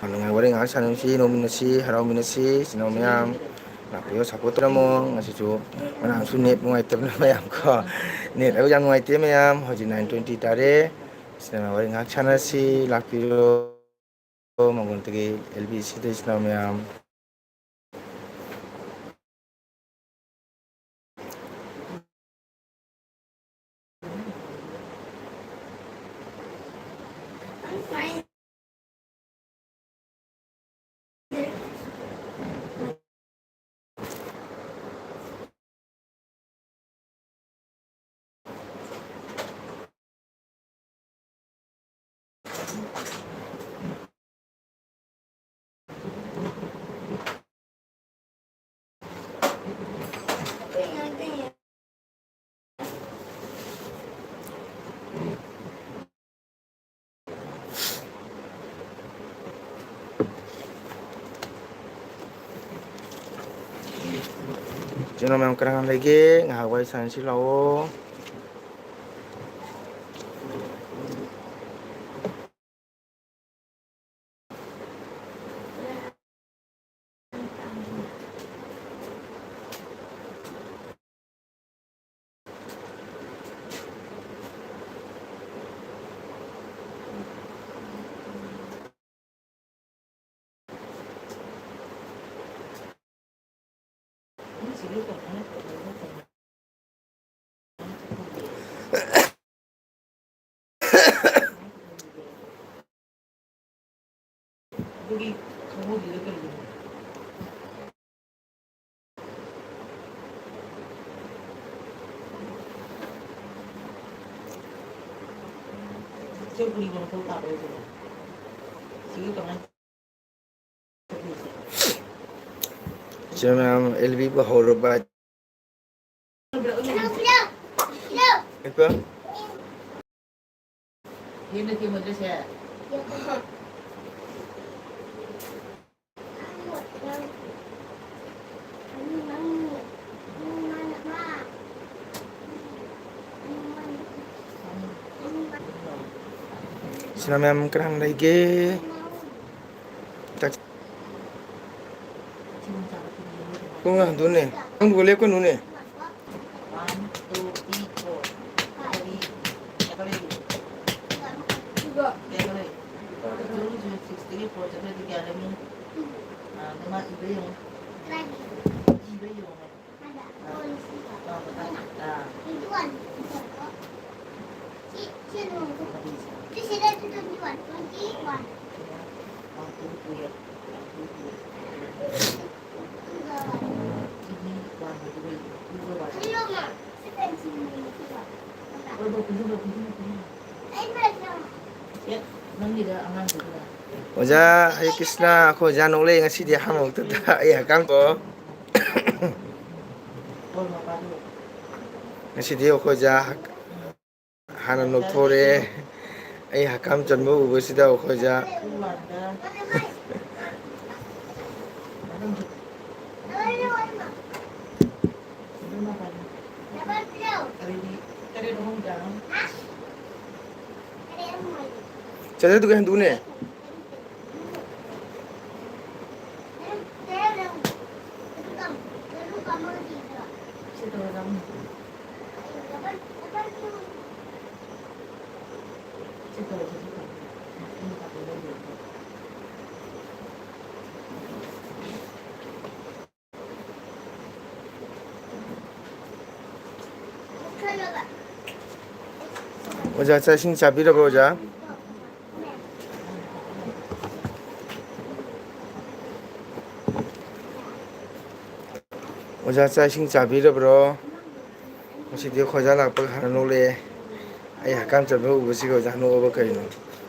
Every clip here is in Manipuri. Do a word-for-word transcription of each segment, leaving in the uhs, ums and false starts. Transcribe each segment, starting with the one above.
ꯅꯨꯡꯉꯥꯏ ꯋꯥꯔꯤ ꯉꯥꯏꯍꯥꯛ ꯁꯥꯟꯅꯁꯤ, ꯅꯣꯡꯃꯤꯟꯅꯁꯤ, ꯍꯔꯥꯎꯃꯤꯟꯅꯁꯤ, ꯏꯆꯤꯟ ꯏꯅꯥꯎ ꯃꯌꯥꯝ꯫ ꯂꯥꯛꯄꯤꯌꯣ, ꯁꯞꯄꯣꯔꯠ ꯇꯧꯔꯝꯃꯣ꯫ ꯉꯁꯤꯁꯨ ꯉꯔꯥꯡꯁꯨ ꯅꯦꯠ ꯅꯨꯡꯉꯥꯏꯇꯕꯅ ꯃꯌꯥꯝ ꯀꯣ, ꯅꯦꯠ ꯌꯥꯝ ꯅꯨꯡꯉꯥꯏꯇꯦ ꯃꯌꯥꯝ꯫ ꯍꯧꯖꯤꯛ ꯅꯥꯏꯟ ꯇ꯭ꯋꯦꯟꯇꯤ ꯇꯥꯔꯦ꯫ ꯏꯆꯤꯟ ꯏꯅꯥꯎ ꯋꯥꯔꯤ ꯉꯥꯏꯍꯥꯛ ꯁꯥꯟꯅꯁꯤ, ꯂꯥꯛꯄꯤꯌꯣ꯫ ꯃꯪꯒꯣꯜꯗꯒꯤ ꯑꯦꯜ ꯕꯤ ꯁꯤꯗ ꯏꯆꯤꯟ ꯏꯅꯥꯎ ꯃꯌꯥꯝ꯫ ꯏꯆꯤꯟ ꯏꯅꯥꯎ ꯃꯌꯥꯝ ꯀꯅꯥ ꯀꯅꯥ ꯂꯩꯒꯦ? ꯉꯥꯏꯍꯥꯛ ꯋꯥꯔꯤ ꯁꯥꯟꯅꯁꯤ ꯂꯥꯛꯑꯣ꯫ ꯏꯆꯤꯟ ꯏꯅꯥꯎ ꯃꯌꯥꯝ, ꯑꯦꯜ ꯕꯤ ꯄꯥꯍꯧꯔꯕ? ꯏꯆꯤꯟ ꯏꯅꯥꯎ ꯃꯌꯥꯝ ꯀꯅꯥ ꯂꯩꯒꯦ? ꯀꯣꯡ ꯍꯟꯗꯣꯛꯅꯦ꯫ ꯅꯪꯗꯨꯒ ꯂꯦꯞꯀꯅꯨꯅꯦ꯫ ꯑꯣꯖꯥ ꯍꯔꯦ ꯀ꯭ꯔꯤꯁꯅ, ꯑꯩꯈꯣꯏ ꯑꯣꯖꯥ ꯅꯣꯛꯂꯛꯑꯦ ꯉꯁꯤꯗꯤ ꯑꯍꯥꯟꯕ ꯃꯛꯇꯗ꯫ ꯑꯩ ꯍꯛꯀꯥꯝ ꯀꯣ꯫ ꯉꯁꯤꯗꯤ ꯑꯩꯈꯣꯏ ꯑꯣꯖꯥ ꯍꯛ-, ꯍꯥꯟꯅ ꯅꯣꯛꯊꯣꯔꯛꯑꯦ꯫ ꯑꯩ ꯍꯛꯀꯥꯝ ꯆꯟꯕ ꯎꯕꯁꯤꯗ ꯑꯩꯈꯣꯏ ꯑꯣꯖꯥ꯫ ꯆꯠꯂꯦ, ꯑꯗꯨꯒ ꯍꯟꯗꯨꯅꯦ꯫ ꯑꯣꯖꯥ, ꯆꯥꯛ ꯏꯁꯤꯡ ꯆꯥꯕꯤꯔꯕ꯭ꯔꯣ, ꯑꯣꯖꯥ? ꯑꯣꯖꯥ, ꯆꯥꯛ ꯏꯁꯤꯡ ꯆꯥꯕꯤꯔꯕ꯭ꯔꯣ? ꯉꯁꯤꯗꯤ ꯑꯩꯈꯣꯏ ꯑꯣꯖꯥ ꯂꯥꯛꯄꯒ ꯍꯥꯟꯅ ꯅꯣꯛꯂꯛꯑꯦ꯫ ꯑꯩ ꯍꯛꯀꯥꯝ ꯆꯟꯕ ꯎꯕꯁꯤꯒ ꯑꯣꯖꯥ ꯅꯣꯛꯑꯕ ꯀꯩꯅꯣ?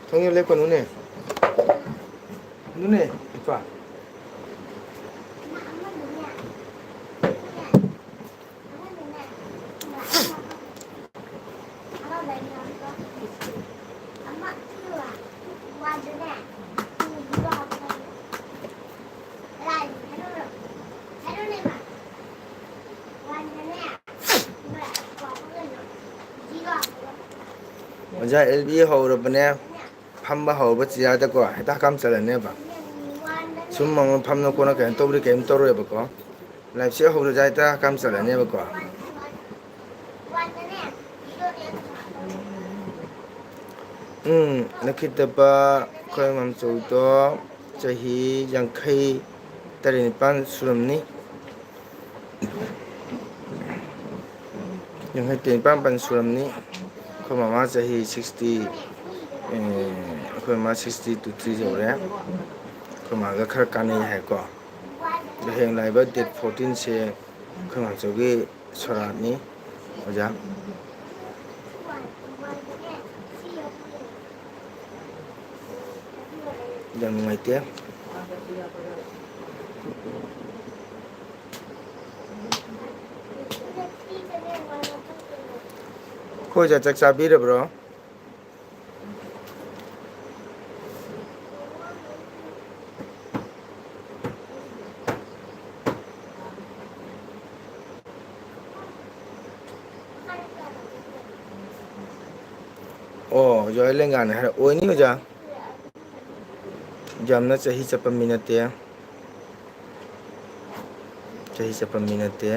ꯊꯣꯡ ꯌꯣꯠ ꯂꯦꯞꯀꯅꯨꯅꯦ꯫ ꯑꯗꯨꯅꯦ, ꯏꯄꯥ꯫ ꯑꯣꯖꯥ ꯑꯦꯜ ꯕꯤ ꯍꯧꯔꯕꯅꯦ꯫ ꯐꯝꯕ ꯍꯧꯔꯕ ꯆꯤꯌꯥꯔꯗꯀꯣ ꯍꯦꯛꯇ ꯍꯛꯀꯥꯝ ꯆꯜꯂꯅꯦꯕ꯫ ꯁꯨꯝ ꯃꯉꯣꯟ ꯐꯝꯅ ꯈꯣꯠꯅ ꯀꯩꯅꯣ ꯇꯧꯕꯗꯤ ꯀꯩꯝ ꯇꯧꯔꯣꯏꯕꯀꯣ꯫ ꯂꯥꯏꯐꯁꯦ ꯍꯧꯔꯁꯨ ꯍꯥꯏꯇꯥꯔꯦ ꯍꯛꯀꯥꯝ ꯆꯠꯂꯅꯦꯕꯀꯣ꯫ ꯎꯝ, ꯅꯈꯤꯠꯇꯄ ꯑꯩꯈꯣꯏ ꯃꯝꯆꯧꯗꯣ ꯆꯍꯤ ꯌꯥꯡꯈꯩ ꯇꯔꯦꯠ ꯅꯤꯄꯥꯜ ꯁꯨꯔꯝꯅꯤ꯫ ꯌꯥꯡꯈꯩ ꯇꯔꯦꯠ ꯅꯤꯄꯥꯜ ꯃꯥꯄꯜ ꯁꯨꯔꯝꯅꯤ꯫ ꯑꯩꯈꯣꯏ ꯃꯃꯥ ꯆꯍꯤ sixty, ꯑꯦ, ꯑꯩꯈꯣꯏ ꯃꯃꯥ sixty two three ꯌꯧꯔꯦ꯫ ꯑꯩꯈꯣꯏ ꯃꯥꯒ ꯈꯔ ꯀꯥꯟꯅꯩ ꯍꯥꯏꯀꯣ꯫ ꯑꯗꯣ ꯍꯌꯦꯡ ꯂꯥꯛꯏꯕ date fourteen ꯁꯦ ꯑꯩꯈꯣꯏ ꯃꯥꯆꯧꯒꯤ ꯁꯣꯔꯥꯠꯅꯤ, ꯑꯣꯖꯥ꯫ ꯌꯥꯝ ꯅꯨꯡꯉꯥꯏꯇꯦ꯫ ꯑꯩꯈꯣꯏ ꯑꯣꯖꯥ ꯆꯥꯛ ꯆꯥꯕꯤꯔꯕ꯭ꯔꯣ? ꯑꯣ, ꯑꯣꯖꯥ ꯍꯣꯏ ꯂꯦꯡꯒꯥꯅꯦ ꯍꯥꯏꯔ ꯑꯣꯏꯅꯤ ꯑꯣꯖꯥ꯫ ꯌꯥꯝꯅ ꯆꯍꯤ ꯆꯠꯄ ꯃꯤ ꯅꯠꯇꯦ꯫ ꯆꯍꯤ ꯆꯠꯄ ꯃꯤ ꯅꯠꯇꯦ꯫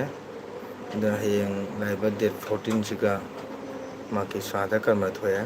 ꯑꯗꯨꯅ ꯍꯌꯦꯡ ꯂꯥꯛꯏꯕ date fourteen ꯁꯤꯒ ꯃꯍꯥꯛꯀꯤ ꯁ꯭ꯔꯥꯗ ꯀꯔꯃ ꯊꯣꯛꯑꯦ꯫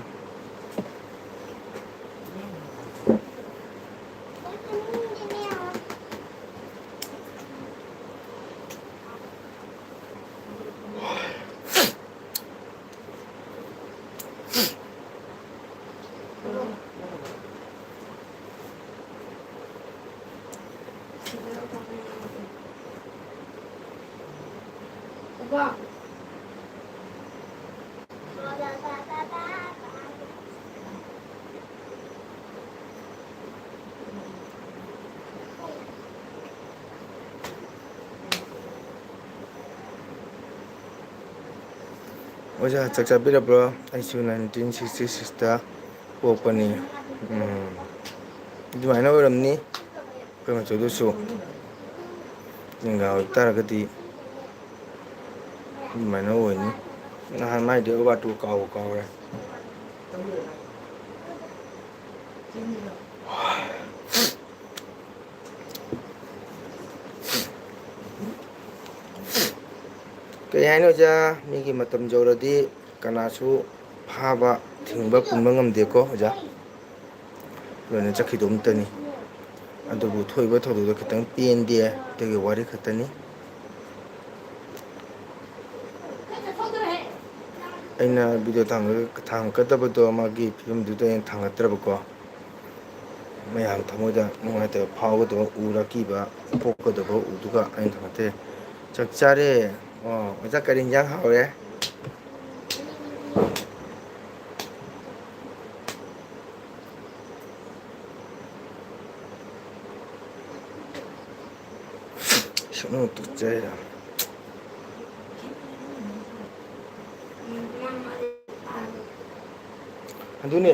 ꯑꯣꯖꯥ, ꯆꯥꯛ ꯆꯥꯕꯤꯔꯕ꯭ꯔꯣ? ꯑꯩꯁꯨ nineteen sixty sixꯇ ꯄꯣꯛꯄꯅꯤ꯫ ꯎꯝ, ꯑꯗꯨꯃꯥꯏꯅ ꯑꯣꯏꯔꯝꯅꯤ꯫ ꯑꯩꯈꯣꯏ ꯃꯆꯧꯗꯨꯁꯨ ꯂꯦꯡꯒꯥ ꯑꯣꯏꯕ ꯇꯥꯔꯒꯗꯤ ꯑꯗꯨꯃꯥꯏꯅ ꯑꯣꯏꯅꯤ꯫ ꯅꯍꯥꯟ ꯃꯥꯏꯗꯤ ꯑꯣꯕꯥꯇꯨ ꯀꯥꯎꯕꯨ ꯀꯥꯎꯔꯦ꯫ ꯀꯔꯤ ꯍꯥꯏꯅꯤ ꯑꯣꯖꯥ, ꯃꯤꯒꯤ ꯃꯇꯝ ꯌꯧꯔꯗꯤ ꯀꯅꯥꯁꯨ ꯐꯥꯕ, ꯊꯤꯡꯕ, ꯄꯨꯟꯕ ꯉꯝꯗꯦꯀꯣ ꯑꯣꯖꯥ꯫ ꯂꯣꯏꯅ ꯆꯠꯈꯤꯗꯧ ꯑꯃꯇꯅꯤ꯫ ꯑꯗꯨꯕꯨ ꯊꯣꯛꯏꯕ ꯊꯧꯗꯣꯛꯇꯣ ꯈꯤꯇꯪ ꯄꯦꯟꯗꯦ, ꯑꯗꯨꯒꯤ ꯋꯥꯔꯤ ꯈꯛꯇꯅꯤ꯫ ꯑꯩꯅ ꯚꯤꯗꯤꯑꯣ ꯊꯥꯡꯒ-, ꯊꯥꯡꯒꯠꯀꯗꯕꯗꯣ ꯃꯥꯒꯤ ꯐꯤꯕꯝꯗꯨꯗ ꯑꯩꯅ ꯊꯥꯡꯒꯠꯇ꯭ꯔꯕꯀꯣ꯫ ꯃꯌꯥꯝ ꯊꯃꯣꯏꯗ ꯅꯨꯡꯉꯥꯏꯇꯕ ꯐꯥꯎꯒꯗꯕ ꯎꯔ ꯑꯀꯤꯕ ꯄꯣꯛꯀꯗꯕ ꯎꯗꯨꯒ ꯑꯩꯅ ꯊꯥꯡꯒꯠꯇ꯭ꯔꯦ꯫ ꯆꯥꯛ ꯆꯥꯔꯦ꯫ ꯑꯣ, ꯑꯣꯖꯥ ꯀꯔꯤ ꯏꯟꯖꯥꯡ ꯍꯥꯎꯔꯦ? ꯁꯨꯛꯅꯨ ꯇꯨꯀꯠꯆꯩꯗ꯫ ꯑꯗꯨꯅꯦ꯫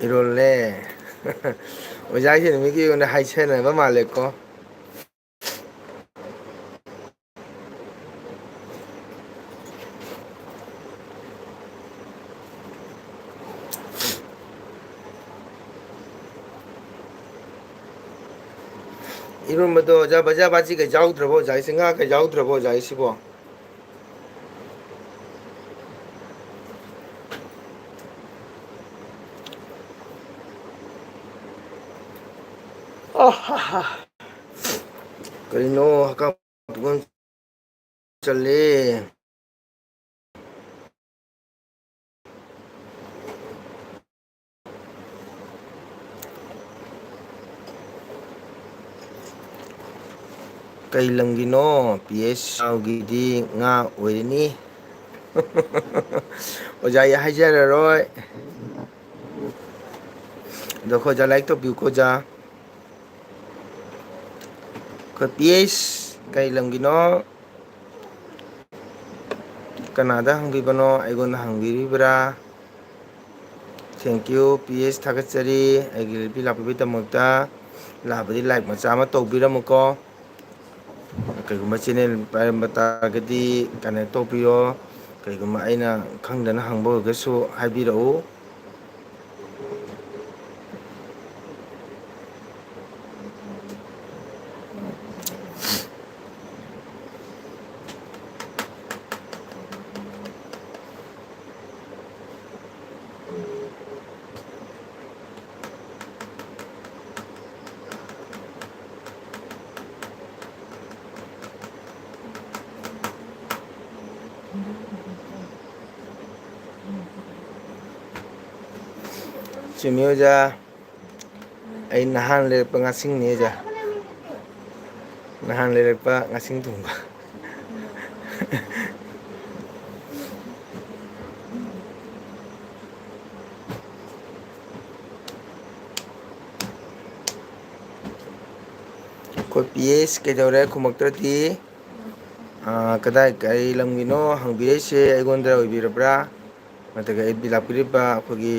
ꯏꯔꯣꯜꯂꯦ꯫ ꯑꯣꯖꯥꯒꯤ ꯅꯨꯃꯤꯠꯀꯤ ꯑꯣꯏꯅ ꯍꯥꯏꯁꯟꯅꯕ ꯃꯥꯜꯂꯦꯀꯣ꯫ ꯏꯔꯣꯟꯕꯗꯣ ꯑꯣꯖꯥ, ꯕꯖꯥ ꯕꯥꯖꯤꯒ ꯌꯥꯎꯗ꯭ꯔꯕꯣ ꯑꯣꯖꯥ? ꯉꯥꯒ ꯌꯥꯎꯗ꯭ꯔꯕꯣ ꯑꯣꯖꯥ ꯁꯤꯕꯣ? ꯑꯍꯥꯍꯥ꯫ ꯀꯔꯤꯅꯣ ꯍꯛꯀꯥꯝ ꯄꯨꯡꯆꯜ ꯆꯜꯂꯦ꯫ ꯀꯩ ꯂꯝꯒꯤꯅꯣ? ꯄꯤ ꯑꯦꯁ ꯁꯥꯎꯒꯤꯗꯤ ꯉꯥ ꯑꯣꯏꯔꯅꯤ꯫ ꯑꯣꯖꯥ, ꯑꯩ ꯍꯥꯏꯖꯔꯔꯣꯏ꯫ ꯑꯗꯣ ꯑꯩꯈꯣꯏ ꯑꯣꯖꯥ ꯂꯥꯏꯛ ꯇꯧꯕꯤꯌꯨꯀꯣ ꯑꯣꯖꯥ꯫ ꯑꯩꯈꯣꯏ ꯄꯤ ꯑꯦꯁ ꯀꯩ ꯂꯝꯒꯤꯅꯣ? ꯀꯅꯥꯗ ꯍꯪꯕꯤꯕꯅꯣ? ꯑꯩꯉꯣꯟꯗ ꯍꯪꯕꯤꯔꯤꯕ꯭ꯔꯥ? Thank you, ꯄꯤ ꯑꯦꯁ ꯊꯥꯒꯠꯆꯔꯤ꯫ ꯑꯩꯒꯤ ꯔꯤꯄꯤ ꯂꯥꯛꯄꯤꯕꯒꯤꯗꯃꯛꯇ ꯂꯥꯛꯄꯗꯤ ꯂꯥꯏꯛ ꯃꯆꯥ ꯑꯃ ꯇꯧꯕꯤꯔꯝꯃꯨꯀꯣ꯫ ꯀꯩꯒꯨꯝꯕ ꯆꯦꯅꯦꯜ ꯄꯥꯏꯔꯝꯕ ꯇꯥꯔꯒꯗꯤ ꯀꯅꯦꯛ ꯇꯧꯕꯤꯌꯣ꯫ ꯀꯩꯒꯨꯝꯕ ꯑꯩꯅ ꯈꯪꯗꯅ ꯍꯪꯕ ꯑꯣꯏꯔꯒꯁꯨ ꯍꯥꯏꯕꯤꯔꯛꯎ꯫ ꯆꯨꯝꯃꯤ ꯑꯣꯖꯥ, ꯑꯩ ꯅꯍꯥꯟ ꯂꯩꯔꯛꯄ ꯉꯥꯁꯤꯡꯅꯤ ꯑꯣꯖꯥ, ꯅꯍꯥꯟ ꯂꯩꯔꯛꯄ ꯉꯥꯁꯤꯡ ꯊꯣꯡꯕ꯫ ꯑꯩꯈꯣꯏ ꯄꯤ ꯑꯦꯁ ꯀꯩꯗꯧꯔꯦ ꯈꯨꯝꯃꯛꯇ꯭ꯔꯗꯤ? ꯑꯥ, ꯀꯗꯥꯏ, ꯀꯔꯤ ꯂꯝꯒꯤꯅꯣ ꯍꯪꯕꯤꯔꯛꯏꯁꯦ? ꯑꯩꯉꯣꯟꯗ ꯑꯣꯏꯕꯤꯔꯕ꯭ꯔꯥ? ꯅꯠꯇ꯭ꯔꯒ ꯑꯦꯐ ꯕꯤ ꯂꯥꯛꯄꯤꯔꯤꯕ ꯑꯩꯈꯣꯏꯒꯤ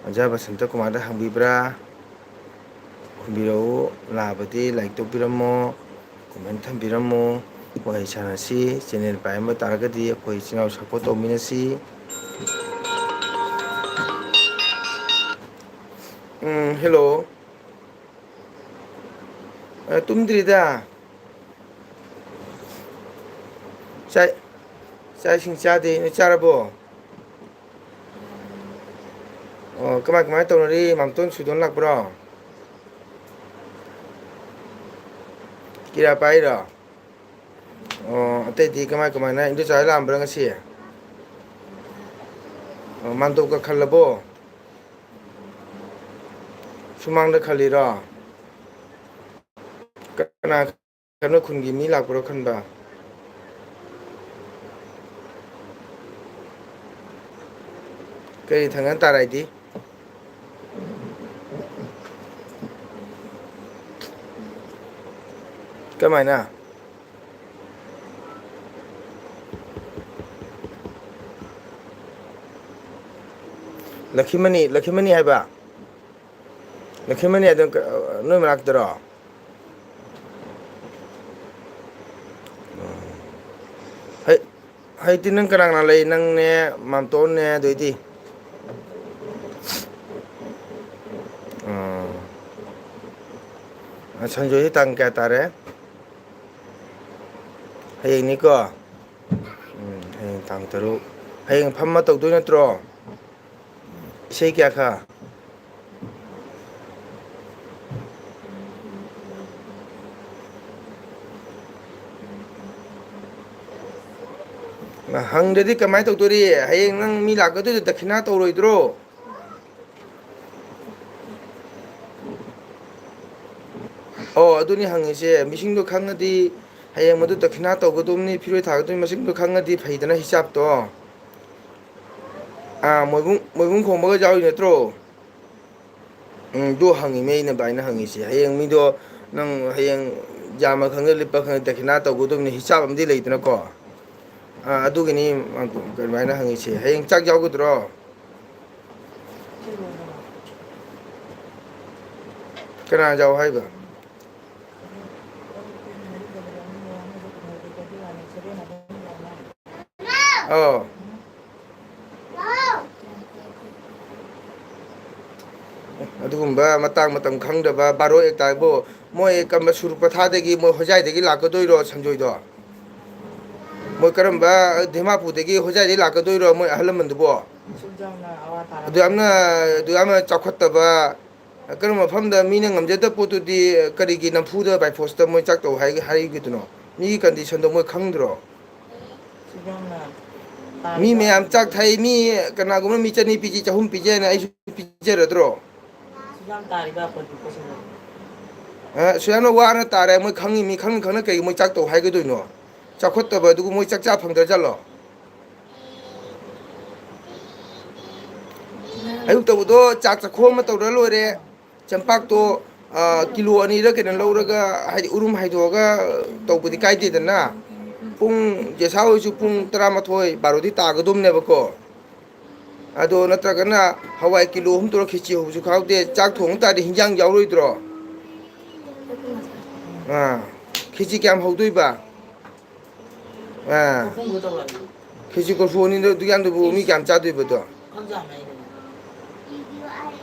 ꯑꯣꯖꯥ ꯕꯁꯟꯇ ꯀꯨꯃꯥꯔꯗ ꯍꯪꯕꯤꯕ꯭ꯔꯥ? ꯈꯨꯝꯕꯤꯔꯛꯎ꯫ ꯂꯥꯛꯑꯕꯗꯤ ꯂꯥꯏꯛ ꯇꯧꯕꯤꯔꯝꯃꯣ, ꯀꯣꯃꯦꯟ ꯊꯝꯕꯤꯔꯝꯃꯣ꯫ ꯋꯥꯔꯤ ꯁꯥꯟꯅꯁꯤ꯫ ꯆꯦꯅꯦꯜ ꯄꯥꯏꯔꯝꯕ ꯇꯥꯔꯒꯗꯤ ꯑꯩꯈꯣꯏ ꯏꯆꯤꯟ ꯏꯅꯥꯎ ꯁꯞꯄꯣꯔꯠ ꯇꯧꯃꯤꯟꯅꯁꯤ꯫ ꯎꯝ, ꯍꯦꯜꯂꯣ꯫ ꯑ, ꯇꯨꯝꯗ꯭ꯔꯤꯗ꯫ ꯆꯥꯛ, ꯆꯥꯛ ꯏꯁꯤꯡ ꯆꯥꯗꯦ꯫ ꯅꯣꯏ ꯆꯥꯔꯕꯣ? ꯑꯣ, ꯀꯃꯥꯏ, ꯀꯃꯥꯏ ꯇꯧꯅꯔꯤ? ꯃꯥꯝꯇꯣꯟ ꯁꯨꯗꯣꯟ ꯂꯥꯛꯄ꯭ꯔꯣ? ꯀꯤꯔꯥ ꯄꯥꯏꯔꯣ? ꯑꯣ, ꯑꯇꯩꯗꯤ ꯀꯃꯥꯏ, ꯀꯃꯥꯏꯅ? ꯏꯟꯗꯣꯆꯥ ꯍꯣꯏ ꯂꯥꯛꯑꯝꯕ꯭ꯔꯥ ꯉꯁꯤ? ꯑꯣ, ꯃꯥꯟꯗꯣꯞꯀ ꯈꯜꯂꯕꯣ? ꯁꯨꯃꯥꯡꯗ ꯈꯜꯂꯤꯔꯣ? ꯀꯅꯥ ꯈꯟꯕ? ꯈꯨꯟꯒꯤ ꯃꯤ ꯂꯥꯛꯄ꯭ꯔꯣ ꯈꯟꯕ? ꯀꯔꯤ ꯊꯪꯅ ꯇꯥꯔꯥꯏꯗꯤ? ꯀꯃꯥꯏꯅ? ꯂꯈꯤꯃꯅꯤ, ꯂꯈꯤꯃꯅꯤ ꯍꯥꯏꯕ? ꯂꯈꯤꯃꯅꯤ ꯑꯗꯨꯝ ꯀ-, ꯅꯣꯏ ꯃꯅꯥꯛꯇꯔꯣ? ꯍꯩ, ꯍꯧꯖꯤꯛꯇꯤ ꯅꯪ ꯀꯅꯥ ꯀꯅꯥ ꯂꯩ? ꯅꯪꯅꯦ, ꯃꯥꯝꯇꯣꯟꯅꯦ, ꯑꯗꯩꯗꯤ? ꯑꯥ꯫ ꯁꯟꯖꯣꯏꯁꯤ ꯇꯥꯡ ꯀꯌꯥ ꯇꯥꯔꯦ? ꯍꯌꯦꯡꯅꯤꯀꯣ? ꯎꯝ, ꯍꯌꯦꯡ ꯇꯥꯡ ꯇꯔꯨꯛ꯫ ꯍꯌꯦꯡ ꯐꯝꯃ ꯇꯧꯗꯣꯏ ꯅꯠꯇ꯭ꯔꯣ? ꯏꯁꯩ ꯀꯌꯥ ꯈꯥ? ꯍꯪꯗ꯭ꯔꯗꯤ ꯀꯃꯥꯏꯅ ꯇꯧꯗꯣꯔꯤ? ꯍꯌꯦꯡ ꯅꯪ ꯃꯤ ꯂꯥꯛꯀꯗꯣꯏꯗꯣ ꯗꯈꯤꯅꯥ ꯇꯧꯔꯣꯏꯗ꯭ꯔꯣ? ꯑꯣ, ꯑꯗꯨꯅꯤ ꯍꯪꯉꯤꯁꯦ꯫ ꯃꯤꯁꯤꯡꯗꯣ ꯈꯪꯉꯗꯤ ꯍꯌꯦꯡ ꯃꯗꯨ ꯗꯈꯤꯅꯥ ꯇꯧꯒꯗꯧꯕꯅꯤ, ꯐꯤꯔꯣꯏ ꯊꯥꯒꯗꯧꯕꯅꯤ, ꯃꯁꯤꯡꯗꯣ ꯈꯪꯉꯗꯤ ꯐꯩꯗꯅ ꯍꯤꯁꯥꯞꯇꯣ꯫ ꯑꯥ, ꯃꯣꯏꯕꯨꯡ, ꯃꯣꯏꯕꯨꯡ ꯈꯣꯡꯕꯒ ꯌꯥꯎꯔꯤ ꯅꯠꯇ꯭ꯔꯣ? ꯎꯝ, ꯑꯗꯨ ꯍꯪꯉꯤꯃꯦ ꯑꯩꯅ ꯚꯥꯏꯅ ꯍꯪꯉꯤꯁꯦ꯫ ꯍꯌꯦꯡ ꯃꯤꯗꯣ ꯅꯪ ꯍꯌꯦꯡ ꯌꯥꯝꯃ ꯈꯪꯗꯦ ꯂꯤꯛꯄ ꯈꯪꯗꯦ ꯗꯈꯤꯅꯥ ꯇꯧꯒꯗꯧꯕꯅꯤ, ꯍꯤꯁꯥꯞ ꯑꯃꯗꯤ ꯂꯩꯗꯅꯀꯣ꯫ ꯑꯥ, ꯑꯗꯨꯒꯤꯅꯤ ꯑꯗꯨꯃꯥꯏꯅ ꯍꯪꯉꯤꯁꯦ꯫ ꯍꯌꯦꯡ ꯆꯥꯛ ꯌꯥꯎꯒꯗ꯭ꯔꯣ? ꯀꯅꯥ ꯌꯥꯎ ꯍꯥꯏꯕ? ꯑꯧ꯫ ꯑꯗꯨꯒꯨꯝꯕ ꯃꯇꯥꯡ ꯃꯇꯝ ꯈꯪꯗꯕ ꯕꯥꯔꯣ ꯑꯦꯛ ꯇꯥꯏꯕꯨ, ꯃꯣꯏ ꯀꯝꯕ ꯁꯨꯔꯨꯄꯊꯥꯗꯒꯤ, ꯃꯣꯏ ꯍꯣꯖꯥꯏꯗꯒꯤ ꯂꯥꯛꯀꯗꯣꯏꯔꯣ ꯁꯟꯖꯣꯏꯗꯣ? ꯃꯣꯏ ꯀꯔꯝꯕ ꯗꯤꯃꯥꯄꯨꯔꯗꯒꯤ ꯍꯣꯖꯥꯏꯗꯒꯤ ꯂꯥꯛꯀꯗꯣꯏꯔꯣ ꯃꯣꯏ ꯑꯍꯜ ꯂꯃꯟꯗꯨꯕꯣ? ꯑꯗꯨ ꯌꯥꯝꯅ, ꯑꯗꯨ ꯌꯥꯝꯅ ꯆꯥꯎꯈꯠꯇꯕ, ꯀꯔꯝꯕ ꯃꯐꯝꯗ ꯃꯤꯅ ꯉꯝꯖꯗꯕ ꯄꯣꯠꯇꯨꯗꯤ ꯀꯔꯤꯒꯤ ꯅꯝꯐꯨꯗ by forceꯇ ꯃꯣꯏ ꯆꯥꯛ ꯇꯧ ꯍꯥꯏ-, ꯍꯥꯏꯔꯤꯕꯗꯨꯅꯣ? ꯃꯤꯒꯤ conditionꯗꯣ ꯃꯣꯏ ꯈꯪꯗ꯭ꯔꯣ? ꯃꯤ ꯃꯌꯥꯝ ꯆꯥꯛ ꯊꯥꯏ, ꯃꯤ ꯀꯅꯥꯒꯨꯝꯕ ꯃꯤ ꯆꯅꯤ ꯄꯤꯖꯩ, ꯆꯍꯨꯝ ꯄꯤꯖꯩ ꯍꯥꯏꯅ ꯑꯩꯁꯨ ꯄꯤꯖꯔꯗ꯭ꯔꯣ? ꯑ, ꯁꯨꯌꯥꯝꯅ ꯋꯥꯅ ꯇꯥꯔꯦ, ꯃꯣꯏ ꯈꯪꯉꯤ, ꯃꯤ ꯈꯪꯅ ꯈꯪꯅ ꯀꯩꯒꯤ ꯃꯣꯏ ꯆꯥꯛ ꯇꯧ ꯍꯥꯏꯒꯗꯣꯏꯅꯣ? ꯆꯥꯎꯈꯠꯇꯕ ꯑꯗꯨꯕꯨ ꯃꯣꯏ ꯆꯥꯛ ꯆꯥ ꯐꯪꯗ꯭ꯔꯖꯥꯠꯂꯣ? ꯑꯌꯨꯛ ꯇꯧꯕꯗꯣ ꯆꯥꯛ ꯆꯥꯛꯈꯣꯝ ꯑꯃ ꯇꯧꯔ ꯂꯣꯏꯔꯦ꯫ ꯆꯦꯡꯄꯥꯛꯇꯣ, ꯑ, ꯀꯤꯂꯣ ꯑꯅꯤꯔ ꯀꯩꯅꯣ ꯂꯧꯔꯒ, ꯍꯥꯏꯗꯤ ꯎꯔꯨꯝ ꯍꯥꯏꯗꯣꯛꯑꯒ ꯇꯧꯕꯗꯤ ꯀꯥꯏꯗꯦꯗꯅ꯫ ꯄꯨꯡ, ꯖꯦꯁꯥ ꯍꯣꯏꯁꯨ ꯄꯨꯡ ꯇꯔꯥꯃꯥꯊꯣꯏ, ꯕꯥꯔꯣꯗꯤ ꯇꯥꯒꯗꯧꯅꯦꯕꯀꯣ꯫ ꯑꯗꯣ ꯅꯠꯇ꯭ꯔꯒꯅ ꯍꯋꯥꯏ ꯀꯤꯂꯣ ꯑꯍꯨꯝ ꯇꯧꯔ ꯈꯦꯆꯤ ꯍꯧꯕꯁꯨ ꯈꯥꯎꯗꯦ꯫ ꯆꯥꯛ ꯊꯣꯡ ꯇꯥꯔꯗꯤ ꯍꯤꯟꯖꯥꯡ ꯌꯥꯎꯔꯣꯏꯗ꯭ꯔꯣ? ꯑꯥ, ꯈꯦꯆꯤ ꯀꯌꯥꯝ ꯍꯧꯗꯣꯏꯕ? ꯑꯥ꯫ ꯀꯣꯔꯐꯨ ꯑꯃꯒ ꯇꯧꯔꯛꯑꯗꯤ꯫ ꯀꯦꯖꯤ ꯀꯣꯔꯐꯨ ꯑꯅꯤꯗꯣ ꯑꯗꯨ ꯌꯥꯝꯗꯕꯨ ꯃꯤ ꯀꯌꯥꯝ ꯆꯥꯗꯣꯏꯕꯗꯣ? ꯈꯪꯖꯥꯝ ꯍꯥꯏꯗꯅ꯫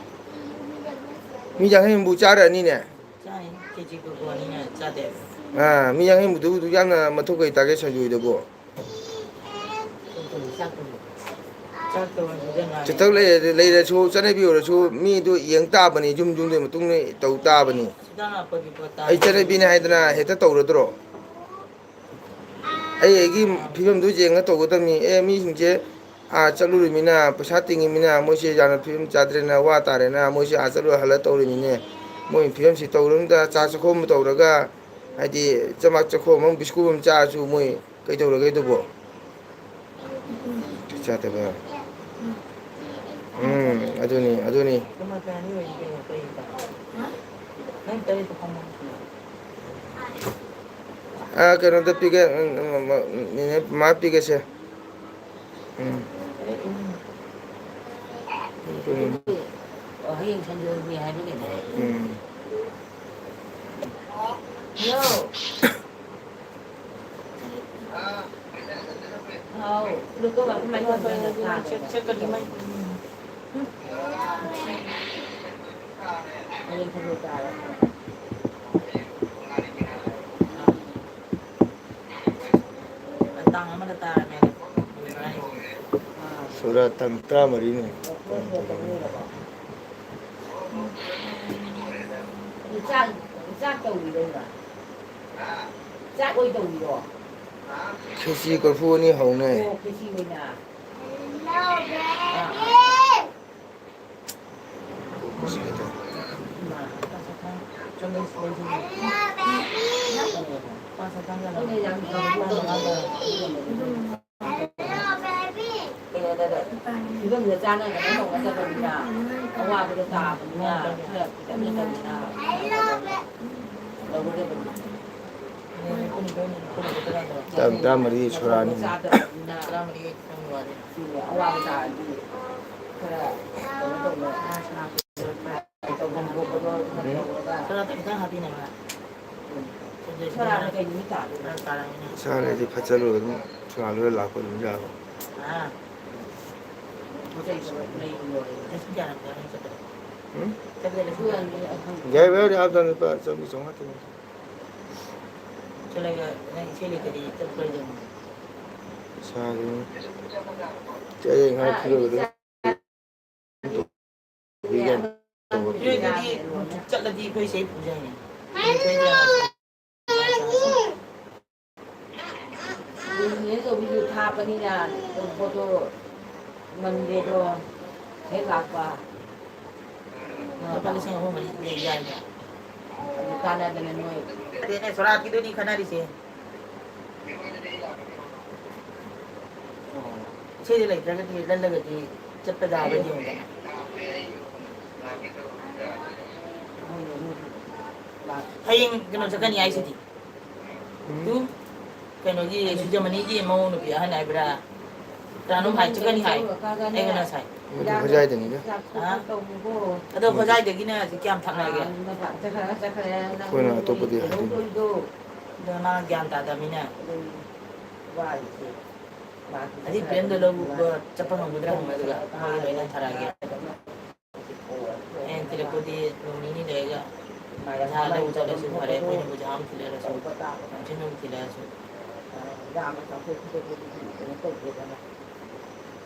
ꯃꯤ ꯌꯥꯡꯈꯩ ꯍꯨꯝꯐꯨ ꯆꯥꯔꯅꯤꯅꯦ꯫ ꯆꯥꯏ, ꯀꯦꯖꯤ ꯀꯣꯔꯐꯨ ꯑꯅꯤꯅ ꯆꯥꯗꯦ꯫ ꯑꯥ, ꯃꯤ ꯌꯥꯡꯈꯩ ꯍꯨꯝꯐꯨꯗꯨꯕꯨ ꯑꯗꯨ ꯌꯥꯝꯅ ꯃꯊꯧ ꯀꯔꯤ ꯇꯥꯒꯦ ꯁꯟꯖꯨꯗꯕꯨ? ꯆꯥꯛꯇꯣ, ꯆꯥꯛꯇꯣ ꯑꯗꯨꯗ ꯉꯥꯏꯔꯦ꯫ ꯆꯤꯊꯛ ꯂꯩꯔ-, ꯂꯩꯔꯁꯨ, ꯆꯠꯅꯕꯤ ꯑꯣꯏꯔꯁꯨ, ꯃꯤꯗꯨ ꯌꯦꯡ ꯇꯥꯕꯅꯤ, ꯌꯨꯝ ꯌꯨꯝꯗꯨꯒꯤ ꯃꯇꯨꯡ ꯏꯟꯅ ꯇꯧ ꯇꯥꯕꯅꯤ꯫ ꯍꯤꯗꯥꯛ ꯍꯥꯞꯄꯒꯤ ꯄꯣꯠ ꯑꯩ ꯇꯥꯕꯅꯤ꯫ ꯆꯠꯅꯕꯤꯅꯤ ꯍꯥꯏꯗꯅ ꯍꯦꯛꯇ ꯇꯧꯔꯗ꯭ꯔꯣ? ꯑꯩ ꯑꯩꯒꯤ ꯐꯤꯕꯝꯗꯨ ꯌꯦꯡꯉ ꯇꯧꯒꯗꯕꯅꯤ꯫ ꯑꯦ, ꯃꯤꯁꯤꯡꯁꯦ ꯑꯥ ꯆꯠꯂꯨꯔꯤꯃꯤꯅ, ꯄꯩꯁꯥ ꯇꯤꯡꯉꯤꯃꯤꯅ, ꯃꯣꯏꯁꯦ ꯌꯥꯝꯅ ꯐꯤꯕꯝ ꯆꯥꯗ꯭ꯔꯦꯅ ꯋꯥ ꯇꯥꯔꯦꯅ, ꯃꯣꯏꯁꯦ ꯑꯥ ꯆꯠꯂꯨꯔ ꯍꯜꯂ ꯇꯧꯔꯤꯃꯤꯅꯦ꯫ ꯃꯣꯏ ꯐꯤꯕꯝꯁꯤ ꯇꯧꯔꯝꯗ ꯆꯥ ꯆꯈꯣꯝ ꯑꯃ ꯇꯧꯔꯒ, ꯍꯥꯏꯗꯤ, ꯆꯃꯥꯛ ꯆꯈꯣꯝ ꯑꯃ ꯕꯤꯁꯀꯨꯠ ꯑꯃ ꯆꯥꯔꯁꯨ ꯃꯣꯏ ꯀꯩꯗꯧꯔꯒꯦ ꯑꯗꯨꯕꯣ? ꯆꯥꯗꯕ꯫ ꯎꯝ, ꯑꯗꯨꯅꯤ, ꯑꯗꯨꯅꯤ꯫ ꯑ, ꯀꯩꯅꯣꯗ ꯄꯤꯒꯦ, ꯎꯝ, ꯎꯝ, ꯎꯝ, ꯅꯦꯅꯦ ꯃꯥ ꯄꯤꯒꯦꯁꯦ꯫ ꯎꯝ꯫ ꯎꯝ꯫ ꯍꯌꯦꯡ ꯁꯟꯗꯦ ꯑꯣꯏꯕꯅꯤ ꯍꯥꯏꯕ ꯀꯩꯅꯣ? ꯎꯝ꯫ ꯍꯜꯂꯣ꯫ ꯍꯥꯎ꯫ ꯍꯌꯦꯡ ꯊꯔꯣꯏ ꯆꯥꯔꯣ꯫ ꯇꯥꯡ ꯑꯃꯗ ꯇꯥꯔꯝꯃꯦ꯫ ꯁꯣꯔꯥ ꯇꯥꯡ ꯇꯔꯥꯃꯔꯤꯅꯤ꯫ ꯑꯗꯨ ꯆꯥꯛ, ꯆꯥꯛ ꯇꯧꯔꯤꯔꯣ ꯏꯃꯥ? ꯆꯥꯛ ꯑꯣꯏ ꯇꯧꯔꯤꯔꯣ? ꯈꯦꯆꯤ ꯀꯣꯔꯐꯨ ꯑꯅꯤ ꯍꯧꯅꯦ꯫ ꯑꯣ, ꯈꯦꯆꯤ ꯑꯣꯏꯅ꯫ ꯑꯥ, ꯑꯥ꯫ ꯐꯤꯕꯝꯗ ꯆꯥꯟꯅꯗꯅ ꯇꯧꯒꯗꯕꯅꯤꯅ, ꯑꯋꯥꯕꯗꯣ ꯇꯥꯕꯅꯤꯅ, ꯈꯔ ꯈꯤꯇꯪ ꯅꯠꯇꯕꯅꯤꯅ, ꯂꯧꯒꯗꯕꯅꯤ꯫ ꯇꯥꯡ ꯇꯔꯥꯃꯔꯤ ꯁꯣꯔꯥꯅꯤ꯫ ꯆꯥꯗꯕꯅꯤꯅ, ꯇꯔꯥꯃꯔꯤ ꯈꯤꯇꯪ ꯋꯥꯠꯂꯤ꯫ ꯑꯋꯥꯕ ꯇꯥꯔꯗꯤ ꯈꯔ ꯀꯩꯅꯣ ꯇꯧꯅ, ꯇꯧꯐꯝ ꯊꯣꯛꯄꯗꯣ ꯈꯔ ꯇꯧꯔꯒ꯫ ꯈꯔ ꯈꯤꯇꯪ ꯍꯥꯞꯄꯤꯅꯕ꯫ ꯁꯣꯔꯥꯠꯅ ꯀꯩ ꯅꯨꯃꯤꯠ ꯇꯥꯗꯣꯏꯅꯣ? ꯐꯔꯛ ꯇꯥꯔꯝꯃꯤꯅꯦ꯫ ꯏꯁꯥꯅꯗꯤ ꯐꯠꯆꯜꯂꯨꯔ ꯑꯗꯨꯝ ꯁꯣꯔꯥꯠ ꯂꯣꯏꯔ ꯂꯥꯛꯄ ꯑꯗꯨꯝ ꯌꯥꯕ꯫ ꯑꯥ꯫ ꯄꯣꯠ ꯆꯩ ꯂꯩꯕ ꯂꯣꯏꯔꯦ꯫ ꯄꯨꯡ ꯀꯌꯥꯅꯣ ꯅꯪ ꯆꯠꯄꯗꯣ? ꯎꯝ? ꯆꯠꯄꯗ ꯂꯤꯁꯤꯡ ꯀꯌꯥꯅꯣ? ꯌꯥꯏ, ꯚꯥꯏ, ꯑꯥꯗ ꯂꯨꯄꯥ ꯆꯥꯝꯃꯔꯤ ꯆꯥꯝꯃꯉꯥ ꯇꯧꯔꯣ꯫ ꯆꯠꯂꯒ ꯅꯪ ꯏꯁꯩ ꯂꯩꯇ꯭ꯔꯗꯤ ꯆꯠꯄ ꯂꯣꯏꯗꯕꯅꯤ꯫ ꯏꯁꯥꯒꯤ ꯆꯦ ꯉꯥꯏ ꯐꯤꯔꯣꯜ ꯑꯗꯨꯝ ꯅꯣꯏꯗꯨꯗꯤ ꯆꯠꯂꯗꯤ ꯑꯩꯈꯣꯏ ꯏꯁꯩ ꯄꯨꯖꯩꯅꯦ꯫ ꯕꯤꯖꯤꯅꯦꯁ ꯇꯧꯕꯤꯗꯨ ꯊꯥꯕꯅꯤꯅ ꯄꯣꯠꯇꯣ ꯃꯟꯗꯦꯗꯣ ꯍꯦꯛ ꯂꯥꯛꯄ꯫ ꯂꯨꯄꯥ ꯂꯤꯁꯤꯡ ꯑꯍꯨꯝ ꯃꯔꯤ ꯂꯩ ꯌꯥꯏꯅꯦ꯫ ꯑꯗꯨ ꯀꯥꯟꯅꯗꯅ ꯅꯣꯏ꯫ ꯑꯗꯨꯅꯦ ꯁꯣꯔꯥꯠꯀꯤꯗꯨꯅꯤ ꯈꯟꯅꯔꯤꯁꯦ꯫ ꯏꯁꯩꯗꯣ ꯂꯩꯇ꯭ꯔꯒꯗꯤ, ꯂꯜꯂꯒꯗꯤ ꯆꯠꯄ ꯌꯥꯕ꯭ꯔꯥ ꯌꯦꯡꯉꯨꯗꯅ꯫ ꯍꯌꯦꯡ ꯀꯩꯅꯣ ꯆꯠꯀꯅꯤ ꯍꯥꯏꯁꯤꯗꯤ꯫ ꯎꯝ꯫ ꯇꯨ, ꯀꯩꯅꯣꯒꯤ ꯁꯤꯖꯃꯅꯤꯒꯤ ꯃꯧ ꯅꯨꯄꯤ ꯑꯍꯟ ꯍꯥꯏꯕ꯭ꯔꯥ? ꯀꯅꯥꯅꯣꯝ ꯍꯥꯏ ꯆꯠꯀꯅꯤ ꯍꯥꯏ꯫ ꯑꯩꯉꯣꯟꯗ ꯉꯁꯥꯏ꯫ ꯃꯗꯨ ꯍꯣꯖꯥꯏꯗꯅꯤꯗ꯫ ꯍꯥ? ꯑꯗꯣ ꯃꯗꯨ ꯍꯣꯖꯥꯏꯗꯒꯤꯅ ꯀꯌꯥꯝ ꯊꯛꯅꯒꯦ? ꯑꯩꯈꯣꯏꯅ ꯑꯇꯣꯞꯄꯗꯤ ꯍꯥꯏꯗꯣꯛꯇꯦ꯫ ꯑꯗꯣ ꯃꯥ ꯒ꯭ꯌꯥꯟ ꯇꯥꯗꯕꯅꯤꯅ꯫ ꯑꯗꯨꯏ ꯄ꯭ꯔꯦꯝꯗꯣ ꯂꯧꯕ ꯆꯠꯄ ꯉꯝꯒꯗ꯭ꯔꯥ ꯍꯪꯉꯣ, ꯑꯗꯨꯒ ꯃꯣꯏꯒꯤ ꯂꯣꯏꯅ ꯊꯥꯔꯛꯑꯒꯦ꯫ ꯍꯌꯦꯡ ꯊꯤꯜꯂꯛꯄꯗꯤ ꯅꯣꯡ ꯅꯤꯅꯤ ꯂꯩꯔꯒ ꯄꯩꯁꯥ ꯂꯧ ꯆꯠꯂꯁꯨ ꯐꯔꯦ, ꯑꯩꯈꯣꯏꯅ ꯄꯩꯁꯥ ꯑꯃ ꯊꯤꯜꯂꯛꯑꯁꯨ, ꯌꯥꯝ ꯊꯤꯅ ꯑꯃ ꯊꯤꯜꯂꯛꯑꯁꯨ꯫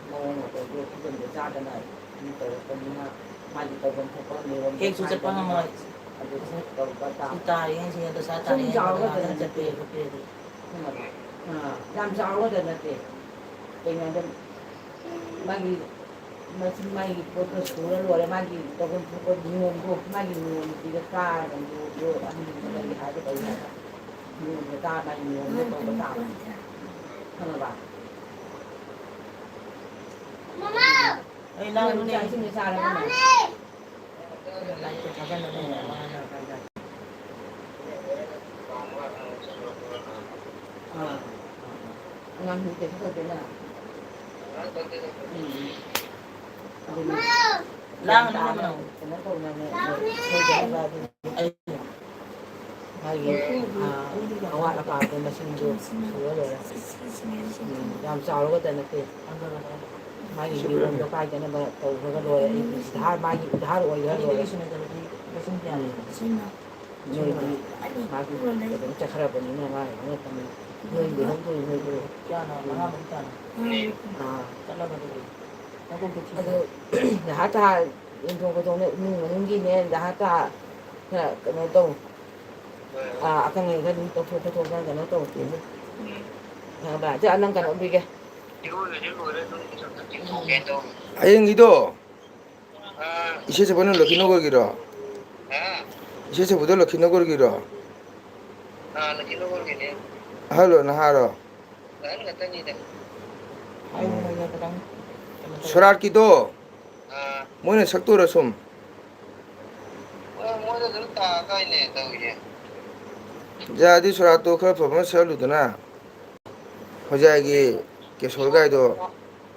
ꯃꯑꯣꯡ ꯃꯇꯧꯗꯣ ꯐꯤꯕꯝꯗꯣ ꯆꯥꯗꯅ ꯃꯤ ꯇꯧꯔꯛꯄꯅꯤꯅ ꯃꯥꯒꯤ ꯇꯧꯐꯝ ꯊꯣꯛꯄ ꯅꯤꯌꯣꯝꯗꯣ ꯍꯦꯛꯁꯨ ꯆꯠꯄ ꯉꯝꯃꯣꯏ꯫ ꯑꯗꯨ ꯇꯧꯕ ꯇꯥꯕ꯫ ꯁꯤ ꯇꯥꯔꯤꯉꯩꯁꯤꯗ ꯗꯁꯥ ꯁꯨꯝ ꯇꯥꯔꯤꯉꯩ ꯆꯥꯎꯔꯒꯗ ꯃꯇꯝꯗ ꯅꯠꯇꯦ꯫ ꯆꯠꯄꯤꯔꯒ ꯄꯤꯔꯗꯤ꯫ ꯈꯪꯉꯕ? ꯑꯥ, ꯌꯥꯝ ꯆꯥꯎꯔꯒꯗ ꯅꯠꯇꯦ꯫ ꯀꯩꯅꯣꯗ ꯃꯥꯒꯤ ꯃꯁꯤ ꯃꯥꯒꯤ ꯄꯣꯠꯇꯣ ꯁꯨꯔ ꯂꯣꯏꯔꯦ꯫ ꯃꯥꯒꯤ ꯇꯧꯐꯝ ꯊꯣꯛꯄ ꯅꯤꯌꯣꯝꯗꯣ, ꯃꯥꯒꯤ ꯅꯤꯌꯣꯝꯗꯨꯗ ꯆꯥꯔꯒ ꯅꯤꯌꯣꯝꯗꯣ ꯑꯍꯟꯁꯤꯡꯅ ꯀꯔꯤ ꯍꯥꯏꯕ ꯀꯔꯤ ꯍꯥꯏꯕ ꯅꯤꯌꯣꯝꯗꯣ ꯆꯥꯔ ꯃꯥꯒꯤ ꯅꯤꯌꯣꯝꯗꯣ ꯇꯧꯕ ꯇꯥꯕꯅꯤ꯫ ꯈꯪꯉꯕ? ꯑꯩ ꯂꯥꯡꯅꯨꯅꯦ꯫ ꯆꯥꯛ ꯏꯁꯤꯡꯗꯤ ꯆꯥꯔꯕꯣ ꯅꯪ? ꯂꯥꯏꯠꯇꯣ ꯊꯥꯖꯜꯂ ꯂꯩꯔꯦ꯫ ꯑꯥ꯫ ꯑꯉꯥꯡꯁꯤꯡ ꯀꯩꯁꯨ ꯇꯧꯗꯦꯅ? ꯎꯝ꯫ ꯑꯗꯨꯅꯤ꯫ ꯂꯥꯡꯒꯅꯨ, ꯂꯥꯡꯒꯅꯨ꯫ ꯀꯩꯅꯣ ꯇꯧꯅꯅꯦ꯫ ꯑꯩ ꯃꯥꯒꯤ, ꯑꯥ, ꯑꯋꯥꯠ ꯑꯄꯥꯗꯣ ꯃꯁꯤꯡꯗꯣ ꯁꯨꯔ ꯂꯣꯏꯔꯦ꯫ ꯎꯝ, ꯌꯥꯝ ꯆꯥꯎꯔꯒꯗ ꯅꯠꯇꯦ꯫ ꯃꯥꯒꯤ ꯃꯤꯔꯣꯟꯗꯣ ꯀꯥꯏꯗꯅꯕ ꯇꯧꯈ꯭ꯔꯒ ꯂꯣꯏꯔꯦ꯫ ꯑꯩꯒꯤ ꯎꯙꯥꯔ, ꯃꯥꯒꯤ ꯎꯙꯥꯔ ꯑꯣꯏꯈ꯭ꯔ ꯂꯣꯏꯔꯦ꯫ ꯎꯝ꯫ ꯅꯣꯏꯗꯤ ꯃꯥꯒꯤ ꯀꯩꯅꯣ ꯆꯠꯈ꯭ꯔꯕꯅꯤꯅ ꯃꯥꯒꯤ ꯈꯪꯉꯛꯀꯅꯤ꯫ ꯅꯣꯏ ꯂꯩꯍꯧꯗꯣꯏ ꯅꯣꯏꯗꯣ꯫ ꯑꯥ꯫ ꯑꯗꯣ ꯉꯥꯏꯍꯥꯛ ꯉꯥꯏꯍꯥꯛ ꯌꯦꯡꯊꯣꯛ ꯈꯣꯠꯇꯣꯛꯅ ꯏꯃꯨꯡ ꯃꯅꯨꯡꯒꯤꯅꯦ, ꯉꯥꯏꯍꯥꯛ ꯉꯥꯏꯍꯥꯛ ꯈꯔ ꯀꯩꯅꯣ ꯇꯧ꯫ ꯑꯥ, ꯑꯈꯪ ꯑꯍꯩ ꯈꯔ ꯑꯗꯨꯝ ꯇꯧꯊꯣꯛ ꯈꯣꯠꯇꯣꯛꯇꯅ ꯀꯩꯅꯣ ꯇꯧꯔꯛꯀꯦꯕꯨ꯫ ꯈꯪꯉꯕ? ꯁꯦ, ꯅꯪ ꯀꯩꯅꯣ ꯑꯝ ꯄꯤꯒꯦ꯫ ꯍꯌꯦꯡꯒꯤꯗꯣ ꯏꯆꯦ ꯆꯦꯕꯣꯅ ꯂꯛꯈꯤꯅꯣꯒꯔꯒꯤꯔꯣ? ꯏꯆꯦ ꯆꯦꯕꯣꯗꯣ ꯂꯛꯈꯤꯅꯣꯒꯔꯒꯤꯔꯣ? ꯑꯍꯜꯂꯣ, ꯅꯍꯥꯔꯣ? ꯁꯣꯔꯥꯠꯀꯤꯗꯣ ꯃꯣꯏꯅ ꯁꯛꯇꯣꯏꯔꯣ ꯁꯨꯝ? ꯍꯣꯏ, ꯃꯣꯏꯗ ꯑꯗꯨꯝ ꯇꯥ ꯇꯥꯏꯅꯦ ꯇꯧꯔꯤꯁꯦ꯫ ꯌꯥꯔꯗꯤ ꯁꯣꯔꯥꯠꯇꯣ ꯈꯔ ꯐꯕ ꯑꯃ ꯁꯛꯍꯜꯂꯨꯗꯅ꯫ ꯍꯣꯏꯖꯥꯏꯒꯤ ꯀꯦꯁꯣꯜ ꯒꯥꯏꯗꯣ꯫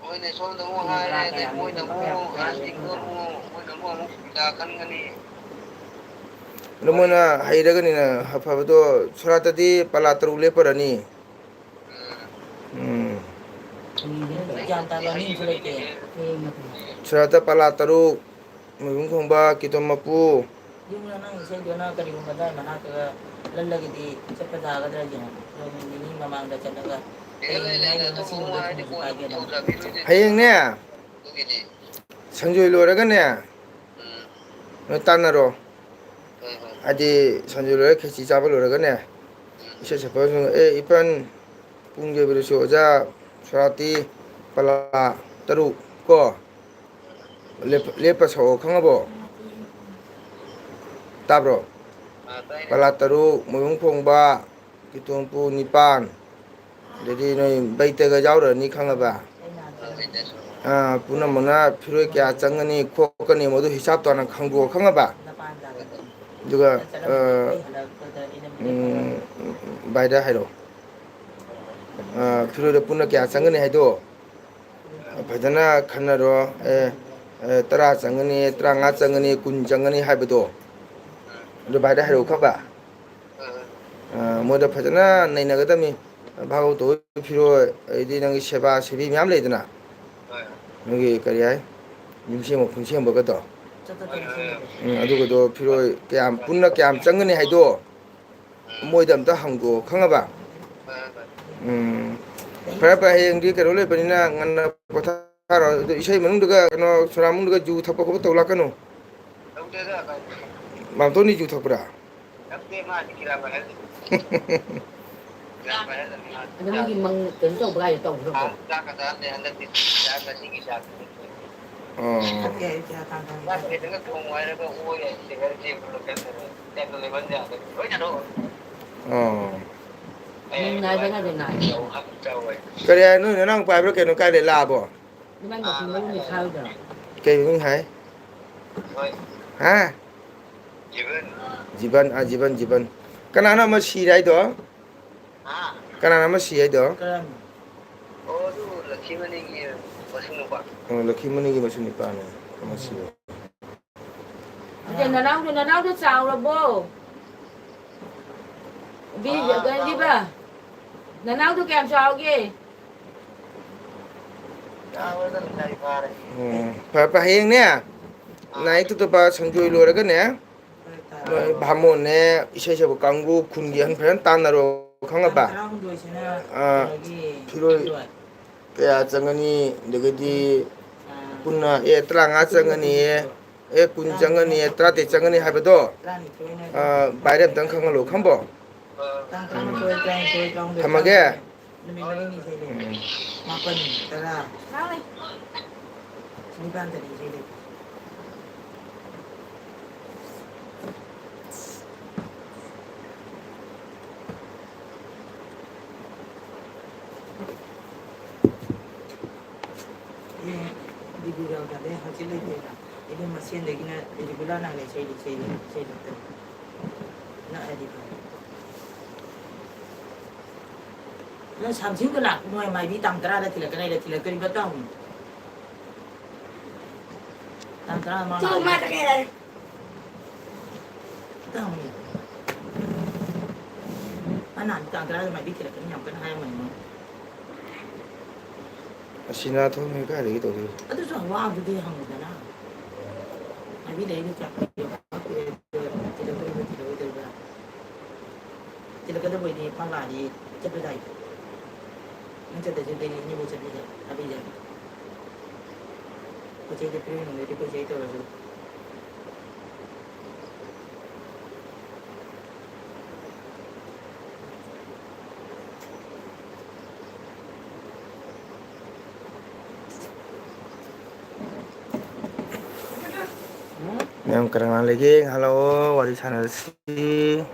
ꯃꯣꯏꯅ ꯁꯣꯝꯗ ꯑꯃꯨꯛ ꯍꯥꯏꯔꯦ, ꯑꯗꯩ ꯃꯣꯏꯅ ꯑꯃꯨꯛ ꯑꯍꯟꯁꯤꯡꯗꯣ ꯑꯃꯨꯛ, ꯃꯣꯏꯅ ꯑꯃꯨꯛ ꯑꯃꯨꯛ ꯄꯩꯁꯥ ꯈꯟꯒꯅꯤ꯫ ꯑꯗꯣ ꯃꯣꯏꯅ ꯍꯩꯔꯒꯅꯤꯅ ꯑꯐꯕꯗꯣ, ꯁꯣꯔꯥꯠꯇꯗꯤ ꯄꯂꯥ ꯇꯔꯨꯛ ꯂꯦꯞꯄꯔꯅꯤ꯫ ꯎꯝ꯫ ꯒ꯭ꯌꯥꯟ ꯇꯥꯕ ꯃꯤ ꯑꯃꯁꯨ ꯂꯩꯇꯦ꯫ ꯁꯣꯔꯥꯠꯇ ꯄꯂꯥ ꯇꯔꯨꯛ, ꯃꯣꯏꯕꯨꯡ ꯈꯣꯡꯕ, ꯀꯤꯇꯣꯝ ꯃꯄꯨ꯫ ꯌꯨꯝꯗ ꯅꯪ ꯏꯁꯩꯗꯣ ꯅꯪ ꯀꯔꯤꯒꯨꯝꯕꯗ ꯃꯅꯥꯛꯇꯒ ꯂꯜꯂꯒꯗꯤ ꯆꯠꯄ ꯌꯥꯒꯗ꯭ꯔꯥ ꯌꯦꯡꯉꯣ꯫ ꯅꯣꯡ ꯅꯤꯅꯤ ꯃꯃꯥꯡꯗ ꯆꯠꯂꯒ ꯍꯌꯦꯡ ꯍꯥꯏꯅ ꯍꯥꯏꯅ ꯉꯁꯤ ꯑꯇꯣꯞꯄ ꯅꯨꯃꯤꯠ ꯋꯥ ꯍꯥꯏꯗꯤ ꯊꯨꯡꯅꯁꯨ ꯀꯣꯟꯅ ꯀꯥꯏꯗꯦꯅ꯫ ꯄꯨꯊꯣꯛ ꯇꯧꯖꯕꯤꯔꯣꯏꯗꯣꯏꯅꯦ꯫ ꯍꯌꯦꯡꯅꯦ, ꯑꯗꯨꯒꯤꯅꯤ꯫ ꯁꯪꯖꯣꯏ ꯂꯣꯏꯔꯒꯅꯦ, ꯎꯝ꯫ ꯅꯣꯏ ꯇꯥꯟꯅꯔꯣ꯫ ꯍꯣꯏ, ꯍꯣꯏ꯫ ꯍꯥꯏꯗꯤ ꯁꯟꯖꯨ ꯂꯣꯏꯔ ꯈꯦꯆꯤ ꯆꯥꯕ ꯂꯣꯏꯔꯒꯅꯦ, ꯎꯝ꯫ ꯏꯁꯩ ꯁꯛꯄꯁꯤꯡ, "ꯑꯦ, ꯏꯄꯟ, ꯄꯨꯡ ꯌꯩꯕꯗꯁꯨ ꯑꯣꯖꯥ ꯁꯣꯔꯥꯠꯇꯤ ꯄꯂꯥ ꯇꯔꯨꯛ ꯀꯣ, ꯂꯦꯞ-, ꯂꯦꯞꯄ ꯁꯛꯑꯣ, ꯈꯪꯉꯕꯣ?" ꯇꯥꯕ꯭ꯔꯣ? ꯑꯥ, ꯇꯥꯏꯅꯦ꯫ ꯄꯂꯥ ꯇꯔꯨꯛ, ꯃꯣꯏꯕꯨꯡ ꯈꯣꯡꯕ, ꯀꯤꯇꯣꯝꯄꯨ ꯅꯤꯄꯥꯟ, ꯑꯗꯩꯗꯤ ꯅꯣꯏ ꯕꯩꯇꯒ ꯌꯥꯎꯔꯅꯤ, ꯈꯪꯉꯕ? ꯑꯥ, ꯕꯩꯇꯁꯨ꯫ ꯑꯥ, ꯄꯨꯝꯅꯃꯛꯅ ꯐꯤꯔꯣꯏ ꯀꯌꯥ ꯆꯪꯒꯅꯤ, ꯈꯣꯠꯀꯅꯤ, ꯃꯗꯨ ꯍꯤꯁꯥꯞ ꯇꯥꯅ ꯈꯪꯗꯣꯛꯑꯣ, ꯈꯪꯉꯕ? ꯑꯗꯨꯒ, ꯑꯥ, ꯎꯝ, ꯚꯥꯏꯗ ꯍꯥꯏꯔꯛꯑꯣ꯫ ꯑꯥ, ꯐꯤꯔꯣꯏꯗ ꯄꯨꯟꯅ ꯀꯌꯥ ꯆꯪꯒꯅꯤ ꯍꯥꯏꯗꯣ ꯐꯖꯅ ꯈꯟꯅꯔꯣ꯫ ꯑꯦ, ꯑꯦ, ꯇꯔꯥ ꯆꯪꯒꯅꯤ, ꯇꯔꯥꯃꯉꯥ ꯆꯪꯒꯅꯤ, ꯀꯨꯟ ꯆꯪꯒꯅꯤ ꯍꯥꯏꯕꯗꯣ, ꯑꯗꯨ ꯚꯥꯏꯗ ꯍꯥꯏꯔꯛꯑꯣ, ꯈꯪꯉꯕ? ꯑ, ꯃꯣꯏꯗ ꯐꯖꯅ ꯅꯩꯅꯒꯗꯕꯅꯤ꯫ ꯚꯥꯒꯋꯇ ꯍꯣꯏ ꯐꯤꯔꯣꯏ, ꯑꯗꯩꯗꯤ ꯅꯪꯒꯤ ꯁꯦꯕꯥ ꯁꯦꯕꯤ ꯃꯌꯥꯝ ꯂꯩꯗꯅ, ꯍꯣꯏ꯫ ꯅꯣꯏꯒꯤ ꯀꯔꯤ ꯍꯥꯏ, ꯌꯨꯝꯁꯦꯝꯕ ꯈꯨꯟꯁꯦꯝꯕꯒꯗꯣ꯫ ꯆꯠꯊꯣꯛ ꯆꯠꯊꯣꯛ ꯍꯣꯏ, ꯍꯣꯏ, ꯁꯦꯝꯕꯗꯣ꯫ ꯍꯣꯏ꯫ ꯎꯝ, ꯑꯗꯨꯒꯗꯣ ꯐꯤꯔꯣꯏ ꯀꯌꯥꯝ, ꯄꯨꯟꯅ ꯀꯌꯥꯝ ꯆꯪꯒꯅꯤ ꯍꯥꯏꯗꯣ ꯎꯝ꯫ ꯃꯣꯏꯗ ꯑꯝꯇ ꯍꯪꯗꯣꯛꯑꯣ, ꯈꯪꯉꯕ? ꯍꯣꯏ, ꯍꯣꯏ, ꯍꯣꯏ꯫ ꯎꯝ꯫ ꯐꯔꯦ, ꯐꯔꯦ, ꯍꯌꯦꯡꯗꯤ ꯀꯩꯅꯣ ꯂꯩꯕꯅꯤꯅ ꯉꯟꯅ ꯄꯣꯊꯥꯔꯣ꯫ ꯑꯗꯣ ꯏꯁꯩ ꯃꯅꯨꯡꯗꯒ, ꯀꯩꯅꯣ, ꯁꯣꯔꯥ ꯃꯅꯨꯡꯗꯒ ꯖꯨ ꯊꯛꯄ ꯈꯣꯠꯄ ꯇꯧ ꯂꯥꯛꯀꯅꯨ꯫ ꯇꯧꯗꯦꯗ, ꯀꯥꯏꯗꯩꯅꯣ꯫ ꯃꯥꯝꯇꯣꯟꯗꯤ ꯖꯨ ꯊꯛꯄ꯭ꯔꯥ? ꯊꯛꯇꯦ, ꯃꯥꯗꯤ ꯈꯤꯔꯥ ꯄꯥꯏꯍꯜꯂꯤ꯫ ꯈꯤꯔꯥ ꯄꯥꯏꯍꯜꯂꯤ ꯃꯥꯗꯤ꯫ ꯑꯗꯣ ꯃꯤꯒꯤ ꯃꯪ ꯀꯩꯅꯣ ꯇꯧꯕ ꯀꯥꯏꯗꯣ ꯇꯧꯈ꯭ꯔꯕꯣ? ꯆꯥꯛꯀ ꯆꯥꯗꯦ, ꯍꯟꯗꯛꯇꯤ ꯆꯥꯛ ꯉꯁꯤꯒꯤ ꯆꯥꯛ꯫ ꯑꯣ꯫ ꯊꯛꯇꯦ, ꯑꯩ ꯆꯥ ꯊꯛ-, ꯊꯛ-, ꯆꯥꯛ ꯊꯛ-, ꯈꯤꯇꯪꯒ ꯊꯣꯡꯉꯨ ꯍꯥꯏꯔꯒ ꯑꯣꯏ ꯍꯥꯏ, ꯇꯦꯕꯜ ꯇꯦꯕꯜ ꯂꯣꯏ ꯆꯠꯈ꯭ꯔꯦ꯫ ꯆꯥꯛꯇꯣ ꯂꯩꯃꯟ ꯌꯥꯗꯕ꯫ ꯂꯣꯏ ꯆꯠꯊꯣꯛꯈ꯭ꯔꯦ꯫ ꯑꯣ꯫ ꯎꯝ, ꯅꯥꯏꯕ ꯅꯥꯏꯕ ꯅꯥꯏ꯫ ꯀꯔꯤ ꯍꯥꯏ, ꯅꯣꯏ ꯅꯅꯥꯎ ꯄꯥꯏꯕ꯭ꯔꯥ ꯀꯩꯅꯣ, ꯀꯥꯏꯗꯩ ꯂꯥꯛꯑꯕꯣ? ꯏꯕꯥꯅꯤ ꯃꯄꯨꯟ ꯃꯔꯨꯝꯅꯤ ꯊꯥꯔꯨꯗ꯭ꯔꯣ? ꯀꯩ ꯃꯃꯤꯡ ꯍꯥꯏ? ꯍꯥ? ꯖꯤꯕꯟ꯫ ꯖꯤꯕꯟ, ꯑꯥ, ꯖꯤꯕꯟ, ꯖꯤꯕꯟ꯫ ꯀꯅꯥꯅꯣ ꯑꯃ ꯁꯤꯔꯦ ꯍꯥꯏꯗꯣ? ꯍꯥ? ꯀꯅꯥꯅꯣ ꯑꯃ ꯁꯤ ꯍꯥꯏꯗꯣ? ꯀꯔꯝ? ꯑꯣ, ꯑꯗꯨ ꯂꯛꯈꯤꯃꯅꯤꯒꯤ ꯃꯁꯨ ꯅꯨꯄꯥ꯫ ꯑꯣ, ꯂꯛꯈꯤꯃꯅꯤꯒꯤ ꯃꯁꯨ ꯅꯨꯄꯥꯅꯦ ꯑꯃ ꯁꯤꯕ꯫ ꯑꯗꯨ ꯅꯅꯥꯎꯗꯣ, ꯅꯅꯥꯎꯗꯣ ꯆꯥꯎꯔꯕꯣ? ꯕꯤ-, ꯑꯥ, ꯀꯩꯅꯣꯗꯤꯕ? ꯆꯥꯎꯔꯦ꯫ ꯅꯅꯥꯎꯗꯣ ꯀꯌꯥꯝ ꯆꯥꯎꯒꯦ? ꯆꯥꯎꯔꯦꯗ, ꯂꯩꯁꯥꯕꯤ ꯐꯥꯔꯦ꯫ ꯎꯝ, ꯐꯔꯦ, ꯐꯔꯦ, ꯍꯌꯦꯡꯅꯦ, ꯑꯥ꯫ ꯅꯥꯏꯠ ꯇꯨꯇꯨꯄꯥ ꯁꯪꯖꯣꯏ ꯂꯣꯏꯔꯒꯅꯦ, ꯅꯣꯏ ꯚꯥꯃꯣꯟꯅꯦ, ꯏꯁꯩ ꯁꯛꯄ ꯀꯥꯡꯕꯨ, ꯈꯨꯟꯒꯤ ꯑꯍꯟ ꯐꯖꯅ ꯇꯥꯟꯅꯔꯣ, ꯈꯪꯉꯕ? ꯇꯥꯡ ꯇꯔꯥꯍꯨꯝꯗꯣꯏꯁꯤꯅ ꯑꯥ, ꯀꯩꯅꯣꯒꯤ ꯐꯤꯔꯣꯏ ꯐꯤꯔꯣꯏ꯫ ꯀꯌꯥ ꯆꯪꯒꯅꯤ? ꯑꯗꯒꯤꯗꯤ ꯑꯥ꯫ ꯄꯨꯟꯅ, ꯑꯦ, ꯇꯔꯥꯃꯉꯥ ꯆꯪꯒꯅꯤꯌꯦ, ꯑꯦ, ꯀꯨꯟ ꯆꯪꯒꯅꯤꯌꯦ, ꯇꯔꯥꯇꯔꯦꯠ ꯆꯪꯒꯅꯤ ꯍꯥꯏꯕꯗꯣ, ꯇꯔꯥꯅꯤꯊꯣꯏꯅ ꯑꯥ, ꯚꯥꯏꯔꯦ ꯑꯝꯇꯪ ꯈꯪꯍꯜꯂꯣ, ꯈꯪꯕꯣ? ꯇꯥꯡ ꯇꯔꯥꯃꯥꯊꯣꯏ, ꯇꯔꯥꯅꯤꯊꯣꯏ, ꯇꯔꯥꯍꯨꯝꯗꯣꯏ, ꯊꯝꯃꯒꯦ꯫ ꯇꯔꯥꯃꯔꯤ꯫ ꯅꯨꯃꯤꯠ ꯃꯔꯤꯅꯤ ꯏꯁꯩ ꯂꯩ꯫ ꯎꯝ꯫ ꯃꯥꯄꯟ, ꯇꯔꯥ꯫ ꯅꯤꯄꯥꯟꯗꯅꯤ ꯏꯁꯩ ꯂꯩ꯫ ꯑꯦ, ꯕꯤꯗꯨ ꯌꯥꯎꯗ꯭ꯔꯗꯤ ꯍꯧꯖꯤꯛ ꯂꯩꯇꯦꯕ꯫ ꯑꯩꯗꯤ ꯃꯁꯦꯟꯗꯒꯤꯅ ꯔꯤꯒꯨꯂꯔ ꯅꯥꯏꯅ ꯏꯁꯩ, ꯏꯁꯩ, ꯏꯁꯩ ꯂꯧꯊꯣꯛꯑꯦ꯫ ꯅꯛꯑꯗꯤ ꯐꯔꯦ꯫ ꯅꯪ ꯁꯥꯝꯁꯤꯡꯗꯣ ꯂꯥꯛꯄ ꯅꯨꯡꯉꯥꯏ, ꯃꯥꯏꯕꯤ ꯇꯥꯡ ꯇꯔꯥꯗ ꯊꯤꯜꯂꯛꯀꯅꯤ ꯍꯥꯏꯗ ꯊꯤꯜꯂꯛꯇꯣꯔꯤꯕ ꯇꯥꯡ꯫ ꯇꯥꯡ ꯇꯔꯥ ꯃꯉꯥ ꯆꯠꯂꯣ, ꯃꯥ ꯆꯠꯀꯦ ꯍꯥꯏꯔꯦ꯫ ꯇꯥꯡ꯫ ꯅꯍꯥꯟ ꯇꯥꯡ ꯇꯔꯥꯗ ꯃꯥꯏꯕꯤ ꯊꯤꯜꯂꯛꯀꯅꯤ ꯌꯥꯝ ꯀꯟꯅ ꯍꯥꯏꯔꯝꯕꯅꯤ ꯃꯣꯏ꯫ ꯑꯁꯤꯅꯥ ꯊꯣꯛꯅꯤ ꯀꯥꯏꯗꯒꯤ ꯇꯧꯗꯣꯏꯕ? ꯑꯗꯨꯁꯨ ꯋꯥꯕꯨꯗꯤ ꯍꯪꯉꯨꯗꯅ꯫ ꯃꯥꯏꯕꯤ ꯂꯩꯔꯤꯕ ꯆꯥꯛ ꯊꯤꯜꯂꯛꯇꯣꯔꯤꯕ ꯊꯤꯜꯂꯛꯑꯣꯏꯗꯣꯔꯤꯕ? ꯊꯤꯜꯂꯛꯀꯗꯕ ꯑꯣꯏꯗꯤ ꯃꯥ ꯂꯥꯛꯑꯗꯤ ꯆꯠꯄ ꯇꯥꯏ꯫ ꯅꯪ ꯆꯠꯇ꯭ꯔꯁꯨ ꯗꯦꯅꯤ ꯏꯅꯦꯕꯨ ꯆꯠꯄꯤꯒꯦ ꯊꯥꯕꯤꯒꯦ꯫ ꯄꯣꯠ ꯆꯩꯗꯣ ꯄꯤꯔꯝꯗ꯭ꯔꯗꯤ ꯄꯣꯠ ꯆꯩ ꯇꯧꯔꯁꯨ꯫ ꯃꯌꯥꯝ ꯀꯅꯥ ꯀꯅꯥ ꯂꯩꯒꯦ? ꯍꯜꯂꯣ, ꯋꯥꯔꯤ ꯁꯥꯟꯅꯔꯁꯤ꯫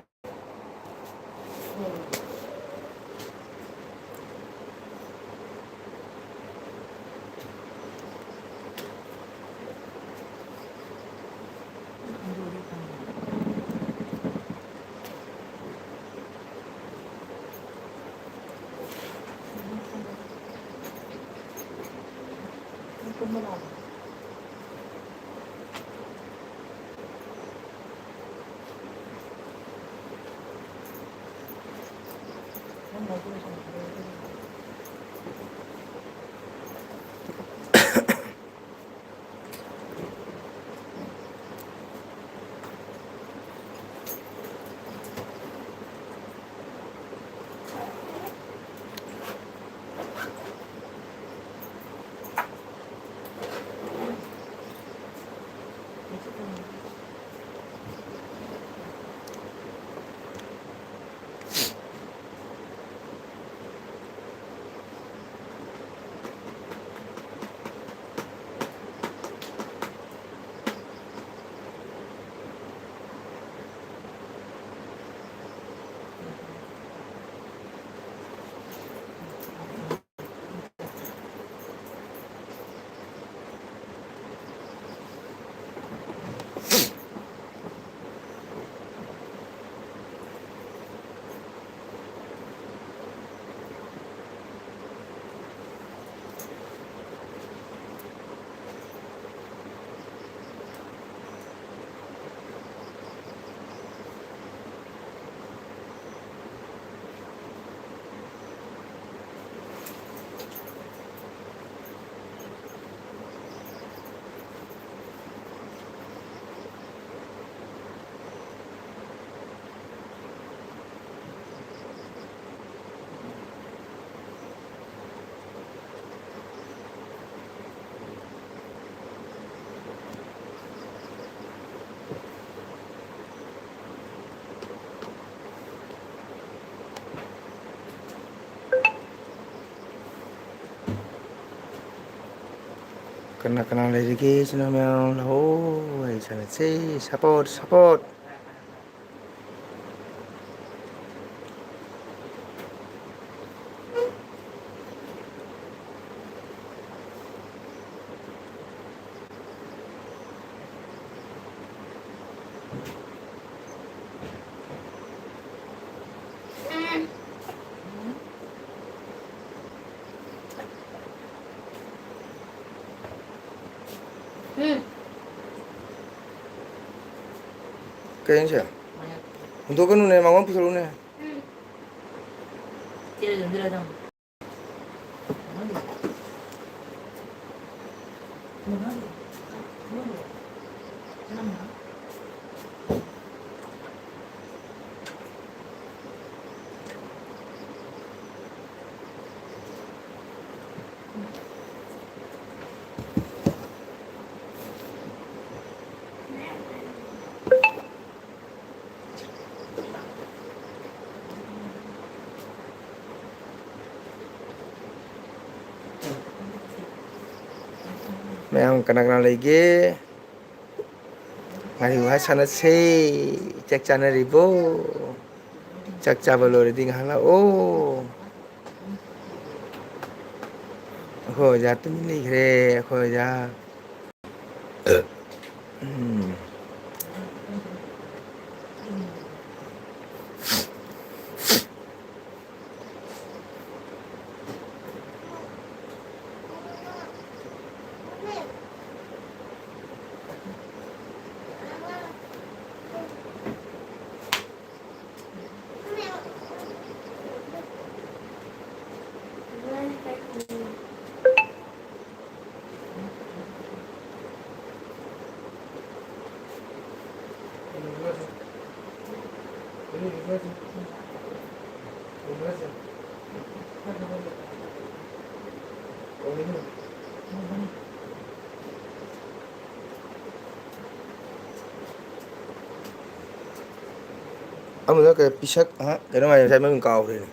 ꯀꯅꯥ ꯀꯅꯥ ꯂꯩꯔꯤꯒꯦ? ꯏꯆꯤꯟ ꯏꯅꯥꯎ ꯃꯌꯥꯝ ꯂꯥꯛꯑꯣ, ꯋꯥꯔꯤ ꯁꯥꯟꯅꯁꯦ꯫ Support, support꯫ ꯎꯝ꯫ ꯀꯩꯅꯣ ꯁꯦ? ꯍꯨꯟꯗꯣꯛꯀꯅꯨꯅꯦ, ꯃꯉꯣꯟ ꯄꯨꯊꯣꯔꯛꯎꯅꯦ꯫ ꯎꯝ꯫ ꯃꯌꯥꯝ ꯀꯅꯥ ꯀꯅꯥ ꯂꯩꯒꯦ? ꯋꯥꯔꯤ ꯋꯥ ꯁꯥꯟꯅꯁꯦ꯫ ꯆꯥꯛ ꯆꯥꯅꯔꯤꯕꯣ? ꯆꯥꯛ ꯆꯥꯕ ꯂꯣꯏꯔꯗꯤ ꯉꯥꯏꯍꯥꯛ ꯂꯥꯛꯑꯣ꯫ ꯑꯩꯈꯣꯏ ꯑꯣꯖꯥ ꯇꯨꯃꯤꯟ ꯂꯩꯈ꯭ꯔꯦ, ꯑꯩꯈꯣꯏ ꯑꯣꯖꯥ꯫ ꯎꯝ꯫ ꯑꯃꯗ ꯀꯩ ꯄꯤꯁꯛ, ꯑ, ꯀꯩꯅꯣꯝ ꯍꯥꯏ, ꯉꯁꯥꯏ ꯃꯃꯤꯡ ꯀꯥꯎꯈ꯭ꯔꯦꯅꯦ꯫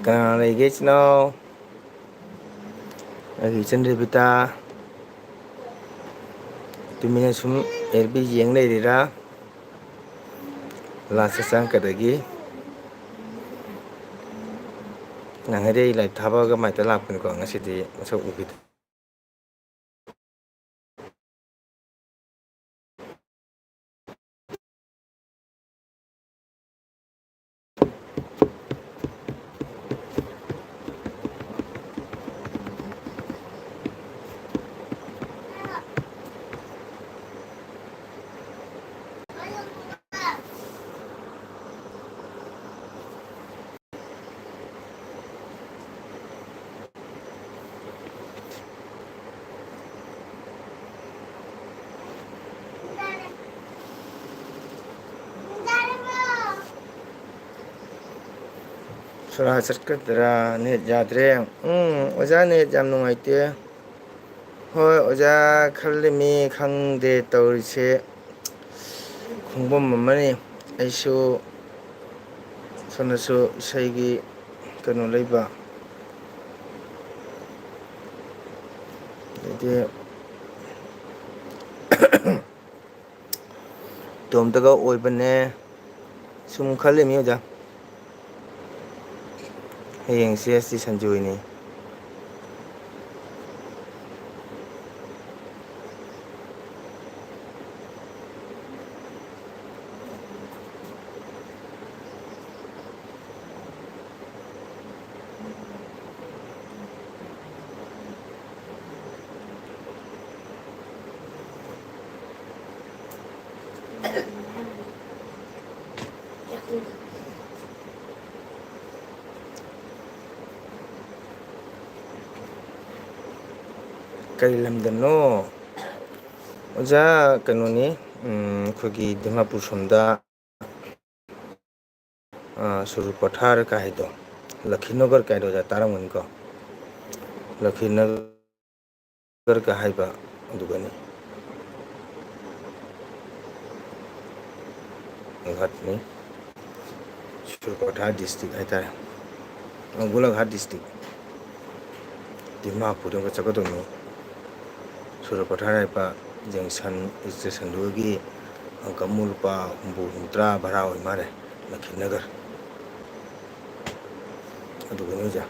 ꯀꯅꯥ ꯂꯩꯒꯦ, ꯏꯆꯤꯟ ꯏꯅꯥꯎ? ꯑꯩꯒꯤ ꯏꯆꯟ ꯔꯦꯕꯤꯇꯥ ꯇꯨꯃꯤꯟꯅ ꯁꯨꯝ ꯑꯦꯜ ꯕꯤ ꯌꯦꯡ ꯂꯩꯔꯤꯔꯥ? ꯂꯥꯁꯇ ꯆꯪꯉꯛꯀꯗꯒꯤ ꯅꯍꯥꯟꯒꯩꯗꯤ ꯑꯩ ꯂꯥꯏꯞ ꯊꯥꯕꯒ ꯃꯥꯏꯛꯇ ꯂꯥꯛꯄꯅꯤꯀꯣ, ꯉꯁꯤꯗꯤ ꯃꯁꯛ ꯎꯈꯤꯗ꯭ꯔꯦ꯫ ꯁꯣꯔꯥ ꯆꯠꯀꯗ꯭ꯔꯥ? ꯅꯦꯠ ꯌꯥꯗ꯭ꯔꯦ꯫ ꯎꯝ, ꯑꯣꯖꯥ, ꯅꯦꯠ ꯌꯥꯝ ꯅꯨꯡꯉꯥꯏꯇꯦ꯫ ꯍꯣꯏ, ꯑꯣꯖꯥ, ꯈꯜꯂꯤꯃꯤ, ꯈꯪꯗꯦ ꯇꯧꯔꯤꯁꯦ꯫ ꯈꯣꯡꯕꯝ ꯑꯃꯅꯤ꯫ ꯑꯩꯁꯨ ꯁꯣꯝꯗꯁꯨ ꯏꯁꯩꯒꯤ ꯀꯩꯅꯣ ꯂꯩꯕ, ꯑꯗꯩꯗꯤ ꯏꯇꯣꯝꯇꯒ ꯑꯣꯏꯕꯅꯦ꯫ ꯁꯨꯝ ꯈꯜꯂꯤꯃꯤ, ꯑꯣꯖꯥ꯫ ꯍꯌꯦꯡꯁꯦ ꯁꯤ ꯁꯟꯖꯨꯅꯤ꯫ ꯀꯔꯤ ꯂꯝꯗꯅꯣ? ꯑꯣꯖꯥ, ꯀꯩꯅꯣꯅꯤ, ꯎꯝ, ꯑꯩꯈꯣꯏꯒꯤ ꯗꯤꯃꯥꯄꯨꯔ ꯁꯣꯝꯗ, ꯑ, ꯁꯨꯔꯨ ꯄꯊꯥꯔ ꯀꯥꯏ ꯍꯥꯏꯗꯣ, ꯂꯈꯤꯅꯒꯔ ꯀꯥꯏꯗꯣ ꯑꯣꯖꯥ ꯇꯥꯔꯝꯒꯅꯤꯀꯣ? ꯂꯈꯤꯅꯒꯔ ꯀꯥꯏ ꯍꯥꯏꯕ ꯑꯗꯨꯒꯅꯤ꯫ ꯒꯣꯂꯥꯘꯥꯠꯅꯤ꯫ ꯁꯨꯔꯨꯄꯊꯥꯔ district ꯍꯥꯏꯇꯥꯔꯦ꯫ ꯒꯣꯂꯥꯘꯥꯠ district꯫ ꯗꯤꯃꯥꯄꯨꯔꯗ ꯑꯃꯨꯛꯀ ꯆꯠꯀꯗꯧꯅꯤ꯫ ꯁꯨꯔꯨꯄꯊꯥꯔ ꯍꯥꯏꯕ junction, stationꯗꯨꯒꯤ ꯑꯃꯨꯛꯀ ꯑꯃꯨꯛ ꯂꯨꯄꯥ ꯍꯨꯝꯐꯨ, ꯍꯨꯝꯗ꯭ꯔꯥ ꯚꯔꯥ ꯑꯣꯏ ꯃꯥꯜꯂꯦ, ꯂꯈꯤꯅꯒꯔ꯫ ꯑꯗꯨꯒꯅꯤ ꯑꯣꯖꯥ꯫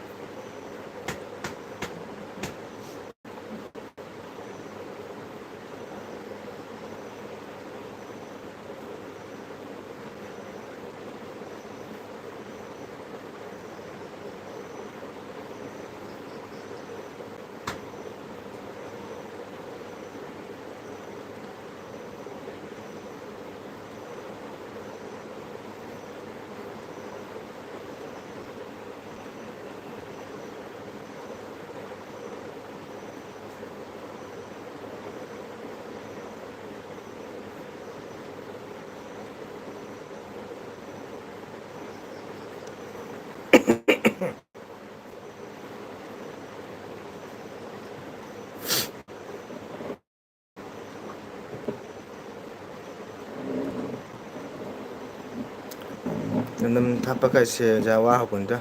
ꯑꯗꯨꯝ ꯊꯥꯞꯄ ꯀꯥꯏꯁꯦ ꯑꯣꯖꯥ ꯋꯥꯍꯧꯕꯅꯤꯗ꯫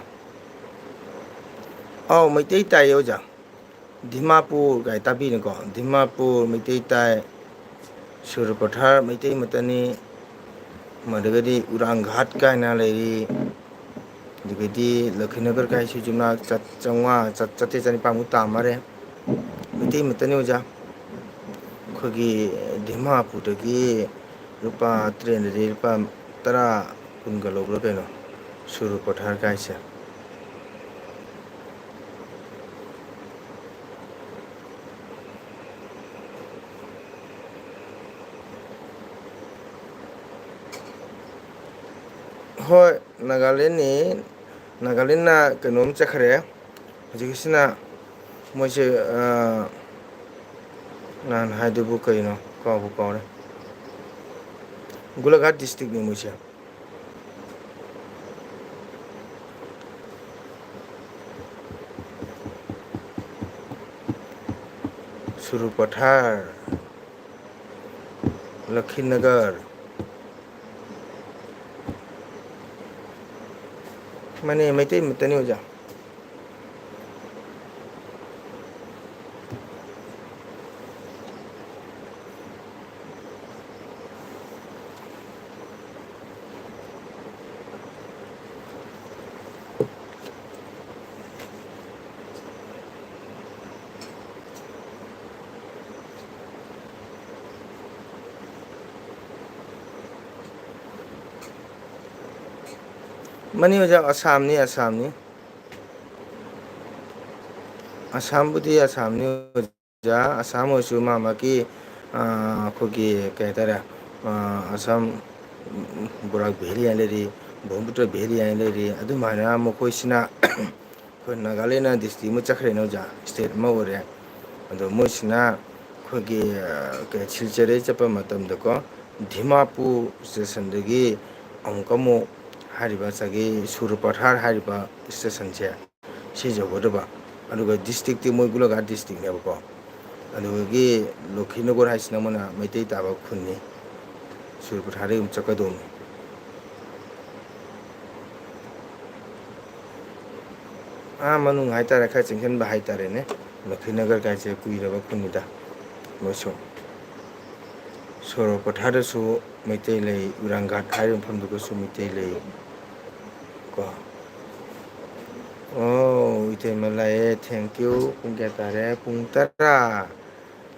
ꯑꯧ, ꯃꯩꯇꯩ ꯇꯥꯏꯌꯦ ꯑꯣꯖꯥ꯫ ꯗꯤꯃꯥꯄꯨꯔ ꯀꯥꯏ ꯇꯥꯕꯤꯅꯤꯀꯣ? ꯗꯤꯃꯥꯄꯨꯔ ꯃꯩꯇꯩ ꯇꯥꯏ, ꯁꯨꯔꯨꯄꯊꯥꯔ ꯃꯩꯇꯩ ꯃꯇꯅꯤ, ꯃꯗꯨꯗꯒꯤꯗꯤ ꯎꯔꯥꯡ ꯘꯥꯠ ꯀꯥꯏꯅ ꯂꯩꯔꯤ, ꯑꯗꯨꯗꯒꯤꯗꯤ ꯂꯈꯤꯅꯒꯔ ꯀꯥꯏꯁꯨ ꯌꯨꯝꯅꯥꯛ ꯆꯥ-, ꯆꯥꯝꯃꯉꯥ, ꯆꯥ-, ꯆꯥꯇ꯭ꯔꯦꯠ ꯆꯥꯅꯤꯄꯥꯟꯃꯨꯛ ꯇꯥ ꯃꯥꯜꯂꯦ꯫ ꯃꯩꯇꯩ ꯃꯇꯅꯤ ꯑꯣꯖꯥ꯫ ꯑꯩꯈꯣꯏꯒꯤ ꯗꯤꯃꯥꯄꯨꯔꯗꯒꯤ ꯂꯨꯄꯥ trainꯗꯗꯤ ꯂꯨꯄꯥ ꯇꯔꯥ, ꯀꯨꯟꯒ ꯂꯧꯕ꯭ꯔꯥ ꯀꯩꯅꯣ, ꯁꯨꯔꯨꯄꯊꯥꯔ ꯀꯥꯏꯁꯦ꯫ ꯍꯣꯏ, ꯅꯥꯒꯥꯂꯦꯟꯅꯤ꯫ ꯅꯥꯒꯥꯂꯦꯟꯅ ꯀꯩꯅꯣꯝ ꯆꯠꯈ꯭ꯔꯦ꯫ ꯍꯧꯖꯤꯛꯀꯤꯁꯤꯅ ꯃꯣꯏꯁꯦ, ꯑ, ꯅꯍꯥꯟ ꯍꯥꯏꯗꯨꯕꯨ ꯀꯩꯅꯣ? ꯀꯥꯎꯕꯨ ꯀꯥꯎꯔꯦ꯫ ꯒꯣꯂꯥꯘꯥꯠ districtꯅꯤ ꯃꯣꯏꯁꯦ꯫ ꯁꯨꯔꯨꯄꯊꯥꯔ, ꯂꯈꯤꯅꯒꯔ꯫ ꯃꯥꯅꯦ, ꯃꯩꯇꯩ ꯃꯠꯇꯅꯤ ꯑꯣꯖꯥ꯫ ꯃꯥꯅꯤ ꯑꯣꯖꯥ, ꯑꯁꯥꯝꯅꯤ, ꯑꯁꯥꯝꯅꯤ꯫ ꯑꯁꯥꯝꯕꯨꯗꯤ ꯑꯁꯥꯝꯅꯤ ꯑꯣꯖꯥ, ꯑꯁꯥꯝ ꯑꯣꯏꯔꯁꯨ ꯃꯥ ꯃꯥꯒꯤ, ꯑꯥ, ꯑꯩꯈꯣꯏꯒꯤ ꯀꯩ ꯍꯥꯏꯇꯥꯔꯦ, ꯑꯥ, ꯑꯁꯥꯝ, ꯎꯝ, ꯕꯣꯔꯥꯛ valley ꯍꯥꯏꯅ ꯂꯩꯔꯤ, ꯕ꯭ꯔꯍꯃꯄꯨꯇ꯭ꯔ valley ꯍꯥꯏꯅ ꯂꯩꯔꯤ꯫ ꯑꯗꯨꯃꯥꯏꯅ ꯃꯈꯣꯏꯁꯤꯅ ꯑꯩꯈꯣꯏ ꯅꯥꯒꯥꯂꯦꯟꯅ district ꯑꯃ ꯆꯠꯈ꯭ꯔꯦꯅꯦ ꯑꯣꯖꯥ, state ꯑꯃ ꯑꯣꯏꯔꯦ꯫ ꯑꯗꯣ ꯃꯣꯏꯁꯤꯅ ꯑꯩꯈꯣꯏꯒꯤ, ꯑ, ꯀꯩ, ꯁꯤꯜꯆꯔꯗꯩ ꯆꯠꯄ ꯃꯇꯝꯗꯀꯣ, ꯗꯤꯃꯥꯄꯨꯔ stationꯗꯒꯤ ꯑꯃꯨꯛꯀ ꯑꯃꯨꯛ ꯍꯥꯏꯔꯤꯕ ꯉꯁꯥꯏꯒꯤ ꯁꯨꯔꯄꯊꯥꯔ ꯍꯥꯏꯔꯤꯕ stationꯁꯦ ꯁꯤ ꯌꯧꯒꯗꯕ꯫ ꯑꯗꯨꯒ districtꯇꯤ ꯃꯣꯏ ꯒꯣꯂꯥꯘꯥꯠ districtꯅꯦꯕꯀꯣ꯫ ꯑꯗꯨꯗꯒꯤ ꯂꯣꯈꯤꯅꯒꯔ ꯍꯥꯏꯁꯤꯅ ꯑꯃꯅ ꯃꯩꯇꯩ ꯇꯥꯕ ꯈꯨꯟꯅꯤ꯫ ꯁꯨꯔꯄꯊꯥꯔꯗꯒꯤ ꯑꯃꯨꯛ ꯆꯠꯀꯗꯧꯅꯤ꯫ ꯑꯥ ꯃꯅꯨꯡ ꯍꯥꯏꯇꯥꯔꯦ, ꯈꯔ ꯆꯪꯁꯤꯟꯕ ꯍꯥꯏꯇꯥꯔꯦꯅꯦ꯫ ꯂꯈꯤꯅꯒꯔ ꯀꯥꯏꯁꯦ ꯀꯨꯏꯔꯕ ꯈꯨꯟꯅꯤꯗ ꯃꯣꯏꯁꯨ꯫ ꯁꯣꯔꯣꯄꯊꯥꯗꯁꯨ ꯃꯩꯇꯩ ꯂꯩ, ꯎꯔꯥꯡꯒꯥꯠ ꯍꯥꯏꯔꯤꯕ ꯃꯐꯝꯗꯨꯒꯁꯨ ꯃꯩꯇꯩ ꯂꯩ ꯀꯣ꯫ ꯑꯣ, ꯏꯇꯩꯃ ꯂꯥꯛꯑꯦ, thank you꯫ ꯄꯨꯡ ꯀꯌꯥ ꯇꯥꯔꯦ? ꯄꯨꯡ ꯇꯔꯥ꯫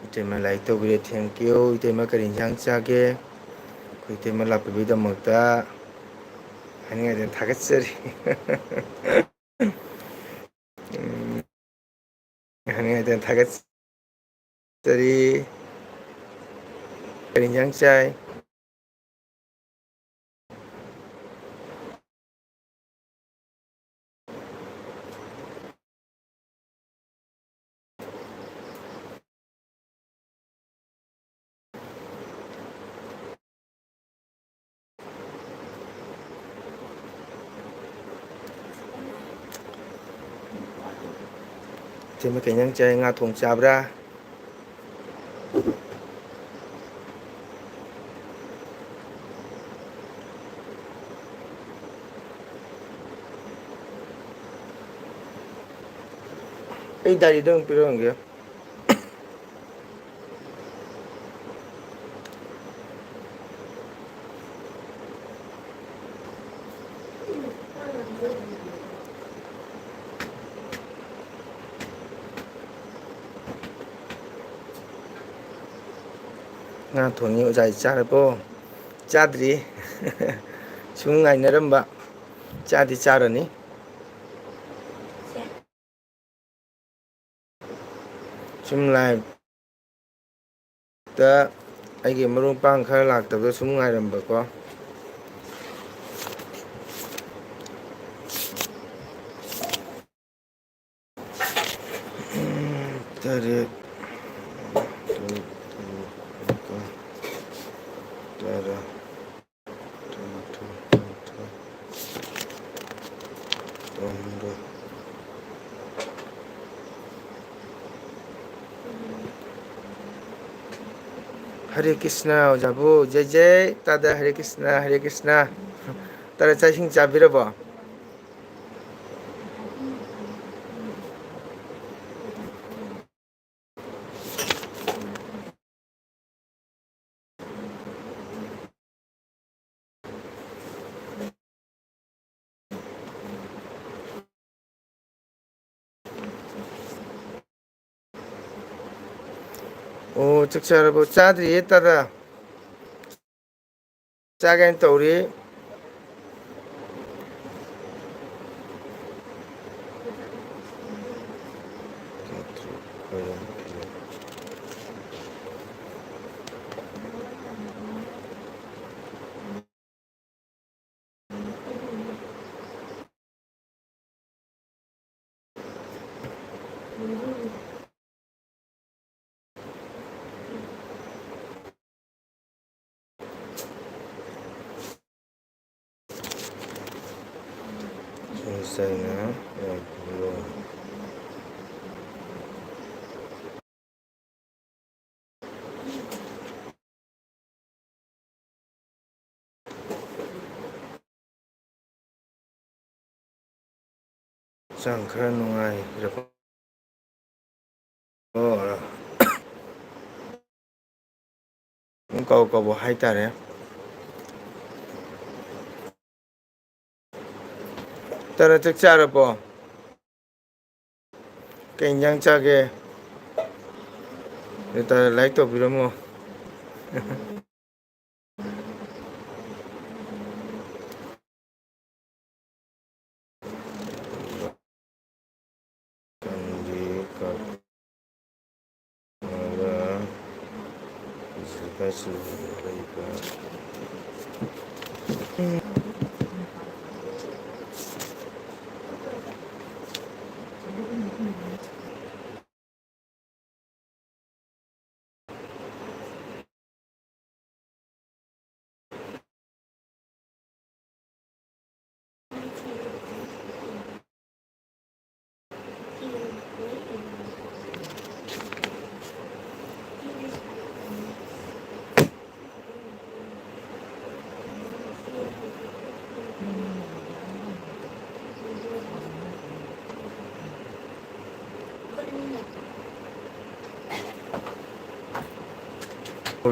ꯏꯇꯩꯃ ꯂꯥꯏꯔꯤꯛ ꯇꯧꯕꯤꯔꯦ, thank you꯫ ꯏꯇꯩꯃ ꯀꯔꯤ ꯏꯟꯁꯥꯡ ꯆꯥꯒꯦ? ꯑꯩꯈꯣꯏ ꯏꯇꯩꯃ ꯂꯥꯛꯄꯤꯕꯒꯤꯗꯃꯛꯇ ꯍꯥꯏꯅꯤꯡꯉꯥꯏꯗꯅ ꯊꯥꯒꯠꯆꯔꯤ꯫ ꯎꯝ, ꯍꯥꯏꯅꯤꯡꯉꯥꯏꯗꯅ ꯊꯥꯒꯠꯆꯔꯤ꯫ ꯀꯔꯤ ꯏꯟꯁꯥꯡ ꯆꯥꯏ? ꯁꯤꯃ ꯀꯩ ꯏꯟꯖꯥꯡ ꯆꯥꯏ? ꯉꯥ ꯊꯣꯡ ꯆꯥꯕ꯭ꯔꯥ? ꯑꯩ ꯗꯥꯏꯔꯤꯗ ꯑꯃꯨꯛ ꯄꯤꯔꯝꯒꯦ꯫ ꯉꯥ ꯊꯣꯡꯉꯤ꯫ ꯑꯣꯖꯥꯗꯤ ꯆꯥꯔꯕꯣ? ꯆꯥꯗ꯭ꯔꯤ꯫ ꯁꯨꯝ ꯉꯥꯏꯅꯔꯝꯕ꯫ ꯆꯥꯗꯤ ꯆꯥꯔꯅꯤ꯫ ꯁꯨꯝ ꯂꯥꯏꯞꯇ ꯑꯩꯒꯤ ꯃꯔꯨꯞ ꯃꯄꯥꯡ ꯈꯔ ꯂꯥꯛꯇꯕꯗ ꯁꯨꯝ ꯉꯥꯏꯔꯝꯕꯀꯣ꯫ ꯇꯔꯦꯠ, ꯇꯔꯨꯛ, ꯇꯔꯦꯠ, ꯅꯤꯄꯥꯜ, ꯇꯔꯥ, ꯇꯔꯥꯃꯥꯊꯣꯏ, ꯇꯔꯥꯅꯤꯊꯣꯏ, ꯇꯔꯥꯍꯨꯝꯗꯣꯏ꯫ ꯍꯔꯦ ꯀ꯭ꯔꯤꯁꯅ, ꯑꯣꯖꯥꯕꯨ ꯖꯩ ꯖꯩ꯫ ꯇꯥꯗ, ꯍꯔꯦ ꯀ꯭ꯔꯤꯁꯅ, ꯍꯔꯦ ꯀ꯭ꯔꯤꯁꯅ꯫ ꯇꯥꯗ, ꯆꯥꯛ ꯏꯁꯤꯡ ꯆꯥꯕꯤꯔꯕꯣ? ꯑꯣ, ꯆꯥꯛ ꯆꯥꯔꯕꯣ? ꯆꯥꯗ꯭ꯔꯤꯌꯦ ꯇꯥꯗ꯫ ꯆꯥꯒꯦꯅ ꯇꯧꯔꯤ꯫ ꯁꯨꯝ ꯆꯩꯅ ꯌꯥꯝ ꯂꯣ꯫ ꯍꯛꯆꯥꯡ ꯈꯔ ꯅꯨꯡꯉꯥꯏꯔꯛꯄ, ꯑꯣ, ꯀꯧ ꯀꯧꯕ ꯍꯥꯏꯇꯥꯔꯦ꯫ ꯇꯔꯥ, ꯆꯥꯛ ꯆꯥꯔꯕꯣ? ꯀꯩ ꯏꯟꯖꯥꯡ ꯆꯥꯒꯦ? ꯂꯥꯏꯛ ꯇꯧꯕꯤꯔꯝꯃꯣ꯫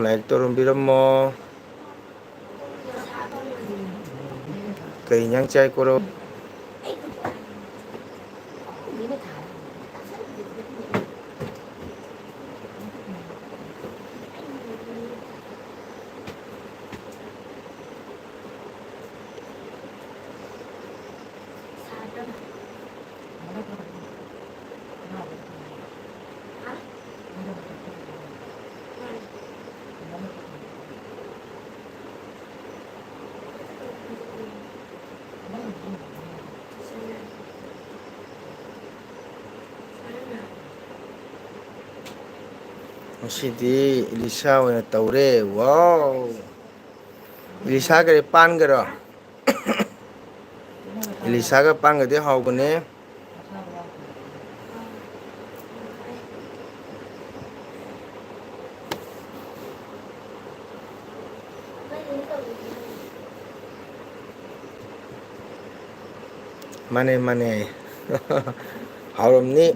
ꯂꯥꯏꯛ ꯇꯧꯔꯝꯕꯤꯔꯝꯃꯣ꯫ ꯀꯩ ꯏꯟꯖꯥꯡ ꯆꯥꯏ ꯀꯣꯔꯣ? ꯉꯁꯤꯗꯤ ꯏꯂꯤꯁꯥ ꯑꯣꯏꯅ ꯇꯧꯔꯦ꯫ ꯋꯥꯎ! ꯏꯂꯤꯁꯥꯒꯗꯤ ꯄꯥꯟꯒꯔꯣ? ꯏꯂꯤꯁꯥꯒ ꯄꯥꯟꯒꯗꯤ ꯍꯥꯎꯕꯅꯦ꯫ ꯃꯥꯅꯦ, ꯃꯥꯅꯦ꯫ ꯍꯥꯎꯔꯝꯅꯤ꯫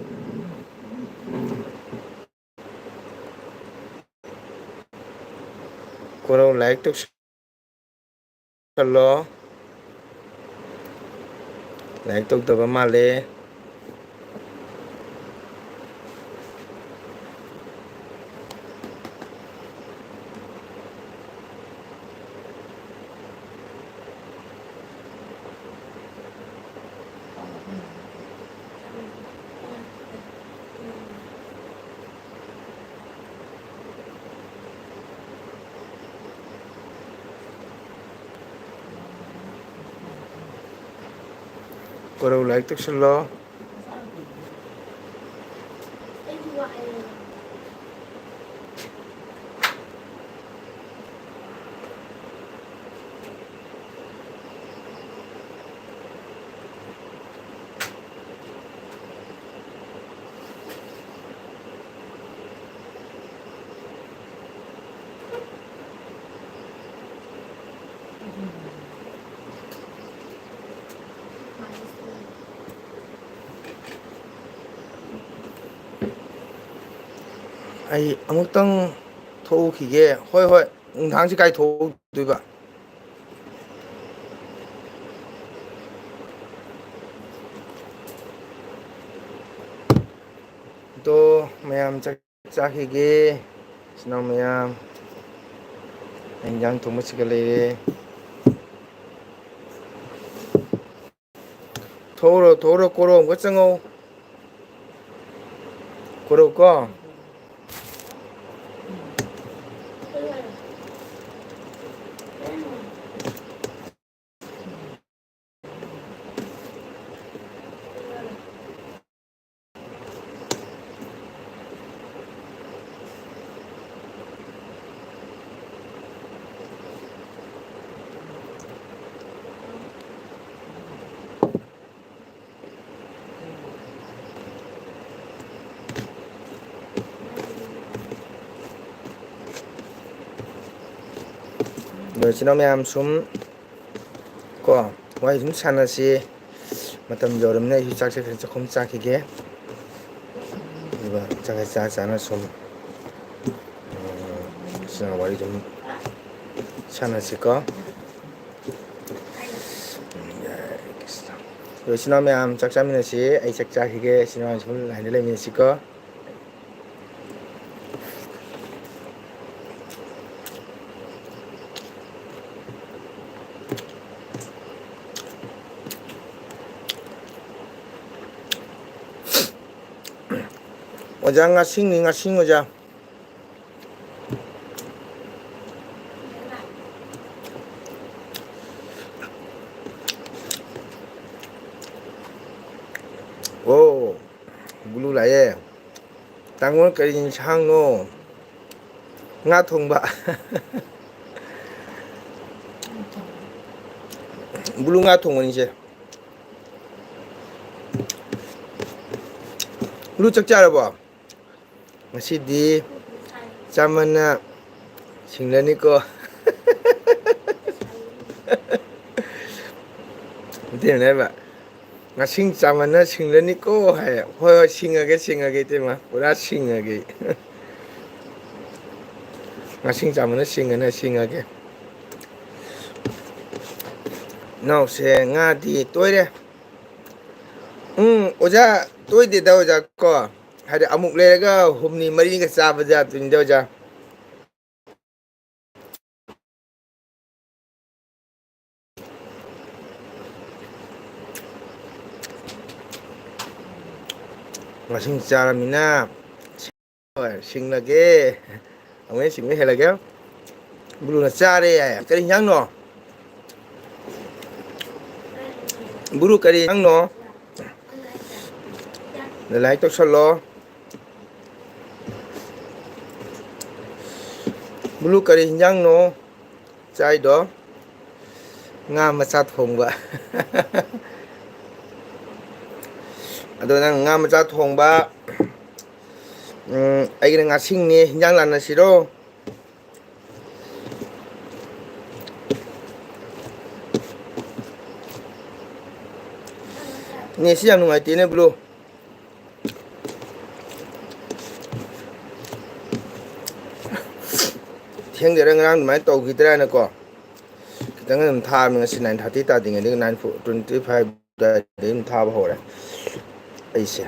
ꯀꯣꯔꯧ, like ꯇꯧꯁꯜꯂꯣ꯫ Like ꯇꯧꯗꯕ ꯃꯥꯜꯂꯦ꯫ ꯀꯣꯔꯧ, like ꯇꯧꯁꯜꯂꯣ꯫ ꯑꯩ ꯑꯃꯨꯛꯇꯪ ꯊꯣꯛꯎꯈꯤꯒꯦ꯫ ꯍꯣꯏ, ꯍꯣꯏ, ꯅꯨꯡꯗꯥꯡꯁꯤ ꯀꯥꯏ ꯊꯣꯛꯎꯗꯣꯏꯕ? ꯑꯗꯣ ꯃꯌꯥꯝ ꯆꯥꯛ ꯆꯥꯈꯤꯒꯦ, ꯏꯆꯤꯟ ꯏꯅꯥꯎ ꯃꯌꯥꯝ꯫ ꯑꯩ ꯏꯟꯖꯥꯡ ꯊꯣꯡꯕ ꯁꯤꯒ ꯂꯩꯔꯦ꯫ ꯊꯣꯛꯎꯔꯣ, ꯊꯣꯛꯎꯔꯣ, ꯀꯣꯔꯧ ꯑꯃꯨꯛꯀ ꯆꯪꯉꯧ꯫ ꯀꯣꯔꯧ ꯀꯣ꯫ ꯑꯗꯣ ꯏꯆꯤꯟ ꯏꯅꯥꯎ ꯃꯌꯥꯝ ꯁꯨꯝ ꯀꯣ, ꯋꯥꯔꯤ ꯁꯨꯝ ꯁꯥꯟꯅꯁꯤ꯫ ꯃꯇꯝ ꯌꯧꯔꯝꯅꯤꯅ ꯑꯩꯁꯨ ꯆꯥꯛ ꯆꯥ-, ꯆꯥꯛꯈꯨꯝ ꯆꯥꯈꯤꯒꯦ꯫ ꯑꯗꯨꯒ ꯆꯥꯛ ꯆꯥ ꯆꯥꯅ ꯁꯨꯝ, ꯎꯝ, ꯏꯆꯤꯟ ꯏꯅꯥꯎ ꯋꯥꯔꯤ ꯑꯗꯨꯝ ꯁꯥꯟꯅꯁꯤꯀꯣ꯫ ꯑꯗꯣ ꯏꯆꯤꯟ ꯏꯅꯥꯎ ꯃꯌꯥꯝ ꯆꯥꯛ ꯆꯥꯃꯤꯟꯅꯁꯤ꯫ ꯑꯩ ꯆꯥꯛ ꯆꯥꯈꯤꯒꯦ꯫ ꯏꯆꯤꯟ ꯏꯅꯥꯎ ꯁꯨꯝ ꯂꯥꯏꯟꯗ ꯂꯩꯃꯤꯟꯅꯁꯤꯀꯣ꯫ ꯑꯣꯖꯥ, ꯉꯥꯁꯤꯡꯅꯤ, ꯉꯥꯁꯤꯡ ꯑꯣꯖꯥ꯫ ꯑꯣ, ꯕ꯭ꯂꯨ ꯂꯥꯛꯑꯦ꯫ ꯇꯥꯃꯣ, ꯀꯔꯤ ꯏꯟꯁꯥꯡꯅꯣ? ꯉꯥ ꯊꯣꯡꯕ꯫ ꯕ꯭ꯂꯨ, ꯉꯥ ꯊꯣꯡꯕꯅꯤꯁꯦ꯫ ꯕ꯭ꯂꯨ, ꯆꯥꯛ ꯆꯥꯔꯕꯣ? ꯉꯁꯤꯗꯤ ꯆꯥꯃꯅ ꯁꯤꯡꯂꯅꯤꯀꯣ꯫ ꯏꯇꯩꯃꯅ ꯍꯥꯏꯕ, "ꯉꯁꯤꯡ ꯆꯥꯃꯅ ꯁꯤꯡꯂꯅꯤꯀꯣ" ꯍꯥꯏ꯫ "ꯍꯣꯏ, ꯍꯣꯏ, ꯁꯤꯡꯉꯒꯦ, ꯁꯤꯡꯉꯒꯦ ꯏꯇꯩꯃ, ꯄꯨꯔꯥ ꯁꯤꯡꯉꯒꯦ꯫ ꯉꯁꯤꯡ ꯆꯥꯃꯅ ꯁꯤꯡꯉꯅ ꯁꯤꯡꯉꯒꯦ"꯫ ꯏꯅꯥꯎꯁꯦ ꯉꯥꯗꯤ ꯇꯣꯏꯔꯦ꯫ ꯎꯝ, ꯑꯣꯖꯥ, ꯇꯣꯏꯗꯦꯗ ꯑꯣꯖꯥ ꯀꯣ꯫ ꯍꯥꯏꯗꯤ ꯑꯃꯨꯛ ꯂꯩꯔꯒ ꯍꯨꯝꯅꯤ ꯃꯔꯤꯒ ꯆꯥꯕ ꯖꯥꯠꯇꯨꯅꯤꯗ ꯑꯣꯖꯥ꯫ ꯃꯁꯤꯡ ꯆꯥꯔꯃꯤꯅ ꯍꯣꯏ, ꯁꯤꯡꯂꯒꯦ꯫ ꯑꯃꯨꯛ ꯍꯦꯟꯅ ꯁꯤꯡꯕ ꯍꯦꯜꯂꯒꯦ꯫ ꯕ꯭ꯂꯨꯅ ꯆꯥꯔꯦ ꯍꯥꯏ꯫ ꯀꯔꯤ ꯍꯤꯟꯖꯥꯡꯅꯣ? ꯕ꯭ꯂꯨ, ꯀꯔꯤ ꯍꯤꯟꯖꯥꯡꯅꯣ? ꯂꯥꯏꯛ ꯇꯧꯁꯜꯂꯣ꯫ ꯕ꯭ꯂꯨ, ꯀꯔꯤ ꯍꯤꯟꯖꯥꯡꯅꯣ ꯆꯥꯏꯗꯣ? ꯉꯥ ꯃꯆꯥ ꯊꯣꯡꯕ꯫ ꯑꯗꯣ ꯅꯪ ꯉꯥ ꯃꯆꯥ ꯊꯣꯡꯕ, ꯎꯝ, ꯑꯩꯒꯤꯅ ꯉꯥꯁꯤꯡꯅꯦ꯫ ꯍꯤꯟꯖꯥꯡ ꯂꯥꯟꯅꯁꯤꯔꯣ? ꯅꯦꯠꯁꯤ ꯌꯥꯝ ꯅꯨꯡꯉꯥꯏꯇꯦꯅꯦ, ꯕ꯭ꯔꯣ꯫ ꯊꯦꯡꯗꯔ ꯉꯔꯥꯡ ꯑꯗꯨꯃꯥꯏꯅ ꯇꯧꯈꯤꯗ꯭ꯔꯥꯅꯀꯣ꯫ ꯈꯤꯇꯪ ꯑꯗꯨꯝ ꯊꯥꯕꯅꯤ ꯉꯁꯤ, nine thirty ꯇꯥꯗ꯭ꯔꯤꯉꯩꯗꯒꯤ nine twenty five ꯑꯗꯨꯋꯥꯏꯗꯒꯤ ꯑꯗꯨꯝ ꯊꯥꯕ ꯍꯧꯔꯦ ꯑꯩꯁꯦ꯫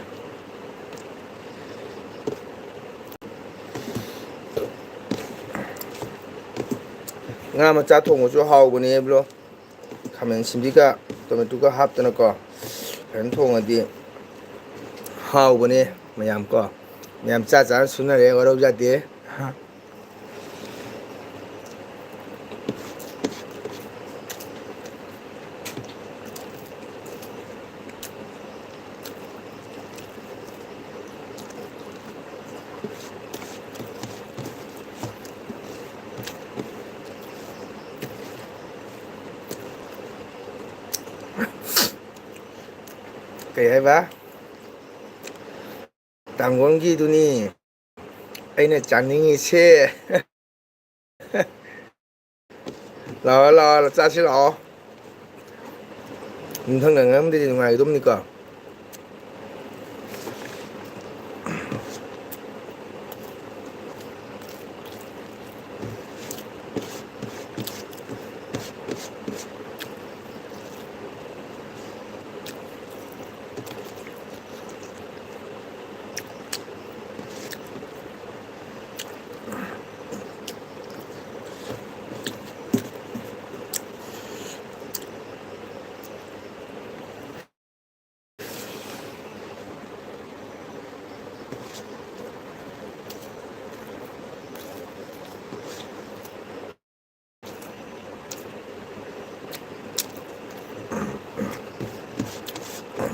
ꯉꯥ ꯃꯆꯥ ꯊꯣꯡꯕꯁꯨ ꯍꯥꯎꯕꯅꯦ, ꯕ꯭ꯔꯣ꯫ ꯈꯥꯃꯦꯟ ꯑꯁꯤꯟꯕꯤꯒ ꯇꯣꯃꯦꯇꯣꯒ ꯍꯥꯞꯇꯅꯀꯣ, ꯐꯖꯅ ꯊꯣꯡꯉꯗꯤ ꯍꯥꯎꯕꯅꯦ꯫ ꯃꯌꯥꯝ ꯀꯣ, ꯃꯌꯥꯝ ꯆꯥ ꯆꯥꯅ ꯁꯨꯅꯔꯦ, ꯋꯥꯔꯧ ꯌꯥꯗꯦ꯫ ꯀꯩ ꯍꯥꯏꯕ? ꯇꯥꯡꯒꯣꯜꯒꯤꯗꯨꯅꯤ ꯑꯩꯅ ꯆꯥꯅꯤꯡꯉꯤꯁꯦ꯫ ꯂꯥꯛꯑꯣ, ꯂꯥꯛꯑꯣ, ꯆꯥꯁꯤ ꯂꯥꯛꯑꯣ꯫ ꯌꯨꯝꯊꯪꯅ ꯉꯝꯗ꯭ꯔꯗꯤ ꯅꯨꯡꯉꯥꯏꯒꯗꯧꯕꯅꯤꯀꯣ꯫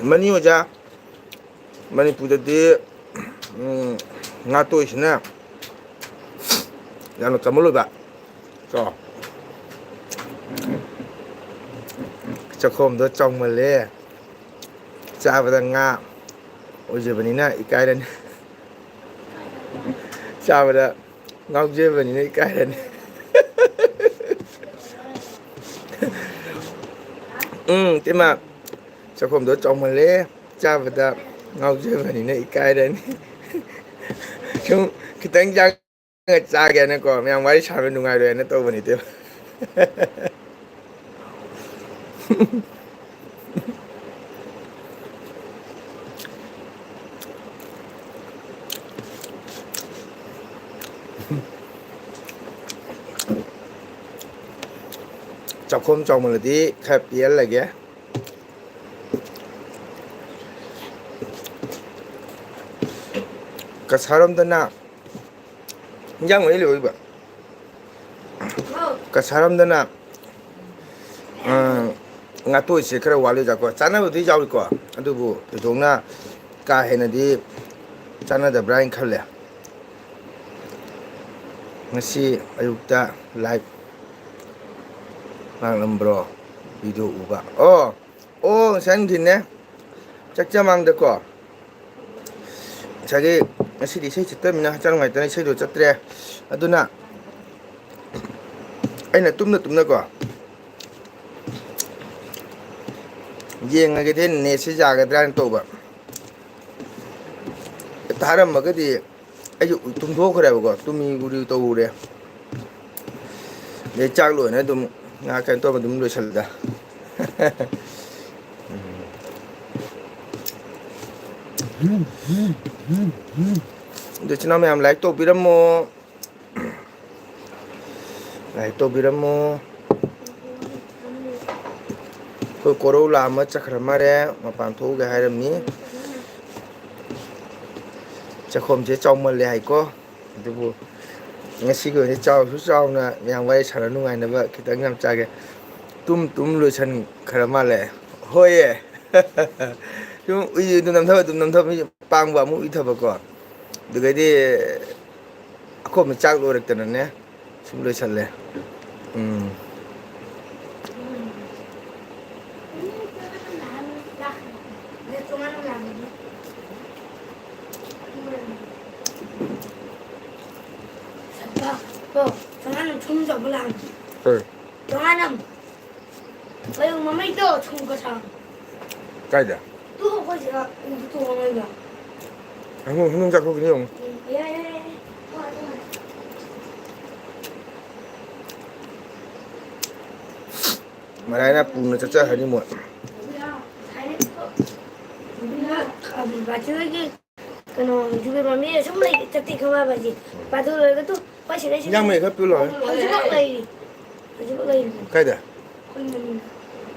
ꯃꯅꯤ ꯑꯣꯖꯥ, ꯃꯅꯤꯄꯨꯔꯗꯗꯤ, ꯎꯝ, ꯉꯥ ꯇꯣꯏꯁꯤꯅ ꯌꯥꯝꯅ ꯀꯃꯟ ꯑꯣꯏꯕ꯫ ꯀꯣ꯫ ꯆꯥꯛꯈꯣꯝꯗꯣ ꯆꯥꯎꯃꯜꯂꯦ꯫ ꯆꯥꯕꯗ ꯉꯥ ꯑꯣꯏꯖꯕꯅꯤꯅ ꯏꯀꯥꯏꯔꯅꯤ꯫ ꯆꯥꯕꯗ ꯉꯥꯎꯖꯕꯅꯤꯅ ꯏꯀꯥꯏꯔꯅꯤ꯫ ꯎꯝ, ꯏꯇꯩꯃ꯫ ꯆꯥꯛꯈꯣꯝꯗꯣ ꯆꯥꯎꯃꯜꯂꯦ, ꯆꯥꯕꯗ ꯉꯥꯎꯖꯕꯅꯤꯅ ꯏꯀꯥꯏꯔꯅꯤ꯫ ꯁꯨꯝ ꯈꯤꯇꯪ ꯆꯥ-, ꯆꯥꯒꯦꯅꯀꯣ, ꯃꯌꯥꯝ ꯋꯥꯔꯤ ꯁꯥꯕ ꯅꯨꯡꯉꯥꯏꯔꯣꯏꯅ ꯇꯧꯕꯅꯤ ꯏꯇꯩꯃ꯫ ꯆꯥꯛꯈꯣꯝ ꯆꯥꯎꯃꯜꯂꯗꯤ ꯈꯔ ꯄꯤꯍꯜꯂꯒꯦ꯫ ꯀꯁꯥꯔꯣꯝꯗꯅ ꯏꯟꯖꯥꯡ ꯃꯍꯤ ꯂꯣꯏꯕ꯫ ꯀꯁꯥꯔꯣꯝꯗꯅ, ꯑ, ꯉꯥꯇꯣꯏꯁꯦ ꯈꯔ ꯋꯥꯠꯂꯤꯗꯀꯣ꯫ ꯆꯥꯅꯕꯗꯤ ꯌꯥꯎꯏꯀꯣ, ꯑꯗꯨꯕꯨ ꯊꯣꯏꯗꯣꯛꯅ ꯀꯥ ꯍꯦꯟꯅꯗꯤ ꯆꯥꯟꯅꯗꯕ꯭ꯔꯥ ꯍꯥꯏꯅ ꯈꯜꯂꯦ꯫ ꯉꯁꯤ ꯑꯌꯨꯛꯇ live ꯂꯥꯛꯂꯝꯕ꯭ꯔꯣ? Video ꯎꯕ꯫ ꯑꯣ, ꯑꯣ, ꯉꯁꯥꯏ ꯅꯨꯡꯊꯤꯟꯅꯦ꯫ ꯆꯥꯛ ꯆꯥ ꯃꯥꯡꯗꯀꯣ꯫ ꯉꯁꯥꯏꯒꯤ, ꯉꯁꯤꯗꯤ ꯏꯁꯩ ꯆꯠꯇꯕꯅꯤꯅ ꯍꯛꯆꯥꯡ ꯅꯨꯡꯉꯥꯏꯇꯅ ꯏꯁꯩꯗꯣ ꯆꯠꯇ꯭ꯔꯦ꯫ ꯑꯗꯨꯅ ꯑꯩꯅ ꯇꯨꯝꯅ ꯇꯨꯝꯅꯀꯣ, ꯌꯦꯡꯉꯒꯦꯗꯤ ꯅꯦꯠꯁꯤ ꯌꯥꯒꯗ꯭ꯔꯥꯅ ꯇꯧꯕ꯫ ꯊꯥꯔꯝꯃꯒꯗꯤ ꯑꯩꯁꯨ ꯇꯨꯝꯊꯣꯛꯈ꯭ꯔꯦꯕꯀꯣ, ꯇꯨꯝꯃꯤ ꯎꯔꯤ ꯇꯧꯔꯨꯔꯦ꯫ ꯑꯗꯩ ꯆꯥꯛ ꯂꯣꯏꯔꯦ ꯑꯗꯨꯝ ꯉꯥꯏꯍꯥꯛ ꯀꯩꯅꯣ ꯇꯧꯔꯒ ꯑꯗꯨꯝ ꯂꯣꯏꯁꯜꯂꯤꯗ꯫ ꯑꯗꯨ ꯏꯆꯤꯟ ꯏꯅꯥꯎ ꯃꯌꯥꯝ like ꯇꯧꯕꯤꯔꯝꯃꯣ꯫ Like ꯇꯧꯕꯤꯔꯝꯃꯣ꯫ ꯑꯩꯈꯣꯏ ꯀꯣꯔꯧ ꯂꯥꯛꯑꯝꯃ ꯆꯠꯈ꯭ꯔ ꯃꯥꯜꯂꯦ, ꯃꯄꯥꯟ ꯊꯣꯛꯎꯒꯦ ꯍꯥꯏꯔꯝꯃꯤ꯫ ꯆꯥꯛꯈꯣꯝꯁꯦ ꯆꯥꯎꯃꯜꯂꯦ ꯍꯥꯏꯀꯣ꯫ ꯑꯗꯨꯕꯨ ꯉꯁꯤꯒꯤ ꯑꯣꯏꯅ ꯆꯥꯎꯁꯨ ꯆꯥꯎꯅ ꯃꯌꯥꯝ ꯋꯥꯔꯤ ꯁꯥꯟꯅ ꯅꯨꯡꯉꯥꯏꯅꯕ ꯈꯤꯇꯪ ꯌꯥꯝ ꯆꯥꯒꯦ꯫ ꯇꯨꯝ ꯇꯨꯝ ꯂꯣꯏꯁꯟꯈ꯭ꯔ ꯃꯥꯜꯂꯦ꯫ ꯍꯣꯏꯌꯦ꯫ ꯁꯨꯝ ꯎꯏ ꯑꯗꯨꯝ ꯅꯝꯊꯕ ꯑꯗꯨꯝ ꯅꯝꯊꯕ ꯃꯤ ꯄꯥꯡꯕ ꯑꯃꯨꯛ ꯎꯏꯊꯕꯀꯣ꯫ ꯑꯗꯨꯒꯩꯗꯤ ꯑꯩꯈꯣꯏ ꯆꯥꯛ ꯂꯣꯏꯔꯛꯇꯅꯅꯦ꯫ ꯁꯨꯝ ꯂꯣꯏꯁꯜꯂꯦ꯫ ꯎꯝ꯫ ꯀꯩ? ꯃꯌꯨꯝ ꯃꯃꯩꯗꯣ ꯊꯨꯝꯒ ꯆꯥꯡ꯫ ꯀꯥꯏꯗ? ꯇꯨ ꯑꯩꯈꯣꯏ ꯁꯤꯗ ꯎꯗꯤ ꯇꯣꯡꯉꯔꯣꯏꯗ꯫ ꯍꯥꯅꯨ-, ꯍꯥꯅꯨ ꯆꯥꯛꯊꯣꯛꯈꯤꯅꯤ ꯌꯦꯡꯉꯨ꯫ ꯎꯝ, ꯌꯥꯏ, ꯌꯥꯏ, ꯌꯥꯏ, ꯌꯥꯏ꯫ ꯇꯣꯡꯉꯣ, ꯇꯣꯡꯉꯣ꯫ ꯃꯔꯥꯏꯅ ꯄꯨꯅ ꯆꯠꯆꯈ꯭ꯔꯅꯤ ꯃꯣꯏ꯫ ꯕꯥꯆꯧꯒꯤ ꯀꯩꯅꯣ, ꯖꯨꯕꯦꯔ ꯃꯃꯤ ꯁꯨꯝ ꯂꯩ, ꯆꯠꯇꯦ ꯈꯪꯉꯕ ꯍꯧꯖꯤꯛ꯫ ꯕꯥꯆꯧ ꯂꯣꯏꯔꯒ ꯇꯨ ꯑꯩꯈꯣꯏ ꯁꯤꯗ, ꯁꯤꯗ ꯏꯟꯖꯥꯡ ꯃꯩ ꯈꯔ ꯄꯤꯌꯨ ꯂꯥꯎꯅꯦ꯫ ꯍꯧꯖꯤꯛꯐꯥꯎ ꯂꯩꯔꯤ꯫ ꯍꯧꯖꯤꯛꯐꯥꯎ ꯂꯩꯔꯤ꯫ ꯀꯥꯏꯗ? ꯑꯩꯈꯣꯏ ꯃꯅꯤꯡꯗ꯫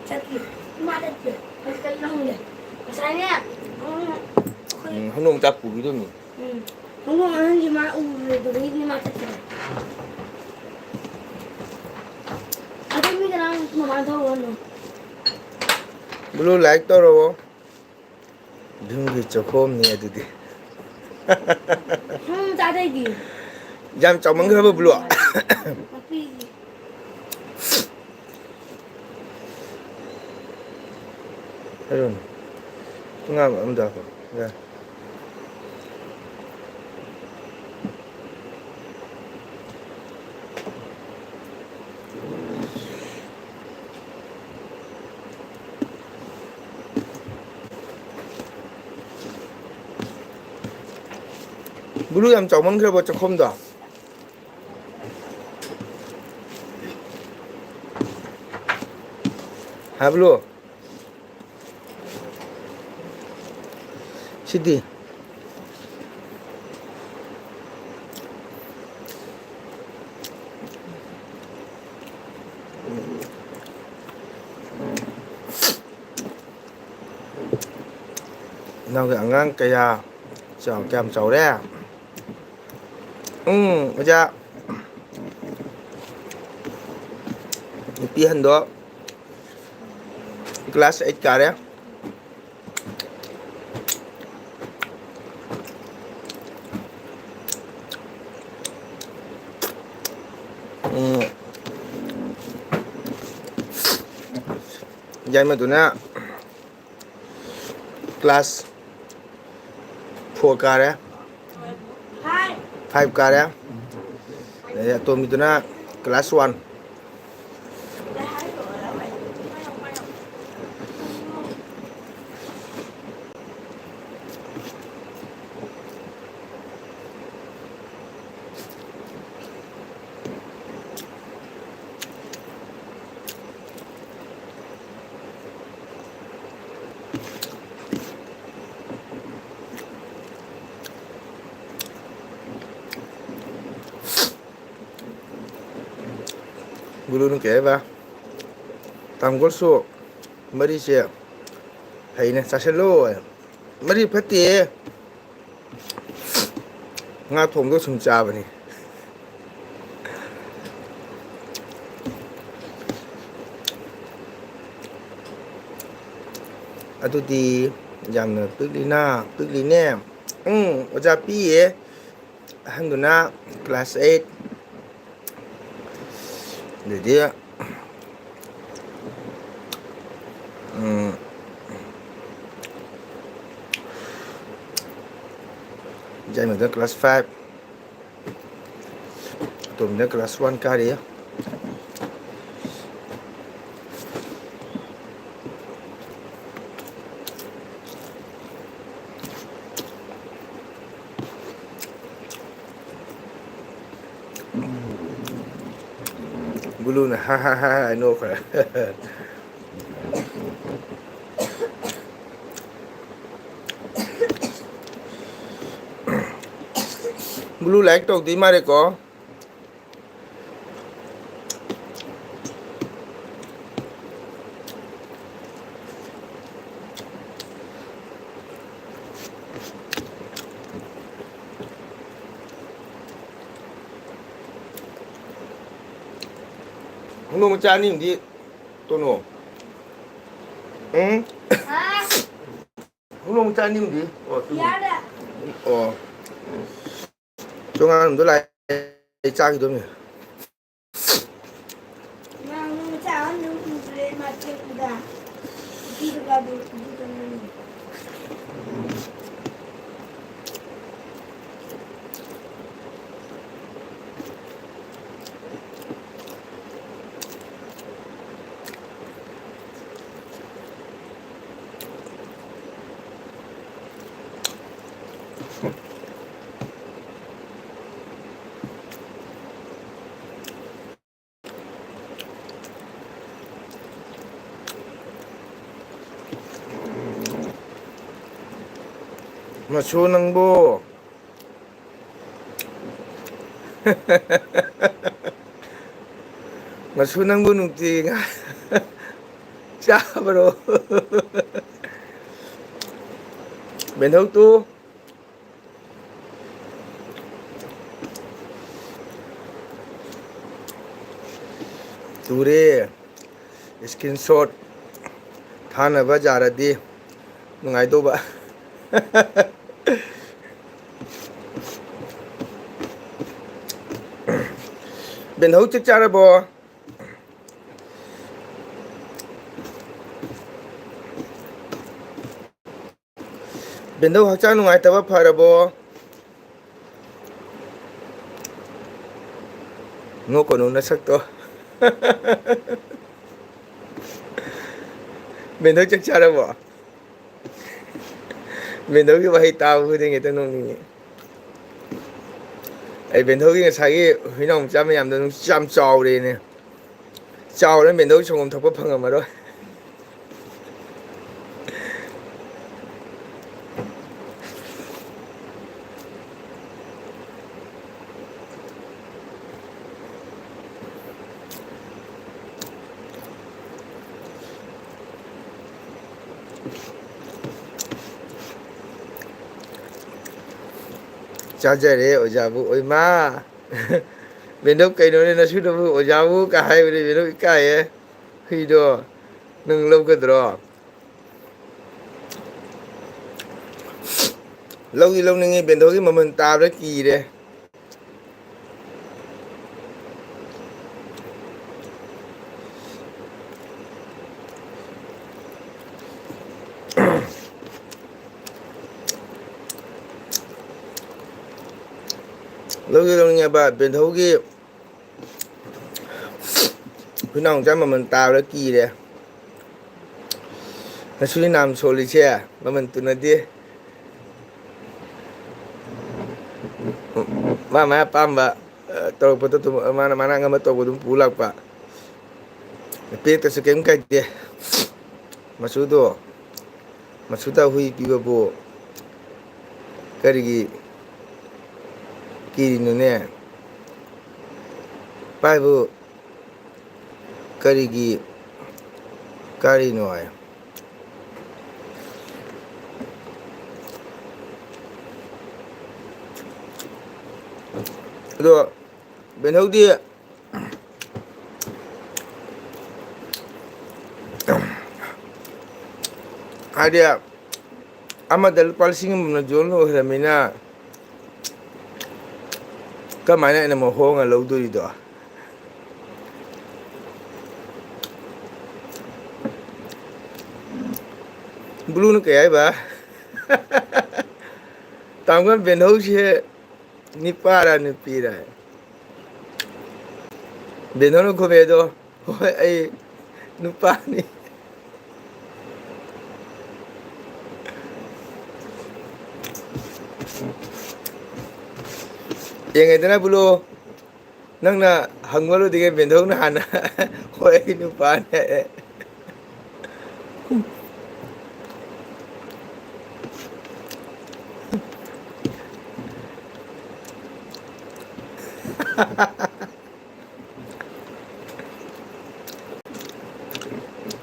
ꯆꯠꯇꯦ꯫ ꯏꯃꯥ ꯆꯠꯇꯦ꯫ ꯍꯧꯖꯤꯛ ꯀꯔꯤ ꯈꯪꯗꯦ꯫ ꯉꯁꯥꯏꯅꯦ, ꯎꯝ, ꯑꯩꯈꯣꯏ ꯎꯝ, ꯍꯧꯗꯣꯡ ꯃꯆꯥ ꯄꯨꯈꯤꯗꯣꯏꯅꯤ꯫ ꯎꯝ꯫ ꯍꯧꯗꯣꯡ ꯑꯍꯟꯁꯤ ꯃꯥ ꯎꯔꯨꯔꯦ, ꯑꯗꯨꯗꯒꯤꯗꯤ ꯃꯥ ꯆꯠꯈ꯭ꯔꯦ꯫ ꯑꯗꯨ ꯃꯤ ꯀꯅꯥ ꯃꯄꯥꯟ ꯊꯣꯛꯎꯔꯅꯨ꯫ ꯕ꯭ꯂꯨ ꯂꯥꯏꯛ ꯇꯧꯔꯛꯑꯣ꯫ ꯚꯤꯝꯒꯤ ꯆꯈꯣꯝꯅꯤ ꯑꯗꯨꯗꯤ꯫ ꯅꯪ ꯆꯥꯗꯩꯗꯤ꯫ ꯌꯥꯝ ꯆꯥꯎꯃꯟꯈ꯭ꯔꯕ ꯕ꯭ꯂꯨ? ꯃꯄꯤꯒꯤ꯫ ꯍꯥꯏꯔꯣꯅꯦ꯫ ꯉꯥꯡ ꯑꯝꯗ ꯍꯥꯞꯄꯣ꯫ ꯌꯥ꯫ ꯕ꯭ꯂꯨ ꯌꯥꯝ ꯆꯥꯎꯃꯟꯈ꯭ꯔꯕꯣ ꯆꯥꯛꯈꯣꯝꯗꯣ? ꯍꯥ, ꯕ꯭ꯂꯨ? ꯁꯤꯗꯤ꯫ ꯏꯅꯥꯎꯒꯤ ꯑꯉꯥꯡ ꯀꯌꯥ ꯆꯥꯎ-, ꯀꯌꯥꯝ ꯆꯥꯎꯔꯦ? ꯎꯝ, ꯑꯣꯖꯥ꯫ ꯅꯨꯄꯤ ꯑꯍꯟꯗꯣ class eight ꯀꯥꯔꯦ꯫ ꯎꯝ꯫ ꯌꯥꯏꯃꯗꯨꯅ class four ꯀꯥꯔꯦ꯫ Five ꯀꯥꯔꯦ꯫ ꯑꯗꯩ ꯑꯇꯣꯝꯕꯤꯗꯨꯅ class one꯫ ꯒꯨꯔꯨꯅ ꯀꯩ ꯍꯥꯏꯕ? ꯇꯥꯃꯣꯒꯣꯜꯁꯨ ꯃꯔꯤꯁꯦ ꯐꯩꯅꯦ, ꯆꯥꯁꯤꯜꯂꯣ꯫ ꯃꯔꯤ ꯐꯠꯇꯦ꯫ ꯉꯥ ꯊꯣꯡꯗꯣ ꯁꯨꯝ ꯆꯥꯕꯅꯤ꯫ ꯑꯗꯨꯗꯤ ꯌꯥꯝꯅ ꯄꯤꯛꯂꯤꯅ, ꯄꯤꯛꯂꯤꯅꯦ꯫ ꯎꯝ, ꯑꯣꯖꯥ ꯄꯤꯌꯦ꯫ ꯑꯍꯟꯗꯨꯅ class eight꯫ ꯑꯗꯩꯗꯤ, ꯎꯝ, ꯌꯥꯏꯃꯗ class five꯫ ꯑꯇꯣꯝꯕꯤꯅ class one ꯀꯥꯔꯤ꯫ ꯒꯨꯂꯨꯅ ꯍꯥ ꯍꯥ ꯍꯥ ꯍꯥꯏ ꯅꯣꯛꯈ꯭ꯔꯦ꯫ ꯒꯨꯂꯨ ꯂꯥꯏꯛ ꯇꯧꯗꯣꯏ ꯃꯥꯜꯂꯦꯀꯣ꯫ ꯍꯧꯗꯣꯡ ꯃꯆꯥ ꯑꯅꯤ ꯑꯝꯗꯤ ꯇꯣꯅꯣ꯫ ꯎꯝ? ꯍꯧꯗꯣꯡ ꯃꯆꯥ ꯑꯅꯤ ꯑꯝꯗꯤ? ꯑꯣ, ꯇꯨ꯫ ꯑꯣ꯫ ꯆꯣꯉꯥꯡꯗꯣ ꯂꯥꯛꯑꯦ, ꯑꯩ ꯆꯥꯈꯤꯗꯣꯏꯅꯦ꯫ ꯃꯁꯨ ꯅꯪꯕꯨ꯫ ꯃꯁꯨ, ꯅꯪꯕꯨ ꯅꯨꯡꯇꯤ ꯉꯥ ꯆꯥꯕ꯭ꯔꯣ? ꯕꯦꯟꯊꯧ ꯇꯨ꯫ ꯇꯨꯔꯦ꯫ Screenshot ꯊꯥꯅꯕ ꯌꯥꯔꯗꯤ ꯅꯨꯡꯉꯥꯏꯗꯧꯕ꯫ ꯕꯦꯟꯊꯧ ꯆꯥꯛ ꯆꯥꯔꯕꯣ? ꯕꯦꯟꯗꯧ ꯍꯛꯆꯥꯡ ꯅꯨꯡꯉꯥꯏꯇꯕ ꯐꯔꯕꯣ? ꯅꯣꯛꯀꯅꯨ ꯅꯁꯛꯇꯣ꯫ ꯕꯦꯟꯗꯧ ꯆꯥꯛ ꯆꯥꯔꯕꯣ? ꯕꯦꯟꯗꯧꯒꯤ ꯋꯥꯍꯩ ꯇꯥꯕ ꯈꯨꯗꯤꯡꯒꯤ ꯍꯦꯛꯇ ꯅꯣꯛꯅꯤꯡꯉꯤ꯫ ꯑꯩ ꯕꯦꯟꯗꯧꯒꯤ ꯉꯁꯥꯏꯒꯤ ꯍꯨꯏꯅꯥꯎ ꯃꯆꯥ ꯃꯌꯥꯝꯗꯣ ꯅꯨꯡꯁꯤ ꯌꯥꯝ ꯆꯥꯎꯔꯦꯅꯦ꯫ ꯆꯥꯎꯔꯦ, ꯕꯦꯟꯗꯧꯒꯤ ꯁꯪꯒꯣꯝ ꯊꯛꯄ ꯐꯪꯉꯝꯃꯔꯣꯏ꯫ ꯆꯥꯖꯔꯦ ꯑꯣꯖꯥꯕꯨ꯫ ꯑꯣꯏꯃꯥ! ꯕꯦꯟꯗꯧ, ꯀꯩꯅꯣꯅꯦ ꯅꯁꯨꯗꯨꯕꯨ ꯑꯣꯖꯥꯕꯨ ꯀ ꯍꯥꯏꯕꯅꯦ, ꯕꯦꯟꯗꯧ ꯏꯀꯥꯏꯌꯦ꯫ ꯍꯨꯏꯗꯣ ꯅꯪ ꯂꯧꯒꯗ꯭ꯔꯣ? ꯂꯧꯗꯤ ꯂꯧꯅꯤꯡꯉꯤ, ꯕꯦꯟꯗꯧꯒꯤ ꯃꯃꯜ ꯇꯥꯕꯗ ꯀꯤꯔꯦ꯫ ꯂꯧꯗꯤ ꯂꯧꯅꯤꯡꯉꯦꯕ, ꯕꯦꯟꯗꯧꯒꯤ ꯍꯨꯏꯅꯥꯎ ꯃꯆꯥ ꯃꯃꯜ ꯇꯥꯕꯗ ꯀꯤꯔꯦ꯫ ꯅꯁꯨꯒꯤ ꯅꯥꯝ ꯁꯣꯜꯂꯤꯁꯦ ꯃꯃꯜ ꯇꯨꯅꯗꯦ꯫ ꯃꯥ ꯃꯥꯏ ꯑꯄꯥꯝꯕ, ꯑ, ꯇꯧꯔꯛꯄꯗꯣ ꯑꯗꯨꯝ, ꯃꯥꯅ, ꯃꯥꯅ ꯑꯉꯝꯕ ꯇꯧꯕ ꯑꯗꯨꯝ ꯄꯨ ꯂꯥꯛꯄ꯫ ꯄꯤꯔꯛꯇ꯭ꯔꯁꯨ ꯀꯩꯝ ꯀꯥꯏꯗꯦ꯫ ꯃꯆꯨꯗꯣ, ꯃꯆꯨꯗ ꯍꯨꯏ ꯄꯤꯕꯕꯨ ꯀꯔꯤꯒꯤ ꯀꯤꯔꯤꯅꯣꯅꯦ? ꯄꯥꯏꯕꯨ ꯀꯔꯤꯒꯤ ꯀꯔꯤꯅꯣ ꯍꯥꯏ꯫ ꯑꯗꯣ ꯕꯦꯟꯍꯧꯗꯤ ꯍꯥꯏꯗꯤ ꯑꯃꯗ ꯂꯨꯄꯥ ꯂꯤꯁꯤꯡ ꯑꯃꯅ ꯖꯣꯟ ꯑꯣꯏꯈ꯭ꯔꯃꯤꯅ ꯀꯃꯥꯏꯅ ꯑꯩꯅ ꯑꯃꯨꯛ ꯍꯣꯡꯉ ꯂꯧꯗꯣꯔꯤꯗꯣ? ꯕ꯭ꯂꯨꯅ ꯀꯩ ꯍꯥꯏꯕ? ꯇꯥꯡꯕ ꯕꯦꯟꯍꯧꯁꯦ ꯅꯤꯄꯥꯔ ꯅꯨꯄꯤꯔ? ꯕꯦꯟꯍꯧꯅ ꯈꯨꯝꯃꯦꯗꯣ, "ꯍꯣꯏ, ꯑꯩ ꯅꯨꯄꯥꯅꯤ"꯫ ꯌꯦꯡꯉꯦꯗꯅ ꯕꯨꯂꯣ, ꯅꯪꯅ ꯍꯪꯕ ꯂꯣꯏꯗ꯭ꯔꯤꯉꯩ ꯕꯦꯟꯗꯧꯅ ꯍꯥꯟꯅ "ꯍꯣꯏ, ꯑꯩ ꯅꯨꯄꯥꯅꯦ"꯫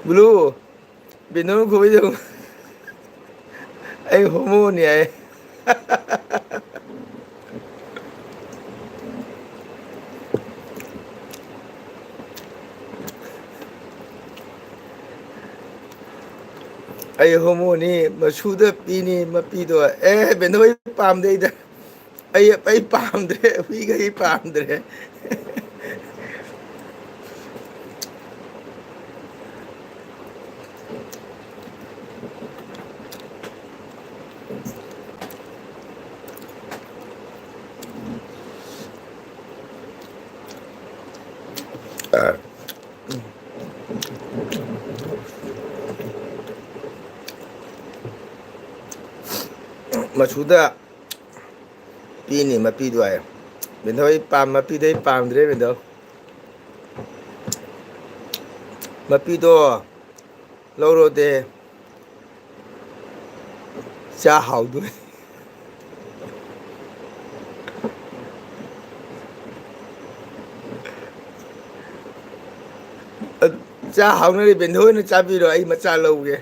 ꯕ꯭ꯂꯨ, ꯕꯦꯅꯨ ꯈꯨꯕꯩꯗꯣ ꯑꯩ ꯍꯣꯃꯣꯅꯤ ꯍꯥꯏ꯫ ꯑꯩ ꯍꯣꯃꯣꯅꯤ, ꯃꯁꯨꯗ ꯄꯤꯅꯤ ꯃꯄꯤꯗꯣ꯫ ꯑꯦ, ꯕꯦꯅꯨ, ꯑꯩ ꯄꯥꯝꯗꯦ ꯑꯩꯗ꯫ ꯑꯩ, ꯑꯩ ꯄꯥꯝꯗ꯭ꯔꯦ, ꯍꯨꯏꯒ ꯑꯩ ꯄꯥꯝꯗ꯭ꯔꯦ꯫ ꯃꯁꯨꯗ ꯄꯤꯅꯤ ꯃꯄꯤꯗꯣ ꯍꯥꯏ꯫ ꯕꯦꯟꯗꯧ, ꯑꯩ ꯄꯥꯝ-, ꯃꯄꯤꯗꯣ ꯑꯩ ꯄꯥꯝꯗ꯭ꯔꯦ ꯕꯦꯟꯗꯧ꯫ ꯃꯄꯤꯗꯣ ꯂꯧꯔꯣꯗꯦ꯫ ꯆꯥ ꯍꯥꯎꯗꯣꯏ꯫ ꯆꯥ ꯍꯥꯎꯅꯔꯤ ꯕꯦꯟꯗꯣ ꯑꯣꯏꯅ ꯆꯥꯕꯤꯔꯣ, ꯑꯩ ꯃꯆꯥ ꯂꯧꯒꯦ꯫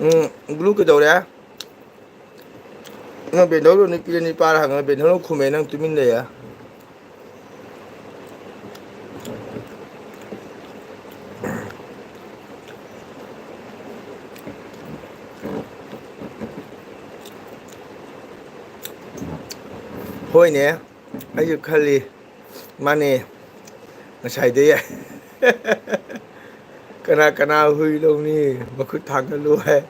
ꯎꯝ, ꯕ꯭ꯂꯨ ꯀꯩꯗꯧꯔꯦ? ꯅꯪ ꯕꯦꯟꯗꯧꯗꯣ ꯅꯨꯄꯤꯔ ꯅꯨꯄꯥꯔ ꯍꯪꯉ ꯕꯦꯟꯗꯧꯅ ꯈꯨꯝꯃꯦ, ꯅꯪ ꯇꯨꯃꯤꯟ ꯂꯩꯌꯦ꯫ ꯍꯣꯏꯅꯦ, ꯑꯩꯁꯨ ꯈꯜꯂꯤ꯫ ꯃꯥꯅꯦ, ꯉꯁꯥꯏꯗꯩ꯫ ꯀꯅꯥ ꯀꯅꯥ ꯍꯨꯏ ꯂꯧꯅꯤ? ꯃꯈꯨꯠ ꯊꯥꯡꯒꯠꯂꯨ ꯍꯥꯏ꯫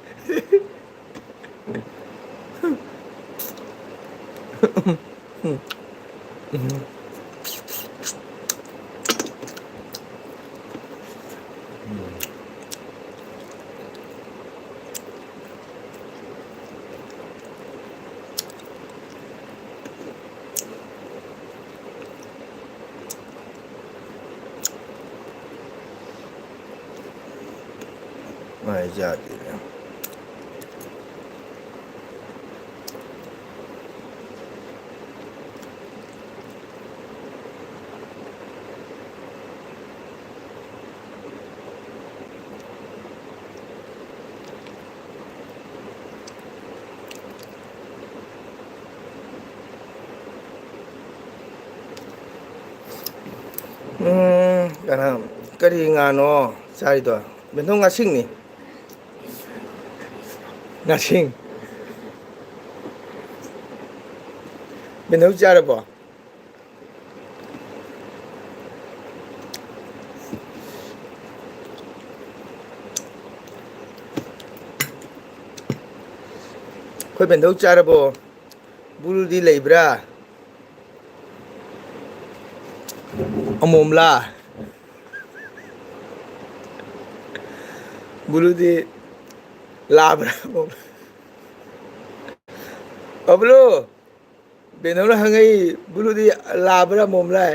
ꯃꯥꯏ ꯆꯥꯗꯦꯅꯦ꯫ ꯎꯝ, ꯀꯅꯥ, ꯀꯔꯤ ꯉꯥꯅꯣ ꯆꯥꯔꯤꯗꯣ? ꯕꯦꯟꯊꯧ, ꯉꯥꯁꯤꯡꯅꯤ꯫ ꯉꯥꯁꯤꯡ꯫ ꯕꯦꯟꯊꯧ ꯆꯥꯔꯕꯣ? ꯑꯩꯈꯣꯏ ꯕꯦꯟꯊꯧ ꯆꯥꯔꯕꯣ? ꯕꯨꯔꯨꯗꯤ ꯂꯩꯕ꯭ꯔꯥ? ꯑꯃꯣꯝꯂꯥ? ꯕꯨꯂꯨꯗꯤ ꯂꯥꯕ꯭ꯔꯥ ꯑꯃꯣꯝꯂꯥ? ꯑꯕꯨꯂꯨ, ꯕꯦꯅꯧꯅ ꯍꯪꯉꯛꯏ, ꯕꯨꯂꯨꯗꯤ ꯂꯥꯕ꯭ꯔꯥ ꯑꯃꯣꯝꯂꯥ?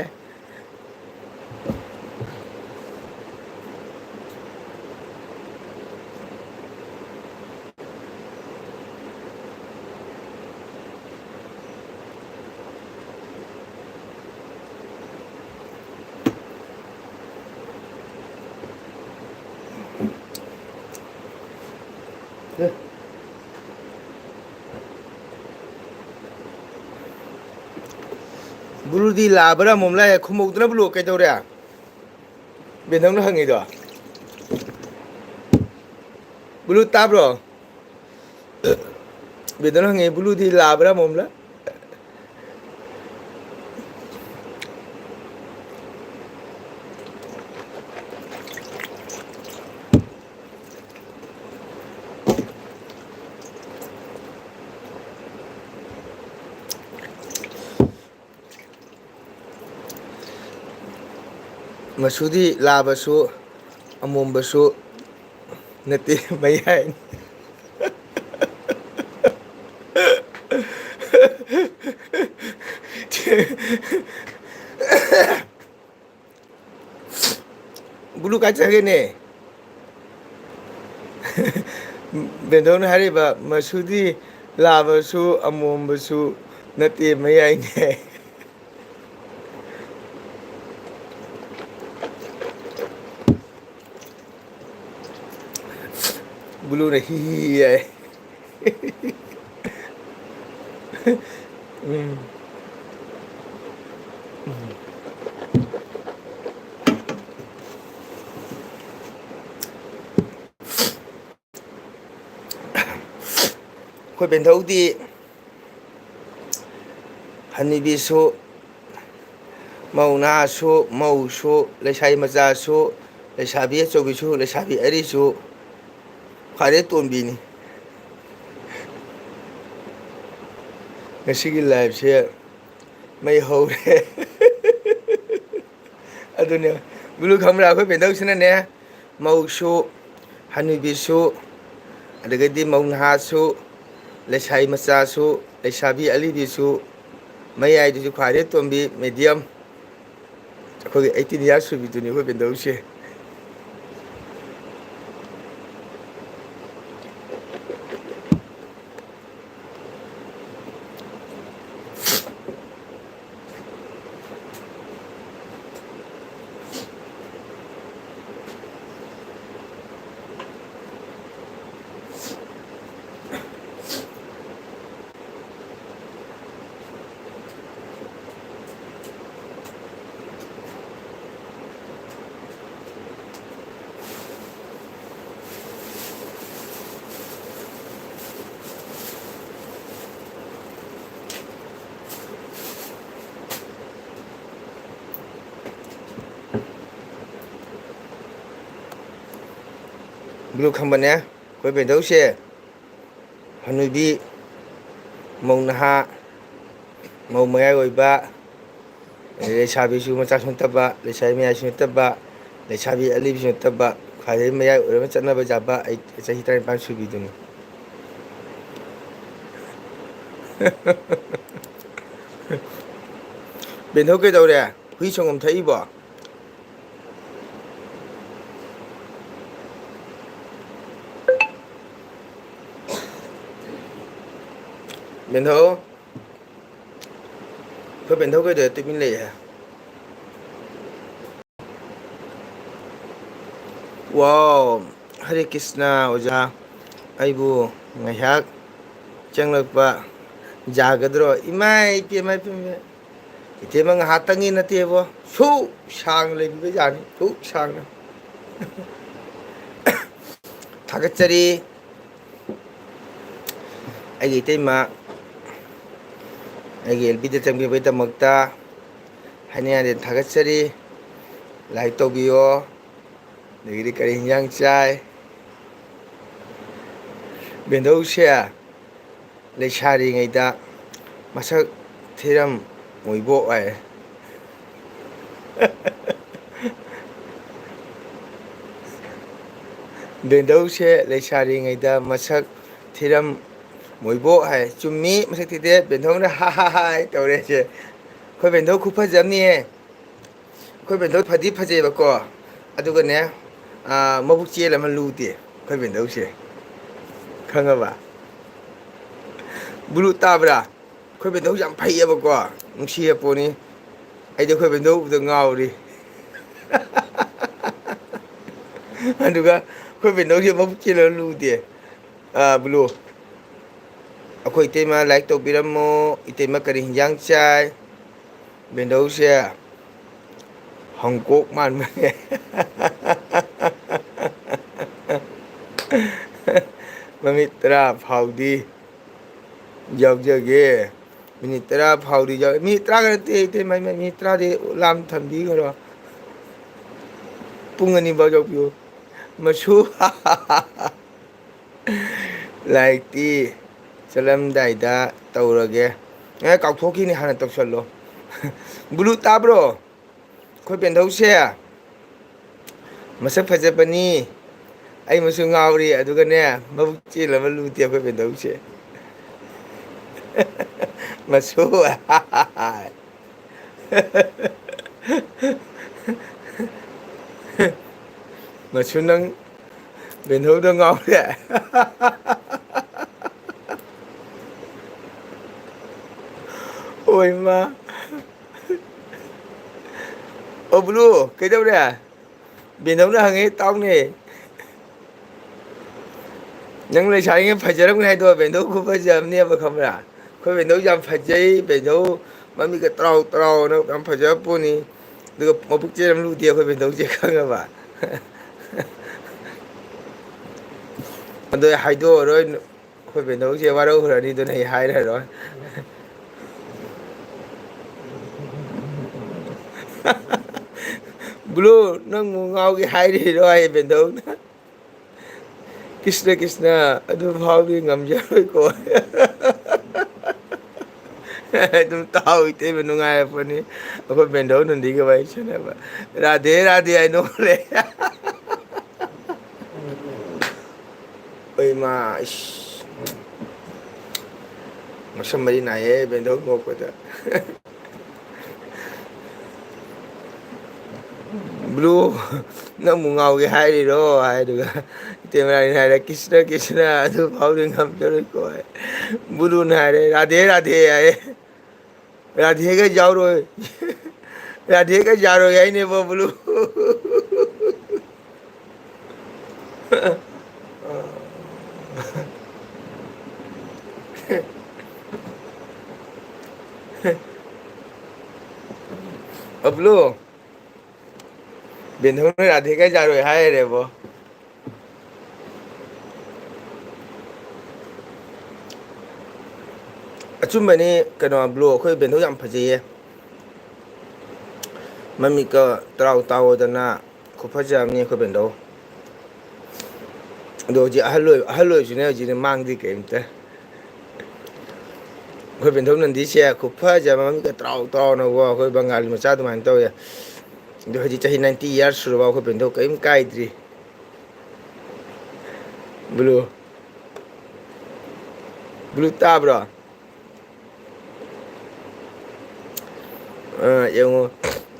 ꯕꯨꯂꯨꯗꯤ ꯂꯥꯛꯑꯕ꯭ꯔꯥ, ꯃꯣꯝꯂꯥꯏ? ꯈꯨꯝꯍꯧꯗꯅ ꯕꯨꯂꯨ ꯀꯩꯗꯧꯔꯦ? ꯕꯦꯟꯊꯧꯅ ꯍꯪꯉꯤꯗꯣ꯫ ꯕꯨꯂꯨ ꯇꯥꯕ꯭ꯔꯣ? ꯕꯦꯟꯊꯧꯅ ꯍꯪꯉꯤ, ꯕꯨꯂꯨꯗꯤ ꯂꯥꯛꯑꯕ꯭ꯔꯥ, ꯃꯣꯝꯂꯥꯏ? ꯃꯁꯨꯗꯤ ꯂꯥꯕꯁꯨ ꯑꯃꯣꯝꯕꯁꯨ ꯅꯠꯇꯦ, ꯃꯌꯥꯏꯅꯤ꯫ ꯕꯨꯂꯨ ꯀꯥꯏ ꯆꯠꯈ꯭ꯔꯒꯦꯅꯦ? ꯕꯦꯟꯊꯧꯅ ꯍꯥꯏꯔꯤꯕ, ꯃꯁꯨꯗꯤ ꯂꯥꯕꯁꯨ ꯑꯃꯣꯝꯕꯁꯨ ꯅꯠꯇꯦ, ꯃꯌꯥꯏꯅꯦ꯫ ꯕꯨꯂꯨꯅ ꯍꯤ ꯍꯤ ꯍꯤ ꯍꯥꯏ꯫ ꯎꯝ꯫ ꯎꯝ꯫ ꯑꯩꯈꯣꯏ ꯕꯦꯟꯊꯧꯗꯤ ꯍꯅꯨꯕꯤꯁꯨ, ꯃꯧ ꯅꯍꯥꯁꯨ, ꯃꯧꯁꯨ, ꯂꯩꯁꯥꯕꯤ ꯃꯆꯥꯁꯨ, ꯂꯩꯁꯥꯕꯤ ꯑꯆꯧꯕꯤꯁꯨ, ꯂꯩꯁꯥꯕꯤ ꯑꯔꯤꯁꯨ, ꯈ꯭ꯋꯥꯏꯗꯩ ꯇꯣꯝꯕꯤꯅꯤ꯫ ꯉꯁꯤꯒꯤ liveꯁꯦ ꯃꯩ ꯍꯧꯔꯦ꯫ ꯑꯗꯨꯅꯦ, ꯕꯨꯂꯨ ꯈꯪꯕ꯭ꯔꯥ? ꯑꯩꯈꯣꯏ ꯕꯦꯟꯗꯧꯁꯤꯅꯅꯦ, ꯃꯧꯁꯨ, ꯍꯅꯨꯕꯤꯁꯨ, ꯑꯗꯒꯤꯗꯤ ꯃꯧ ꯅꯍꯥꯁꯨ, ꯂꯩꯁꯥꯕꯤ ꯃꯆꯥꯁꯨ, ꯂꯩꯁꯥꯕꯤ ꯑꯂꯤꯕꯤꯁꯨ, ꯃꯌꯥꯏꯗꯨꯁꯨ ꯈ꯭ꯋꯥꯏꯗꯩ ꯇꯣꯝꯕꯤ, medium, ꯑꯩꯈꯣꯏꯒꯤ eighteen years ꯁꯨꯕꯤꯗꯨꯅꯤ ꯑꯩꯈꯣꯏ ꯕꯦꯟꯗꯧꯁꯦ꯫ ꯕ꯭ꯂꯨ ꯈꯪꯕꯅꯦ꯫ ꯑꯩꯈꯣꯏ ꯕꯦꯟꯗꯧꯁꯦ ꯍꯅꯨꯕꯤ, ꯃꯧ ꯅꯍꯥ, ꯃꯧ ꯃꯌꯥꯏ ꯑꯣꯏꯕ, ꯂꯩꯁꯥꯕꯤꯁꯨ ꯃꯆꯥꯁꯨ ꯅꯠꯇꯕ, ꯂꯩꯁꯥꯕꯤ ꯃꯌꯥꯏꯁꯨ ꯅꯠꯇꯕ, ꯂꯩꯁꯥꯕꯤ ꯑꯂꯤꯕꯤꯁꯨ ꯅꯠꯇꯕ, ꯈ꯭ꯋꯥꯏꯗꯒꯤ ꯃꯌꯥꯏ ꯑꯣꯏꯔꯒ ꯆꯠꯅꯕ ꯌꯥꯕ ꯑꯩ ꯆꯍꯤ ꯇꯔꯥꯅꯤꯄꯥꯟ ꯁꯨꯕꯤꯗꯨꯅꯤ꯫ ꯕꯦꯟꯊꯧ ꯀꯩꯗꯧꯔꯦ? ꯍꯨꯏ ꯁꯪꯒꯣꯝ ꯊꯛꯏꯕꯣ? ꯕꯦꯟꯊꯧ, ꯑꯩꯈꯣꯏ ꯕꯦꯟꯊꯧ ꯀꯩꯗꯧꯔꯦ ꯇꯨꯃꯤꯟ ꯂꯩꯍꯦ? ꯋꯥꯎ, ꯍꯔꯦ ꯀ꯭ꯔꯤꯁꯅ ꯑꯣꯖꯥ, ꯑꯩꯕꯨ ꯉꯥꯏꯍꯥꯛ ꯆꯪꯂꯛꯄ ꯌꯥꯒꯗ꯭ꯔꯣ? ꯏꯃꯥꯏ ꯏꯄꯦꯝꯃ, ꯏꯄꯦꯝꯃ, ꯏꯇꯦꯝꯃ ꯉꯥꯏꯍꯥꯛꯇꯪꯒꯤ ꯅꯠꯇꯦꯕꯣ, ꯁꯨꯛ ꯁꯥꯡꯅ ꯂꯩꯕꯤꯕ ꯌꯥꯅꯤ, ꯁꯨꯛ ꯁꯥꯡꯅ꯫ ꯊꯥꯒꯠꯆꯔꯤ꯫ ꯑꯩꯒꯤ ꯏꯇꯩꯃ, ꯑꯩꯒꯤ ꯑꯦꯜ ꯕꯤꯗ ꯆꯪꯕꯤꯕꯒꯤꯗꯃꯛꯇ ꯍꯥꯏꯅ ꯌꯥꯗꯦ ꯊꯥꯒꯠꯆꯔꯤ꯫ ꯂꯥꯏꯛ ꯇꯧꯕꯤꯌꯣ꯫ ꯑꯗꯒꯤꯗꯤ ꯀꯔꯤ ꯍꯤꯟꯖꯥꯡ ꯆꯥꯏ? ꯕꯦꯟꯗꯧꯁꯦ ꯂꯩꯁꯥꯔꯤꯉꯩꯗ ꯃꯁꯛ ꯊꯤꯔꯝ ꯃꯣꯏꯕꯣꯛ ꯍꯥꯏ꯫ ꯕꯦꯟꯗꯧꯁꯦ ꯂꯩꯁꯥꯔꯤꯉꯩꯗ ꯃꯁꯛ ꯊꯤꯔꯝ ꯃꯣꯏꯕꯣꯛ ꯍꯥꯏ꯫ ꯆꯨꯝꯃꯤ, ꯃꯁꯛ ꯊꯤꯗꯦ꯫ ꯕꯦꯟꯗꯧꯅ "ꯍꯥ ꯍꯥ ꯍꯥ" ꯇꯧꯔꯦꯁꯦ꯫ ꯑꯩꯈꯣꯏ ꯕꯦꯟꯗꯧ ꯈꯨꯐꯖ ꯑꯃꯅꯤꯍꯦ꯫ ꯑꯩꯈꯣꯏ ꯕꯦꯟꯗꯧ ꯐꯗꯤ ꯐꯖꯩꯕꯀꯣ, ꯑꯗꯨꯒꯅꯦ, ꯑꯥ, ꯃꯕꯨꯛ ꯆꯦꯜ ꯑꯃ ꯂꯨꯗꯦ ꯑꯩꯈꯣꯏ ꯕꯦꯟꯗꯧꯁꯦ, ꯈꯪꯉꯕ? ꯕ꯭ꯂꯨ ꯇꯥꯕ꯭ꯔꯥ? ꯑꯩꯈꯣꯏ ꯕꯦꯟꯗꯧꯁꯦ ꯌꯥꯝ ꯐꯩꯌꯦꯕꯀꯣ, ꯅꯨꯡꯁꯤꯌꯦ ꯄꯣꯠꯅꯤ꯫ ꯑꯩꯗꯤ ꯑꯩꯈꯣꯏ ꯕꯦꯟꯗꯧ ꯎꯕꯗ ꯉꯥꯎꯔꯤ꯫ ꯑꯗꯨꯒ ꯑꯩꯈꯣꯏ ꯕꯦꯟꯗꯧꯁꯦ ꯃꯕꯨꯛ ꯆꯦꯜ ꯑꯃ ꯂꯨꯗꯦ꯫ ꯑꯥ, ꯕ꯭ꯂꯨ꯫ ꯑꯩꯈꯣꯏ ꯏꯇꯩꯃ ꯂꯥꯏꯛ ꯇꯧꯕꯤꯔꯝꯃꯣ꯫ ꯏꯇꯩꯃ ꯀꯔꯤ ꯍꯤꯟꯖꯥꯡ ꯆꯥꯏ? ꯕꯦꯟꯗꯧꯁꯦ ꯍꯪꯀꯣꯛ ꯃꯥꯟꯕꯅꯦ꯫ ꯃꯃꯤꯠ ꯇꯔꯥ ꯐꯥꯎꯗꯤ ꯌꯥꯎꯖꯒꯦ꯫ ꯃꯤꯅꯤꯠ ꯇꯔꯥ ꯐꯥꯎꯗꯤ ꯌꯥꯎ-, ꯃꯤꯅꯤꯠ ꯇꯔꯥꯒ ꯅꯠꯇꯦ, ꯏꯇꯩꯃ, ꯃꯤꯅꯤꯠ ꯇꯔꯥꯗꯤ ꯂꯥꯝ ꯊꯝꯕꯤꯈ꯭ꯔꯣ꯫ ꯄꯨꯡ ꯑꯅꯤ ꯐꯥꯎ ꯌꯥꯎꯕꯤꯌꯨ꯫ ꯃꯁꯨ꯫ ꯂꯥꯏꯔꯤꯛꯇꯤ ꯆꯠꯂꯝꯗꯥꯏꯗ ꯇꯧꯔꯒꯦ꯫ ꯑꯦ, ꯀꯥꯎꯊꯣꯛꯈꯤꯅꯤ, ꯍꯥꯟꯅ ꯇꯧꯁꯜꯂꯣ꯫ ꯕꯨꯂꯨ, ꯇꯥꯕ꯭ꯔꯣ? ꯑꯩꯈꯣꯏ ꯕꯦꯟꯗꯧꯁꯦ ꯃꯁꯛ ꯐꯖꯕꯅꯤ, ꯑꯩ ꯃꯁꯨ ꯉꯥꯎꯔꯤ, ꯑꯗꯨꯒꯅꯦ, ꯃꯕꯨꯛ ꯆꯦꯜꯂꯕ ꯂꯨꯗꯦ ꯑꯩꯈꯣꯏ ꯕꯦꯟꯗꯧꯁꯦ꯫ ꯃꯁꯨ꯫ ꯃꯁꯨ, ꯅꯪ ꯕꯦꯟꯗꯧꯗ ꯉꯥꯎꯔꯦ꯫ ꯑꯣꯏ ꯃꯥ꯫ ꯑꯣ ꯕ꯭ꯂꯨ, ꯀꯩꯗꯧꯔꯦ? ꯕꯦꯟꯗꯧꯅ ꯍꯪꯉꯦ, ꯇꯥꯎꯅꯦ꯫ ꯅꯪ ꯂꯩꯁꯥꯔꯤꯉꯩ ꯐꯖꯔꯝꯒꯅꯤ ꯍꯥꯏꯗꯣ, ꯕꯦꯟꯗꯧ ꯈꯨꯐꯖ ꯑꯃꯅꯦꯕ, ꯈꯪꯕ꯭ꯔꯥ? ꯑꯩꯈꯣꯏ ꯕꯦꯟꯗꯧ ꯌꯥꯝ ꯐꯖꯩ, ꯕꯦꯟꯗꯧ ꯃꯃꯤꯠꯀ ꯇꯔꯥꯎ ꯇꯔꯥꯎꯅ ꯌꯥꯝ ꯐꯖꯕ ꯄꯣꯠꯅꯤ꯫ ꯑꯗꯨꯒ ꯃꯕꯨꯛ ꯆꯦꯜ ꯑꯃ ꯂꯨꯗꯦ ꯑꯩꯈꯣꯏ ꯕꯦꯟꯗꯧꯁꯦ, ꯈꯪꯉꯕ? ꯑꯗꯣ ꯑꯩ ꯍꯥꯏꯗꯣꯛꯑꯔꯣꯏ, ꯑꯩꯈꯣꯏ ꯕꯦꯟꯗꯧꯁꯦ ꯋꯥꯔꯧꯈ꯭ꯔꯅꯤ, ꯑꯗꯨꯅ ꯑꯩ ꯍꯥꯏꯔꯔꯣꯏ꯫ ꯕ꯭ꯂꯨ, ꯅꯪꯕꯨ ꯉꯥꯎꯒꯦ ꯍꯥꯏꯔꯤꯔꯣ? ꯍꯥꯏꯌꯦ ꯕꯦꯟꯗꯧꯅ꯫ ꯀ꯭ꯔꯤꯁꯅ, ꯀ꯭ꯔꯤꯁꯅ, ꯑꯗꯨ ꯐꯥꯎꯗꯤ ꯉꯝꯖꯔꯣꯏꯀꯣ꯫ ꯑꯗꯨꯝ ꯇꯥꯎ, ꯏꯇꯩꯃ ꯅꯨꯡꯉꯥꯏꯔꯛꯄꯅꯤ꯫ ꯑꯩꯈꯣꯏ ꯕꯦꯟꯗꯧ ꯅꯨꯡꯗꯤꯒ ꯋꯥꯔꯤ ꯁꯥꯟꯅꯕ꯫ "ꯔꯥꯙꯦ, ꯔꯥꯙꯦ" ꯍꯥꯏ ꯅꯣꯛꯂꯦ꯫ ꯑꯩ ꯃꯥ, ꯏꯁ꯫ ꯃꯁꯝ ꯃꯔꯤ ꯅꯥꯏꯌꯦ ꯕꯦꯟꯗꯧ ꯅꯣꯛꯄꯗ꯫ "ꯕ꯭ꯂꯨ, ꯅꯪꯕꯨ ꯉꯥꯎꯒꯦ ꯍꯥꯏꯔꯤꯔꯣ?" ꯍꯥꯏꯗꯨꯒ ꯏꯇꯩꯃ ꯔꯥꯅꯤꯅ ꯍꯥꯏꯔꯦ, "ꯀ꯭ꯔꯤꯁꯅ, ꯀ꯭ꯔꯤꯁꯅ, ꯑꯗꯨ ꯐꯥꯎꯗꯤ ꯉꯝꯖꯔꯣꯏꯀꯣ" ꯍꯥꯏ꯫ ꯕ꯭ꯂꯨꯅ ꯍꯥꯏꯔꯦ, "ꯔꯥꯙꯦ, ꯔꯥꯙꯦ" ꯍꯥꯏꯌꯦ꯫ "ꯔꯥꯙꯦꯒ ꯌꯥꯎꯔꯣꯏ, ꯔꯥꯙꯦꯒ ꯌꯥꯔꯣꯏ" ꯍꯥꯏꯅꯦꯕ ꯕ꯭ꯂꯨ꯫ ꯑ, ꯕ꯭ꯂꯨ, ꯕꯦꯟꯗꯧꯅ ꯔꯥꯙꯦꯒ ꯌꯥꯔꯣꯏ ꯍꯥꯏꯔꯦꯕꯣ꯫ ꯑꯆꯨꯝꯕꯅꯤ ꯀꯩꯅꯣ, ꯕ꯭ꯂꯨ, ꯑꯩꯈꯣꯏ ꯕꯦꯟꯗꯧ ꯌꯥꯝ ꯐꯖꯩꯌꯦ꯫ ꯃꯃꯤꯠꯀ ꯇꯔꯥꯎ ꯇꯥꯎꯗꯅ ꯈꯨꯐꯖ ꯑꯃꯅꯤ ꯑꯩꯈꯣꯏ ꯕꯦꯟꯗꯧ꯫ ꯑꯗꯣ ꯍꯧꯖꯤꯛ ꯑꯍꯜ ꯑꯣꯏ-, ꯑꯍꯜ ꯑꯣꯏꯔꯁꯨꯅꯦ ꯍꯧꯖꯤꯛꯅꯦ ꯃꯥꯡꯗ꯭ꯔꯤ ꯀꯔꯤꯝꯇ꯫ ꯑꯩꯈꯣꯏ ꯕꯦꯟꯊꯧ ꯅꯟꯗꯤꯁꯦ ꯈꯨꯐꯖ ꯑꯃ, ꯃꯃꯤꯠꯀ ꯇ꯭ꯔꯥꯎ ꯇ꯭ꯔꯥꯎꯅꯀꯣ, ꯑꯩꯈꯣꯏ ꯕꯪꯒꯥꯂꯤ ꯃꯆꯥ ꯑꯗꯨꯃꯥꯏꯅ ꯇꯧꯋꯦ꯫ ꯑꯗꯣ ꯍꯧꯖꯤꯛ ꯆꯍꯤ ninety years ꯁꯨꯔꯕ ꯑꯩꯈꯣꯏ ꯕꯦꯟꯊꯧ ꯀꯔꯤꯝ ꯀꯥꯏꯗ꯭ꯔꯤ꯫ ꯕ꯭ꯂꯨ꯫ ꯕ꯭ꯂꯨ ꯇꯥꯕ꯭ꯔꯣ? ꯑ, ꯌꯦꯡꯉꯣ,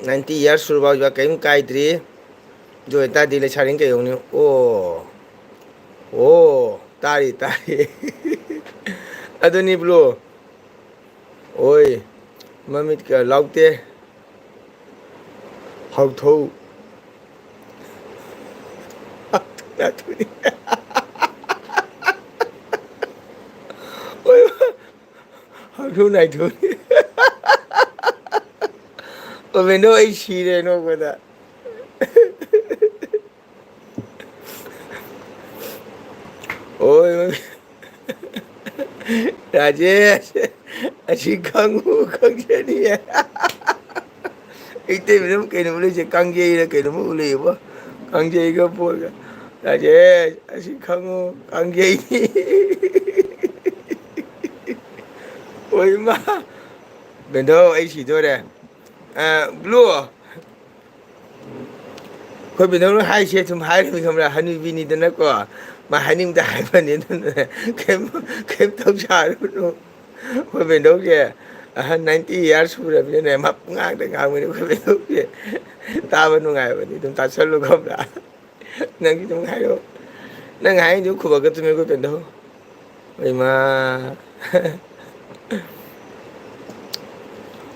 ninety years ꯁꯨꯔꯕ ꯍꯧꯖꯤꯛ ꯀꯔꯤꯝ ꯀꯥꯏꯗ꯭ꯔꯤ꯫ ꯑꯗꯨ ꯑꯣꯏꯇꯥꯔꯗꯤ ꯂꯩꯁꯥꯔꯤꯅ ꯀꯩꯗꯧꯅꯤ? ꯑꯣ, ꯑꯣ, ꯇꯥꯔꯤ, ꯇꯥꯔꯤ꯫ ꯑꯗꯨꯅꯤ ꯕ꯭ꯂꯨ꯫ ꯑꯣꯏ, ꯃꯃꯤꯠꯀ ꯂꯥꯎꯇꯦ꯫ ꯍꯥꯎꯊꯧ꯫ ꯍꯥꯎꯊꯧ ꯅꯥꯏꯊꯣꯛꯅꯤ꯫ ꯑꯣꯏ, ꯍꯥꯎꯊꯧ ꯅꯥꯏꯊꯣꯛꯅꯤ꯫ ꯑꯣ, ꯕꯦꯟꯗꯧ, ꯑꯩ ꯁꯤꯔꯦ ꯅꯣꯛꯄꯗ꯫ ꯑꯣꯏ, ꯔꯥꯖꯦꯁ, ꯑꯁꯤ ꯈꯪꯉꯨ, ꯈꯪꯖꯅꯤꯌꯦ꯫ ꯏꯇꯩ ꯃꯅꯝ ꯀꯩꯅꯣꯝ ꯂꯩꯁꯦ, ꯀꯥꯡꯖꯩꯔ ꯀꯩꯅꯣꯝ ꯎꯠꯂꯛꯑꯦꯕꯣ꯫ ꯀꯥꯡꯖꯩꯒ ꯄꯣꯠꯒ꯫ ꯔꯥꯖꯦꯁ, ꯑꯁꯤ ꯈꯪꯉꯨ, ꯀꯥꯡꯖꯩꯅꯤ꯫ ꯑꯣꯏ ꯏꯃꯥ꯫ ꯕꯦꯟꯗꯧ, ꯑꯩ ꯁꯤꯗꯣꯔꯦ꯫ ꯑ, ꯕ꯭ꯂꯨ꯫ ꯑꯩꯈꯣꯏ ꯕꯦꯟꯗꯧꯅ ꯍꯥꯏꯁꯦ ꯁꯨꯝ ꯍꯥꯏꯔꯤꯃꯤ ꯈꯪꯕ꯭ꯔꯥ? ꯍꯅꯨꯕꯤꯅꯤꯗꯅꯀꯣ꯫ ꯃꯥ ꯍꯥꯏꯅꯤꯡꯗ ꯍꯥꯏꯕꯅꯤ, ꯑꯗꯨꯅꯅꯦ꯫ ꯀꯩꯝ, ꯀꯩꯝ ꯇꯧ ꯁꯥꯔꯨꯅꯨ꯫ ꯑꯩꯈꯣꯏ ꯕꯦꯟꯗꯧꯁꯦ ꯑꯍꯟ ninety years ꯁꯨꯔꯕꯅꯤꯅꯦ, ꯃꯥ ꯄꯉꯥꯡꯗ ꯉꯥꯡꯕꯅꯤ ꯑꯩꯈꯣꯏ ꯕꯦꯟꯗꯧꯁꯦ꯫ ꯇꯥꯕ ꯅꯨꯡꯉꯥꯏꯕꯅꯤ, ꯑꯗꯨꯝ ꯇꯥꯁꯜꯂꯨ ꯈꯪꯕ꯭ꯔꯥ? ꯅꯪꯒꯤ ꯑꯗꯨꯝ ꯍꯥꯏꯔꯛꯑꯣ꯫ ꯅꯪ ꯍꯥꯏꯔꯤꯗꯨ ꯈꯨꯕꯥꯛꯀ ꯇꯨꯝꯃꯦ ꯑꯩꯈꯣꯏ ꯕꯦꯟꯗꯧ꯫ ꯏꯃꯥ꯫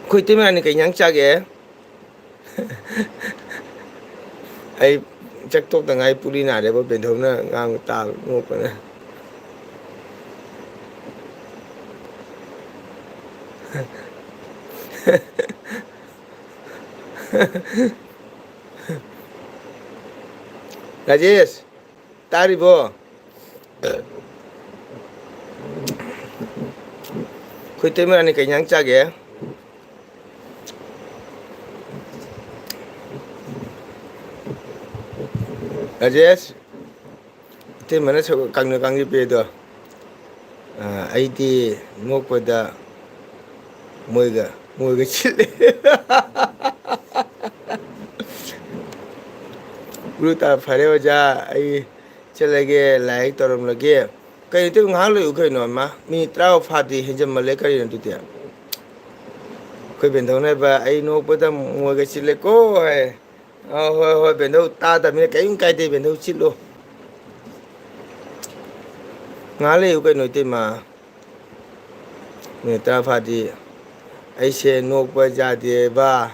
ꯑꯩꯈꯣꯏ ꯏꯇꯩꯃꯅ ꯀꯩ ꯏꯟꯖꯥꯡ ꯆꯥꯒꯦ? ꯑꯩ ꯆꯥꯛ ꯇꯣꯛꯇ ꯉꯥꯏ ꯄꯨꯛꯂꯤ ꯅꯥꯔꯦꯕ, ꯕꯦꯟꯗꯧꯅ ꯉꯥꯡꯕ ꯇꯥꯕ ꯅꯣꯛꯄꯅ꯫ ꯔꯥꯖꯦꯁ, ꯇꯥꯔꯤꯕꯣ? ꯑꯩꯈꯣꯏ ꯏꯇꯩꯃꯅ ꯀꯩ ꯏꯟꯖꯥꯡ ꯆꯥꯒꯦ? ꯔꯥꯖꯦꯁ, ꯏꯇꯩꯃꯅ ꯁꯨꯝ ꯀꯪꯅ ꯀꯪꯖꯤꯠꯄꯦꯗꯣ꯫ ꯑ, ꯑꯩꯗꯤ ꯅꯣꯛꯄꯗ ꯃꯣꯏꯒ, ꯃꯣꯏꯒ ꯁꯤꯠꯂꯦ꯫ ꯎꯔꯨꯇꯥ, ꯐꯔꯦ ꯑꯣꯖꯥ, ꯑꯩ ꯆꯠꯂꯒꯦ, ꯂꯥꯏꯔꯤꯛ ꯇꯧꯔꯝꯂꯒꯦ꯫ ꯀꯩꯅꯣ ꯇꯧ, ꯉꯥꯏꯍꯥꯛ ꯂꯩꯌꯨ ꯀꯩꯅꯣ, ꯃꯥ ꯃꯤꯅꯤꯠ ꯇꯔꯥ ꯐꯥꯗꯦ, ꯍꯦꯟꯖꯟꯃꯜꯂꯦ꯫ ꯀꯔꯤꯅꯣ ꯑꯗꯨꯗꯤ? ꯑꯩꯈꯣꯏ ꯕꯦꯟꯗꯧꯅ ꯍꯥꯏꯕ, "ꯑꯩ ꯅꯣꯛꯄꯗ ꯃꯣꯏꯒ ꯆꯤꯠꯂꯦꯀꯣ" ꯍꯥꯏ꯫ "ꯑ, ꯍꯣꯏ, ꯍꯣꯏ, ꯕꯦꯟꯗꯧ ꯇꯥꯗꯕꯅꯤꯅ ꯀꯔꯤꯝ ꯀꯥꯏꯗꯦ, ꯕꯦꯟꯗꯧ ꯆꯤꯠꯂꯣ"꯫ ꯉꯥꯏꯍꯥꯛ ꯂꯩꯌꯨ ꯀꯩꯅꯣ, ꯏꯇꯩꯃ꯫ ꯃꯤꯅꯤꯠ ꯇꯔꯥ ꯐꯥꯗꯤ꯫ "ꯑꯩꯁꯦ ꯅꯣꯛꯄ ꯌꯥꯗꯦꯕ"꯫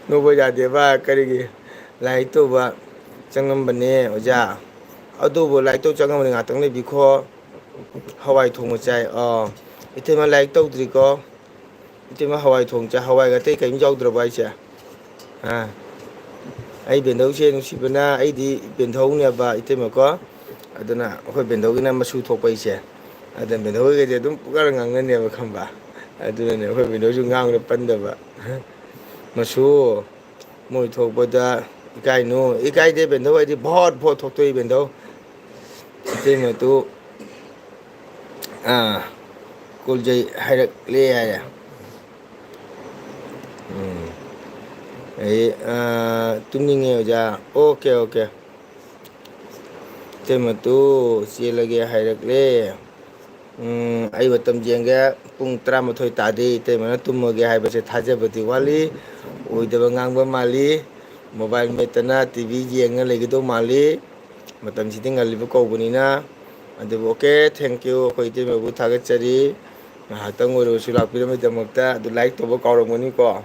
"ꯅꯣꯛꯄ ꯌꯥꯗꯦꯕ ꯀꯔꯤꯒꯤ?" "ꯂꯥꯏꯔꯤꯛ ꯇꯧꯕ ꯆꯪꯉꯝꯕꯅꯦ ꯑꯣꯖꯥ"꯫ "ꯑꯗꯨꯕꯨ ꯂꯥꯏꯔꯤꯛ ꯇꯧ ꯆꯪꯉꯝꯕꯅꯤ, ꯉꯥꯛꯇꯪ ꯂꯩꯕꯤꯈꯣ"꯫ "ꯍꯋꯥꯏ ꯊꯣꯡꯕ ꯆꯥꯏ"꯫ "ꯑꯣ"꯫ "ꯏꯇꯩꯃ ꯂꯥꯏꯔꯤꯛ ꯇꯧꯗ꯭ꯔꯤꯀꯣ"꯫ "ꯏꯇꯩꯃ ꯍꯋꯥꯏ ꯊꯣꯡ ꯆꯥꯏ"꯫ "ꯍꯋꯥꯏꯒ ꯑꯇꯩ ꯀꯔꯤꯝ ꯌꯥꯎꯗ꯭ꯔꯕ ꯍꯥꯏꯁꯦ?" ꯑꯥ꯫ ꯑꯩ ꯕꯦꯟꯗꯧꯁꯦ ꯅꯨꯡꯁꯤꯕꯅ, ꯑꯩꯗꯤ ꯕꯦꯟꯗꯧꯅꯦꯕ ꯏꯇꯩꯃꯀꯣ꯫ ꯑꯗꯨꯅ ꯑꯩꯈꯣꯏ ꯕꯦꯟꯗꯧꯒꯤꯅ ꯃꯆꯨ ꯊꯣꯛꯄ ꯑꯩꯁꯦ꯫ ꯑꯗꯨꯅ ꯕꯦꯟꯗꯧꯒꯤꯒꯗꯤ ꯑꯗꯨꯝ ꯄꯨꯡꯉꯥꯡ ꯉꯥꯡꯅꯅꯦꯕ, ꯈꯪꯕ? ꯑꯗꯨꯅꯅꯦ ꯑꯩꯈꯣꯏ ꯕꯦꯟꯗꯧꯁꯨ ꯉꯥꯡꯕꯗ ꯄꯟꯗꯕ꯫ "ꯃꯆꯨ, ꯃꯣꯏ ꯊꯣꯛꯄꯗ ꯏꯀꯥꯏꯅꯨ"꯫ ꯏꯀꯥꯏꯗꯦ ꯕꯦꯟꯗꯧ, ꯑꯩꯗꯤ ꯚꯣꯠ ꯚꯣꯠ ꯊꯣꯛꯇꯣꯏ ꯕꯦꯟꯗꯧ꯫ ꯏꯇꯩꯃꯗꯨ, ꯑꯥ, ꯀꯣꯜꯖꯩ ꯍꯥꯏꯔꯛꯂꯦ ꯍꯥꯏꯔꯦ꯫ ꯎꯝ꯫ ꯑꯩ, ꯑꯥ, ꯇꯨꯝꯅꯤꯡꯉꯦ ꯑꯣꯖꯥ꯫ Okay, okay. ꯏꯇꯩꯃꯇꯨ ꯆꯦꯜꯂꯒꯦ ꯍꯥꯏꯔꯛꯂꯦ꯫ ꯎꯝ, ꯑꯩ ꯃꯇꯝ ꯌꯦꯡꯒꯦ꯫ ꯄꯨꯡ ꯇꯔꯥꯃꯥꯊꯣꯏ ꯇꯥꯗꯦ꯫ ꯏꯇꯩꯃꯅ ꯇꯨꯝꯃꯒꯦ ꯍꯥꯏꯕꯁꯦ ꯊꯥꯖꯕꯗꯤ ꯋꯥꯠꯂꯤ꯫ ꯑꯣꯏꯗꯕ ꯉꯥꯡꯕ ꯃꯥꯜꯂꯤ꯫ ꯃꯣꯕꯥꯏꯜ ꯃꯦꯠꯇꯅ ꯇꯤ ꯚꯤ ꯌꯦꯡꯉ ꯂꯩꯒꯗꯧ ꯃꯥꯜꯂꯤ꯫ ꯃꯇꯝꯁꯤꯗꯤ ꯉꯜꯂꯤꯕ ꯀꯧꯕꯅꯤꯅ꯫ ꯑꯗꯨꯕꯨ ꯑꯣꯀꯦ, thank you꯫ ꯑꯩꯈꯣꯏ ꯏꯇꯩꯃꯕꯨ ꯊꯥꯒꯠꯆꯔꯤ꯫ ꯉꯥꯏꯍꯥꯛꯇꯪ ꯑꯣꯏꯔꯕꯁꯨ ꯂꯥꯛꯄꯤꯔꯝꯕꯒꯤꯗꯃꯛꯇ꯫ ꯑꯗꯨ like ꯇꯧꯕ ꯀꯥꯎꯔꯝꯒꯅꯤꯀꯣ꯫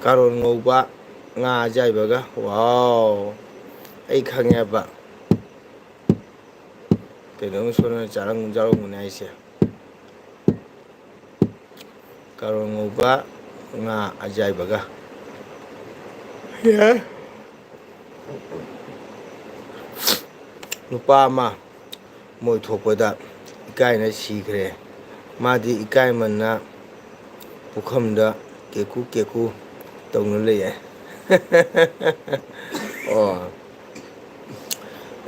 ꯀꯥꯔꯣꯟ ꯉꯧꯕ ꯉꯥ ꯑꯌꯥꯏꯕꯒ꯫ ꯋꯥꯎ! ꯑꯩ ꯈꯪꯉꯦꯕ꯫ ꯀꯩꯅꯣꯝ ꯁꯣꯏꯗꯅ ꯆꯥꯔꯝ-, ꯆꯥꯔꯝꯒꯅꯤ ꯍꯥꯏꯁꯦ꯫ ꯀꯥꯔꯣꯟ ꯉꯧꯕ ꯉꯥ ꯑꯌꯥꯏꯕꯒ꯫ ꯌꯥꯏ꯫ ꯅꯨꯄꯥ ꯑꯃ ꯃꯣꯏ ꯊꯣꯛꯄꯗ ꯏꯀꯥꯏꯅ ꯁꯤꯈ꯭ꯔꯦ꯫ ꯃꯥꯗꯤ ꯏꯀꯥꯏꯃꯟꯅ ꯄꯨꯈꯝꯗ ꯀꯦꯀꯨ ꯀꯦꯀꯨ ꯇꯧꯅ ꯂꯩꯌꯦ꯫ ꯑꯣ꯫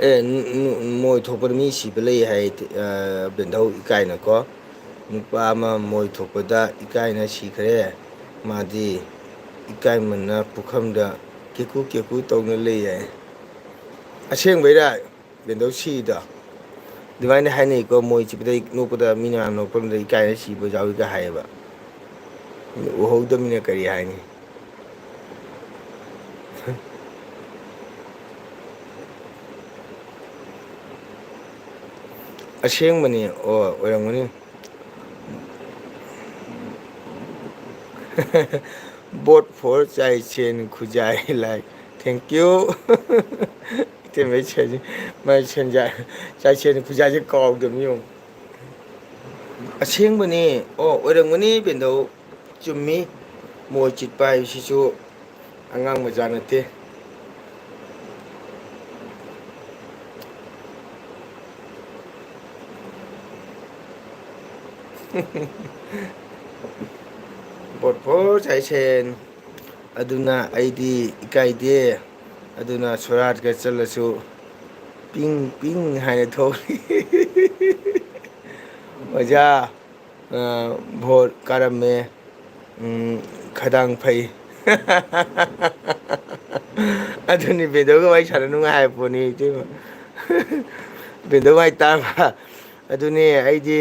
ꯑꯦ, ꯅꯨ-, ꯅꯨ-, ꯃꯣꯏ ꯊꯣꯛꯄꯗ ꯃꯤ ꯁꯤꯕ ꯂꯩ ꯍꯥꯏ, ꯑ, ꯕꯦꯟꯙꯧ ꯏꯀꯥꯏꯅꯀꯣ꯫ ꯅꯨꯄꯥ ꯑꯃ ꯃꯣꯏ ꯊꯣꯛꯄꯗ ꯏꯀꯥꯏꯅ ꯁꯤꯈ꯭ꯔꯦ꯫ ꯃꯥꯗꯤ ꯏꯀꯥꯏꯃꯟꯅ ꯄꯨꯈꯝꯗ ꯀꯦꯀꯨ ꯀꯦꯀꯨ ꯇꯧꯅ ꯂꯩ ꯍꯥꯏ꯫ ꯑꯁꯦꯡꯕꯩꯔꯥ? ꯕꯦꯟꯗꯧ ꯁꯤꯗꯣ꯫ ꯑꯗꯨꯃꯥꯏꯅ ꯍꯥꯏꯅꯩꯀꯣ, ꯃꯣꯏ ꯆꯤꯛꯄꯗ ꯅꯣꯛꯄꯗ ꯃꯤꯅ ꯃꯌꯥꯝ ꯅꯣꯛꯄꯗ ꯏꯀꯥꯏꯅ ꯁꯤꯕ ꯌꯥꯎꯏꯒ ꯍꯥꯏꯌꯦꯕ꯫ ꯎꯍꯧꯗꯕꯅꯤꯅ ꯀꯔꯤ ꯍꯥꯏꯅꯤ? ꯑꯁꯦꯡꯕꯅꯤ꯫ ꯑꯣ, ꯑꯣꯏꯔꯝꯒꯅꯤ꯫ Vote for ꯆꯥꯏꯁꯦꯟ ꯈꯨꯖꯥꯏ Lai. Thank you꯫ ꯏꯇꯩꯃꯩ ꯁꯦꯟ-, ꯃꯥꯏ ꯁꯦꯟꯖꯥ-, ꯆꯥꯏꯁꯦꯟ ꯈꯨꯖꯥꯏꯁꯦ ꯀꯥꯎꯗꯕꯅꯤ ꯌꯦꯡꯉꯨ꯫ ꯑꯁꯦꯡꯕꯅꯤ꯫ ꯑꯣ, ꯑꯣꯏꯔꯝꯒꯅꯤ ꯕꯦꯟꯗꯧ꯫ ꯆꯨꯝꯃꯤ꯫ ꯃꯣꯏ ꯆꯤꯠꯄ ꯍꯥꯏꯕꯁꯤꯁꯨ ꯑꯉꯥꯡ ꯃꯆꯥ ꯅꯠꯇꯦ꯫ Vote for ꯆꯥꯏꯁꯦꯟ꯫ ꯑꯗꯨꯅ ꯑꯩꯗꯤ ꯏꯀꯥꯏꯗꯦ꯫ ꯑꯗꯨꯅ ꯁꯣꯔꯥꯠꯀ ꯆꯠꯂꯁꯨ ꯄꯤꯡ ꯄꯤꯡ ꯍꯥꯏꯅ ꯊꯣꯛꯂꯤ꯫ ꯑꯣꯖꯥ, ꯑ, vote ꯀꯥꯔꯝꯃꯦ꯫ ꯎꯝ, ꯈꯗꯥꯡ ꯐꯩ꯫ ꯑꯗꯨꯅꯤ ꯕꯦꯟꯗꯧꯒ ꯋꯥꯔꯤ ꯁꯥꯟꯅ ꯅꯨꯡꯉꯥꯏ ꯍꯥꯏꯕ ꯄꯣꯠꯅꯤ, ꯏꯇꯩꯃ꯫ ꯕꯦꯟꯗꯧ ꯋꯥꯔꯤ ꯇꯥꯕ꯫ ꯑꯗꯨꯅꯦ ꯑꯩꯗꯤ,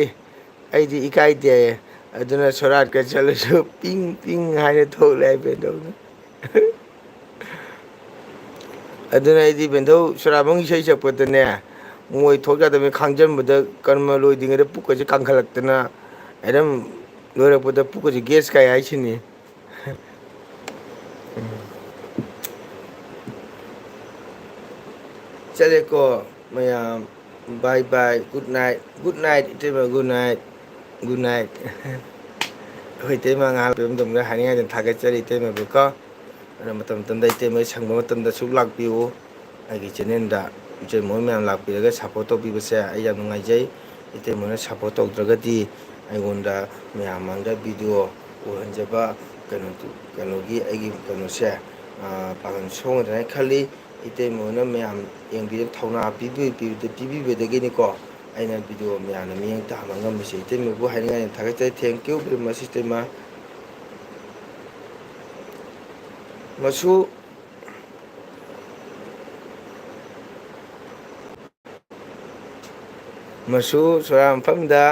ꯑꯩꯗꯤ ꯏꯀꯥꯏꯗꯦ꯫ ꯑꯗꯨꯅ ꯁꯣꯔꯥꯠꯀ ꯆꯠꯂꯁꯨ ꯄꯤꯡ ꯄꯤꯡ ꯍꯥꯏꯅ ꯊꯣꯛꯂꯦ ꯍꯥꯏ ꯕꯦꯟꯗꯧꯅ꯫ ꯑꯗꯨꯅ ꯑꯩꯗꯤ ꯕꯦꯟꯗꯧ ꯁꯣꯔꯥꯕꯣꯟ ꯏꯁꯩ ꯁꯛꯄꯗꯅꯦ, ꯃꯣꯏ ꯊꯣꯛ ꯌꯥꯗꯕꯅꯤ, ꯈꯥꯡꯖꯟꯕꯗ ꯀꯔꯃ ꯂꯣꯏꯗ꯭ꯔꯤꯉꯩꯗ ꯄꯨꯛꯀꯁꯦ ꯀꯪꯈꯠꯂꯛꯇꯅ, ꯑꯗꯨꯝ ꯂꯣꯏꯔꯛꯄꯗ ꯄꯨꯛꯀꯁꯦ ꯒꯦꯁ ꯀꯥꯏ ꯍꯥꯏꯁꯤꯅꯤ꯫ ꯆꯠꯂꯦꯀꯣ ꯃꯌꯥꯝ꯫ Bye bye, good night, good night, ꯏꯇꯩꯃ, good night, good night꯫ ꯑꯩꯈꯣꯏ ꯏꯇꯩꯃ ꯉꯥꯏꯍꯥꯛ ꯂꯩꯕ ꯃꯇꯝꯗ ꯍꯥꯏꯅꯤꯡꯉꯥꯏꯗꯅ ꯊꯥꯒꯠꯆꯔꯤ ꯏꯇꯩꯃꯕꯨꯀꯣ꯫ ꯑꯗꯨꯅ ꯃꯇꯝ ꯃꯇꯝꯗ ꯏꯇꯩꯃ ꯁꯪꯕ ꯃꯇꯝꯗ ꯁꯨꯝ ꯂꯥꯛꯄꯤꯌꯨ꯫ ꯑꯩꯒꯤ channelꯗ ꯏꯆꯦ ꯃꯣꯏ ꯃꯌꯥꯝ ꯂꯥꯛꯄꯤꯔꯒ support ꯇꯧꯕꯤꯕꯁꯦ ꯑꯩ ꯌꯥꯝ ꯅꯨꯡꯉꯥꯏꯖꯩ꯫ ꯏꯇꯩꯃꯅ support ꯇꯧꯗ꯭ꯔꯒꯗꯤ ꯑꯩꯉꯣꯟꯗ ꯃꯌꯥꯝ ꯃꯥꯡꯗ video ꯎꯍꯟꯖꯕ ꯀꯩꯅꯣ, ꯀꯩꯅꯣꯒꯤ ꯑꯩꯒꯤ ꯀꯩꯅꯣꯁꯦ ꯑ, ꯄꯥꯡꯒꯜ ꯁꯣꯟꯒꯗ꯭ꯔꯥ ꯍꯥꯏꯅ ꯈꯜꯂꯤ꯫ ꯏꯇꯩꯃ ꯍꯣꯏꯅ ꯃꯌꯥꯝ ꯌꯦꯡꯕꯤꯗꯅ ꯊꯧꯅꯥ ꯄꯤꯕꯤ-, ꯄꯤꯕꯗ-, ꯄꯤꯕꯤꯕꯗꯒꯤꯅꯤꯀꯣ ꯑꯩꯅ video ꯃꯌꯥꯝꯅ ꯃꯤꯠꯌꯦꯡ ꯇꯥꯍꯟꯕ ꯉꯝꯃꯤꯁꯦ꯫ ꯏꯇꯩꯃꯕꯨ ꯍꯥꯏꯅꯤꯡꯉꯥꯏ ꯌꯥꯝ ꯊꯥꯒꯠꯆꯔꯤ꯫ Thank you very much, ꯏꯇꯩꯃ꯫ ꯃꯁꯨ ꯃꯁꯨ ꯁꯣꯔꯥ ꯃꯐꯝꯗ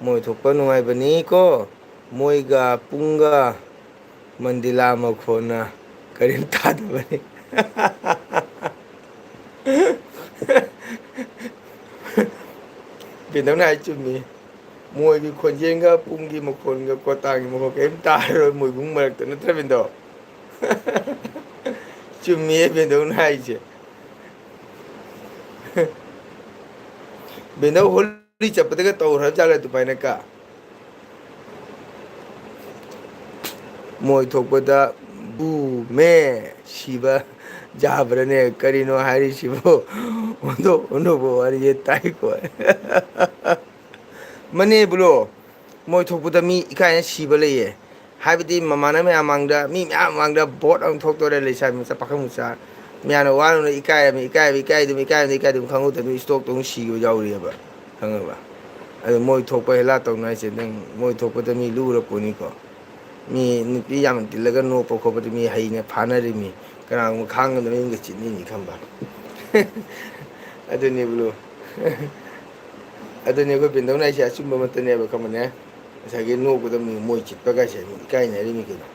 ꯃꯣꯏ ꯊꯣꯛꯄ ꯅꯨꯡꯉꯥꯏꯕꯅꯤꯀꯣ꯫ ꯃꯣꯏꯒ ꯄꯨꯡꯒ ꯃꯟꯗꯤꯂꯥ ꯃꯈꯣꯟꯅ ꯀꯔꯤꯝ ꯇꯥꯗꯕꯅꯤ꯫ ꯕꯦꯟꯗꯧꯅ ꯍꯥꯏ ꯆꯨꯝꯃꯤ꯫ ꯃꯣꯏꯒꯤ ꯈꯣꯟꯖꯦꯜꯒ ꯄꯨꯡꯒꯤ ꯃꯈꯣꯟꯒ ꯀꯣꯇꯥꯡꯒꯤ ꯃꯈꯣꯟ ꯀꯔꯤꯝ ꯇꯥꯔꯔꯣꯏ ꯃꯣꯏꯕꯨꯡ ꯃꯔꯛꯇ, ꯅꯠꯇ꯭ꯔ ꯕꯦꯟꯗꯧ? ꯆꯨꯝꯃꯤꯌꯦ ꯕꯦꯟꯗꯧꯅ ꯍꯥꯏꯁꯦ꯫ ꯕꯦꯟꯗꯧ ꯍꯣꯂꯤ ꯆꯠꯄꯗꯒ ꯇꯧꯈ꯭ꯔꯕ ꯖꯥꯠꯂ ꯑꯗꯨꯃꯥꯏꯅ ꯀ? ꯃꯣꯏ ꯊꯣꯛꯄꯗ ꯕꯨ ꯃꯦ ꯁꯤꯕ ꯌꯥꯕ꯭ꯔꯅꯦ? ꯀꯔꯤꯅꯣ ꯍꯥꯏꯔꯤꯁꯤꯕꯨ? ꯑꯣꯟꯊꯣꯛ ꯑꯣꯟꯊꯣꯛꯄ ꯋꯥꯔꯤꯁꯦ ꯇꯥꯏꯀꯣ꯫ ꯃꯅꯦ ꯕ꯭ꯔꯣ, ꯃꯣꯏ ꯊꯣꯛꯄꯗ ꯃꯤ ꯏꯀꯥꯏꯅ ꯁꯤꯕ ꯂꯩꯌꯦ꯫ ꯍꯥꯏꯕꯗꯤ ꯃꯃꯥꯟꯅꯕ ꯃꯌꯥꯝ ꯃꯥꯡꯗ, ꯃꯤ ꯃꯌꯥꯝ ꯃꯥꯡꯗ ꯚꯣꯠ ꯑꯃ ꯊꯣꯛꯇꯣꯔꯦ, ꯂꯩꯁꯥꯕꯤ ꯃꯆꯥ, ꯄꯥꯈꯪ ꯃꯆꯥ꯫ ꯃꯌꯥꯝꯅ ꯋꯥꯔꯨꯅꯨ, ꯏꯀꯥꯏꯔꯝꯃꯤ, ꯏꯀꯥꯏꯔꯝꯃꯤ, ꯏꯀꯥꯏꯗꯨꯝ, ꯏꯀꯥꯏꯔꯝꯃꯤ, ꯏꯀꯥꯏꯗꯨꯝ ꯈꯪꯍꯧꯗ ꯑꯗꯨꯝ ꯏꯁꯇꯣꯛꯇ ꯑꯗꯨꯝ ꯁꯤꯈꯤꯕ ꯌꯥꯎꯔꯤꯑꯕ, ꯈꯪꯉꯕ? ꯑꯗꯨ ꯃꯣꯏ ꯊꯣꯛꯄ ꯍꯦꯂꯥ ꯇꯧꯅ ꯍꯥꯏꯁꯦ, ꯅꯪ ꯃꯣꯏ ꯊꯣꯛꯄꯗ ꯃꯤ ꯂꯨꯔ ꯄꯣꯠꯅꯤꯀꯣ꯫ ꯃꯤ ꯅꯨꯄꯤ ꯌꯥꯝ ꯇꯤꯜꯂꯒ ꯅꯣꯛꯄ ꯈꯣꯠꯄꯗꯤ ꯃꯤ ꯍꯩꯅ ꯐꯥꯅꯔꯤꯃꯤ꯫ ꯀꯅꯥꯒꯨꯝꯕ ꯈꯥꯡꯉꯝꯗ ꯃꯌꯨꯝꯒ ꯆꯤꯠꯅꯤꯡꯉꯤ ꯈꯪꯕ꯫ ꯑꯗꯨꯅꯤ ꯕ꯭ꯔꯣ꯫ ꯑꯗꯨꯅꯤ ꯑꯩꯈꯣꯏ ꯕꯦꯟꯗꯧꯅ ꯍꯥꯏꯁꯦ ꯑꯆꯨꯝꯕ ꯃꯛꯇꯅꯦꯕ, ꯈꯪꯕꯅꯦ? ꯉꯁꯥꯏꯒꯤ ꯅꯣꯛꯄꯗ ꯃꯤ ꯃꯣꯏ ꯆꯤꯠꯄ ꯀꯥꯏꯁꯦ ꯃꯤ ꯏꯀꯥꯏꯅꯔꯤꯃꯤ ꯀꯩꯅꯣ꯫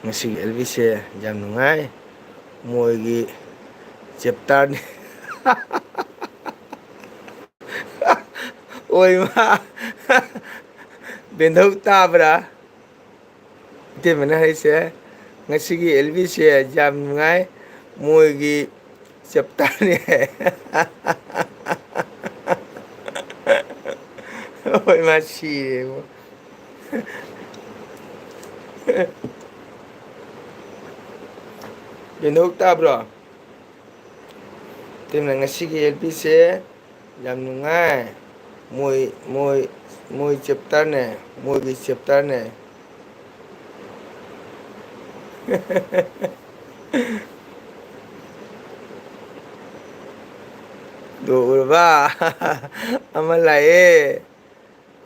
ꯉꯁꯤꯒꯤ ꯑꯦꯜ ꯕꯤꯁꯦ ꯌꯥꯝ ꯅꯨꯡꯉꯥꯏ꯫ ꯃꯣꯏꯒꯤ ꯆꯦꯞꯇꯔꯅꯤ꯫ ꯑꯣꯏꯃꯥ꯫ ꯕꯦꯟꯙꯧ ꯇꯥꯕ꯭ꯔꯥ? ꯏꯇꯩꯃꯅ ꯍꯥꯏꯁꯦ, "ꯉꯁꯤꯒꯤ ꯑꯦꯜ ꯕꯤꯁꯦ ꯌꯥꯝ ꯅꯨꯡꯉꯥꯏ, ꯃꯣꯏꯒꯤ ꯆꯦꯞꯇꯔꯅꯦ ꯍꯥꯏ꯫" ꯍꯣꯏ, ꯃꯥ ꯁꯤꯔꯦꯕꯣ꯫ ꯕꯦꯟꯙꯧ ꯇꯥꯕ꯭ꯔꯣ? ꯏꯇꯩꯃꯅ, "ꯉꯁꯤꯒꯤ ꯑꯦꯜ ꯕꯤꯁꯦ ꯌꯥꯝ ꯅꯨꯡꯉꯥꯏ꯫ ꯃꯣꯏ, ꯃꯣꯏ, ꯃꯣꯏ ꯆꯦꯞꯇꯔꯅꯦ, ꯃꯣꯏꯒꯤ ꯆꯦꯞꯇꯔꯅꯦ꯫" ꯗꯣ ꯎꯔꯕ? ꯑꯃ ꯂꯥꯛꯑꯦ꯫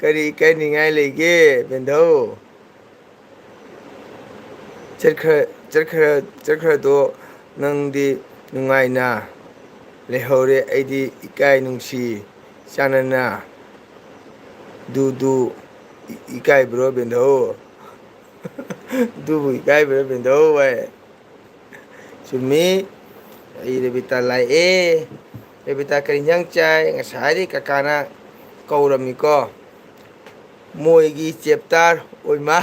ꯀꯔꯤ ꯏꯀꯥꯏꯅꯤꯡꯉꯥꯏ ꯂꯩꯒꯦ, ꯕꯦꯟꯙꯧ? ꯆꯠꯈ꯭ꯔ-, ꯆꯠꯈ꯭ꯔ-, ꯆꯠꯈ꯭ꯔꯗꯣ ꯅꯪꯗꯤ ꯅꯨꯡꯉꯥꯏꯅ ꯂꯩꯍꯧꯔꯦ꯫ ꯑꯩꯗꯤ ꯏꯀꯥꯏ ꯅꯨꯡꯁꯤ ꯆꯥꯟꯅꯅ꯫ ꯗꯨ, ꯗꯨ, ꯏ-, ꯏꯀꯥꯏꯕ꯭ꯔꯣ, ꯕꯦꯟꯙꯧ? ꯗꯨꯕꯨ ꯏꯀꯥꯏꯕ꯭ꯔꯣ, ꯕꯦꯟꯙꯧ ꯍꯥꯏ? ꯆꯨꯝꯃꯤ꯫ ꯑꯩ ꯔꯦꯕꯤꯇꯥ ꯂꯥꯛꯑꯦ꯫ ꯔꯦꯕꯤꯇꯥ, ꯀꯔꯤ ꯏꯟꯖꯥꯡ ꯆꯥꯏ? ꯉꯁꯥꯏꯗꯤ ꯀꯀꯥꯅ ꯀꯧꯔꯝꯃꯤꯀꯣ꯫ ꯃꯣꯏꯒꯤ ꯆꯦꯞꯇꯔ ꯑꯣꯏꯃꯥ꯫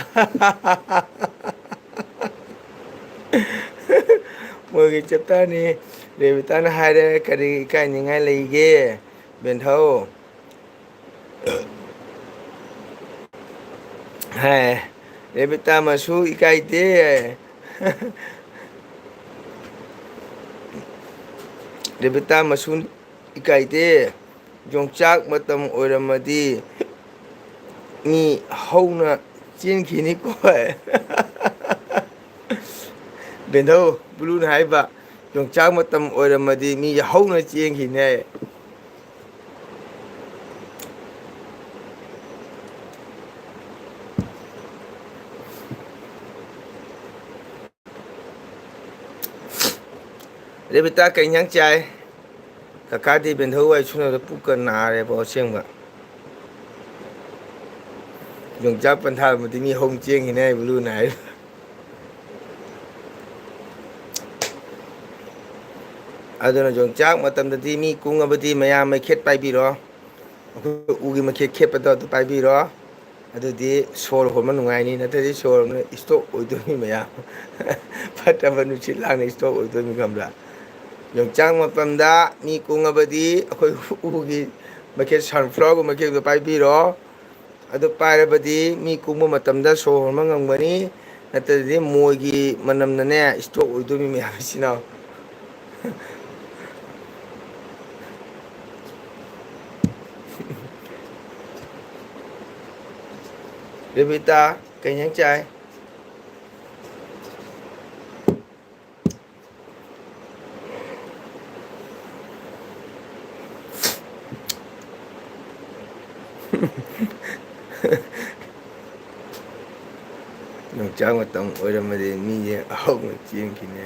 ꯃꯣꯏꯒꯤ ꯆꯦꯞꯇꯔꯅꯤ꯫ ꯔꯦꯕꯤꯇꯥꯅ ꯍꯥꯏꯔꯦ, "ꯀꯔꯤ ꯏꯀꯥꯏꯅꯤꯡꯉꯥꯏ ꯂꯩꯒꯦ, ꯕꯦꯟꯙꯧ?" ꯍꯥꯏ, ꯔꯦꯕꯤꯇꯥ ꯃꯁꯨ ꯏꯀꯥꯏꯗꯦ꯫ ꯔꯦꯕꯤꯇꯥ ꯃꯁꯨ ꯏꯀꯥꯏꯗꯦ꯫ ꯌꯣꯡꯆꯥꯛ ꯃꯇꯝ ꯑꯣꯏꯔꯝꯃꯗꯤ ꯃꯤ ꯍꯧꯅ ꯆꯦꯟꯈꯤꯅꯤꯀꯣ꯫ ꯕꯦꯟꯙꯧ ꯕ꯭ꯂꯨꯅ ꯍꯥꯏꯕ, "ꯌꯣꯡꯆꯥꯛ ꯃꯇꯝ ꯑꯣꯏꯔꯝꯃꯗꯤ ꯃꯤ ꯍꯧꯅ ꯆꯦꯟꯈꯤꯅꯤ" ꯍꯥꯏ꯫ ꯔꯦꯕꯤꯇꯥ, ꯀꯩ ꯏꯟꯖꯥꯡ ꯆꯥꯏ? ꯀꯀꯥꯗꯤ ꯕꯦꯟꯙꯧ ꯋꯥꯏ ꯁꯨꯅꯕꯗ ꯄꯨꯛꯀ ꯅꯥꯔꯦꯕꯣ ꯑꯁꯦꯡꯕ꯫ ꯌꯣꯡꯆꯥꯛ ꯄꯟꯊꯥ ꯑꯃꯗꯤ ꯃꯤ ꯍꯧ ꯆꯦꯟꯈꯤꯅꯤ ꯍꯥꯏ ꯕ꯭ꯂꯨꯅ ꯍꯥꯏ꯫ ꯑꯗꯨꯅ ꯌꯣꯡꯆꯥꯛ ꯃꯇꯝꯗꯗꯤ ꯃꯤ ꯀꯨꯡꯉꯕꯗꯤ ꯃꯌꯥꯝ ꯃꯩꯈꯦꯠ ꯄꯥꯏꯕꯤꯔꯣ꯫ ꯑꯩꯈꯣꯏ ꯎꯒꯤ ꯃꯩꯈꯦꯠ ꯈꯦꯠꯄꯗꯣ ꯑꯗꯨ ꯄꯥꯏꯕꯤꯔꯣ꯫ ꯑꯗꯨꯗꯤ ꯁꯣꯔ ꯍꯣꯟꯕ ꯅꯨꯡꯉꯥꯏꯅꯤ, ꯅꯠꯇ꯭ꯔꯗꯤ ꯁꯣꯔ ꯍꯣꯟꯕ stroke ꯑꯣꯏꯗꯣꯏꯅꯤ ꯃꯌꯥꯝ꯫ ꯐꯠꯇꯕ ꯅꯨꯡꯁꯤꯠ ꯂꯥꯡꯅ stroke ꯑꯣꯏꯗꯣꯏꯅꯤ, ꯈꯪꯕ꯭ꯔꯥ? ꯌꯣꯡꯆꯥꯛ ꯃꯇꯝꯗ ꯃꯤ ꯀꯨꯡꯉꯕꯗꯤ ꯑꯩꯈꯣꯏ ꯎꯒꯤ ꯃꯩꯈꯦꯠ, sunflowerꯒꯨꯝꯕ ꯃꯩꯈꯦꯠꯇꯣ ꯄꯥꯏꯕꯤꯔꯣ꯫ ꯑꯗꯨ ꯄꯥꯏꯔꯕꯗꯤ ꯃꯤ ꯀꯨꯡꯕ ꯃꯇꯝꯗ ꯁꯣꯔ ꯍꯣꯟꯕ ꯉꯝꯒꯅꯤ, ꯅꯠꯇ꯭ꯔꯗꯤ ꯃꯣꯏꯒꯤ ꯃꯅꯝꯅꯅꯦ stroke ꯑꯣꯏꯗꯣꯏꯅꯤ ꯃꯌꯥꯝ, ꯏꯆꯤꯟ ꯏꯅꯥꯎ꯫ ꯔꯦꯕꯤꯇꯥ, ꯀꯩ ꯏꯟꯖꯥꯡ ꯆꯥꯏ? ꯌꯣꯡꯆꯥꯛ ꯃꯇꯝ ꯑꯣꯏꯔꯝꯃꯗꯤ ꯃꯤꯁꯦ ꯑꯍꯧꯅ ꯆꯦꯟꯈꯤꯅꯤ꯫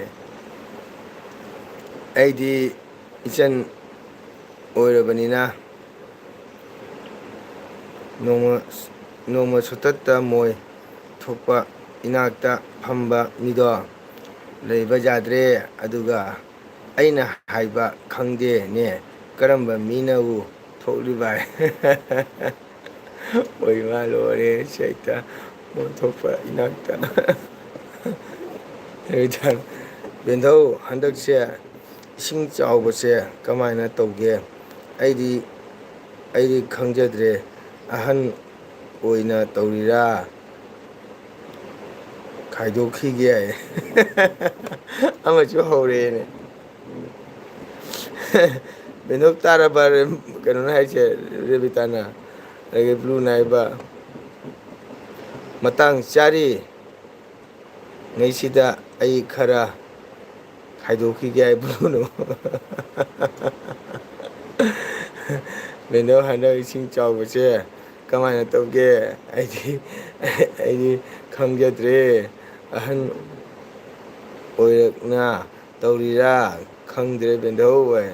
ꯑꯩꯗꯤ ꯏꯆꯟ ꯑꯣꯏꯔꯕꯅꯤꯅ ꯅꯣꯡꯃ, ꯅꯣꯡꯃ ꯁꯨꯇꯠꯇ ꯃꯣꯏ ꯊꯣꯛꯄ ꯏꯅꯥꯛꯇ ꯐꯝꯕ ꯃꯤꯗꯣ ꯂꯩꯕ ꯌꯥꯗ꯭ꯔꯦ꯫ ꯑꯗꯨꯒ ꯑꯩꯅ ꯍꯥꯏꯕ ꯈꯪꯗꯦꯅꯦ, ꯀꯔꯝꯕ ꯃꯤꯅꯕꯨ ꯊꯣꯛꯂꯤꯕ ꯍꯥꯏ꯫ ꯑꯣꯏ ꯃꯥ ꯂꯣꯏꯔꯦ ꯁꯩꯇ, ꯃꯣꯏ ꯊꯣꯛꯄ ꯏꯅꯥꯛꯇ꯫ ꯕꯦꯟꯊꯧ, ꯍꯟꯗꯛꯁꯦ ꯏꯁꯤꯡ ꯆꯥꯎꯕꯁꯦ ꯀꯃꯥꯏꯅ ꯇꯧꯒꯦ? ꯑꯩꯗꯤ, ꯑꯩꯗꯤ ꯈꯪꯖꯗ꯭ꯔꯦ꯫ ꯑꯍꯟ ꯑꯣꯏꯅ ꯇꯧꯔꯤꯔꯥ? ꯈꯥꯏꯗꯣꯛꯈꯤꯒꯦ ꯍꯥꯏ꯫ ꯑꯃꯁꯨ ꯍꯧꯔꯦꯅꯦ꯫ ꯕꯦꯟꯊꯧ ꯇꯥꯔꯕ ꯔꯦ-, ꯀꯩꯅꯣꯅ ꯍꯥꯏꯁꯦ, ꯔꯦꯕꯤꯇꯥꯅ꯫ ꯑꯗꯒꯤ ꯕ꯭ꯂꯨꯅ ꯍꯥꯏꯕ, "ꯃꯇꯥꯡ ꯆꯥꯔꯤ ꯉꯩꯁꯤꯗ ꯑꯩ ꯈꯔ ꯈꯥꯏꯗꯣꯛꯈꯤꯒꯦ ꯍꯥꯏ ꯕ꯭ꯂꯨꯅ꯫" ꯕꯦꯟꯊꯧ, ꯍꯟꯗꯛ ꯏꯁꯤꯡ ꯆꯥꯎꯕꯁꯦ ꯀꯃꯥꯏꯅ ꯇꯧꯒꯦ? ꯑꯩꯗꯤ, ꯑꯩꯗꯤ ꯈꯪꯖꯗ꯭ꯔꯦ꯫ ꯑꯍꯟ ꯑꯣꯏꯔꯛꯅ ꯇꯧꯔꯤꯔꯥ ꯈꯪꯗ꯭ꯔꯦ ꯕꯦꯟꯊꯧ ꯍꯥꯏ꯫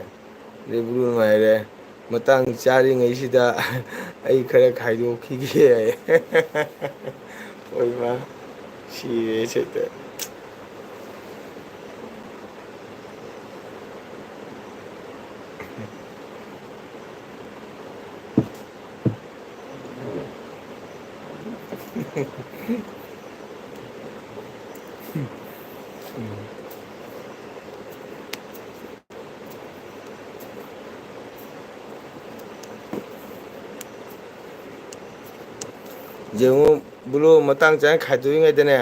ꯔꯦꯕꯨ ꯅꯨꯡꯉꯥꯏꯔꯦ꯫ "ꯃꯇꯥꯡ ꯆꯥꯔꯤꯉꯩꯁꯤꯗ ꯑꯩ ꯈꯔ ꯈꯥꯏꯗꯣꯛꯈꯤꯒꯦ" ꯍꯥꯏ꯫ ꯑꯣꯏꯃꯥ, ꯁꯤꯔꯦ ꯁꯦꯠꯇ꯫ ꯌꯦꯡꯉꯨ, ꯕ꯭ꯂꯣ ꯃꯇꯥꯡ ꯆꯥꯅ ꯈꯥꯏꯗꯣꯛꯏꯉꯩꯗꯅꯦ,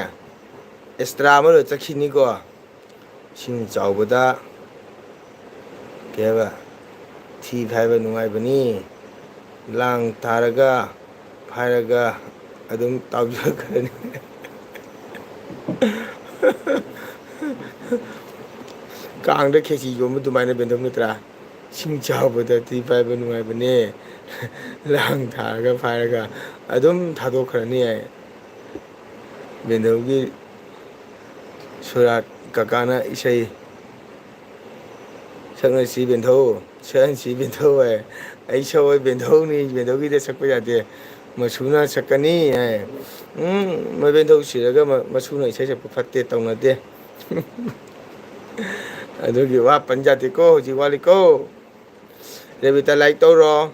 ꯑꯦꯛꯁꯇ꯭ꯔꯥ ꯑꯃ ꯂꯣꯏ ꯆꯠꯈꯤꯅꯤꯀꯣ꯫ ꯏꯁꯤꯡ ꯆꯥꯎꯕꯗ, ꯀꯩ ꯍꯥꯏꯕ, ꯊꯤ ꯐꯥꯏꯕ ꯅꯨꯡꯉꯥꯏꯕꯅꯤ꯫ ꯂꯥꯡ ꯊꯥꯔꯒ, ꯐꯥꯏꯔꯒ ꯑꯗꯨꯝ ꯇꯥꯎꯖꯈ꯭ꯔꯅꯤ꯫ ꯀꯥꯡꯗ ꯈꯦꯆꯤ ꯌꯣꯟꯕ ꯑꯗꯨꯃꯥꯏꯅ ꯕꯦꯟꯊꯧ ꯅꯠꯇ꯭ꯔꯥ? ꯏꯁꯤꯡ ꯆꯥꯎꯕꯗ ꯊꯤ ꯐꯥꯏꯕ ꯅꯨꯡꯉꯥꯏꯕꯅꯦ꯫ ꯂꯥꯡ ꯊꯥꯔꯒ ꯐꯥꯏꯔꯒ ꯑꯗꯨꯝ ꯊꯥꯗꯣꯛꯈ꯭ꯔꯅꯤ ꯍꯥꯏ꯫ ꯕꯦꯟꯗꯧꯒꯤ ꯁꯨꯔꯥꯠ ꯀꯀꯥꯅ ꯏꯁꯩ ꯁꯛꯅꯁꯤ ꯕꯦꯟꯗꯧ, ꯁꯛꯍꯟꯁꯤ ꯕꯦꯟꯗꯧ ꯍꯥꯏ꯫ ꯑꯩ ꯁꯛꯑꯣꯏ, ꯕꯦꯟꯗꯧꯅꯤ, ꯕꯦꯟꯗꯧꯒꯤꯗ ꯁꯛꯄ ꯌꯥꯗꯦ, ꯃꯁꯨꯅ ꯁꯛꯀꯅꯤ ꯍꯥꯏ꯫ ꯎꯝ, ꯃꯣꯏ ꯕꯦꯟꯗꯧ ꯁꯤꯔꯒ ꯃ-, ꯃꯁꯨꯅ ꯏꯁꯩ ꯁꯛꯄ ꯐꯠꯇꯦ, ꯇꯧꯅꯗꯦ꯫ ꯑꯗꯨꯒꯤ ꯋꯥ ꯄꯟ ꯌꯥꯗꯦꯀꯣ, ꯍꯧꯖꯤꯛ ꯋꯥꯠꯂꯤꯀꯣ꯫ ꯔꯦꯕꯤꯇꯥ, ꯂꯥꯏꯛ ꯇꯧꯔꯣ꯫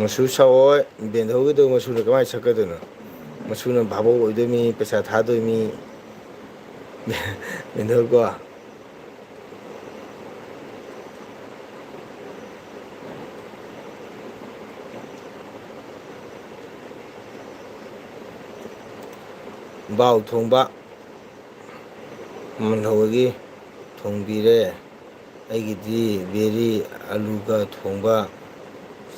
ꯃꯁꯨ ꯁꯛꯑꯣꯏ, ꯕꯦꯟꯗꯧꯒꯤꯗꯣ ꯃꯁꯨꯅ ꯀꯃꯥꯏꯅ ꯁꯛꯀꯗꯣꯏꯅꯣ? ꯃꯁꯨꯅ ꯚꯥꯕꯣꯛ ꯑꯣꯏꯗꯣꯏꯃꯤ, ꯄꯩꯁꯥ ꯊꯥꯗꯣꯏꯃꯤ꯫ ꯕꯦꯟꯗꯧꯀꯣ꯫ ꯕꯥꯎ ꯊꯣꯡꯕ ꯃꯟꯍꯧꯒꯤ ꯊꯣꯡꯕꯤꯔꯦ꯫ ꯑꯩꯒꯤꯗꯤ ꯕꯦꯔꯤ ꯑꯂꯨꯒ ꯊꯣꯡꯕ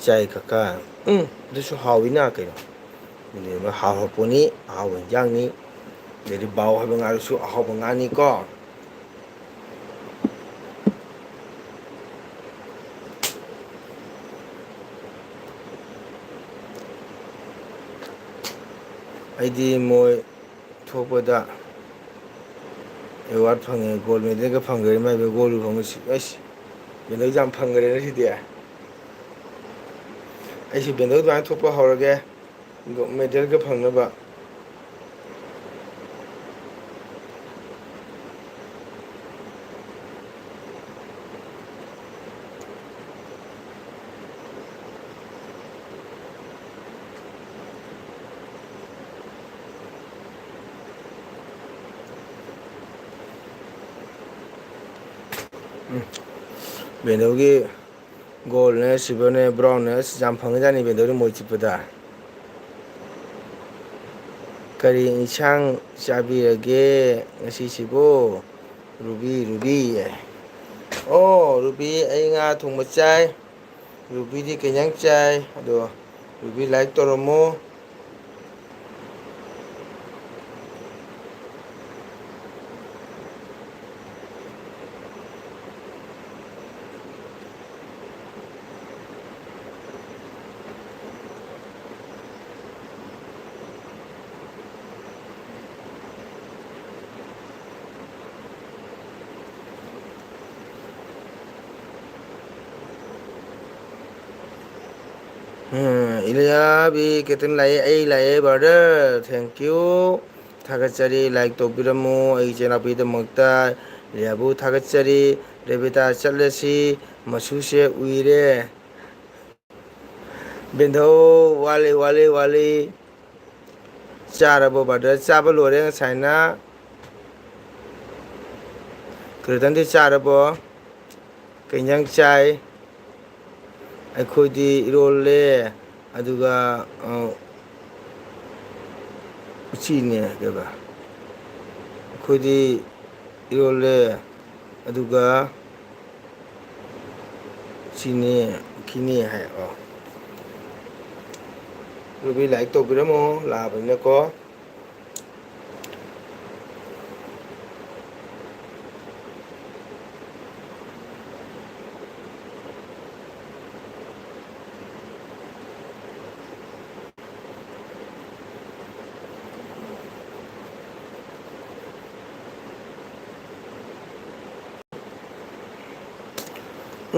ꯆꯥꯏ ꯀꯀꯥ꯫ ꯎꯝ, ꯑꯗꯨꯁꯨ ꯍꯥꯎꯋꯤꯅ ꯀꯩꯅꯣ꯫ ꯑꯗꯨꯗꯤ ꯍꯥꯎꯔꯛꯄꯣꯠꯅꯤ, ꯑꯍꯥꯎꯕ ꯏꯟꯖꯥꯡꯅꯤ꯫ ꯑꯗꯩꯗꯤ ꯕꯥꯎ ꯍꯥꯏꯕ ꯉꯥꯗꯨꯁꯨ ꯑꯍꯥꯎꯕ ꯉꯥꯅꯤꯀꯣ꯫ ꯑꯩꯗꯤ ꯃꯣꯏ ꯊꯣꯛꯄꯗ ꯑꯦꯋꯥꯔꯗ ꯐꯪꯉꯦ, ꯒꯣꯜ ꯃꯦꯗꯜꯒ ꯐꯪꯈ꯭ꯔꯦ, ꯃꯥꯏ ꯒꯣꯜ ꯐꯪꯉꯦ꯫ ꯑꯁ, ꯕꯦꯟꯗꯧꯁꯦ ꯌꯥꯝ ꯐꯪꯈ꯭ꯔꯦꯅ ꯁꯤꯗꯤ꯫ ꯑꯩꯁꯨ ꯕꯦꯟꯗꯧ ꯑꯗꯨꯃꯥꯏꯅ ꯊꯣꯛꯄ ꯍꯧꯔꯒꯦ꯫ ꯃꯦꯗꯜꯒ ꯐꯪꯅꯕ꯫ ꯎꯝ꯫ ꯕꯦꯟꯗꯧꯒꯤ ꯒꯣꯜꯅꯦ, ꯁꯤꯜꯚꯔꯅꯦ, ꯕ꯭ꯔꯥꯎꯟꯅꯦ, ꯑꯁ, ꯌꯥꯝ ꯐꯪꯉꯖꯥꯠꯅꯤ ꯕꯦꯟꯗꯧꯗꯤ ꯃꯣꯏ ꯆꯤꯠꯄꯗ꯫ "ꯀꯔꯤ ꯏꯟꯁꯥꯡ ꯆꯥꯕꯤꯔꯒꯦ ꯉꯁꯤꯁꯤꯕꯨ, ꯔꯨꯕꯤ, ꯔꯨꯕꯤ?" ꯑꯣ, ꯔꯨꯕꯤ, ꯑꯩ ꯉꯥ ꯊꯣꯡꯕ ꯆꯥꯏ꯫ ꯔꯨꯕꯤꯗꯤ ꯀꯩ ꯏꯟꯁꯥꯡ ꯆꯥꯏ? ꯑꯗꯣ, ꯔꯨꯕꯤ, ꯂꯥꯏꯛ ꯇꯧꯔꯝꯃꯣ꯫ ꯎꯝ, ꯏꯂꯤꯌꯥꯕꯤ ꯀꯦꯇꯟ ꯂꯥꯛꯑꯦ, ꯑꯩ ꯂꯥꯛꯑꯦ, brother, thank you꯫ ꯊꯥꯒꯠꯆꯔꯤ, ꯂꯥꯏꯛ ꯇꯧꯕꯤꯔꯝꯃꯨ ꯑꯩ ꯏꯆꯦꯅꯥꯎꯄꯤꯗꯃꯛꯇ꯫ ꯏꯂꯤꯌꯥꯕꯨ ꯊꯥꯒꯠꯆꯔꯤ꯫ ꯔꯦꯕꯤꯇꯥ ꯆꯠꯂꯁꯤ, ꯃꯁꯨꯁꯦ ꯎꯏꯔꯦ꯫ ꯕꯦꯟꯙꯧ, ꯋꯥꯠꯂꯤ, ꯋꯥꯠꯂꯤ, ꯋꯥꯠꯂꯤ꯫ ꯆꯥꯔꯕꯣ, brother? ꯆꯥꯕ ꯂꯣꯏꯔꯦ ꯉꯁꯥꯏꯅ꯫ ꯀꯤꯔꯇꯟꯗꯤ ꯆꯥꯔꯕꯣ? ꯀꯩ ꯏꯟꯖꯥꯡ ꯆꯥꯏ? ꯑꯩꯈꯣꯏꯗꯤ ꯏꯔꯣꯜꯂꯦ, ꯑꯗꯨꯒ, ꯑ, ꯎꯆꯤꯅꯦ, ꯀꯩꯕ? ꯑꯩꯈꯣꯏꯗꯤ ꯏꯔꯣꯜꯂꯦ, ꯑꯗꯨꯒ ꯁꯤꯅꯤ, ꯀꯤꯅꯤ ꯍꯥꯏ꯫ ꯑꯣ꯫ ꯔꯨꯕꯤ, ꯂꯥꯏꯛ ꯇꯧꯕꯤꯔꯝꯃꯣ, ꯂꯥꯛꯑꯕꯅꯤꯅꯀꯣ꯫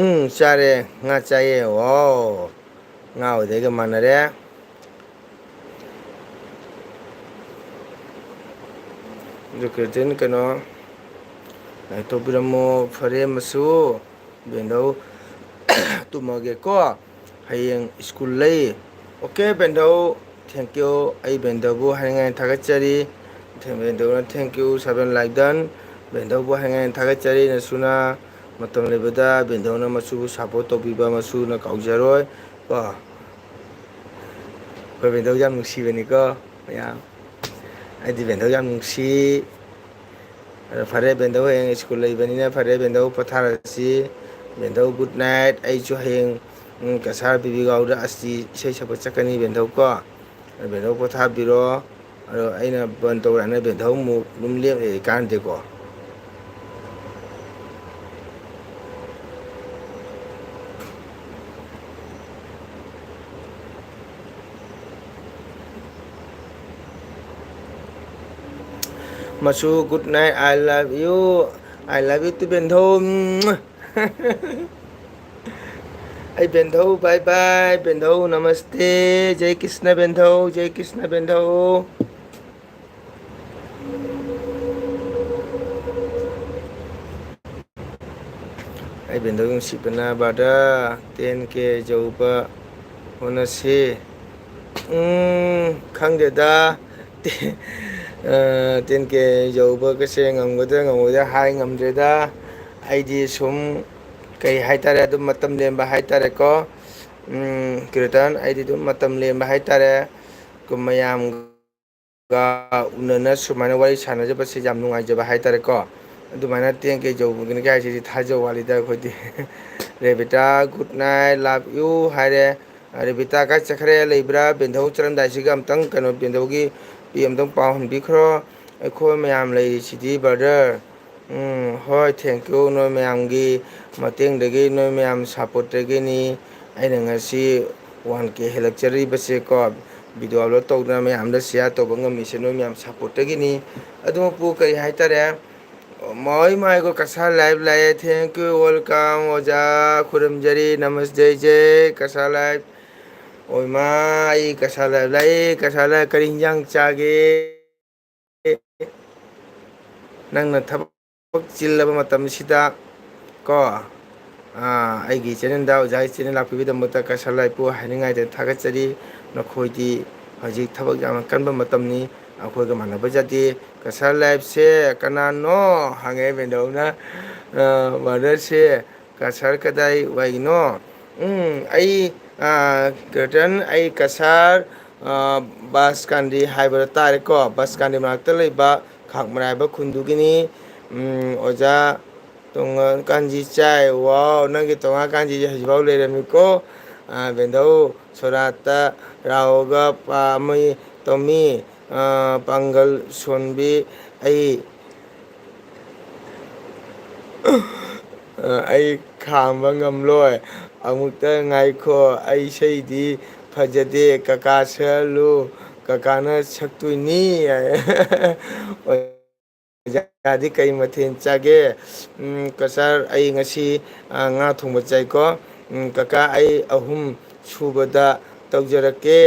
ꯎꯝ, ꯆꯥꯔꯦ꯫ ꯉꯥ ꯆꯥꯏꯌꯦ꯫ ꯋꯥꯎ꯫ ꯉꯥ ꯑꯣꯏꯗꯣꯏꯒ ꯃꯥꯟꯅꯔꯦ꯫ ꯑꯗꯨ ꯀꯩꯅꯣ, ꯂꯥꯏꯔꯤꯛ ꯇꯧꯕꯤꯔꯝꯃꯣ꯫ ꯐꯔꯦ ꯃꯁꯨ꯫ ꯕꯦꯟꯗꯧ, ꯇꯨꯝꯃꯒꯦꯀꯣ꯫ ꯍꯌꯦꯡ ꯁ꯭ꯀꯨꯜ ꯂꯩ꯫ ꯑꯣꯀꯦ ꯕꯦꯟꯗꯧ, thank you꯫ ꯑꯩ ꯕꯦꯟꯗꯧꯕꯨ ꯍꯥꯏꯅꯤꯡꯉꯥꯏ ꯊꯥꯒꯠꯆꯔꯤ꯫ ꯕꯦꯟꯗꯧꯅ thank you, seven like done꯫ ꯕꯦꯟꯗꯧꯕꯨ ꯍꯥꯏꯅꯤꯡꯉꯥꯏ ꯊꯥꯒꯠꯆꯔꯤ꯫ ꯅꯁꯨꯅ ꯃꯇꯝ ꯂꯩꯕꯗ ꯕꯦꯟꯗꯧꯅ ꯃꯁꯨꯕꯨ support ꯇꯧꯕꯤꯕ ꯃꯁꯨꯅ ꯀꯥꯎꯖꯔꯣꯏ ꯀꯣ꯫ ꯑꯩꯈꯣꯏ ꯕꯦꯟꯗꯧ ꯌꯥꯝ ꯅꯨꯡꯁꯤꯕꯅꯤꯀꯣ ꯃꯌꯥꯝ꯫ ꯑꯩꯗꯤ ꯕꯦꯟꯗꯧ ꯌꯥꯝ ꯅꯨꯡꯁꯤ꯫ ꯑꯗꯣ ꯐꯔꯦ ꯕꯦꯟꯗꯧ, ꯍꯌꯦꯡ ꯁ꯭ꯀꯨꯜ ꯂꯩꯕꯅꯤꯅ ꯐꯔꯦ ꯕꯦꯟꯗꯧ, ꯄꯣꯊꯥꯔꯁꯤ꯫ ꯕꯦꯟꯗꯧ good night꯫ ꯑꯩꯁꯨ ꯍꯌꯦꯡ, ꯎꯝ, ꯀꯁꯥꯔ ꯕꯤꯕꯤ ꯒꯥꯎꯗ ꯑꯁꯇꯤ ꯏꯁꯩ ꯁꯛꯄ ꯆꯠꯀꯅꯤ ꯕꯦꯟꯗꯧ ꯀꯣ꯫ ꯑꯗꯣ ꯕꯦꯟꯗꯧ ꯄꯣꯊꯥꯕꯤꯔꯣ꯫ ꯑꯗꯣ ꯑꯩꯅ ꯕꯟ ꯇꯧꯔꯛꯑꯅꯤ ꯕꯦꯟꯗꯧ ꯑꯃꯨꯛ ꯑꯗꯨꯝ ꯂꯦꯞ ꯂꯩ ꯀꯥꯟꯅꯗꯦꯀꯣ꯫ ꯃꯁꯨ, good night, I love you, I love you too ꯕꯦꯟꯙꯧ꯫ ꯑꯩ ꯕꯦꯟꯙꯧ, bye bye ꯕꯦꯟꯙꯧ, ꯅꯃꯁꯇꯦ, ꯖꯩ ꯀ꯭ꯔꯤꯁꯅ ꯕꯦꯟꯙꯧ, ꯖꯩ ꯀ꯭ꯔꯤꯁꯅ ꯕꯦꯟꯙꯧ꯫ ꯑꯩ ꯕꯦꯟꯗꯧ ꯅꯨꯡꯁꯤꯕꯅ brother, ten K ꯌꯧꯕ ꯍꯣꯠꯅꯁꯤ꯫ ꯎꯝ, ꯈꯪꯗꯦꯗ꯫ ꯑ, ten K ꯌꯧꯕꯒꯁꯦ ꯉꯝꯒꯗ꯭ꯔꯥ ꯉꯝꯃꯣꯏꯗ꯭ꯔꯥ ꯍꯥꯏ ꯉꯝꯗ꯭ꯔꯦꯗ꯫ ꯑꯩꯗꯤ ꯁꯨꯝ ꯀꯩ ꯍꯥꯏꯇꯥꯔꯦ, ꯑꯗꯨꯝ ꯃꯇꯝ ꯂꯦꯟꯕ ꯍꯥꯏꯇꯥꯔꯦꯀꯣ꯫ ꯎꯝ, ꯀꯤꯔꯇꯟ, ꯑꯩꯗꯤ ꯑꯗꯨꯝ ꯃꯇꯝ ꯂꯦꯟꯕ ꯍꯥꯏꯇꯥꯔꯦ꯫ ꯀꯨꯝ ꯃꯌꯥꯝ ꯒ ꯎꯅꯅ ꯁꯨꯃꯥꯏꯅ ꯋꯥꯔꯤ ꯁꯥꯟꯅꯖꯕꯁꯦ ꯌꯥꯝ ꯅꯨꯡꯉꯥꯏꯖꯕ ꯍꯥꯏꯇꯥꯔꯦꯀꯣ꯫ ꯑꯗꯨꯃꯥꯏꯅ ten K ꯌꯧꯕꯒꯅꯤꯒ ꯍꯥꯏꯁꯤꯗꯤ ꯊꯥꯖꯕ ꯋꯥꯠꯂꯤꯗ ꯑꯩꯈꯣꯏꯗꯤ꯫ ꯔꯦꯕꯤꯇꯥ, good night, love you ꯍꯥꯏꯔꯦ꯫ ꯔꯦꯕꯤꯇꯥ ꯀꯥꯏ ꯆꯠꯈ꯭ꯔꯦ, ꯂꯩꯕ꯭ꯔꯥ? ꯕꯦꯟꯙꯧ ꯆꯠꯂꯝꯗꯥꯏꯁꯤꯒ ꯑꯝꯇꯪ ꯀꯩꯅꯣ, ꯕꯦꯟꯙꯧꯒꯤ ꯄꯤ ꯑꯝꯇꯪ ꯄꯥꯎ ꯍꯟꯕꯤꯈ꯭ꯔꯣ꯫ ꯑꯩꯈꯣꯏ ꯃꯌꯥꯝ ꯂꯩꯔꯤꯁꯤꯗꯤ brother꯫ ꯎꯝ, ꯍꯣꯏ, thank you꯫ ꯅꯣꯏ ꯃꯌꯥꯝꯒꯤ ꯃꯇꯦꯡꯗꯒꯤ, ꯅꯣꯏ ꯃꯌꯥꯝ supportꯇꯒꯤꯅꯤ ꯑꯩꯅ ꯉꯁꯤ one K ꯍꯦꯜꯂꯛꯆꯔꯤꯕꯁꯦꯀꯣ꯫ Video upload ꯇꯧꯗꯅ ꯃꯌꯥꯝꯗ share ꯇꯧꯕ ꯉꯝꯃꯤꯁꯦ ꯅꯣꯏ ꯃꯌꯥꯝ supportꯇꯒꯤꯅꯤ꯫ ꯑꯗꯨꯃꯛꯄꯨ ꯀꯔꯤ ꯍꯥꯏꯇꯥꯔꯦ, ꯃꯣꯏ ꯃꯥꯏꯒꯣ ꯀꯁꯥꯔ ꯂꯥꯏꯐ ꯂꯥꯛꯑꯦ꯫ Thank you, welcome ꯑꯣꯖꯥ꯫ ꯈꯨꯔꯨꯝꯖꯔꯤ, ꯅꯃꯁꯇꯦ ꯏꯆꯦ꯫ ꯀꯁꯥꯔ ꯂꯥꯏꯐ꯫ ꯑꯣꯏꯃꯥ, ꯑꯩ ꯀꯁꯥꯔ ꯂꯥꯏꯐ ꯂꯥꯛꯑꯦ꯫ ꯀꯁꯥꯔ ꯂꯥꯏꯐ ꯀꯔꯤ ꯍꯤꯟꯖꯥꯡ ꯆꯥꯒꯦ? ꯅꯪꯅ ꯊꯕꯛ ꯆꯤꯜꯂꯕ ꯃꯇꯝꯁꯤꯗ ꯀꯣ, ꯑꯥ, ꯑꯩꯒꯤ ꯆꯦꯅꯦꯜꯗ, ꯑꯣꯖꯥꯒꯤ ꯆꯦꯅꯦꯜ ꯂꯥꯛꯄꯤꯕꯒꯤꯗꯃꯛꯇ ꯀꯁꯥꯔ ꯂꯥꯏꯐꯄꯨ ꯍꯥꯏꯅꯤꯡꯉꯥꯏꯗ ꯊꯥꯒꯠꯆꯔꯤ꯫ ꯅꯈꯣꯏꯗꯤ ꯍꯧꯖꯤꯛ ꯊꯕꯛ ꯌꯥꯝꯅ ꯀꯟꯕ ꯃꯇꯝꯅꯤ, ꯑꯩꯈꯣꯏꯒ ꯃꯥꯟꯅꯕ ꯌꯥꯗꯦ꯫ ꯀꯁꯥꯔ ꯂꯥꯏꯐꯁꯦ ꯀꯅꯥꯅꯣ ꯍꯪꯉꯦ ꯕꯦꯟꯗꯧꯅ꯫ ꯑꯥ, ꯃꯥꯗꯔꯁꯦ ꯀꯁꯥꯔ ꯀꯗꯥꯏ ꯋꯥꯏꯒꯤꯅꯣ? ꯎꯝ, ꯑꯩ, ꯑꯥ, ꯀ꯭ꯔꯇꯟ, ꯑꯩ ꯀꯁꯥꯔ, ꯑꯥ, ꯕꯁꯀꯥꯟꯗꯤ ꯍꯥꯏꯕꯗ ꯇꯥꯔꯦꯀꯣ, ꯕꯁꯀꯥꯟꯗꯤ ꯃꯅꯥꯛꯇ ꯂꯩꯕ ꯈꯥꯛꯃꯔꯥꯏ ꯍꯥꯏꯕ ꯈꯨꯟꯗꯨꯒꯤꯅꯤ꯫ ꯎꯝ, ꯑꯣꯖꯥ ꯇꯣꯉꯥꯟ ꯀꯥꯟꯖꯤ ꯆꯥꯏ꯫ ꯋꯥꯎ, ꯅꯪꯒꯤ ꯇꯣꯉꯥꯟ ꯀꯥꯟꯖꯤꯁꯦ ꯍꯧꯖꯤꯛꯐꯥꯎ ꯂꯩꯔꯝꯃꯤꯀꯣ꯫ ꯑꯥ, ꯕꯦꯟꯗꯧ ꯁꯣꯔꯥꯠꯇ ꯔꯥꯎꯒ ꯄꯥꯝꯃꯤ ꯇꯧꯃꯤ꯫ ꯑꯥ, ꯄꯥꯡꯒꯜ ꯁꯣꯟꯕꯤ ꯑꯩ ꯑꯩ ꯈꯥꯝꯕ ꯉꯝꯂꯣꯏ꯫ ꯑꯃꯨꯛꯇ ꯉꯥꯏꯈꯣ, ꯑꯩ ꯏꯁꯩꯗꯤ ꯐꯖꯗꯦ꯫ ꯀꯀꯥ ꯁꯛꯍꯜꯂꯨ, ꯀꯀꯥꯅ ꯁꯛꯇꯣꯏꯅꯤ꯫ ꯑꯣꯖꯥꯗꯤ ꯀꯩ ꯃꯊꯦꯜ ꯆꯥꯒꯦ? ꯎꯝ, ꯀꯁꯥꯔ, ꯑꯩ ꯉꯁꯤ, ꯑ, ꯉꯥ ꯊꯣꯡꯕ ꯆꯥꯏꯀꯣ꯫ ꯎꯝ, ꯀꯀꯥ, ꯑꯩ ꯑꯍꯨꯝ ꯁꯨꯕꯗ ꯇꯧꯖꯔꯛꯀꯦ꯫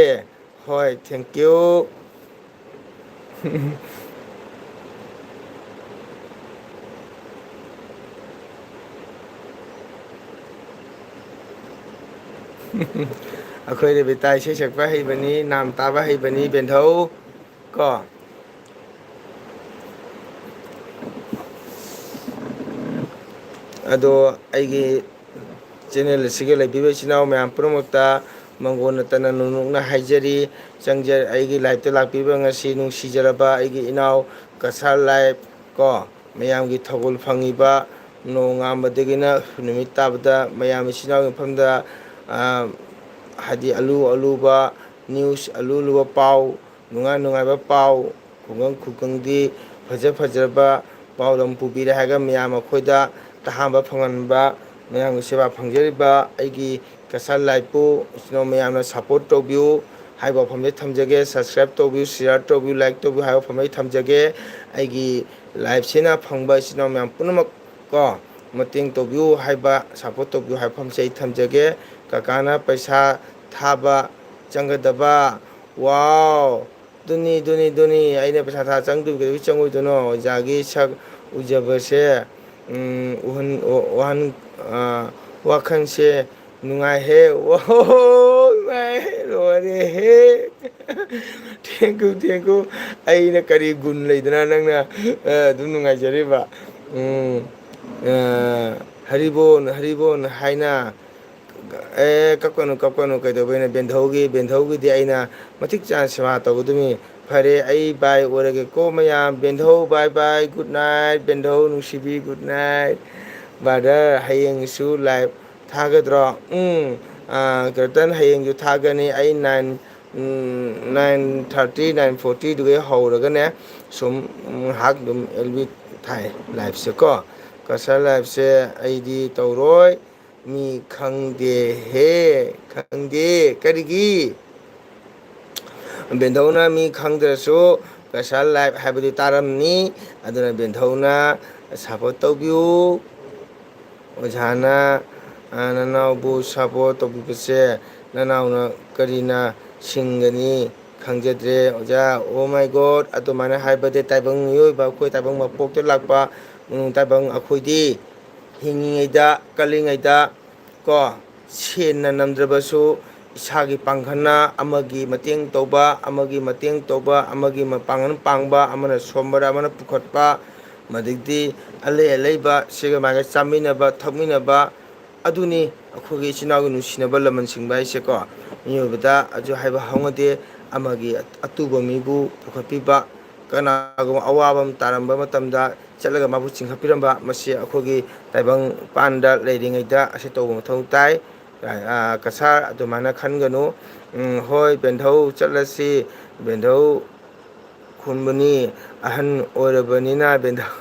ꯍꯣꯏ, thank you꯫ ꯑꯩꯈꯣꯏ ꯔꯦꯕꯤꯇꯥ ꯏꯁꯩ ꯁꯛꯄ ꯍꯩꯕꯅꯤ, ꯅꯥꯝ ꯇꯥꯕ ꯍꯩꯕꯅꯤ, ꯕꯦꯟꯙꯧ꯫ ꯀꯣ꯫ ꯑꯗꯣ ꯑꯩꯒꯤ ꯆꯦꯅꯦꯜ ꯑꯁꯤꯒ ꯂꯩꯕꯤꯕ ꯏꯆꯤꯟ ꯏꯅꯥꯎ ꯃꯌꯥꯝ ꯄꯨꯝꯅꯃꯛꯇ ꯃꯪꯒꯣꯟ ꯅꯠꯇꯅ ꯅꯣꯡꯅꯣꯛꯅ ꯍꯥꯏꯖꯔꯤ꯫ ꯆꯪꯖ-, ꯑꯩꯒꯤ ꯂꯥꯏꯐꯇ ꯂꯥꯛꯄꯤꯕ ꯉꯁꯤ ꯅꯨꯡꯁꯤꯖꯔꯕ ꯑꯩꯒꯤ ꯏꯅꯥꯎ ꯀꯁꯥꯔ ꯂꯥꯏꯐ ꯀꯣ, ꯃꯌꯥꯝꯒꯤ ꯊꯧꯒꯜ ꯐꯪꯉꯤꯕ ꯅꯣꯡꯉꯥꯟꯕꯗꯒꯤꯅ ꯅꯨꯃꯤꯠ ꯇꯥꯕꯗ ꯃꯌꯥꯝ ꯏꯆꯤꯟ ꯏꯅꯥꯎꯒꯤ ꯃꯐꯝꯗ, ꯑ, ꯍꯥꯏꯗꯤ ꯑꯂꯨ ꯑꯂꯨꯕ news, ꯑꯂꯨ ꯑꯂꯨꯕ ꯄꯥꯎ, ꯅꯨꯡꯉꯥꯏ ꯅꯨꯡꯉꯥꯏꯕ ꯄꯥꯎ, ꯈꯨꯡꯒꯪ ꯈꯨꯡꯒꯪꯒꯤ ꯐꯖ ꯐꯖꯔꯕ ꯄꯥꯎꯗꯝ ꯄꯨꯕꯤꯔꯦ ꯍꯥꯏꯔꯒ ꯃꯌꯥꯝ ꯑꯩꯈꯣꯏꯗ ꯇꯥꯍꯟꯕ ꯐꯪꯍꯟꯕ, ꯃꯌꯥꯝꯒꯤ ꯁꯦꯕꯥ ꯐꯪꯖꯔꯤꯕ ꯑꯩꯒꯤ ꯀꯁꯥꯔ ꯂꯥꯏꯐꯄꯨ ꯏꯆꯤꯟ ꯏꯅꯥꯎ ꯃꯌꯥꯝꯅ support ꯇꯧꯕꯤꯌꯨ꯫ ꯍꯥꯏꯕ ꯋꯥꯐꯝꯁꯦ ꯊꯝꯖꯒꯦ꯫ Subscribe ꯇꯧꯕꯤꯌꯨ, share ꯇꯧꯕꯤꯌꯨ, like ꯇꯧꯕꯤꯌꯨ ꯍꯥꯏꯕ ꯋꯥꯐꯝ ꯑꯩ ꯊꯝꯖꯒꯦ꯫ ꯑꯩꯒꯤ liveꯁꯤꯅ ꯐꯪꯕ ꯏꯆꯤꯟ ꯏꯅꯥꯎ ꯃꯌꯥꯝ ꯄꯨꯝꯅꯃꯛ ꯀꯣ, ꯃꯇꯦꯡ ꯇꯧꯕꯤꯌꯨ ꯍꯥꯏꯕ, support ꯇꯧꯕꯤꯌꯨ ꯍꯥꯏꯕ ꯋꯥꯐꯝꯁꯦ ꯑꯩ ꯊꯝꯖꯒꯦ꯫ ꯀꯀꯥꯅ ꯄꯩꯁꯥ ꯊꯥꯕ ꯆꯪꯒꯗꯕ꯫ Wow! ꯑꯗꯨꯅꯤ, ꯑꯗꯨꯅꯤ, ꯑꯗꯨꯅꯤ꯫ ꯑꯩꯅ ꯄꯩꯁꯥ ꯊꯥ ꯆꯪꯗꯣꯏ ꯀꯩꯗꯧꯕꯩ ꯆꯪꯉꯣꯏꯗꯣꯏꯅꯣ? ꯑꯣꯖꯥꯒꯤ ꯁꯛ ꯎꯖꯕꯁꯦ, ꯎꯝ, ꯎꯍꯟ-, ꯋꯥꯍꯟ-, ꯑ, ꯋꯥꯈꯜꯁꯦ ꯅꯨꯡꯉꯥꯏꯍꯦ꯫ ꯑꯣꯍꯣ, ꯏꯃꯥꯏ, ꯂꯣꯏꯔꯦꯍꯦ꯫ Thank you, thank you꯫ ꯑꯩꯅ ꯀꯔꯤ ꯒꯨꯟ ꯂꯩꯗꯅ ꯅꯪꯅ, ꯑ, ꯑꯗꯨꯝ ꯅꯨꯡꯉꯥꯏꯖꯔꯤꯕ? ꯎꯝ, ꯑ, ꯍꯔꯤꯕꯣꯟ, ꯍꯔꯤꯕꯣꯟ ꯍꯥꯏꯅ ꯑꯦ, ꯀꯞꯀꯅꯨ, ꯀꯞꯀꯅꯨ, ꯀꯩꯗꯧꯕꯩꯅꯣ? ꯕꯦꯟꯙꯧꯒꯤ, ꯕꯦꯟꯙꯧꯒꯤꯗꯤ ꯑꯩꯅ ꯃꯇꯤꯛ ꯆꯥꯅ ꯁꯦꯕꯥ ꯇꯧꯒꯗꯕꯅꯤ꯫ ꯐꯔꯦ, ꯑꯩ bye ꯑꯣꯏꯔꯒꯦꯀꯣ ꯃꯌꯥꯝ꯫ ꯕꯦꯟꯙꯧ, bye bye, good night꯫ ꯕꯦꯟꯙꯧ ꯅꯨꯡꯁꯤꯕꯤ, good night꯫ Brother, ꯍꯌꯦꯡꯁꯨ live ꯊꯥꯒꯗ꯭ꯔꯣ? ꯎꯝ, ꯑꯥ, ꯀꯔꯇꯟ, ꯍꯌꯦꯡꯁꯨ ꯊꯥꯒꯅꯤ꯫ ꯑꯩ nine, ꯎꯝ, nine thirty, nine forty ꯗꯨꯒꯩ ꯍꯧꯔꯒꯅꯦ, ꯁꯨꯝ ꯉꯥꯏꯍꯥꯛ ꯑꯗꯨꯝ L B ꯊꯥꯏ liveꯁꯦ ꯀꯣ꯫ ꯀꯁꯥ liveꯁꯦ ꯑꯩꯗꯤ ꯇꯧꯔꯣꯏ꯫ ꯃꯤ ꯈꯪꯗꯦꯍꯦ, ꯈꯪꯗꯦ꯫ ꯀꯔꯤꯒꯤ? ꯕꯦꯟꯙꯧꯅ ꯃꯤ ꯈꯪꯗ꯭ꯔꯁꯨ ꯀꯁꯥ live ꯍꯥꯏꯕꯗꯤ ꯇꯥꯔꯝꯅꯤ꯫ ꯑꯗꯨꯅ ꯕꯦꯟꯙꯧꯅ support ꯇꯧꯕꯤꯌꯨ꯫ ꯑꯣꯖꯥꯅ, ꯑ, ꯅꯅꯥꯎꯕꯨ support ꯇꯧꯕꯤꯕꯁꯦ ꯅꯅꯥꯎꯅ ꯀꯔꯤꯅ ꯁꯤꯡꯒꯅꯤ? ꯈꯪꯖꯗ꯭ꯔꯦ ꯑꯣꯖꯥ꯫ Oh my God, ꯑꯗꯨꯃꯥꯏꯅ ꯍꯥꯏꯕꯗꯤ ꯇꯥꯏꯕꯪ ꯃꯤꯑꯣꯏꯕ ꯑꯩꯈꯣꯏ ꯇꯥꯏꯕꯪ ꯃꯄꯣꯛꯇ ꯂꯥꯛꯄ, ꯎꯝ, ꯇꯥꯏꯕꯪ ꯑꯩꯈꯣꯏꯗꯤ ꯍꯤꯡꯉꯤꯉꯩꯗ, ꯀꯜꯂꯤꯉꯩꯗ ꯀꯣ, ꯁꯦꯟꯅ ꯅꯝꯗ꯭ꯔꯕꯁꯨ ꯏꯁꯥꯒꯤ ꯄꯥꯡꯒꯜꯅ ꯑꯃꯒꯤ ꯃꯇꯦꯡ ꯇꯧꯕ, ꯑꯃꯒꯤ ꯃꯇꯦꯡ ꯇꯧꯕ, ꯑꯃꯒꯤ ꯃꯄꯥꯡꯒꯜ ꯄꯥꯡꯕ, ꯑꯃꯅ ꯁꯣꯝꯕꯗ ꯑꯃꯅ ꯄꯨꯈꯠꯄ, ꯃꯗꯒꯤꯗꯤ ꯑꯂꯩ ꯑꯂꯩꯕ ꯁꯤꯒ ꯃꯥꯒ ꯆꯥꯃꯤꯟꯅꯕ, ꯊꯛꯃꯤꯟꯅꯕ, ꯑꯗꯨꯅꯤ ꯑꯩꯈꯣꯏꯒꯤ ꯏꯆꯤꯟ ꯏꯅꯥꯎꯒꯤ ꯅꯨꯡꯁꯤꯅꯕ ꯂꯃꯟ ꯁꯤꯡꯕ ꯍꯥꯏꯁꯦꯀꯣ꯫ ꯃꯤꯑꯣꯏꯕꯗ ꯑꯗꯨ ꯍꯥꯏꯕ ꯍꯧꯅꯗꯦ, ꯑꯃꯒꯤ ꯑꯇꯨꯕ ꯃꯤꯕꯨ ꯄꯨꯈꯠꯄꯤꯕ, ꯀꯅꯥꯒꯨꯝꯕ ꯑꯋꯥꯕ ꯑꯃ ꯇꯥꯔꯝꯕ ꯃꯇꯝꯗ ꯆꯠꯂꯒ ꯃꯥꯕꯨ ꯆꯤꯡꯈꯠꯄꯤꯔꯝꯕ, ꯃꯁꯤ ꯑꯩꯈꯣꯏꯒꯤ ꯇꯥꯏꯕꯪ ꯄꯥꯟꯗ ꯂꯩꯔꯤꯉꯩꯗ ꯑꯁꯤ ꯇꯧꯕ ꯃꯊꯧ ꯇꯥꯏ꯫ ꯑ, ꯀꯁꯥꯔ, ꯑꯗꯨꯃꯥꯏꯅ ꯈꯟꯒꯅꯨ꯫ ꯎꯝ, ꯍꯣꯏ, ꯕꯦꯟꯙꯧ ꯆꯠꯂꯁꯤ, ꯕꯦꯟꯙꯧ ꯈꯨꯟꯕꯅꯤ, ꯑꯍꯟ ꯑꯣꯏꯔꯕꯅꯤꯅ ꯕꯦꯟꯙꯧ꯫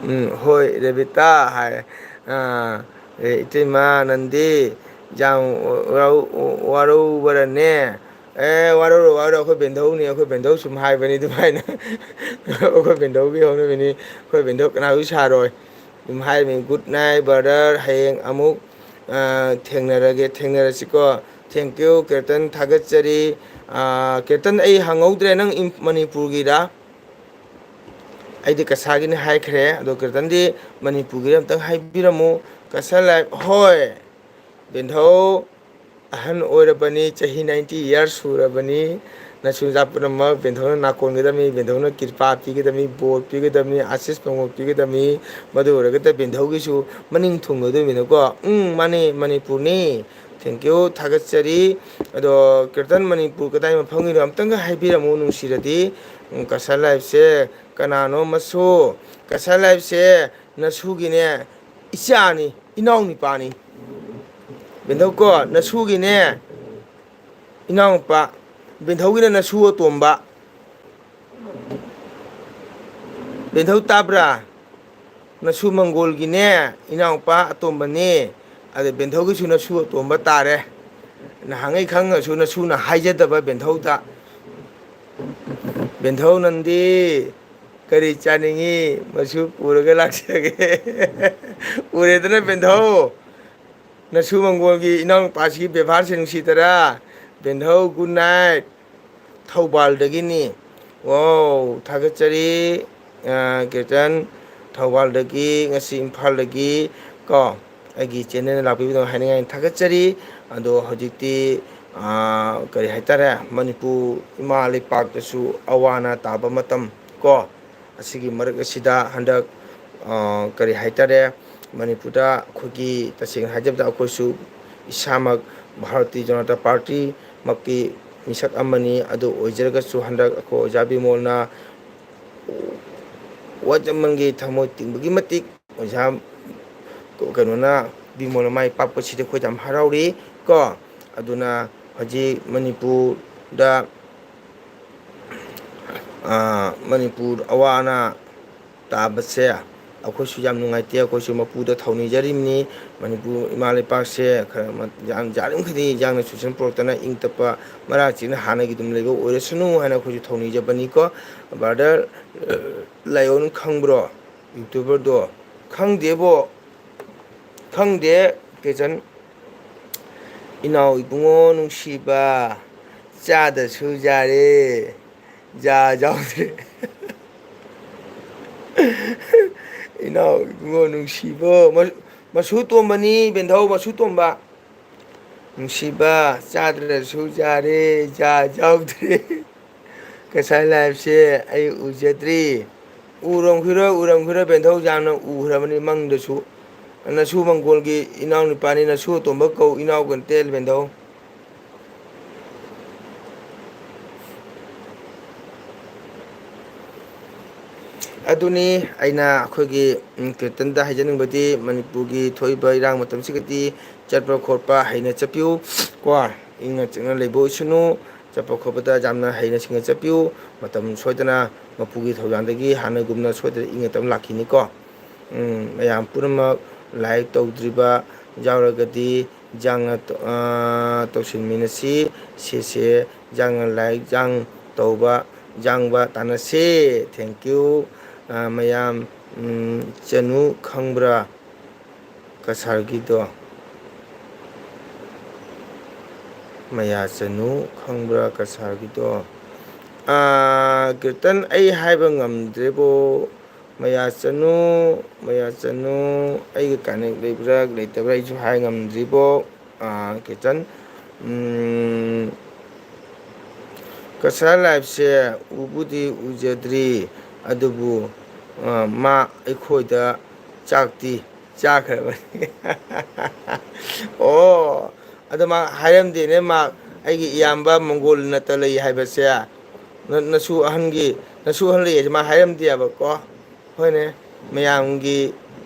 ꯎꯝ, ꯍꯣꯏ, ꯔꯦꯕꯤꯇꯥ ꯍꯥꯏ꯫ ꯑ, ꯑꯦ, ꯏꯇꯩꯃ, ꯅꯟꯗꯤ, ꯌꯥꯝ ꯋꯥꯔꯧ-, ꯋꯥꯔꯧꯕꯔꯅꯦ꯫ ꯑꯦ, ꯋꯥꯔꯧꯔꯣ, ꯋꯥꯔꯧꯔꯣ, ꯑꯩꯈꯣꯏ ꯕꯦꯟꯗꯧꯅꯤ, ꯑꯩꯈꯣꯏ ꯕꯦꯟꯗꯧ ꯁꯨꯝ ꯍꯥꯏꯕꯅꯤ ꯑꯗꯨꯃꯥꯏꯅ꯫ ꯑꯩꯈꯣꯏ ꯕꯦꯟꯗꯧꯒꯤ ꯍꯧꯅꯕꯤꯅꯤ, ꯑꯩꯈꯣꯏ ꯕꯦꯟꯗꯧ ꯀꯅꯥꯁꯨ ꯁꯥꯔꯣꯏ꯫ ꯑꯗꯨꯝ ꯍꯥꯏꯔꯤꯕꯅꯤ, "Good night brother, ꯍꯌꯦꯡ ꯑꯃꯨꯛ, ꯑ, ꯊꯦꯡꯅꯔꯒꯦ, ꯊꯦꯡꯅꯔꯁꯤꯀꯣ꯫ Thank you ꯀꯦꯔꯇꯟ, ꯊꯥꯒꯠꯆꯔꯤ꯫" ꯑ, ꯀꯦꯔꯇꯟ, ꯑꯩ ꯍꯪꯍꯧꯗ꯭ꯔꯦ, ꯅꯪ ꯏꯝ-, ꯃꯅꯤꯄꯨꯔꯒꯤꯔꯥ? ꯑꯩꯗꯤ ꯀꯁꯥꯒꯤꯅꯤ ꯍꯥꯏꯈ꯭ꯔꯦ, ꯑꯗꯣ ꯀꯦꯔꯇꯟꯗꯤ ꯃꯅꯤꯄꯨꯔꯒꯤꯔꯥ ꯑꯝꯇꯪ ꯍꯥꯏꯕꯤꯔꯝꯃꯨ꯫ ꯀꯁꯥ life, ꯍꯣꯏ꯫ ꯕꯦꯟꯙꯧ ꯑꯍꯟ ꯑꯣꯏꯔꯕꯅꯤ, ꯆꯍꯤ ninety years ꯁꯨꯔꯕꯅꯤ꯫ ꯅꯁꯨ ꯅꯆꯥ ꯄꯨꯝꯅꯃꯛ ꯕꯦꯟꯙꯧꯅ ꯅꯥꯀꯣꯟꯒꯗꯕꯅꯤ, ꯕꯦꯟꯙꯧꯅ ꯀ꯭ꯔꯤꯄꯥ ꯄꯤꯒꯗꯕꯅꯤ, ꯕꯣꯔ ꯄꯤꯒꯗꯕꯅꯤ, ꯑꯥꯁꯤꯁ ꯐꯪꯕ ꯄꯤꯒꯗꯕꯅꯤ꯫ ꯃꯗꯨ ꯑꯣꯏꯔꯒꯗꯤ ꯕꯦꯟꯙꯧꯒꯤꯁꯨ ꯃꯅꯤꯡ ꯊꯨꯡꯒꯗꯣꯏꯅꯤꯅꯀꯣ꯫ ꯎꯝ, ꯃꯥꯅꯤ, ꯃꯅꯤꯄꯨꯔꯅꯤ꯫ Thank you, ꯊꯥꯒꯠꯆꯔꯤ꯫ ꯑꯗꯣ ꯀꯦꯔꯇꯟ, ꯃꯅꯤꯄꯨꯔ ꯀꯗꯥꯏ ꯃꯐꯝꯒꯤꯅꯣ ꯑꯝꯇꯪꯒ ꯍꯥꯏꯕꯤꯔꯝꯃꯨ ꯅꯨꯡꯁꯤꯔꯗꯤ꯫ ꯎꯝ, ꯀꯁꯥ life ꯁꯦ ꯀꯅꯥꯅꯣ ꯃꯁꯨ? ꯀꯁꯥ life ꯁꯦ ꯅꯁꯨꯒꯤꯅꯦ, ꯏꯆꯥꯅꯤ, ꯏꯅꯥꯎ ꯅꯨꯄꯥꯅꯤ꯫ ꯕꯦꯟꯙꯧ ꯀꯣ, ꯅꯁꯨꯒꯤꯅꯦ, ꯏꯅꯥꯎꯅꯨꯄꯥ꯫ ꯕꯦꯟꯙꯧꯒꯤꯅ ꯅꯁꯨ ꯑꯇꯣꯝꯕ꯫ ꯕꯦꯟꯙꯧ ꯇꯥꯕ꯭ꯔꯥ? ꯅꯁꯨ ꯃꯪꯒꯣꯜꯒꯤꯅꯦ, ꯏꯅꯥꯎꯅꯨꯄꯥ ꯑꯇꯣꯝꯕꯅꯤ꯫ ꯑꯗ ꯕꯦꯟꯙꯧꯒꯤꯁꯨ ꯅꯁꯨ ꯑꯇꯣꯝꯕ ꯇꯥꯔꯦ꯫ ꯅꯍꯥꯟꯉꯩ ꯈꯪꯉꯁꯨ ꯅꯁꯨꯅ ꯍꯥꯏꯖꯗꯕ ꯕꯦꯟꯙꯧꯗ꯫ ꯕꯦꯟꯙꯧ ꯅꯪꯗꯤ ꯀꯔꯤ ꯆꯥꯅꯤꯡꯉꯤ? ꯃꯁꯨ ꯄꯨꯔꯒ ꯂꯥꯛꯆꯒꯦ꯫ ꯎꯔꯦꯗꯅ ꯕꯦꯟꯙꯧ꯫ ꯅꯁꯨ ꯃꯪꯒꯣꯜꯒꯤ ꯏꯅꯥꯎꯅꯨꯄꯥꯁꯤꯒꯤ ꯕꯦꯕꯥꯔꯁꯦ ꯅꯨꯡꯁꯤꯗꯔꯥ? ꯕꯦꯟꯙꯧ, good night꯫ ꯊꯧꯕꯥꯜꯗꯒꯤꯅꯤ꯫ ꯋꯥꯎ, ꯊꯥꯒꯠꯆꯔꯤ꯫ ꯑ, ꯀꯤꯔꯇꯟ, ꯊꯧꯕꯥꯜꯗꯒꯤ, ꯉꯁꯤ ꯏꯝꯐꯥꯜꯗꯒꯤ ꯀꯣ, ꯑꯩꯒꯤ channel ꯂꯥꯛꯄꯤꯕꯗꯣ ꯍꯥꯏꯅꯤꯡꯉꯥꯏ ꯊꯥꯒꯠꯆꯔꯤ꯫ ꯑꯗꯣ ꯍꯧꯖꯤꯛꯇꯤ, ꯑ, ꯀꯔꯤ ꯍꯥꯏꯇꯥꯔꯦ, ꯃꯅꯤꯄꯨꯔ ꯏꯃꯥ ꯂꯩꯄꯥꯛꯇꯁꯨ ꯑꯋꯥ ꯑꯅꯥ ꯇꯥꯕ ꯃꯇꯝ ꯀꯣ, ꯑꯁꯤꯒꯤ ꯃꯔꯛ ꯑꯁꯤꯗ ꯍꯟꯗꯛ, ꯑ, ꯀꯔꯤ ꯍꯥꯏꯇꯥꯔꯦ, ꯃꯅꯤꯄꯨꯔꯗ ꯑꯩꯈꯣꯏꯒꯤ, ꯇꯁꯦꯡꯅ ꯍꯥꯏꯖꯕꯗ, ꯑꯩꯈꯣꯏꯁꯨ ꯏꯁꯥꯃꯛ ꯚꯥꯔꯇꯤꯌ ꯖꯅꯇꯥ ꯄꯥꯔꯇꯤꯃꯛꯀꯤ ꯃꯤꯁꯛ ꯑꯃꯅꯤ꯫ ꯑꯗꯨ ꯑꯣꯏꯖꯔꯒꯁꯨ ꯍꯟꯗꯛ ꯑꯩꯈꯣꯏ ꯑꯣꯖꯥ ꯕꯤꯃꯣꯜꯅ ꯋꯥꯖꯃꯟꯒꯤ ꯊꯃꯣꯏ ꯇꯤꯡꯕꯒꯤ ꯃꯇꯤꯛ ꯑꯣꯖꯥ ꯀꯩꯅꯣꯅ, ꯕꯤꯃꯣꯜꯅ ꯃꯥꯏ ꯄꯥꯛꯄꯁꯤꯗ ꯑꯩꯈꯣꯏ ꯌꯥꯝ ꯍꯔꯥꯎꯔꯤ ꯀꯣ꯫ ꯑꯗꯨꯅ ꯍꯧꯖꯤꯛ ꯃꯅꯤꯄꯨꯔꯗ, ꯑ, ꯃꯅꯤꯄꯨꯔ ꯑꯋꯥ ꯑꯅꯥ ꯇꯥꯕꯁꯦ, ꯑꯩꯈꯣꯏꯁꯨ ꯌꯥꯝ ꯅꯨꯡꯉꯥꯏꯇꯦ꯫ ꯑꯩꯈꯣꯏꯁꯨ ꯃꯄꯨꯗ ꯊꯧꯅꯤꯖꯔꯤꯕꯅꯤ꯫ ꯃꯅꯤꯄꯨꯔ ꯏꯃꯥ ꯂꯩꯄꯥꯛꯁꯦ ꯈꯔ ꯃ-, ꯌꯥꯝ ꯌꯥꯔꯤꯃꯈꯩꯗꯤ ꯏꯟꯖꯥꯡꯅ ꯁꯨꯁꯟ ꯄꯨꯔꯛꯇꯅ ꯏꯪ ꯇꯞꯄ ꯃꯔꯥꯡ ꯆꯤꯡꯅ ꯍꯥꯟꯅꯒꯤ ꯑꯗꯨꯝ ꯂꯩꯕ ꯑꯣꯏꯔꯁꯅꯨ ꯍꯥꯏꯅ ꯑꯩꯈꯣꯏꯁꯨ ꯊꯧꯅꯤꯖꯕꯅꯤꯀꯣ꯫ ꯕ꯭ꯔꯗꯔ, ꯑ, ꯂꯥꯏꯑꯣꯟ ꯈꯪꯕ꯭ꯔꯣ? YouTuberꯗꯣ? ꯈꯪꯗꯦꯕꯣ꯫ ꯈꯪꯗꯦ, ꯀꯦꯆꯟ꯫ ꯏꯅꯥꯎ ꯏꯕꯨꯡꯉꯣ ꯅꯨꯡꯁꯤꯕ, ꯆꯥꯗꯁꯨ ꯌꯥꯔꯦ, ꯌꯥ ꯌꯥꯎꯗ꯭ꯔꯦ꯫ ꯏꯅꯥꯎ ꯏꯕꯨꯡꯉꯣ ꯅꯨꯡꯁꯤꯕ, ꯃ-, ꯃꯁꯨ ꯇꯣꯝꯕꯅꯤ, ꯕꯦꯟꯙꯧ, ꯃꯁꯨ ꯇꯣꯝꯕ꯫ ꯅꯨꯡꯁꯤꯕ, ꯆꯥꯗ꯭ꯔꯁꯨ ꯌꯥꯔꯦ, ꯌꯥ ꯌꯥꯎꯗ꯭ꯔꯦ꯫ ꯉꯁꯥꯏ liveꯁꯦ ꯑꯩ ꯎꯖꯗ꯭ꯔꯤ꯫ ꯎꯔꯝꯈꯤꯔꯣꯏ, ꯎꯔꯝꯈꯤꯔꯣꯏ, ꯕꯦꯟꯊꯧ ꯌꯥꯝꯅ ꯎꯈ꯭ꯔꯕꯅꯤ ꯃꯪꯗꯁꯨ꯫ ꯅꯁꯨ ꯃꯪꯒꯣꯜꯒꯤ ꯏꯅꯥꯎꯅꯨꯄꯥꯅꯤ, ꯅꯁꯨ ꯑꯇꯣꯝꯕ ꯀꯧ, ꯏꯅꯥꯎꯒ ꯅꯠꯇꯦ, ꯕꯦꯟꯊꯧ꯫ ꯑꯗꯨꯅꯤ ꯑꯩꯅ ꯑꯩꯈꯣꯏꯒꯤ, ꯎꯝ, ꯀꯤꯔꯇꯟꯗ ꯍꯥꯏꯖꯅꯤꯡꯕꯗꯤ, ꯃꯅꯤꯄꯨꯔꯒꯤ ꯊꯣꯛꯏꯕ ꯏꯔꯥꯡ ꯃꯇꯝꯁꯤꯒꯗꯤ ꯆꯠꯄ ꯈꯣꯠꯄ ꯍꯩꯅ ꯆꯠꯄꯤꯌꯨ ꯀꯣ꯫ ꯏꯪꯅ ꯆꯤꯛꯅ ꯂꯩꯕ ꯑꯣꯏꯁꯅꯨ꯫ ꯆꯠꯄ ꯈꯣꯠꯄꯗ ꯌꯥꯝꯅ ꯍꯩꯅ ꯁꯤꯡꯅ ꯆꯠꯄꯤꯌꯨ꯫ ꯃꯇꯝ ꯁꯣꯏꯗꯅ ꯃꯄꯨꯒꯤ ꯊꯧꯗꯥꯡꯗꯒꯤ ꯍꯥꯟꯅꯒꯨꯝꯅ ꯁꯣꯏꯗꯅ ꯏꯪꯅ ꯇꯞꯅ ꯂꯥꯛꯈꯤꯅꯤꯀꯣ꯫ ꯎꯝ, ꯃꯌꯥꯝ ꯄꯨꯝꯅꯃꯛ like ꯇꯧꯗ꯭ꯔꯤꯕ ꯌꯥꯎꯔꯒꯗꯤ, ꯌꯥꯡꯅ ꯇꯧ-, ꯑ, ꯇꯧꯁꯤꯟꯃꯤꯟꯅꯁꯤ꯫ ꯁꯤꯁꯦ ꯌꯥꯡꯅ like ꯌꯥꯡ ꯇꯧꯕ, ꯌꯥꯡꯕ ꯇꯥꯟꯅꯁꯤ꯫ Thank you꯫ ꯑ, ꯃꯌꯥꯝ, ꯎꯝ, ꯆꯅꯨ ꯈꯪꯕ꯭ꯔꯥ? ꯀꯁꯥꯔꯒꯤꯗꯣ꯫ ꯃꯌꯥ ꯆꯅꯨ ꯈꯪꯕ꯭ꯔꯥ ꯀꯁꯥꯔꯒꯤꯗꯣ? ꯑꯥ, ꯀꯤꯔꯇꯟ, ꯑꯩ ꯍꯥꯏꯕ ꯉꯝꯗ꯭ꯔꯦꯕꯣ꯫ ꯃꯌꯥ ꯆꯅꯨ, ꯃꯌꯥ ꯆꯅꯨ, ꯑꯩꯒ connect ꯂꯩꯕ꯭ꯔꯥ ꯂꯩꯇꯕ꯭ꯔꯥ ꯑꯩꯁꯨ ꯍꯥꯏ ꯉꯝꯗ꯭ꯔꯤꯕꯣ꯫ ꯑꯥ, ꯀꯤꯔꯇꯟ, ꯎꯝ, ꯀꯁꯥꯔ liveꯁꯦ ꯎꯕꯨꯗꯤ ꯎꯖꯗ꯭ꯔꯤ, ꯑꯗꯨꯕꯨ, ꯑꯥ, ꯃꯥ ꯑꯩꯈꯣꯏꯗ ꯆꯥꯛꯇꯤ ꯆꯥꯈ꯭ꯔꯕꯅꯤ꯫ ꯑꯣ, ꯑꯗꯣ ꯃꯥ ꯍꯥꯏꯔꯝꯗꯦꯅꯦ, ꯃꯥ ꯑꯩꯒꯤ ꯏꯌꯥꯝꯕ ꯃꯪꯒꯣꯜ ꯅꯠꯇ ꯂꯩ ꯍꯥꯏꯕꯁꯦ꯫ ꯅ-, ꯅꯁꯨ ꯑꯍꯟꯒꯤ, ꯅꯁꯨ ꯑꯍꯟ ꯂꯩ ꯍꯥꯏꯁꯦ ꯃꯥ ꯍꯥꯏꯔꯝꯗꯦꯕꯀꯣ꯫ ꯍꯣꯏꯅꯦ, ꯃꯌꯥꯝꯒꯤ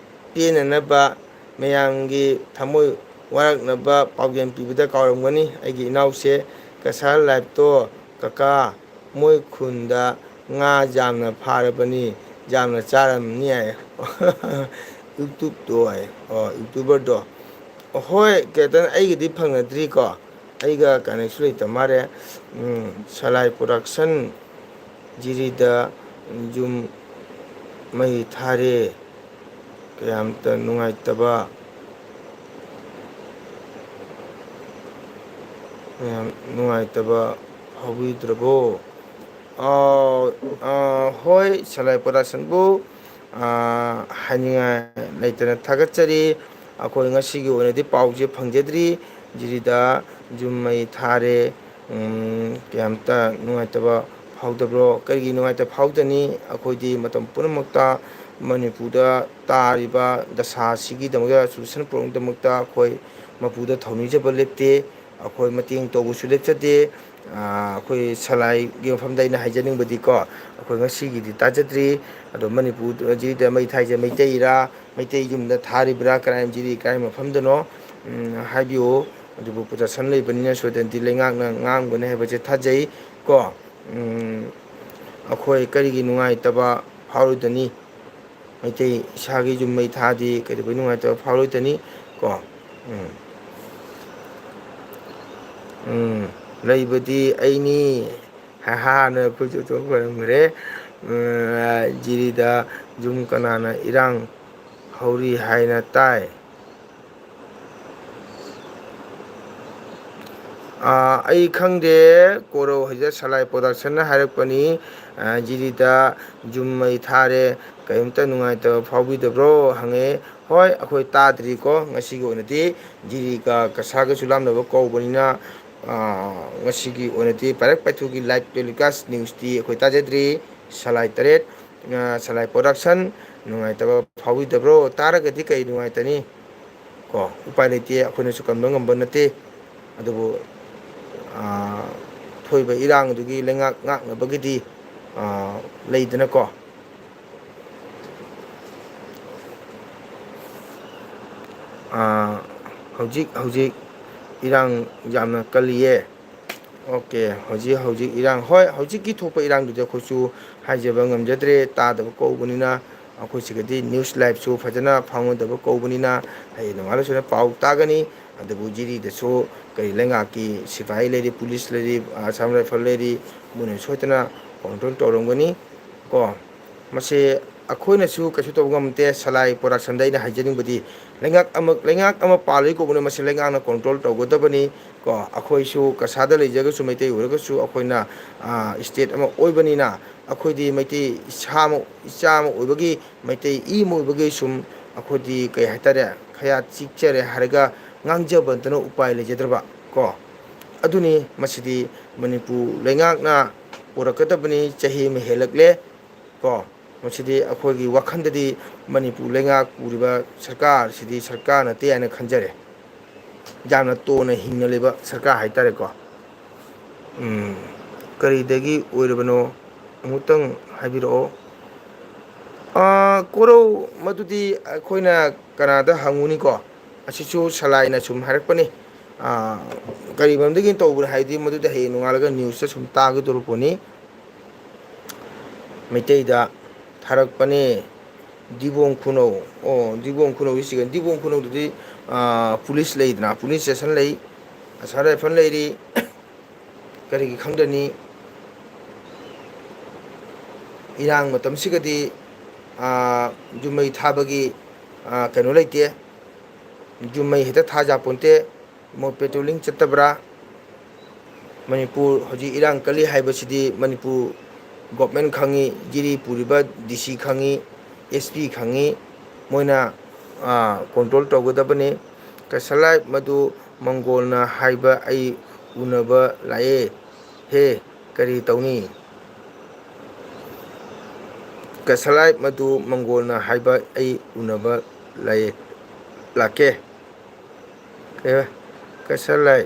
ꯄꯦꯟꯅꯅꯕ, ꯃꯌꯥꯝꯒꯤ ꯊꯃꯣꯏ ꯋꯥꯔꯛꯅꯕ ꯄꯥꯎꯖꯦꯜ ꯄꯤꯕꯗ ꯀꯥꯎꯔꯝꯒꯅꯤ ꯑꯩꯒꯤ ꯏꯅꯥꯎꯁꯦ꯫ ꯀꯁꯥꯔ liveꯇꯣ ꯀꯀꯥ, ꯃꯣꯏ ꯈꯨꯟꯗ ꯉꯥ ꯌꯥꯝꯅ ꯐꯥꯔꯕꯅꯤ, ꯌꯥꯝꯅ ꯆꯥꯔꯝꯅꯤ ꯍꯥꯏ꯫ YouTubeꯇꯣ ꯍꯥꯏ꯫ ꯑꯣ, YouTuberꯗꯣ꯫ ꯍꯣꯏ, ꯀꯩ ꯍꯥꯏꯇꯥꯔꯦ, ꯑꯩꯒꯗꯤ ꯐꯪꯅꯗ꯭ꯔꯤꯀꯣ꯫ ꯑꯩꯒ ꯀꯅꯦꯛꯁꯨ ꯂꯩꯇ ꯃꯥꯜꯂꯦ꯫ ꯎꯝ, ꯁꯂꯥꯏ production ꯖꯤꯔꯤꯗ ꯌꯨꯝ ꯃꯩ ꯊꯥꯔꯦ꯫ ꯀꯌꯥꯝꯇ ꯅꯨꯡꯉꯥꯏꯇꯕ, ꯀꯌꯥꯝ ꯅꯨꯡꯉꯥꯏꯇꯕ ꯐꯥꯎꯕꯤꯗ꯭ꯔꯕꯣ? ꯑꯥ, ꯑꯥ, ꯍꯣꯏ, ꯁꯂꯥꯏ productionꯕꯨ, ꯑꯥ, ꯍꯥꯏꯅꯤꯡꯉꯥꯏ ꯂꯩꯇꯅ ꯊꯥꯒꯠꯆꯔꯤ꯫ ꯑꯩꯈꯣꯏ ꯉꯁꯤꯒꯤ ꯑꯣꯏꯅꯗꯤ ꯄꯥꯎꯁꯦ ꯐꯪꯖꯗ꯭ꯔꯤ꯫ ꯖꯤꯔꯤꯗ ꯌꯨꯝ ꯃꯩ ꯊꯥꯔꯦ꯫ ꯎꯝ, ꯀꯌꯥꯝꯇ ꯅꯨꯡꯉꯥꯏꯇꯕ ꯐꯥꯎꯗꯕ꯭ꯔꯣ? ꯀꯔꯤꯒꯤ ꯅꯨꯡꯉꯥꯏꯇꯕ ꯐꯥꯎꯗꯅꯤ? ꯑꯩꯈꯣꯏꯗꯤ ꯃꯇꯝ ꯄꯨꯝꯅꯃꯛꯇ ꯃꯅꯤꯄꯨꯔꯗ ꯇꯥꯔꯤꯕ ꯗꯁꯥ ꯑꯁꯤꯒꯤꯗꯃꯛꯇ, situation ꯄꯨꯝꯅꯃꯛꯇꯃꯛꯇ ꯑꯩꯈꯣꯏ ꯃꯄꯨꯗ ꯊꯧꯅꯤꯖꯕ ꯂꯦꯞꯇꯦ꯫ ꯑꯩꯈꯣꯏ ꯃꯇꯦꯡ ꯇꯧꯕꯁꯨ ꯂꯦꯞꯆꯗꯦ꯫ ꯑꯥ, ꯑꯩꯈꯣꯏ ꯁꯂꯥꯏꯒꯤ ꯃꯐꯝꯗ ꯑꯩꯅ ꯍꯥꯏꯖꯅꯤꯡꯕꯗꯤꯀꯣ, ꯑꯩꯈꯣꯏ ꯉꯁꯤꯒꯤꯗꯤ ꯇꯥꯖꯗ꯭ꯔꯤ, ꯑꯗꯣ ꯃꯅꯤꯄꯨꯔꯁꯤꯗ ꯃꯩ ꯊꯥꯏꯁꯦ ꯃꯩꯇꯩꯔꯥ, ꯃꯩꯇꯩ ꯌꯨꯝꯗ ꯊꯥꯔꯤꯕ꯭ꯔꯥ, ꯀꯔꯥꯏ ꯖꯤꯔꯤ ꯀꯔꯥꯏ ꯃꯐꯝꯗꯅꯣ, ꯎꯝ, ꯍꯥꯏꯕꯤꯌꯨ꯫ ꯑꯗꯨꯕꯨ production ꯂꯩꯕꯅꯤꯅ ꯁꯣꯏꯗꯅꯗꯤ ꯂꯩꯉꯥꯛꯅ ꯉꯥꯡꯒꯅꯤ ꯍꯥꯏꯕꯁꯦ ꯊꯥꯖꯩ ꯀꯣ꯫ ꯎꯝ, ꯑꯩꯈꯣꯏ ꯀꯔꯤꯒꯤ ꯅꯨꯡꯉꯥꯏꯇꯕ ꯐꯥꯎꯔꯣꯏꯗꯅꯤ? ꯃꯩꯇꯩ ꯏꯁꯥꯒꯤ ꯌꯨꯝ ꯃꯩ ꯊꯥꯗꯤ ꯀꯩꯗꯧꯕꯩ ꯅꯨꯡꯉꯥꯏꯇꯕ ꯐꯥꯎꯔꯣꯏꯗꯅꯤ ꯀꯣ? ꯎꯝ꯫ ꯎꯝ, ꯂꯩꯕꯗꯤ ꯑꯩꯅꯤ꯫ ꯍꯥꯟꯅ ꯑꯩꯈꯣꯏꯁꯨ ꯑꯗꯨꯝ ꯑꯣꯏꯔꯝꯈ꯭ꯔꯦ꯫ ꯎꯝ, ꯖꯤꯔꯤꯗ ꯌꯨꯝ ꯀꯅꯥꯅ ꯏꯔꯥꯡ ꯍꯧꯔꯤ ꯍꯥꯏꯅ ꯇꯥꯏ? ꯑꯥ, ꯑꯩ ꯈꯪꯗꯦ, ꯀꯣꯔꯧ ꯍꯩꯖ ꯁꯂꯥꯏ productionꯅ ꯍꯥꯏꯔꯛꯄꯅꯤ꯫ ꯑꯥ, ꯖꯤꯔꯤꯗ ꯌꯨꯝ ꯃꯩ ꯊꯥꯔꯦ, ꯀꯔꯤꯝꯇ ꯅꯨꯡꯉꯥꯏꯇꯕ ꯐꯥꯎꯕꯤꯗꯕ꯭ꯔꯣ ꯍꯪꯉꯦ꯫ ꯍꯣꯏ, ꯑꯩꯈꯣꯏ ꯇꯥꯗ꯭ꯔꯤꯀꯣ, ꯉꯁꯤꯒꯤ ꯑꯣꯏꯅꯗꯤ ꯖꯤꯔꯤꯒ ꯀꯁꯥꯒꯁꯨ ꯂꯥꯝꯅꯕ ꯀꯧꯕꯅꯤꯅ, ꯑꯥ, ꯉꯁꯤꯒꯤ ꯑꯣꯏꯅꯗꯤ ꯄꯥꯏꯔꯛ ꯄꯥꯏꯊꯨꯒꯤ live telecast newsꯇꯤ ꯑꯩꯈꯣꯏ ꯇꯥꯖꯗ꯭ꯔꯤ꯫ ꯁꯂꯥꯏ ꯇꯔꯦꯠ, ꯑꯥ, ꯁꯂꯥꯏ production, ꯅꯨꯡꯉꯥꯏꯇꯕ ꯐꯥꯎꯕꯤꯗꯕ꯭ꯔꯣ? ꯇꯥꯔꯒꯗꯤ ꯀꯔꯤ ꯅꯨꯡꯉꯥꯏꯇꯅꯤ? ꯀꯣ, ꯎꯄꯥꯏ ꯂꯩꯇꯦ, ꯑꯩꯈꯣꯏꯅꯁꯨ ꯀꯟꯕ ꯉꯝꯕ ꯅꯠꯇꯦ꯫ ꯑꯗꯨꯕꯨ, ꯑꯥ, ꯊꯣꯛꯏꯕ ꯏꯔꯥꯡꯗꯨꯒꯤ ꯂꯩꯉꯥꯛ ꯉꯥꯛꯅꯕꯒꯤꯗꯤ, ꯑꯥ, ꯂꯩꯗꯅꯀꯣ꯫ ꯑꯥ, ꯍꯧꯖꯤꯛ ꯍꯧꯖꯤꯛ ꯏꯔꯥꯡ ꯌꯥꯝꯅ ꯀꯜꯂꯤꯌꯦ꯫ ꯑꯣꯀꯦ, ꯍꯧꯖꯤꯛ, ꯍꯧꯖꯤꯛ ꯏꯔꯥꯡ, ꯍꯣꯏ, ꯍꯧꯖꯤꯛꯀꯤ ꯊꯣꯛꯄ ꯏꯔꯥꯡꯗꯨꯗꯤ ꯑꯩꯈꯣꯏꯁꯨ ꯍꯥꯏꯖꯕ ꯉꯝꯖꯗ꯭ꯔꯦ, ꯇꯥꯗꯕ ꯀꯧꯕꯅꯤꯅ, ꯑꯩꯈꯣꯏ ꯁꯤꯒꯗꯤ news liveꯁꯨ ꯐꯖꯅ ꯐꯪꯉꯨꯗꯕ ꯀꯧꯕꯅꯤꯅ, ꯍꯌꯦꯡ ꯅꯣꯡꯉꯥꯜꯂ ꯁꯣꯏꯗꯅ ꯄꯥꯎ ꯇꯥꯒꯅꯤ꯫ ꯑꯗꯨꯕꯨ ꯖꯤꯔꯤꯗꯁꯨ ꯀꯔꯤ ꯂꯩꯉꯥꯛꯀꯤ ꯁꯤꯐꯥꯏ ꯂꯩꯔꯤ, ꯄꯨꯂꯤꯁ ꯂꯩꯔꯤ, ꯑꯁꯥꯝ ꯔꯥꯏꯐꯜ ꯂꯩꯔꯤ, ꯃꯣꯏꯅ ꯁꯣꯏꯗꯅ control ꯇꯧꯔꯝꯒꯅꯤ ꯀꯣ꯫ ꯃꯁꯦ ꯑꯩꯈꯣꯏꯅꯁꯨ ꯀꯩꯁꯨ ꯇꯧꯕ ꯉꯝꯗꯦ꯫ ꯁꯂꯥꯏ productionꯗ ꯑꯩꯅ ꯍꯥꯏꯖꯅꯤꯡꯕꯗꯤ, ꯂꯩꯉꯥꯛ ꯑꯃ, ꯂꯩꯉꯥꯛ ꯑꯃ ꯄꯥꯜꯂꯤ ꯀꯧꯕꯅ ꯃꯁꯤ ꯂꯩꯉꯥꯛꯅ control ꯇꯧꯒꯗꯕꯅꯤ ꯀꯣ꯫ ꯑꯩꯈꯣꯏꯁꯨ ꯀꯁꯥꯗ ꯂꯩꯖꯔꯒꯁꯨ, ꯃꯩꯇꯩ ꯑꯣꯏꯔꯒꯁꯨ, ꯑꯩꯈꯣꯏꯅ, ꯑ, state ꯑꯃ ꯑꯣꯏꯕꯅꯤꯅ, ꯑꯩꯈꯣꯏꯗꯤ ꯃꯩꯇꯩ ꯏꯁꯥ ꯑꯃ, ꯏꯆꯥ ꯑꯃ ꯑꯣꯏꯕꯒꯤ, ꯃꯩꯇꯩ ꯏ ꯑꯃ ꯑꯣꯏꯕꯒꯤ ꯁꯨꯝ ꯑꯩꯈꯣꯏꯗꯤ, ꯀꯩ ꯍꯥꯏꯇꯥꯔꯦ, ꯈꯌꯥ ꯆꯤꯛꯆꯔꯦ ꯍꯥꯏꯔꯒ ꯉꯥꯡꯖꯕ ꯅꯠꯇꯅ ꯎꯄꯥꯏ ꯂꯩꯖꯗ꯭ꯔꯕ ꯀꯣ꯫ ꯑꯗꯨꯅꯤ, ꯃꯁꯤꯗꯤ ꯃꯅꯤꯄꯨꯔ ꯂꯩꯉꯥꯛꯅ ꯄꯨꯔꯛꯀꯗꯕꯅꯤ꯫ ꯆꯍꯤ ꯑꯃ ꯍꯦꯜꯂꯛꯂꯦ ꯀꯣ꯫ ꯃꯁꯤꯗꯤ ꯑꯩꯈꯣꯏꯒꯤ ꯋꯥꯈꯜꯗꯗꯤ ꯃꯅꯤꯄꯨꯔ ꯂꯩꯉꯥꯛ ꯄꯨꯔꯤꯕ ꯁꯔꯀꯥꯔꯁꯤꯗꯤ ꯁꯔꯀꯥꯔ ꯅꯠꯇꯦ ꯍꯥꯏꯅ ꯈꯟꯖꯔꯦ꯫ ꯌꯥꯝꯅ ꯇꯣꯟꯅ ꯍꯤꯡꯅ ꯂꯩꯕ ꯁꯔꯀꯥꯔ ꯍꯥꯏꯇꯥꯔꯦꯀꯣ꯫ ꯎꯝ, ꯀꯔꯤꯗꯒꯤ ꯑꯣꯏꯔꯕꯅꯣ? ꯑꯃꯨꯛꯇꯪ ꯍꯥꯏꯕꯤꯔꯛꯑꯣ꯫ ꯑꯥ, ꯀꯣꯔꯧ, ꯃꯗꯨꯗꯤ ꯑꯩꯈꯣꯏꯅ ꯀꯅꯥꯗ ꯍꯪꯉꯨꯅꯤꯀꯣ? ꯑꯁꯤꯁꯨ ꯁꯂꯥꯏꯅ ꯁꯨꯝ ꯍꯥꯏꯔꯛꯄꯅꯤ꯫ ꯑꯥ, ꯀꯔꯤ ꯃꯔꯝꯗꯒꯤ ꯇꯧꯕꯅꯣ ꯍꯥꯏꯗꯤ, ꯃꯗꯨꯗꯤ ꯍꯌꯦꯡ ꯅꯣꯡꯉꯥꯜꯂꯒ newsꯇ ꯁꯨꯝ ꯇꯥꯒꯗꯧꯔꯤꯕ ꯄꯣꯠꯅꯤ꯫ ꯃꯩꯇꯩꯗ ꯊꯥꯔꯛꯄꯅꯦ꯫ ꯗꯤꯕꯣꯡ ꯈꯨꯅꯧ, ꯑꯣ, ꯗꯤꯕꯣꯡ ꯈꯨꯅꯧꯗꯤ ꯁꯤꯒꯅꯤ꯫ ꯗꯤꯕꯣꯡ ꯈꯨꯅꯧꯗꯗꯤ, ꯑꯥ, ꯄꯨꯂꯤꯁ ꯂꯩꯗꯅ, ꯄꯨꯂꯤꯁ station ꯂꯩ, ꯑꯁꯥꯝ ꯔꯥꯏꯐꯜ ꯂꯩꯔꯤ, ꯀꯔꯤꯒꯤ ꯈꯪꯗꯅꯤ? ꯏꯔꯥꯡ ꯃꯇꯝꯁꯤꯒꯗꯤ, ꯑꯥ, ꯌꯨꯝ ꯃꯩ ꯊꯥꯕꯒꯤ, ꯑꯥ, ꯀꯩꯅꯣ ꯂꯩꯇꯦ, ꯌꯨꯝ ꯃꯩ ꯍꯦꯛꯇ ꯊꯥ ꯌꯥꯄꯣꯟꯇꯦ꯫ ꯃꯣꯏ patrolling ꯆꯠꯇꯕ꯭ꯔꯥ? ꯃꯅꯤꯄꯨꯔ ꯍꯧꯖꯤꯛ ꯏꯔꯥꯡ ꯀꯜꯂꯤ ꯍꯥꯏꯕꯁꯤꯗꯤ ꯃꯅꯤꯄꯨꯔ government ꯈꯪꯉꯤ, ꯖꯤꯔꯤ ꯄꯨꯔꯤꯕ DC ꯈꯪꯉꯤ, SP ꯈꯪꯉꯤ, ꯃꯣꯏꯅ, ꯑꯥ, control ꯇꯧꯒꯗꯕꯅꯤ꯫ ꯀꯁꯂꯥꯏ ꯃꯗꯨ ꯃꯪꯒꯣꯜꯅ ꯍꯥꯏꯕ ꯑꯩ ꯎꯅꯕ ꯂꯥꯛꯑꯦ꯫ ꯍꯦ, ꯀꯔꯤ ꯇꯧꯅꯤ? ꯀꯁꯂꯥꯏ ꯃꯗꯨ ꯃꯪꯒꯣꯜꯅ ꯍꯥꯏꯕ ꯑꯩ ꯎꯅꯕ ꯂꯥꯛꯑꯦ, ꯂꯥꯛꯀꯦ꯫ ꯀꯩ ꯍꯥꯏꯕ? ꯀꯁꯂꯥꯏ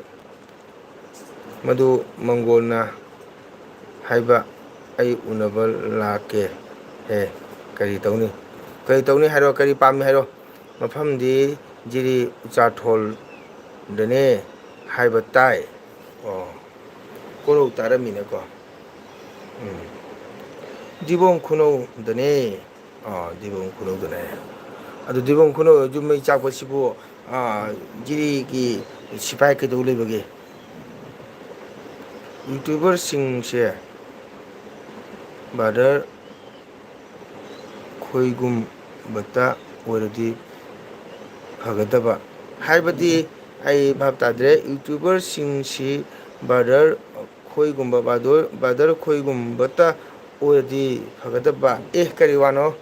ꯃꯗꯨ ꯃꯪꯒꯣꯜꯅ ꯍꯥꯏꯕ ꯑꯩ ꯎꯅꯕ ꯂꯥꯛꯀꯦ꯫ ꯍꯦ, ꯀꯔꯤ ꯇꯧꯅꯤ? ꯀꯔꯤ ꯇꯧꯅꯤ ꯍꯥꯏꯔꯣ? ꯀꯔꯤ ꯄꯥꯝꯃꯤ ꯍꯥꯏꯔꯣ? ꯃꯐꯝꯗꯤ ꯖꯤꯔꯤ ꯎꯆꯥꯊꯣꯜꯗꯅꯦ ꯍꯥꯏꯕ ꯇꯥꯏ꯫ ꯑꯣ꯫ ꯀꯣꯔꯧ ꯇꯥꯔꯝꯃꯤꯅꯀꯣ꯫ ꯎꯝ꯫ ꯗꯤꯕꯣꯡ ꯈꯨꯅꯧꯗꯅꯦ꯫ ꯑꯥ, ꯗꯤꯕꯣꯡ ꯈꯨꯅꯧꯗꯅꯦ꯫ ꯑꯗꯨ ꯗꯤꯕꯣꯡ ꯈꯨꯅꯧ ꯑꯣꯏꯔꯁꯨ ꯃꯩ ꯆꯥꯛꯄꯁꯤꯕꯨ, ꯑꯥ, ꯖꯤꯔꯤꯒꯤ ꯁꯤꯐꯥꯏ ꯀꯩꯗꯧ ꯂꯩꯕꯒꯦ? YouTuberꯁꯤꯡꯁꯦ brother ꯈꯣꯏꯒꯨꯝꯕꯇ ꯑꯣꯏꯔꯗꯤ ꯐꯒꯗꯕ꯫ ꯍꯥꯏꯕꯗꯤ ꯑꯩ ꯚꯥꯞ ꯇꯥꯗ꯭ꯔꯦ꯫ YouTuberꯁꯤꯡꯁꯤ brother ꯈꯣꯏꯒꯨꯝꯕ, brother, brother ꯈꯣꯏꯒꯨꯝꯕꯇ ꯑꯣꯏꯔꯗꯤ ꯐꯒꯗꯕ꯫ ꯑꯦ, ꯀꯔꯤ ꯋꯥꯅꯣ?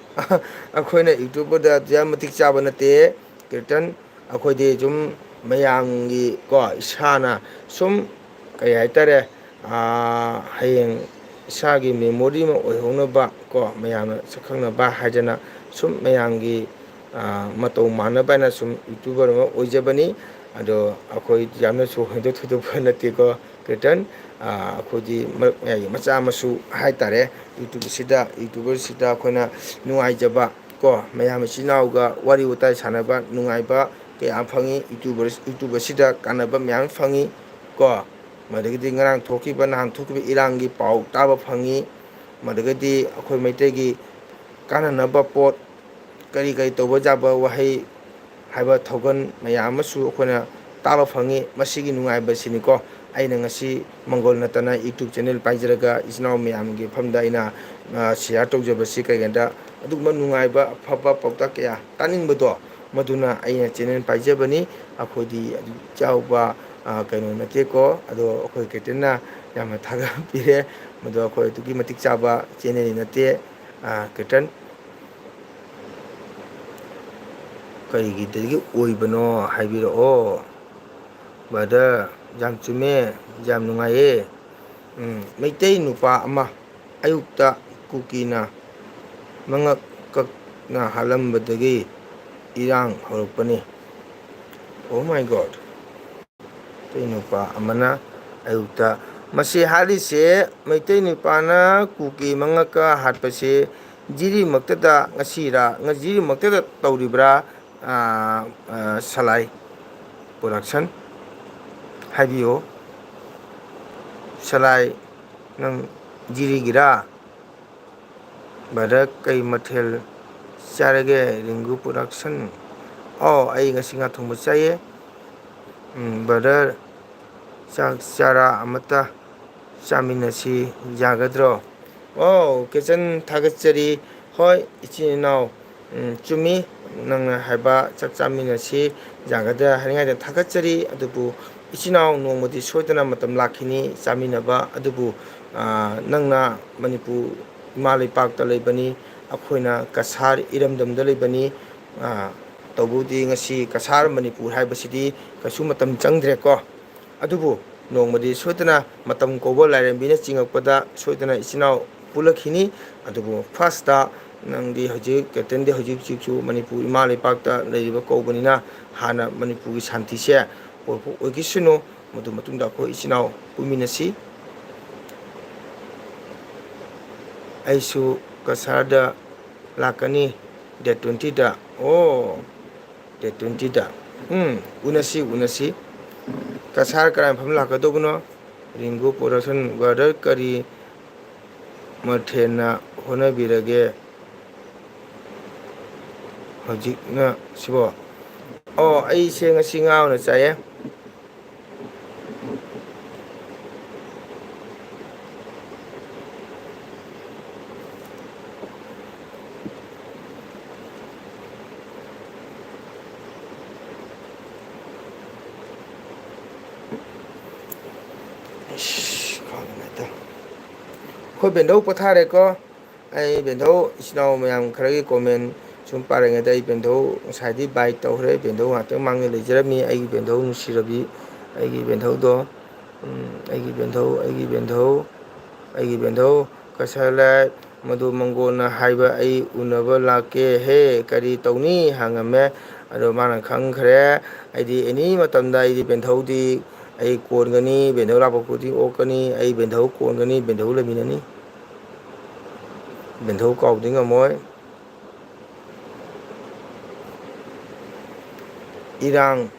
ꯑꯩꯈꯣꯏꯅ YouTuberꯗ ꯑꯗꯨꯌꯥꯝ ꯃꯇꯤꯛ ꯆꯥꯕ ꯅꯠꯇꯦ, ꯀꯤꯔꯇꯟ꯫ ꯑꯩꯈꯣꯏꯗꯤ ꯁꯨꯝ ꯃꯌꯥꯝꯒꯤ ꯀꯣ, ꯏꯁꯥꯅ ꯁꯨꯝ, ꯀꯩ ꯍꯥꯏꯇꯥꯔꯦ, ꯑꯥ, ꯍꯌꯦꯡ ꯏꯁꯥꯒꯤ memory ꯑꯃ ꯑꯣꯏꯍꯧꯅꯕ ꯀꯣ, ꯃꯌꯥꯝꯅ ꯁꯛꯈꯪꯅꯕ ꯍꯥꯏꯗꯅ ꯁꯨꯝ ꯃꯌꯥꯝꯒꯤ, ꯑꯥ, ꯃꯇꯧ ꯃꯥꯟꯅꯕ ꯍꯥꯏꯅ ꯁꯨꯝ YouTuber ꯑꯃ ꯑꯣꯏꯖꯕꯅꯤ꯫ ꯑꯗꯣ ꯑꯩꯈꯣꯏ ꯌꯥꯝꯅꯁꯨ ꯍꯦꯟꯗꯣꯛ ꯊꯣꯏꯗꯣꯛꯄ ꯅꯠꯇꯦꯀꯣ, ꯀꯤꯔꯇꯟ꯫ ꯑꯥ, ꯑꯩꯈꯣꯏꯗꯤ ꯃꯔꯛ ꯃꯌꯥꯏꯒꯤ ꯃꯆꯥ ꯃꯁꯨ ꯍꯥꯏꯇꯥꯔꯦ꯫ YouTube ꯑꯁꯤꯗ, YouTuber ꯑꯁꯤꯗ ꯑꯩꯈꯣꯏꯅ ꯅꯨꯡꯉꯥꯏꯖꯕ ꯀꯣ, ꯃꯌꯥꯝ ꯏꯆꯤꯟ ꯏꯅꯥꯎꯒ ꯋꯥꯔꯤ ꯋꯥꯇꯥꯏ ꯁꯥꯟꯅꯕ ꯅꯨꯡꯉꯥꯏꯕ ꯀꯌꯥ ꯐꯪꯉꯤ꯫ YouTuber, YouTube ꯑꯁꯤꯗ ꯀꯥꯟꯅꯕ ꯃꯌꯥꯝ ꯐꯪꯉꯤ ꯀꯣ꯫ ꯃꯗꯒꯤꯗꯤ ꯉꯔꯥꯡ ꯊꯣꯛꯈꯤꯕ, ꯅꯍꯥꯟ ꯊꯣꯛꯈꯤꯕ ꯏꯔꯥꯡꯒꯤ ꯄꯥꯎ ꯇꯥꯕ ꯐꯪꯉꯤ꯫ ꯃꯗꯒꯤꯗꯤ ꯑꯩꯈꯣꯏ ꯃꯩꯇꯩꯒꯤ ꯀꯥꯟꯅꯅꯕ ꯄꯣꯠ, ꯀꯔꯤ ꯀꯔꯤ ꯇꯧꯕ ꯌꯥꯕ ꯋꯥꯍꯩ ꯍꯥꯏꯕ ꯊꯧꯒꯜ ꯃꯌꯥꯝ ꯑꯃꯁꯨ ꯑꯩꯈꯣꯏꯅ ꯇꯥꯕ ꯐꯪꯉꯤ꯫ ꯃꯁꯤꯒꯤ ꯅꯨꯡꯉꯥꯏꯕꯁꯤꯅꯤꯀꯣ ꯑꯩꯅ ꯉꯁꯤ ꯃꯪꯒꯣꯜ ꯅꯠꯇꯅ YouTube channel ꯄꯥꯏꯖꯔꯒ ꯏꯆꯤꯟ ꯏꯅꯥꯎ ꯃꯌꯥꯝꯒꯤ ꯃꯐꯝꯗ ꯑꯩꯅ, ꯑ, share ꯇꯧꯖꯕꯁꯤ꯫ ꯀꯩꯒꯤꯅꯣꯗ ꯑꯗꯨꯒꯨꯝꯕ ꯅꯨꯡꯉꯥꯏꯕ, ꯑꯐꯕ ꯄꯥꯎꯇꯥꯛ ꯀꯌꯥ ꯇꯥꯅꯤꯡꯕꯗꯣ, ꯃꯗꯨꯅ ꯑꯩꯅ channel ꯄꯥꯏꯖꯕꯅꯤ꯫ ꯑꯩꯈꯣꯏꯗꯤ ꯑꯗꯨ ꯆꯥꯎꯕ, ꯑ, ꯀꯩꯅꯣ ꯅꯠꯇꯦꯀꯣ꯫ ꯑꯗꯣ ꯑꯩꯈꯣꯏ ꯀꯤꯔꯇꯟꯅ ꯌꯥꯝꯅ ꯊꯥꯒꯠꯄꯤꯔꯦ꯫ ꯃꯗꯣ ꯑꯩꯈꯣꯏ ꯑꯗꯨꯛꯀꯤ ꯃꯇꯤꯛ ꯆꯥꯕ channelꯗꯤ ꯅꯠꯇꯦ, ꯑ, ꯀꯤꯔꯇꯟ꯫ ꯀꯔꯤꯒꯤꯗꯒꯤ ꯑꯣꯏꯕꯅꯣ ꯍꯥꯏꯕꯤꯔꯛꯑꯣ꯫ Brother, ꯌꯥꯝ ꯆꯨꯝꯃꯦ, ꯌꯥꯝ ꯅꯨꯡꯉꯥꯏꯌꯦ꯫ ꯎꯝ, ꯃꯩꯇꯩ ꯅꯨꯄꯥ ꯑꯃ ꯑꯌꯨꯛꯇ ꯀꯨꯀꯤꯅ ꯃꯉꯛ ꯀꯛꯅ ꯍꯥꯠꯂꯝꯕꯗꯒꯤ ꯏꯔꯥꯡ ꯍꯧꯔꯛꯄꯅꯤ꯫ Oh my God! ꯃꯩꯇꯩ ꯅꯨꯄꯥ ꯑꯃꯅ ꯑꯌꯨꯛꯇ, ꯃꯁꯤ ꯍꯥꯏꯔꯤꯁꯦ, ꯃꯩꯇꯩ ꯅꯨꯄꯥꯅ ꯀꯨꯀꯤ ꯃꯉꯛꯀ ꯍꯥꯠꯄꯁꯦ ꯖꯤꯔꯤꯃꯛꯇꯗ ꯉꯁꯤꯔꯥ, ꯉ-, ꯖꯤꯔꯤꯃꯛꯇꯗ ꯇꯧꯔꯤꯕ꯭ꯔꯥ? ꯑꯥ, ꯑꯥ, ꯁꯂꯥꯏ production ꯍꯥꯏꯕꯤꯌꯨ꯫ ꯁꯂꯥꯏ, ꯅꯪ ꯖꯤꯔꯤꯒꯤꯔꯥ? ꯕ꯭ꯔꯗꯔ, ꯀꯩ ꯃꯊꯦꯜ ꯆꯥꯔꯒꯦ? ꯔꯤꯡꯒꯨ ꯄ꯭ꯔꯣꯗꯛꯁꯟ꯫ ꯑꯣ, ꯑꯩ ꯉꯁꯤ ꯉꯥ ꯊꯣꯡꯕ ꯆꯥꯏꯌꯦ꯫ ꯎꯝ, ꯕ꯭ꯔꯗꯔ, ꯆꯥꯛ ꯆꯔꯥ ꯑꯃꯇ ꯆꯥꯃꯤꯟꯅꯁꯤ, ꯌꯥꯒꯗ꯭ꯔꯣ? ꯑꯣ, ꯀꯦꯆꯟ, ꯊꯥꯒꯠꯆꯔꯤ꯫ ꯍꯣꯏ, ꯏꯆꯤꯟ ꯏꯅꯥꯎ, ꯎꯝ, ꯆꯨꯝꯃꯤ, ꯅꯪꯅ ꯍꯥꯏꯕ, ꯆꯥꯛ ꯆꯥꯃꯤꯟꯅꯁꯤ, ꯌꯥꯒꯗ꯭ꯔꯥ ꯍꯥꯏꯅꯤꯡꯉꯥꯏꯗ ꯊꯥꯒꯠꯆꯔꯤ꯫ ꯑꯗꯨꯕꯨ ꯏꯆꯤꯟ ꯏꯅꯥꯎ ꯅꯣꯡꯃꯗꯤ ꯁꯣꯏꯗꯅ ꯃꯇꯝ ꯂꯥꯛꯈꯤꯅꯤ ꯆꯥꯃꯤꯟꯅꯕ꯫ ꯑꯗꯨꯕꯨ, ꯑ, ꯅꯪꯅ ꯃꯅꯤꯄꯨꯔ ꯏꯃꯥ ꯂꯩꯄꯥꯛꯇ ꯂꯩꯕꯅꯤ, ꯑꯩꯈꯣꯏꯅ ꯀꯁꯥꯔ ꯏꯔꯝꯗꯝꯗ ꯂꯩꯕꯅꯤ꯫ ꯑ, ꯇꯧꯕꯕꯨꯗꯤ ꯉꯁꯤ ꯀꯁꯥꯔ ꯃꯅꯤꯄꯨꯔ ꯍꯥꯏꯕꯁꯤꯗꯤ ꯀꯩꯁꯨ ꯃꯇꯝ ꯆꯪꯗ꯭ꯔꯦꯀꯣ꯫ ꯑꯗꯨꯕꯨ ꯅꯣꯡꯃꯗꯤ ꯁꯣꯏꯗꯅ ꯃꯇꯝ ꯀꯧꯕ ꯂꯥꯏꯔꯦꯝꯕꯤꯅ ꯆꯤꯡꯉꯛꯄꯗ ꯁꯣꯏꯗꯅ ꯏꯆꯤꯟ ꯏꯅꯥꯎ ꯄꯨꯜꯂꯛꯈꯤꯅꯤ꯫ ꯑꯗꯨꯕꯨ ꯐꯥꯔꯁꯇ ꯅꯪꯗꯤ ꯍꯧꯖꯤꯛ, ꯀꯦꯞꯇꯦꯟꯗꯤ ꯍꯧꯖꯤꯛ ꯍꯧꯖꯤꯛꯁꯨ ꯃꯅꯤꯄꯨꯔ ꯏꯃꯥ ꯂꯩꯄꯥꯛꯇ ꯂꯩꯔꯤꯕ ꯀꯧꯕꯅꯤꯅ, ꯍꯥꯟꯅ ꯃꯅꯤꯄꯨꯔꯒꯤ ꯁꯥꯟꯇꯤꯁꯦ ꯄꯨꯔꯛꯄ ꯑꯣꯏꯈꯤꯁꯅꯨ꯫ ꯃꯗꯨ ꯃꯇꯨꯡꯗ ꯑꯩꯈꯣꯏ ꯏꯆꯤꯟ ꯏꯅꯥꯎ ꯄꯨꯟꯃꯤꯟꯅꯁꯤ꯫ ꯑꯩꯁꯨ ꯀꯁꯥꯔꯗ ꯂꯥꯛꯀꯅꯤ, ꯗꯦꯠ ꯇ꯭ꯋꯦꯟꯇꯤꯗ꯫ ꯑꯣ, ꯗꯦꯠ ꯇ꯭ꯋꯦꯟꯇꯤꯗ꯫ ꯎꯝ, ꯎꯅꯁꯤ, ꯎꯅꯁꯤ꯫ ꯀꯁꯥꯔ ꯀꯔꯥꯏ ꯃꯐꯝ ꯂꯥꯛꯀꯗꯧꯕꯅꯣ? ꯔꯤꯡꯒꯨ ꯄ꯭ꯔꯣꯗꯛꯁꯟ꯫ ꯕ꯭ꯔꯗꯔ, ꯀꯔꯤ ꯃꯊꯦꯜꯅ ꯍꯣꯠꯅꯕꯤꯔꯒꯦ ꯍꯧꯖꯤꯛꯅ ꯁꯤꯕꯣ? ꯑꯣ, ꯑꯩꯁꯦ ꯉꯁꯤ ꯉꯥ ꯑꯣꯏꯅ ꯆꯥꯏꯌꯦ꯫ ꯑꯩꯁ, ꯈ꯭ꯋꯥꯡ ꯅꯨꯡꯉꯥꯏꯇꯦ꯫ ꯑꯩꯈꯣꯏ ꯕꯦꯟꯗꯧ ꯄꯣꯊꯥꯔꯦꯀꯣ꯫ ꯑꯩ ꯕꯦꯟꯗꯧ, ꯏꯆꯤꯟ ꯏꯅꯥꯎ ꯃꯌꯥꯝ ꯈꯔꯒꯤ ꯀꯣꯃꯦꯟ ꯁꯨꯝ ꯄꯥꯔꯤꯉꯩꯗ, ꯑꯩ ꯕꯦꯟꯗꯧ ꯉꯁꯥꯏꯗꯤ ꯕꯥꯏ ꯇꯧꯈ꯭ꯔꯦ꯫ ꯕꯦꯟꯗꯧ ꯉꯥꯛꯇꯪ ꯃꯥꯡꯗ ꯂꯩꯖꯔꯝꯃꯤ, ꯑꯩꯒꯤ ꯕꯦꯟꯗꯧ ꯅꯨꯡꯁꯤꯔꯕꯤ, ꯑꯩꯒꯤ ꯕꯦꯟꯗꯧꯗꯣ꯫ ꯎꯝ, ꯑꯩꯒꯤ ꯕꯦꯟꯗꯧ, ꯑꯩꯒꯤ ꯕꯦꯟꯗꯧ, ꯑꯩꯒꯤ ꯕꯦꯟꯗꯧ ꯀꯁꯥꯔ ꯂꯥꯏ꯫ ꯃꯗꯨ ꯃꯪꯒꯣꯜꯅ ꯍꯥꯏꯕ, "ꯑꯩ ꯎꯅꯕ ꯂꯥꯛꯀꯦ ꯍꯦ, ꯀꯔꯤ ꯇꯧꯅꯤ?" ꯍꯪꯉꯝꯃꯦ꯫ ꯑꯗꯣ ꯃꯥꯅ ꯈꯪꯈ꯭ꯔꯦ꯫ ꯑꯩꯗꯤ ꯑꯦꯅꯤ ꯃꯇꯝꯗ ꯑꯩꯗꯤ ꯕꯦꯟꯗꯧꯗꯤ ꯑꯩ ꯀꯣꯟꯒꯅꯤ, ꯕꯦꯟꯗꯧ ꯂꯥꯛꯄ ꯈꯨꯗꯤꯡ ꯑꯣꯛꯀꯅꯤ, ꯑꯩ ꯕꯦꯟꯗꯧ ꯀꯣꯟꯒꯅꯤ, ꯕꯦꯟꯗꯧ ꯂꯩꯃꯤꯟꯅꯅꯤ꯫ ꯕꯦꯟꯗꯧ ꯀꯥꯎꯗꯤ ꯉꯝꯃꯣꯏ꯫ ꯏꯔꯥꯡ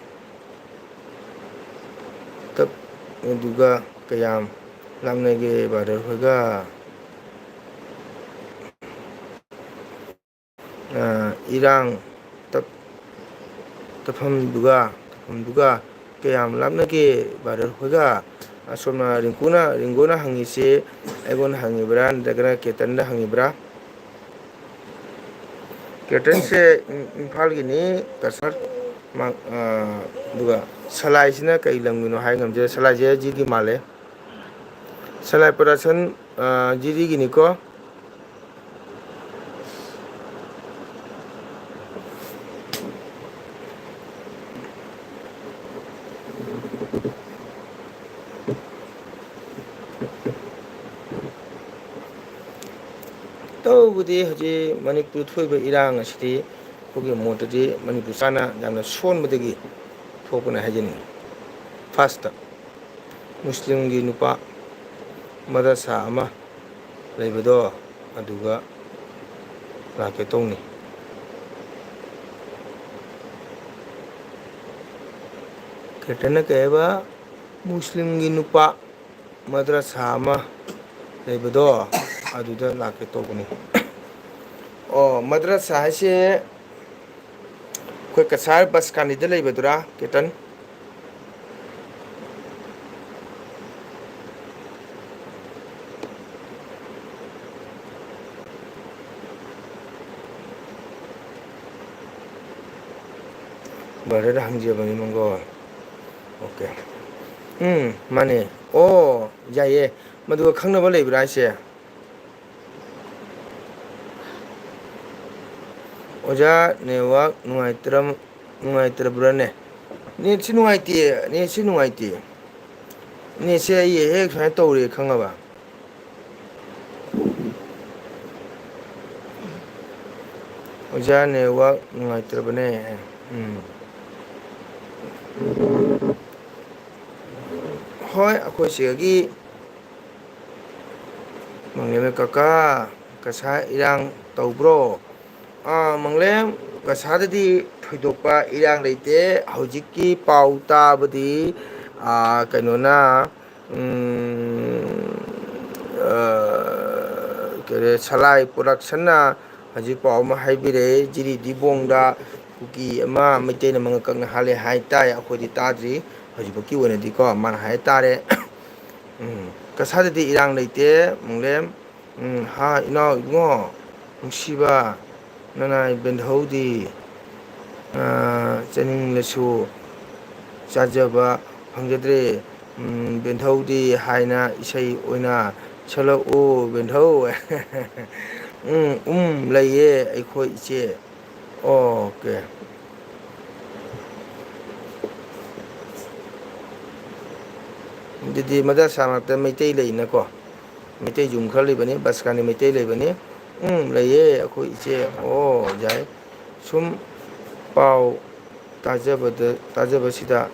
ꯇꯞ ꯑꯗꯨꯒ ꯀꯌꯥꯝ ꯂꯥꯞꯅꯒꯦ ꯕ꯭ꯔꯗꯔ ꯍꯣꯏꯒ? ꯑ, ꯏꯔꯥꯡ ꯇꯞ-, ꯇꯞꯐꯝꯗꯨꯒ, ꯇꯞꯐꯝꯗꯨꯒ ꯀꯌꯥꯝ ꯂꯥꯞꯅꯒꯦ ꯕ꯭ꯔꯗꯔ ꯍꯣꯏꯒ? ꯑꯁꯣꯝꯅ ꯔꯤꯡꯀꯨꯅ, ꯔꯤꯡꯒꯨꯅ ꯍꯪꯉꯤꯁꯦ ꯑꯩꯉꯣꯟꯗ ꯍꯪꯉꯤꯕ꯭ꯔꯥ ꯅꯠꯇ꯭ꯔꯒꯅ ꯀꯦꯇꯟꯗ ꯍꯪꯉꯤꯕ꯭ꯔꯥ? ꯀꯦꯇꯟꯁꯦ ꯏꯝ-, ꯏꯝꯐꯥꯜꯒꯤꯅꯤ, ꯀꯁꯥꯔ꯫ ꯃꯥ-, ꯑ, ꯑꯗꯨꯒ ꯁꯂꯥꯏꯁꯤꯅ ꯀꯩ ꯂꯝꯒꯤꯅꯣ ꯍꯥꯏ ꯉꯝꯗꯦ꯫ ꯁꯂꯥꯏꯁꯦ ꯖꯤꯗꯤ ꯃꯥꯜꯂꯦ꯫ ꯁꯂꯥꯏ ꯄ꯭ꯔꯗꯛꯁꯟ, ꯑ, ꯖꯤꯗꯤꯒꯤꯅꯤꯀꯣ꯫ ꯇꯧꯕꯗꯤ ꯍꯧꯖꯤꯛ ꯃꯅꯤꯄꯨꯔ ꯊꯣꯛꯏꯕ ꯏꯔꯥꯡ ꯑꯁꯤꯗꯤ ꯑꯩꯈꯣꯏꯒꯤ ꯃꯣꯠꯇꯗꯤ ꯃꯅꯤꯄꯨꯔ ꯆꯥꯅ ꯌꯥꯝꯅ ꯁꯣꯟꯕꯗꯒꯤ ꯊꯣꯛꯄꯅꯦ ꯍꯥꯏꯖꯅꯤꯡꯉꯤ꯫ ꯐꯥꯔꯁꯇ ꯃꯨꯁꯂꯤꯝꯒꯤ ꯅꯨꯄꯥ ꯃꯗꯔꯁꯥ ꯑꯃ ꯂꯩꯕꯗꯣ ꯑꯗꯨꯒ ꯂꯥꯛꯀꯦ ꯇꯧꯅꯤ꯫ ꯀꯦꯇꯟꯅ ꯀꯩ ꯍꯥꯏꯕ? ꯃꯨꯁꯂꯤꯝꯒꯤ ꯅꯨꯄꯥ ꯃꯗ꯭ꯔꯁꯥ ꯑꯃ ꯂꯩꯕꯗꯣ ꯑꯗꯨꯗ ꯂꯥꯛꯀꯦ ꯇꯧꯕꯅꯤ꯫ ꯑꯣ, ꯃꯗ꯭ꯔꯁꯥ ꯍꯥꯏꯁꯦ ꯑꯩꯈꯣꯏ ꯀꯁꯥꯔ ꯕꯁꯀꯥꯅꯤꯗ ꯂꯩꯕꯗꯨꯔꯥ, ꯀꯦꯇꯟ? ꯕ꯭ꯔꯗꯔꯗ ꯍꯪꯖꯕꯅꯤ, ꯃꯪꯒꯣꯜ꯫ ꯑꯣꯀꯦ꯫ ꯎꯝ, ꯃꯥꯅꯦ꯫ ꯑꯣ, ꯌꯥꯏꯌꯦ꯫ ꯃꯗꯨꯒ ꯈꯪꯅꯕ ꯂꯩꯕ꯭ꯔꯥ ꯍꯥꯏꯁꯦ? ꯑꯣꯖꯥ, ꯅꯦꯠꯋꯥꯛ ꯅꯨꯡꯉꯥꯏꯇ꯭ꯔ-, ꯅꯨꯡꯉꯥꯏꯇ꯭ꯔꯕ꯭ꯔꯥꯅꯦ? ꯅꯦꯠꯁꯤ ꯅꯨꯡꯉꯥꯏꯇꯦ, ꯅꯦꯠꯁꯤ ꯅꯨꯡꯉꯥꯏꯇꯦ꯫ ꯅꯦꯠꯁꯦ ꯑꯩ ꯍꯦꯛ ꯁꯨꯃꯥꯏꯅ ꯇꯧꯔꯦ ꯈꯪꯉꯕ? ꯑꯣꯖꯥ, ꯅꯦꯠꯋꯥꯛ ꯅꯨꯡꯉꯥꯏꯇ꯭ꯔꯕꯅꯦ꯫ ꯎꯝ꯫ ꯍꯣꯏ, ꯑꯩꯈꯣꯏ ꯁꯤꯗꯒꯤ ꯃꯪꯂꯦꯝ ꯀꯀꯥ, ꯀꯁꯥ ꯏꯔꯥꯡ ꯇꯧꯕ꯭ꯔꯣ? ꯑꯥ, ꯃꯪꯂꯦꯝ, ꯀꯁꯥꯗꯗꯤ ꯊꯣꯏꯗꯣꯛꯄ ꯏꯔꯥꯡ ꯂꯩꯇꯦ꯫ ꯍꯧꯖꯤꯛꯀꯤ ꯄꯥꯎ ꯇꯥꯕꯗꯤ, ꯑꯥ, ꯀꯩꯅꯣꯅ, ꯎꯝ, ꯁꯂꯥꯏ ꯄ꯭ꯔꯗꯛꯁꯟꯅ ꯍꯧꯖꯤꯛ ꯄꯥꯎ ꯑꯃ ꯍꯥꯏꯕꯤꯔꯛꯑꯦ, ꯖꯤꯔꯤ ꯗꯤꯕꯣꯡꯗ ꯀꯨꯀꯤ ꯑꯃ ꯃꯩꯇꯩꯅ ꯃꯉꯛ ꯀꯛꯅ ꯍꯥꯠꯂꯦ ꯍꯥꯏ ꯇꯥꯏ꯫ ꯑꯩꯈꯣꯏꯗꯤ ꯇꯥꯗ꯭ꯔꯤ, ꯍꯧꯖꯤꯛꯐꯥꯎꯀꯤ ꯑꯣꯏꯅꯗꯤꯀꯣ, ꯃꯥꯅ ꯍꯥꯏ ꯇꯥꯔꯦ꯫ ꯎꯝ, ꯀꯁꯥꯗꯗꯤ ꯏꯔꯥꯡ ꯂꯩꯇꯦ, ꯃꯨꯡꯂꯦꯝ꯫ ꯎꯝ, ꯍꯥ, ꯏꯅꯥꯎ ꯏꯕꯨꯡꯉꯣ, ꯅꯨꯡꯁꯤꯕ, ꯅꯅꯥꯏ ꯕꯦꯟꯙꯧꯗꯤ, ꯑ, ꯆꯥꯅꯤꯡꯂꯁꯨ ꯆꯥꯖꯕ ꯐꯪꯖꯗ꯭ꯔꯦ꯫ ꯎꯝ, ꯕꯦꯟꯙꯧꯗꯤ ꯍꯥꯏꯅ ꯏꯁꯩ ꯑꯣꯏꯅ ꯁꯛꯂꯛꯎ, ꯕꯦꯟꯙꯧ꯫ ꯎꯝ, ꯎꯝ, ꯂꯩꯌꯦ ꯑꯩꯈꯣꯏ ꯏꯆꯦ꯫ ꯑꯣꯀꯦ꯫ ꯑꯗꯨꯗꯤ ꯃꯗꯔꯁꯥ ꯃꯔꯛꯇ ꯃꯩꯇꯩ ꯂꯩꯅꯀꯣ꯫ ꯃꯩꯇꯩ ꯌꯨꯝ ꯈꯔ ꯂꯩꯕꯅꯤ, ꯕꯁꯀꯥꯅꯤ ꯃꯩꯇꯩ ꯂꯩꯕꯅꯤ꯫ ꯎꯝ, ꯂꯩꯌꯦ ꯑꯩꯈꯣꯏ ꯏꯆꯦ꯫ ꯑꯣ, ꯌꯥꯏ꯫ ꯁꯨꯝ ꯄꯥꯎ ꯇꯥꯖꯕꯗ, ꯇꯥꯖꯕꯁꯤꯗ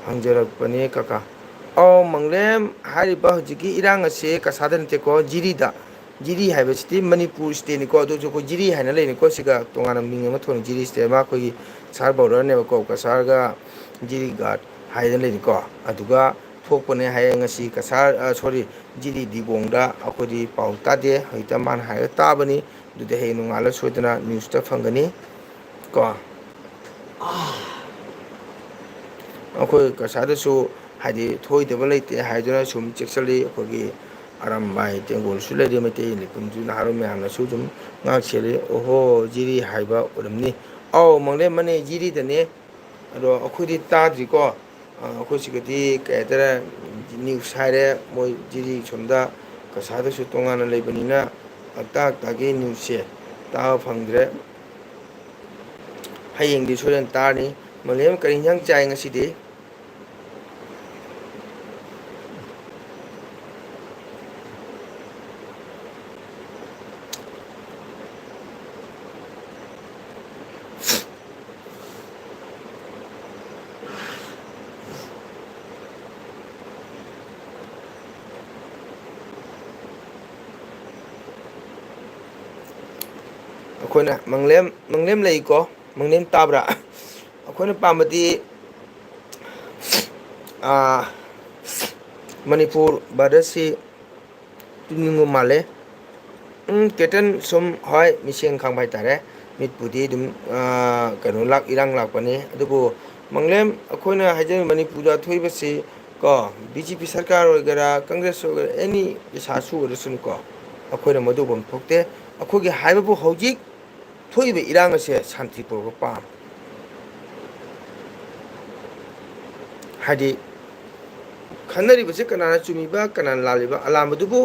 ꯍꯪꯖꯔꯛꯄꯅꯦ ꯀꯀꯥ꯫ ꯑꯧ, ꯃꯪꯂꯦꯝ, ꯍꯥꯏꯔꯤꯕ ꯍꯧꯖꯤꯛꯀꯤ ꯏꯔꯥꯡ ꯑꯁꯦ ꯀꯁꯥꯗ ꯅꯠꯇꯦꯀꯣ, ꯖꯤꯔꯤꯗ꯫ ꯖꯤꯔꯤ ꯍꯥꯏꯕꯁꯤꯗꯤ ꯃꯅꯤꯄꯨꯔ ꯁ꯭ꯇꯦꯠꯅꯤꯀꯣ, ꯑꯗꯨꯁꯨ ꯑꯩꯈꯣꯏ ꯖꯤꯔꯤ ꯍꯥꯏꯅ ꯂꯩꯅꯤꯀꯣ, ꯁꯤꯒ ꯇꯣꯉꯥꯟꯅ ꯃꯤꯡ ꯑꯃ ꯊꯣꯟꯅꯤ꯫ ꯖꯤꯔꯤ ꯁ꯭ꯇꯦꯠ ꯑꯃ ꯑꯩꯈꯣꯏꯒꯤ ꯀꯁꯥꯔ ꯕꯣꯔꯗꯔꯅꯦꯕꯀꯣ, ꯀꯁꯥꯔꯒ ꯖꯤꯔꯤ ꯒꯥꯔꯗ ꯍꯥꯏꯗꯅ ꯂꯩꯅꯤꯀꯣ꯫ ꯑꯗꯨꯒ ꯊꯣꯛꯄꯅꯦ ꯍꯥꯏꯌꯦ ꯉꯁꯤ ꯀꯁꯥꯔ, ꯑ, ꯁꯣꯔꯤ, ꯖꯤꯔꯤ ꯗꯤꯕꯣꯡꯗ꯫ ꯑꯩꯈꯣꯏꯗꯤ ꯄꯥꯎ ꯇꯥꯗꯦ, ꯍꯧꯖꯤꯛꯇ ꯃꯥꯅ ꯍꯥꯏꯔꯒ ꯇꯥꯕꯅꯤ꯫ ꯑꯗꯨꯗꯤ ꯍꯌꯦꯡ ꯅꯣꯡꯉꯥꯜꯂ ꯁꯣꯏꯗꯅ ꯅ꯭ꯌꯨꯁꯇ ꯐꯪꯒꯅꯤ ꯀꯣ꯫ ꯑꯩꯈꯣꯏ ꯀꯁꯥꯗꯁꯨ ꯍꯥꯏꯗꯤ ꯊꯣꯏꯗꯕ ꯂꯩꯇꯦ ꯍꯥꯏꯗꯨꯅ ꯁꯨꯝ ꯆꯦꯛꯁꯤꯜꯂꯤ꯫ ꯑꯩꯈꯣꯏꯒꯤ ꯑꯔꯝꯕꯥꯏ ꯇꯦꯡꯒꯣꯜꯁꯨ ꯂꯩꯔꯤ, ꯃꯩꯇꯩ ꯂꯩꯐꯝꯁꯨ ꯅꯍꯥꯔꯣꯜ ꯃꯌꯥꯝꯅꯁꯨ ꯑꯗꯨꯝ ꯉꯥꯛ ꯁꯦꯜꯂꯤ꯫ ꯑꯣꯍꯣ, ꯖꯤꯔꯤ ꯍꯥꯏꯕ ꯑꯣꯏꯔꯝꯅꯤ꯫ ꯑꯧ, ꯃꯪꯂꯦꯝ, ꯃꯥꯅꯦ, ꯖꯤꯔꯤꯗꯅꯦ꯫ ꯑꯗꯣ ꯑꯩꯈꯣꯏꯗꯤ ꯇꯥꯗ꯭ꯔꯤꯀꯣ꯫ ꯑ, ꯑꯩꯈꯣꯏ ꯁꯤꯒꯗꯤ ꯀꯩ ꯍꯥꯏꯇꯥꯔꯦ, ꯅ꯭ꯌꯨꯁ ꯍꯥꯏꯔꯦ, ꯃꯣꯏ ꯖꯤꯔꯤ ꯁꯣꯝꯗ ꯀꯁꯥꯗꯁꯨ ꯇꯣꯉꯥꯟꯅ ꯂꯩꯕꯅꯤꯅ ꯍꯞꯇꯥ ꯍꯞꯇꯥꯒꯤ ꯅ꯭ꯌꯨꯁꯁꯦ ꯇꯥꯕ ꯐꯪꯗ꯭ꯔꯦ꯫ ꯍꯌꯦꯡꯗꯤ ꯁꯣꯏꯗꯅ ꯇꯥꯔꯅꯤ꯫ ꯃꯪꯂꯦꯝ, ꯀꯔꯤ ꯏꯟꯖꯥꯡ ꯆꯥꯏ ꯉꯁꯤꯗꯤ? ꯑꯩꯈꯣꯏꯅ ꯃꯪꯂꯦꯝ, ꯃꯪꯂꯦꯝ ꯂꯩꯀꯣ? ꯃꯪꯂꯦꯝ ꯇꯥꯕ꯭ꯔꯥ? ꯑꯩꯈꯣꯏꯅ ꯄꯥꯝꯕꯗꯤ, ꯑꯥ, ꯃꯅꯤꯄꯨꯔ ꯕ꯭ꯔꯗꯔꯁꯤ ꯇꯨꯝꯅꯤꯡꯕ ꯃꯥꯜꯂꯦ꯫ ꯎꯝ, ꯀꯦꯇꯟ ꯁꯨꯝ, ꯍꯣꯏ, ꯃꯤꯠꯁꯦꯡ ꯈꯪꯕ ꯍꯥꯏꯇꯥꯔꯦ꯫ ꯃꯤꯠꯄꯨꯗꯤ ꯑꯗꯨꯝ, ꯑ, ꯀꯩꯅꯣ, ꯂꯥꯛ-, ꯏꯔꯥꯡ ꯂꯥꯛꯄꯅꯤ꯫ ꯑꯗꯨꯕꯨ ꯃꯪꯂꯦꯝ, ꯑꯩꯈꯣꯏꯅ ꯍꯥꯏꯖꯔꯤꯕ ꯃꯅꯤꯄꯨꯔꯗ ꯊꯣꯛꯏꯕꯁꯤ ꯀꯣ, ꯕꯤ ꯖꯦ ꯄꯤ ꯁꯔꯀꯥꯔ ꯑꯣꯏꯒꯦꯔꯥ, ꯀꯪꯒ꯭ꯔꯦꯁ ꯑꯣꯏꯒꯦꯔꯥ, ꯑꯦꯅꯤ ꯄꯩꯁꯥꯁꯨ ꯑꯣꯏꯔꯁꯅꯨꯀꯣ, ꯑꯩꯈꯣꯏꯅ ꯃꯗꯨ ꯎꯐꯝ ꯊꯣꯛꯇꯦ꯫ ꯑꯩꯈꯣꯏꯒꯤ ꯍꯥꯏꯕꯕꯨ ꯍꯧꯖꯤꯛ ꯊꯣꯛꯏꯕ ꯏꯔꯥꯡ ꯑꯁꯦ ꯁꯥꯟꯇꯤ ꯄꯨꯔꯛꯄ ꯄꯥꯝꯃꯤ꯫ ꯍꯥꯏꯗꯤ, ꯈꯟꯅꯔꯤꯕꯁꯦ ꯀꯅꯥꯅ ꯆꯨꯝꯃꯤꯕ, ꯀꯅꯥꯅ ꯂꯥꯜꯂꯤꯕ, ꯑꯂꯥꯟꯕꯗꯨꯕꯨ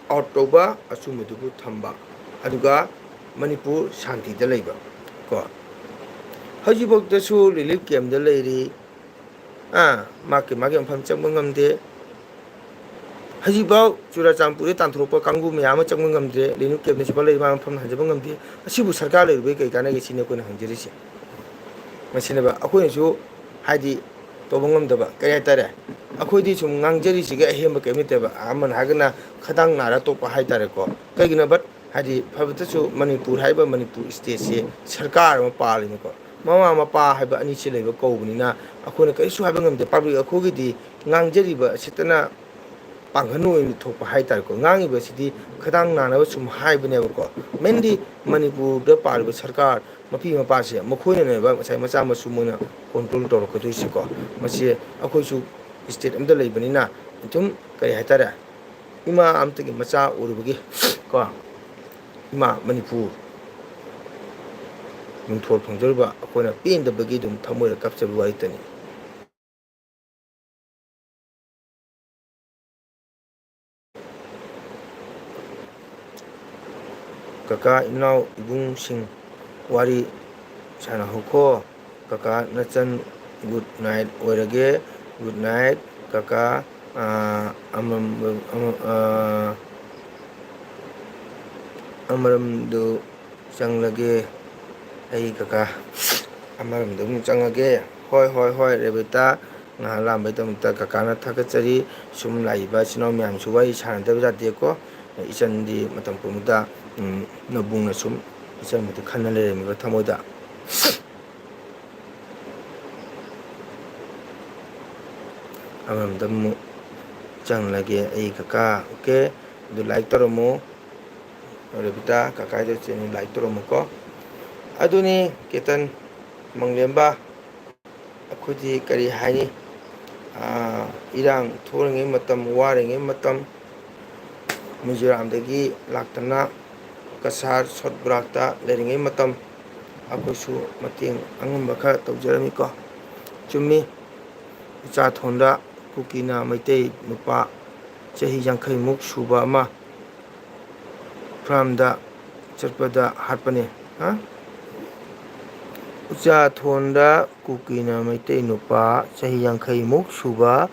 ꯑꯥꯎꯠ ꯇꯧꯕ, ꯑꯆꯨꯝꯕꯗꯨꯕꯨ ꯊꯝꯕ, ꯑꯗꯨꯒ ꯃꯅꯤꯄꯨꯔ ꯁꯥꯟꯇꯤꯗ ꯂꯩꯕ ꯀꯣ꯫ ꯍꯧꯖꯤꯛꯐꯥꯎꯗꯁꯨ ꯔꯤꯂꯤꯐ ꯀꯦꯝꯗ ꯂꯩꯔꯤ꯫ ꯑꯥ, ꯃꯥꯒꯤ, ꯃꯥꯒꯤ ꯃꯐꯝ ꯆꯪꯕ ꯉꯝꯗꯦ꯫ ꯍꯧꯖꯤꯛꯐꯥꯎ ꯆꯨꯔꯥꯆꯥꯟꯄꯨꯔꯗ ꯇꯥꯟꯊꯣꯔꯛꯄ ꯀꯥꯡꯕꯨ ꯃꯌꯥꯝ ꯑꯃ ꯆꯪꯕ ꯉꯝꯗ꯭ꯔꯦ, ꯔꯤꯂꯤꯐ ꯀꯦꯝꯗ ꯁꯤꯐꯥꯎ ꯂꯩꯔꯤ, ꯃꯥ ꯃꯐꯝ ꯍꯟꯖꯕ ꯉꯝꯗꯦ꯫ ꯑꯁꯤꯕꯨ ꯁꯔꯀꯥꯔ ꯂꯩꯔꯨꯕꯩ ꯀꯩ ꯀꯥꯟꯅꯒꯦ ꯁꯤꯅꯤ ꯑꯩꯈꯣꯏꯅ ꯍꯪꯖꯔꯤꯁꯦ꯫ ꯃꯁꯤꯅꯦꯕ ꯑꯩꯈꯣꯏꯅꯁꯨ, ꯍꯥꯏꯗꯤ, ꯇꯧꯕ ꯉꯝꯗꯕ, ꯀꯔꯤ ꯍꯥꯏꯇꯥꯔꯦ, ꯑꯩꯈꯣꯏꯗꯤ ꯁꯨꯝ ꯉꯥꯡꯖꯔꯤꯁꯤꯒ ꯑꯍꯦꯟꯕ ꯀꯔꯤꯝ ꯂꯩꯇꯦꯕ꯫ ꯑꯃꯅ ꯍꯥꯏꯔꯒꯅ ꯈꯗꯥꯡ ꯅꯥꯔ ꯇꯣꯛꯄ ꯍꯥꯏꯇꯥꯔꯦꯀꯣ꯫ ꯀꯩꯒꯤꯅꯣ, ꯕꯠ, ꯍꯥꯏꯗꯤ, ꯐꯕꯇꯁꯨ ꯃꯅꯤꯄꯨꯔ ꯍꯥꯏꯔꯤꯕ ꯃꯅꯤꯄꯨꯔ ꯁ꯭ꯇꯦꯠꯁꯦ ꯁꯔꯀꯥꯔ ꯑꯃ ꯄꯥꯜꯂꯤꯅꯤꯀꯣ꯫ ꯃꯃꯥ ꯃꯄꯥ ꯍꯥꯏꯕ ꯑꯅꯤꯁꯤ ꯂꯩꯕ ꯀꯧꯕꯅꯤꯅ ꯑꯩꯈꯣꯏꯅ ꯀꯔꯤꯁꯨ ꯍꯥꯏꯕ ꯉꯝꯗꯦ꯫ ꯄꯕ꯭ꯂꯤꯛ ꯑꯩꯈꯣꯏꯒꯤꯗꯤ ꯉꯥꯡꯖꯔꯤꯕ ꯑꯁꯤꯇꯅ ꯄꯥꯡꯒꯜ ꯑꯣꯏꯅ ꯊꯣꯛꯄ ꯍꯥꯏꯇꯥꯔꯦꯀꯣ꯫ ꯉꯥꯡꯉꯤꯕꯁꯤꯗꯤ ꯈꯗꯥꯡ ꯅꯥꯅꯕ ꯁꯨꯝ ꯍꯥꯏꯕꯅꯦꯕꯀꯣ꯫ ꯃꯦꯟꯂꯤ ꯃꯅꯤꯄꯨꯔꯗ ꯄꯥꯜꯂꯤꯕ ꯁꯔꯀꯥꯔ, ꯃꯄꯤ ꯃꯄꯥꯁꯦ, ꯃꯈꯣꯏꯅꯅꯦꯕ ꯉꯁꯥꯏ ꯃꯆꯥ ꯃꯁꯨ ꯃꯣꯏꯅ ꯀꯣꯟꯇ꯭ꯔꯣꯜ ꯇꯧꯔꯛꯀꯗꯣꯏꯁꯦꯀꯣ꯫ ꯃꯁꯤ ꯑꯩꯈꯣꯏꯁꯨ ꯁ꯭ꯇꯦꯠ ꯑꯝꯗ ꯂꯩꯕꯅꯤꯅ ꯑꯗꯨꯝ, ꯀꯔꯤ ꯍꯥꯏꯇꯥꯔꯦ, ꯏꯃꯥ ꯑꯝꯇꯒꯤ ꯃꯆꯥ ꯑꯣꯏꯔꯨꯕꯒꯤ ꯀꯣ, ꯏꯃꯥ ꯃꯅꯤꯄꯨꯔ ꯃꯤꯡꯊꯣꯜ ꯐꯪꯖꯔꯨꯕ ꯑꯩꯈꯣꯏꯅ ꯄꯦꯟꯗꯕꯒꯤ ꯑꯗꯨꯝ ꯊꯃꯣꯏꯗ ꯀꯞꯆꯕ ꯋꯥꯔꯤꯇꯅꯤ꯫ ꯀꯀꯥ, ꯏꯅꯥꯎ, ꯏꯕꯨꯡꯁꯤꯡ ꯋꯥꯔꯤ ꯁꯥꯟꯅꯍꯧꯈꯣ꯫ ꯀꯀꯥ, ꯅꯆꯟ, ꯒꯨꯗ ꯅꯥꯏꯠ ꯑꯣꯏꯔꯒꯦ꯫ ꯒꯨꯗ ꯅꯥꯏꯠ ꯀꯀꯥ꯫ ꯑꯥ, ꯑꯃꯝ-, ꯑꯃ-, ꯑꯥ, ꯑꯃꯔꯝꯗꯨ ꯆꯪꯂꯒꯦ ꯑꯩ ꯀꯀꯥ꯫ ꯑꯃꯔꯣꯝꯗ ꯑꯃꯨꯛ ꯆꯪꯉꯒꯦ꯫ ꯍꯣꯏ, ꯍꯣꯏ, ꯍꯣꯏ, ꯔꯦꯕꯤꯇꯥ, ꯉꯥꯏꯍꯥꯛ ꯂꯥꯛꯑꯝꯕꯩꯗꯃꯛꯇ ꯀꯀꯥꯅ ꯊꯥꯒꯠꯆꯔꯤ꯫ ꯁꯨꯝ ꯂꯥꯛꯏꯕ ꯏꯆꯤꯟ ꯏꯅꯥꯎ ꯃꯌꯥꯝꯁꯨ ꯋꯥꯔꯤ ꯁꯥꯟꯅꯗꯕ ꯌꯥꯗꯦꯀꯣ꯫ ꯏꯆꯟꯗꯤ ꯃꯇꯝ ꯄꯨꯝꯕꯗ, ꯎꯝ, ꯅꯕꯨꯡꯅ ꯁꯨꯝ ꯏꯆꯟꯕꯨꯗꯤ ꯈꯟꯅ ꯂꯩꯔꯝꯃꯤꯕ ꯊꯃꯣꯏꯗ꯫ ꯑꯃꯔꯣꯝꯗ ꯑꯃꯨꯛ ꯆꯪꯂꯒꯦ ꯑꯩ ꯀꯀꯥ꯫ ꯑꯣꯀꯦ, ꯑꯗꯨ ꯂꯥꯏꯛ ꯇꯧꯔꯝꯃꯨ꯫ ꯔꯕꯤꯇꯥ ꯀꯀꯥꯏꯗ ꯆꯦꯟꯅꯤ ꯂꯥꯏꯛ ꯇꯧꯔꯝꯃꯨꯀꯣ꯫ ꯑꯗꯨꯅꯤ ꯀꯦꯇꯟ ꯃꯪꯂꯦꯝꯕ, ꯑꯩꯈꯣꯏꯗꯤ ꯀꯔꯤ ꯍꯥꯏꯅꯤ, ꯑꯥ, ꯏꯔꯥꯡ ꯊꯣꯛꯂꯤꯉꯩ ꯃꯇꯝ, ꯋꯥꯔꯤꯉꯩ ꯃꯇꯝ, ꯃꯤꯖꯣꯔꯥꯝꯗꯒꯤ ꯂꯥꯛꯇꯅ ꯀꯁꯥꯔ ꯁꯣꯠ ꯕ꯭ꯔꯥꯛꯇ ꯂꯩꯔꯤꯉꯩ ꯃꯇꯝ, ꯑꯩꯈꯣꯏꯁꯨ ꯃꯇꯦꯡ ꯑꯉꯝꯕ ꯈꯔ ꯇꯧꯖꯔꯝꯃꯤꯀꯣ꯫ ꯆꯨꯝꯃꯤ, ꯎꯆꯥꯊꯣꯟꯗ ꯀꯨꯀꯤꯅ ꯃꯩꯇꯩ ꯅꯨꯄꯥ ꯆꯍꯤ ꯌꯥꯡꯈꯩꯃꯨꯛ ꯁꯨꯕ ꯑꯃ ꯐꯥꯔꯝꯗ ꯆꯠꯄꯗ ꯍꯥꯠꯄꯅꯤ꯫ ꯍꯥ? ꯎꯆꯥꯊꯣꯟꯗ ꯀꯨꯀꯤꯅ ꯃꯩꯇꯩ ꯅꯨꯄꯥ ꯆꯍꯤ ꯌꯥꯡꯈꯩꯃꯨꯛ ꯁꯨꯕ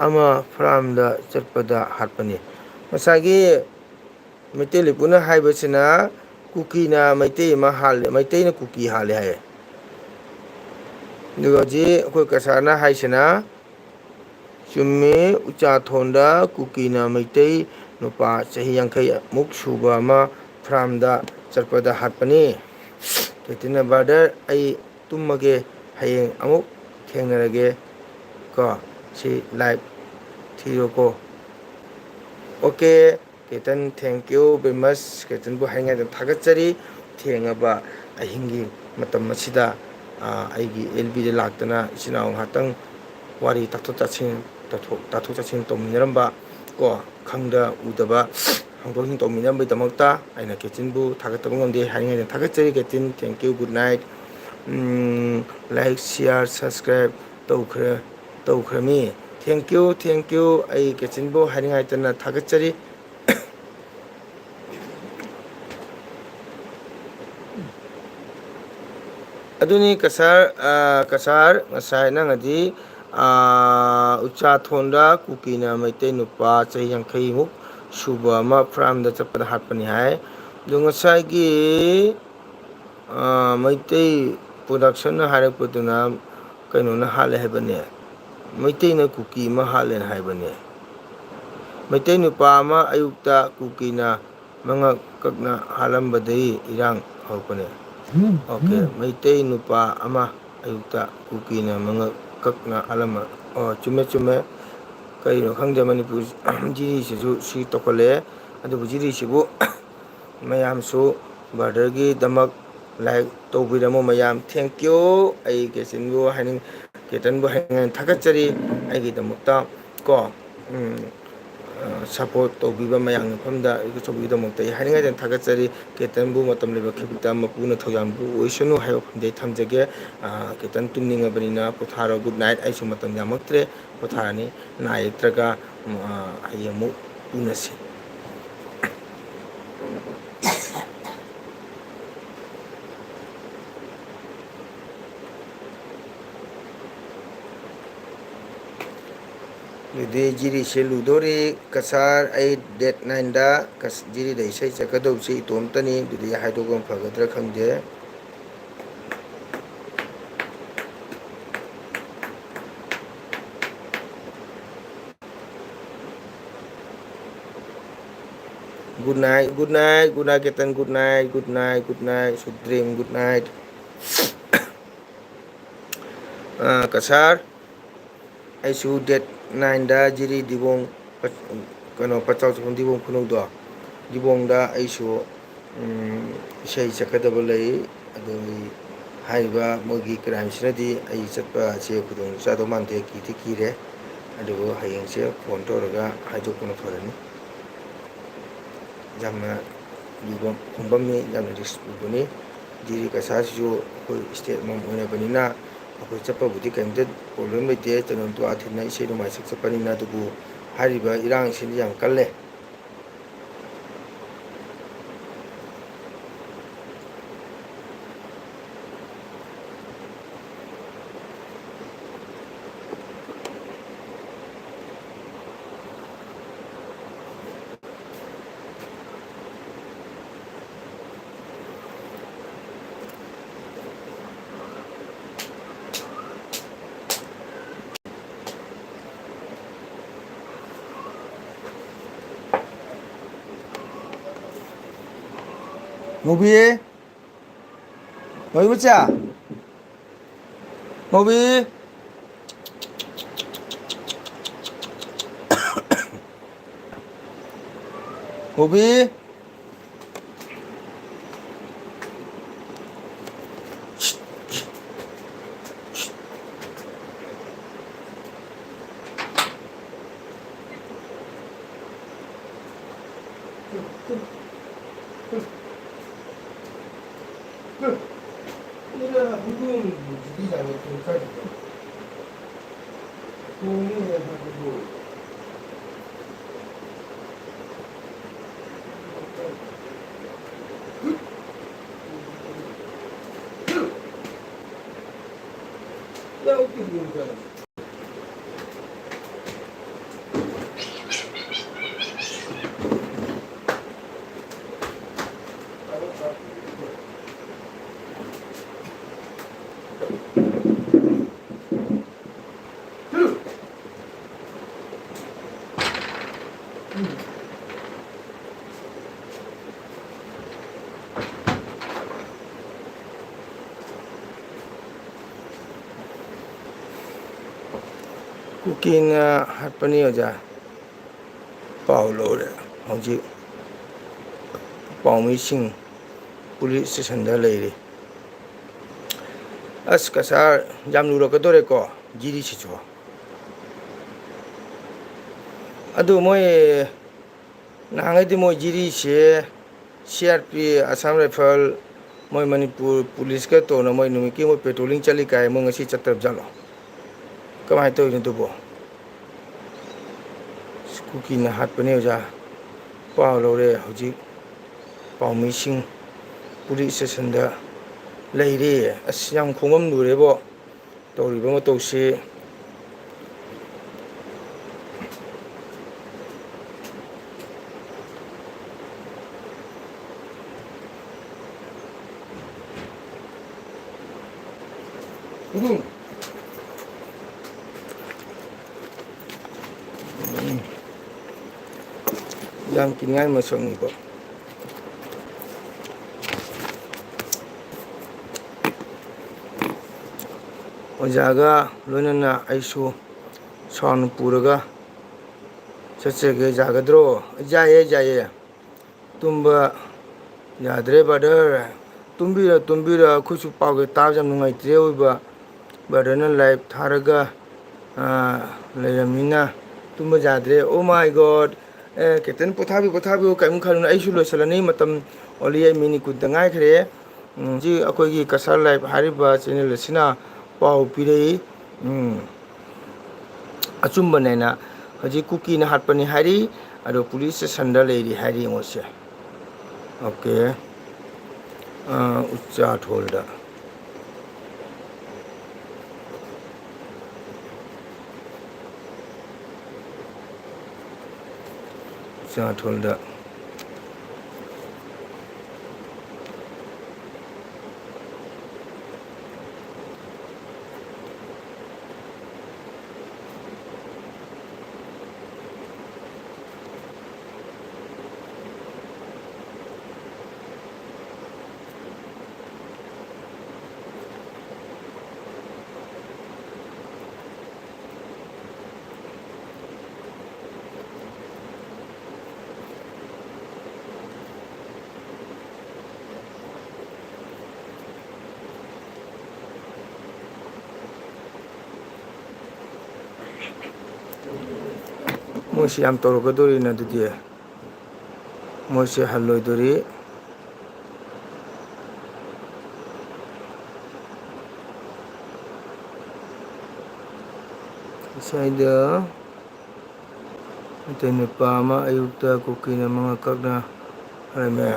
ꯑꯃ ꯐꯥꯔꯝꯗ ꯆꯠꯄꯗ ꯍꯥꯠꯄꯅꯤ꯫ ꯉꯁꯥꯏꯒꯤ ꯃꯩꯇꯩ ꯂꯤꯄꯨꯅ ꯍꯥꯏꯕꯁꯤꯅ ꯀꯨꯀꯤꯅ ꯃꯩꯇꯩ ꯑꯃ ꯍꯥꯜꯂꯦ, ꯃꯩꯇꯩꯅ ꯀꯨꯀꯤ ꯍꯥꯜꯂꯦ ꯍꯥꯏꯌꯦ꯫ ꯑꯗꯨꯒ ꯍꯧꯖꯤꯛ ꯑꯩꯈꯣꯏ ꯀꯁꯥꯔꯅ ꯍꯥꯏꯁꯤꯅ ꯆꯨꯝꯃꯤ, ꯎꯆꯥꯊꯣꯟꯗ ꯀꯨꯀꯤꯅ ꯃꯩꯇꯩ ꯅꯨꯄꯥ ꯆꯍꯤ ꯌꯥꯡꯈꯩ ꯃꯨꯛ ꯁꯨꯕ ꯑꯃ ꯐꯥꯔꯝꯗ ꯆꯠꯄꯗ ꯍꯥꯠꯄꯅꯤ꯫ ꯀꯦꯇꯤꯅ, "ꯕ꯭ꯔꯗꯔ, ꯑꯩ ꯇꯨꯝꯃꯒꯦ, ꯍꯌꯦꯡ ꯑꯃꯨꯛ ꯊꯦꯡꯅꯔꯒꯦ ꯀꯣ, ꯁꯤ ꯂꯥꯏꯚ ꯊꯤꯔꯣꯀꯣ"꯫ Okay, Ketan, thank you very much꯫ ꯀꯦꯇꯟꯕꯨ ꯍꯥꯏꯅꯤꯡꯉꯥꯏꯗ ꯊꯥꯒꯠꯆꯔꯤ꯫ ꯊꯦꯡꯉꯕ ꯑꯍꯤꯡꯒꯤ ꯃꯇꯝ ꯑꯁꯤꯗ, ꯑ, ꯑꯩꯒꯤ ꯑꯦꯜ ꯕꯤꯗ ꯂꯥꯛꯇꯅ ꯏꯆꯤꯟ ꯏꯅꯥꯎ ꯉꯥꯏꯍꯥꯛꯇꯪ ꯋꯥꯔꯤ ꯇꯥꯊꯣꯛ ꯇꯥꯁꯤꯟ, ꯇꯥꯊꯣꯛ, ꯇꯥꯊꯣꯛ ꯇꯥꯁꯤꯟ ꯇꯧꯃꯤꯟꯅꯔꯝꯕ ꯀꯣ, ꯈꯪꯗ ꯎꯗꯕ ꯍꯥꯡꯗꯣꯛ ꯍꯥꯡꯖꯤꯟ ꯇꯧꯃꯤꯟꯅꯔꯝꯕꯒꯤꯗꯃꯛꯇ ꯑꯩꯅ ꯀꯦꯇꯤꯟꯕꯨ ꯊꯥꯒꯠꯇꯕ ꯉꯝꯗꯦ ꯍꯥꯏꯅꯤꯡꯉꯥꯏꯗ ꯊꯥꯒꯠꯆꯔꯤ꯫ ꯀꯦꯇꯤꯟ, thank you, good night꯫ Um, like, share, subscribe ꯇꯧꯈ꯭ꯔ-, ꯇꯧꯈ꯭ꯔꯃꯤ꯫ Thank you, thank you꯫ ꯑꯩ ꯀꯦꯇꯤꯟꯕꯨ ꯍꯥꯏꯅꯤꯡꯉꯥꯏꯇꯅ ꯊꯥꯒꯠꯆꯔꯤ꯫ ꯑꯗꯨꯅꯤ ꯀꯁꯥꯔ, ꯑ, ꯀꯁꯥꯔ, ꯉꯁꯥꯏ ꯅꯪꯅꯗꯤ, ꯑ, ꯎꯆꯥꯊꯣꯟꯗ ꯀꯨꯀꯤꯅ ꯃꯩꯇꯩ ꯅꯨꯄꯥ ꯆꯍꯤ ꯌꯥꯡꯈꯩꯃꯨꯛ ꯁꯨꯕ ꯑꯃ ꯐꯥꯔꯝꯗ ꯆꯠꯄꯗ ꯍꯥꯠꯄꯅꯤ ꯍꯥꯏ꯫ ꯑꯗꯨ ꯉꯁꯥꯏꯒꯤ, ꯑ, ꯃꯩꯇꯩ ꯄ꯭ꯔꯗꯛꯁꯟꯅ ꯍꯥꯏꯔꯛꯄꯗꯨꯅ ꯀꯩꯅꯣꯅ ꯍꯥꯠꯂꯦ ꯍꯥꯏꯕꯅꯦ, ꯃꯩꯇꯩꯅ ꯀꯨꯀꯤ ꯑꯃ ꯍꯥꯠꯂꯦꯅ ꯍꯥꯏꯕꯅꯦ꯫ ꯃꯩꯇꯩ ꯅꯨꯄꯥ ꯑꯃ ꯑꯌꯨꯛꯇ ꯀꯨꯀꯤꯅ ꯃꯉꯛ ꯀꯛꯅ ꯍꯥꯠꯂꯝꯕꯗꯒꯤ ꯏꯔꯥꯡ ꯍꯧꯔꯛꯄꯅꯦ꯫ ꯑꯣꯀꯦ, ꯃꯩꯇꯩ ꯅꯨꯄꯥ ꯑꯃ ꯑꯌꯨꯛꯇ ꯀꯨꯀꯤꯅ ꯃꯉꯛ ꯀꯛꯅ ꯍꯥꯠꯂꯝꯕ꯫ ꯑꯣ, ꯆꯨꯝꯃꯦ, ꯆꯨꯝꯃꯦ꯫ ꯀꯔꯤꯅꯣ ꯈꯪꯗꯦ, ꯃꯅꯤꯄꯨꯔ ꯖꯤꯔꯤꯁꯤꯁꯨ ꯁꯤ ꯇꯧꯈꯠꯂꯛꯑꯦ꯫ ꯑꯗꯨꯕꯨ ꯖꯤꯔꯤꯁꯤꯕꯨ ꯃꯌꯥꯝꯁꯨ brotherꯒꯤꯗꯃꯛ like ꯇꯧꯕꯤꯔꯝꯃꯣ ꯃꯌꯥꯝ꯫ Thank you꯫ ꯑꯩ ꯀꯦꯇꯟꯕꯨ ꯍꯥꯏꯅꯤꯡ-, ꯀꯦꯇꯟꯕꯨ ꯍꯥꯏꯅꯤꯡꯉꯥꯏ ꯊꯥꯒꯠꯆꯔꯤ꯫ ꯑꯩꯒꯤꯗꯃꯛꯇ ꯀꯣ, ꯎꯝ, ꯑ, support ꯇꯧꯕꯤꯕ ꯃꯌꯥꯝꯒꯤ ꯃꯐꯝꯗ ꯑꯩꯒꯤ ꯑꯆꯧꯕꯒꯤꯗꯃꯛꯇ ꯑꯩ ꯍꯥꯏꯅꯤꯡꯉꯥꯏꯗꯅ ꯊꯥꯒꯠꯆꯔꯤ꯫ ꯀꯦꯇꯟꯕꯨ ꯃꯇꯝ ꯂꯩꯕ ꯈꯤꯕꯤꯛꯇ ꯃꯄꯨꯅ ꯊꯧꯖꯥꯟꯕꯨ ꯑꯣꯏꯁꯅꯨ ꯍꯥꯏꯕ ꯋꯥꯐꯝꯗꯤ ꯑꯩ ꯊꯝꯖꯒꯦ꯫ ꯑ, ꯀꯦꯇꯟ ꯇꯨꯝꯅꯤꯡꯉꯕꯅꯤꯅ ꯄꯣꯊꯥꯔꯣ꯫ Good night꯫ ꯑꯩꯁꯨ ꯃꯇꯝ ꯌꯥꯝꯃꯛꯇ꯭ꯔꯦ, ꯄꯣꯊꯥꯔꯅꯤ꯫ ꯅꯥ ꯌꯦꯛꯇ꯭ꯔꯒ, ꯎꯝ, ꯑ, ꯍꯌꯦꯡ ꯑꯃꯨꯛ ꯎꯅꯁꯤ꯫ ꯑꯗꯨꯗꯤ ꯖꯤꯔꯤꯁꯦ ꯂꯨꯗꯣꯔꯤ꯫ ꯀꯁꯥꯔ, ꯑꯩ date nineꯗ ꯀꯁ-, ꯖꯤꯔꯤꯗ ꯏꯁꯩ ꯆꯠꯀꯗꯧꯕꯁꯤ ꯏꯇꯣꯝꯇꯅꯤ꯫ ꯑꯗꯨꯗꯤ ꯍꯥꯏꯗꯣꯛꯄꯅ ꯐꯒꯗ꯭ꯔꯥ ꯈꯪꯗꯦ꯫ Good night, good night, good night, Ketan, good night, good night, good night, sweet dream, good night꯫ ꯑ, ꯀꯁꯥꯔ, ꯑꯩꯁꯨ date nineꯗ ꯖꯤꯔꯤ ꯗꯤꯕꯣꯡ, ꯀꯩꯅꯣ, ꯄꯆꯥꯎ ꯆꯥꯎꯐꯝ ꯗꯤꯕꯣꯡ ꯈꯨꯅꯧꯗꯣ, ꯗꯤꯕꯣꯡꯗ ꯑꯩꯁꯨ, ꯎꯝ, ꯏꯁꯩ ꯆꯠꯀꯗꯕ ꯂꯩ꯫ ꯑꯗꯨ ꯑꯩ ꯍꯥꯏꯔꯤꯕ ꯃꯣꯏꯒꯤ crimeꯁꯤꯅꯗꯤ ꯑꯩ ꯆꯠꯄꯁꯦ ꯈꯨꯗꯣꯡ ꯆꯥꯗꯧ ꯃꯥꯟꯗꯦ, ꯀꯤꯗꯤ ꯀꯤꯔꯦ꯫ ꯑꯗꯨꯕꯨ ꯍꯌꯦꯡꯁꯦ phone ꯇꯧꯔꯒ ꯍꯥꯏꯗꯣꯛꯄꯅ ꯐꯔꯅꯤ꯫ ꯌꯥꯝꯅ ꯂꯨꯕ ꯈꯣꯡꯕꯝꯅꯤ, ꯌꯥꯝꯅ risk ꯄꯨꯕꯅꯤ꯫ ꯖꯤꯔꯤ ꯀꯁꯥꯔꯁꯤꯁꯨ ꯑꯩꯈꯣꯏ state ꯑꯃꯃꯝ ꯑꯣꯏꯅꯕꯅꯤꯅ ꯑꯩꯈꯣꯏ ꯆꯠꯄꯕꯨꯗꯤ ꯀꯔꯤꯝꯇ problem ꯂꯩꯇꯦ, ꯆꯅꯣꯟꯇꯣ ꯑꯥꯊꯤꯟꯅ ꯏꯁꯩ ꯅꯣꯡꯃꯥꯏ ꯁꯛ ꯆꯠꯄꯅꯤꯅ꯫ ꯑꯗꯨꯕꯨ ꯍꯥꯏꯔꯤꯕ ꯏꯔꯥꯡꯁꯤꯗꯤ ꯌꯥꯝ ꯀꯜꯂꯦ꯫ ꯉꯧꯕꯤ! ꯉꯧꯕꯤ ꯃꯆꯥ! ꯉꯧꯕꯤ! ꯉꯧꯕꯤ! ꯀꯨꯀꯤꯅ ꯍꯥꯠꯄꯅꯤ ꯑꯣꯖꯥ꯫ ꯄꯥꯎ ꯂꯧꯔꯦ꯫ ꯍꯧꯖꯤꯛ ꯄꯥꯎꯃꯤꯁꯤꯡ ꯄꯨꯂꯤꯁ ꯁ꯭ꯇꯦꯁꯟꯗ ꯂꯩꯔꯤ꯫ ꯑꯁ, ꯀꯁꯥꯔ, ꯌꯥꯝ ꯂꯨꯔꯛꯀꯗꯣꯔꯦꯀꯣ, ꯖꯤꯔꯤꯁꯤꯁꯨ꯫ ꯑꯗꯨ ꯃꯣꯏ ꯅꯍꯥꯟꯈꯩꯗꯤ ꯃꯣꯏ ꯖꯤꯔꯤꯁꯦ C R P, Assam rifle, ꯃꯣꯏ ꯃꯅꯤꯄꯨꯔ ꯄꯨꯂꯤꯁꯀ ꯇꯧꯅ ꯃꯣꯏ ꯅꯨꯃꯤꯠꯀꯤ ꯃꯣꯏ ꯄꯦꯇ꯭ꯔꯣꯂꯤꯡ ꯆꯠꯂꯤ ꯀꯥꯏ, ꯃꯣꯏ ꯉꯁꯤ ꯆꯠꯇ꯭ꯔꯕ ꯖꯥꯠꯂꯣ? ꯀꯃꯥꯏꯅ ꯇꯧꯔꯤꯅꯣ ꯑꯗꯨꯕꯣ? ꯀꯨꯀꯤꯅ ꯍꯥꯠꯄꯅꯦ ꯑꯣꯖꯥ꯫ ꯄꯥꯎ ꯂꯧꯔꯦ꯫ ꯍꯧꯖꯤꯛ ꯄꯥꯎꯃꯤꯁꯤꯡ ꯄꯨꯂꯤꯁ ꯁ꯭ꯇꯦꯁꯟꯗ ꯂꯩꯔꯦ꯫ ꯑꯁ, ꯌꯥꯝ ꯈꯣꯡꯉꯝ ꯂꯨꯔꯦꯕꯣ꯫ ꯇꯧꯔꯤꯕ ꯃꯇꯧꯁꯤ꯫ ꯎꯝ꯫ ꯌꯥꯝ ꯀꯤꯅꯤꯡꯉꯥꯏ ꯃꯁꯛꯅꯤꯀꯣ꯫ ꯑꯣꯖꯥꯒ ꯂꯣꯏꯅꯅ ꯑꯩꯁꯨ ꯁꯥꯎꯟ ꯄꯨꯔꯒ ꯆꯠꯆꯒꯦ꯫ ꯌꯥꯒꯗ꯭ꯔꯣ? ꯌꯥꯏꯌꯦ, ꯌꯥꯏꯌꯦ꯫ ꯇꯨꯝꯕ ꯌꯥꯗ꯭ꯔꯦ, ꯕ꯭ꯔꯗꯔ꯫ ꯇꯨꯝꯕꯤꯔꯣ, ꯇꯨꯝꯕꯤꯔꯣ꯫ ꯑꯩꯈꯣꯏꯁꯨ ꯄꯥꯎꯒ ꯇꯥꯕꯁꯦ ꯌꯥꯝ ꯅꯨꯡꯉꯥꯏꯇ꯭ꯔꯦ ꯑꯣꯏꯕ꯫ ꯕ꯭ꯔꯗꯔꯅ ꯂꯥꯏꯚ ꯊꯥꯔꯒ, ꯑꯥ, ꯂꯩꯔꯝꯃꯤꯅ ꯇꯨꯝꯕ ꯌꯥꯗ꯭ꯔꯦ꯫ Oh my God꯫ ꯑꯦ, ꯀꯦꯞꯇꯦꯟ, ꯄꯣꯊꯥꯕꯤꯌꯨ, ꯄꯣꯊꯥꯕꯤꯌꯨ꯫ ꯀꯔꯤꯝ ꯈꯜꯂꯨꯅꯨ꯫ ꯑꯩꯁꯨ ꯂꯣꯏꯁꯤꯜꯂꯅꯤ꯫ ꯃꯇꯝ only ꯑꯩ ꯃꯤꯅꯤꯠ ꯀꯨꯟꯇ ꯉꯥꯏꯈ꯭ꯔꯦ꯫ ꯎꯝ, ꯍꯧꯖꯤꯛ ꯑꯩꯈꯣꯏꯒꯤ ꯀꯁꯥꯔ ꯂꯥꯏꯐ ꯍꯥꯏꯔꯤꯕ ꯆꯦꯅꯦꯜ ꯑꯁꯤꯅ ꯄꯥꯎ ꯄꯤꯔꯛꯏ꯫ ꯎꯝ, ꯑꯆꯨꯝꯕꯅꯦꯅ ꯍꯧꯖꯤꯛ ꯀꯨꯀꯤꯅ ꯍꯥꯠꯄꯅꯤ ꯍꯥꯏꯔꯤ, ꯑꯗꯣ ꯄꯨꯂꯤꯁ ꯁ꯭ꯇꯦꯁꯟꯗ ꯂꯩꯔꯤ ꯍꯥꯏꯔꯤ ꯃꯣꯏꯁꯦ꯫ ꯑꯣꯀꯦ꯫ ꯑ, ꯎꯆꯥꯊꯣꯜꯗ꯫ ꯎꯆꯥꯊꯣꯜꯗ꯫ ꯃꯣꯏꯁꯤ ꯌꯥꯝ ꯇꯧꯔꯛꯀꯗꯣꯔꯤꯅ ꯑꯗꯨꯗꯤ꯫ ꯃꯣꯏꯁꯦ ꯍꯜꯂꯣꯏꯗꯣꯔꯤ꯫ ꯉꯁꯥꯏꯗ ꯃꯩꯇꯩ ꯅꯨꯄꯥ ꯑꯃ ꯑꯌꯨꯛꯇ ꯀꯨꯀꯤꯅ ꯃꯉꯛ ꯀꯛꯅ ꯍꯥꯏꯔꯝꯃꯦ꯫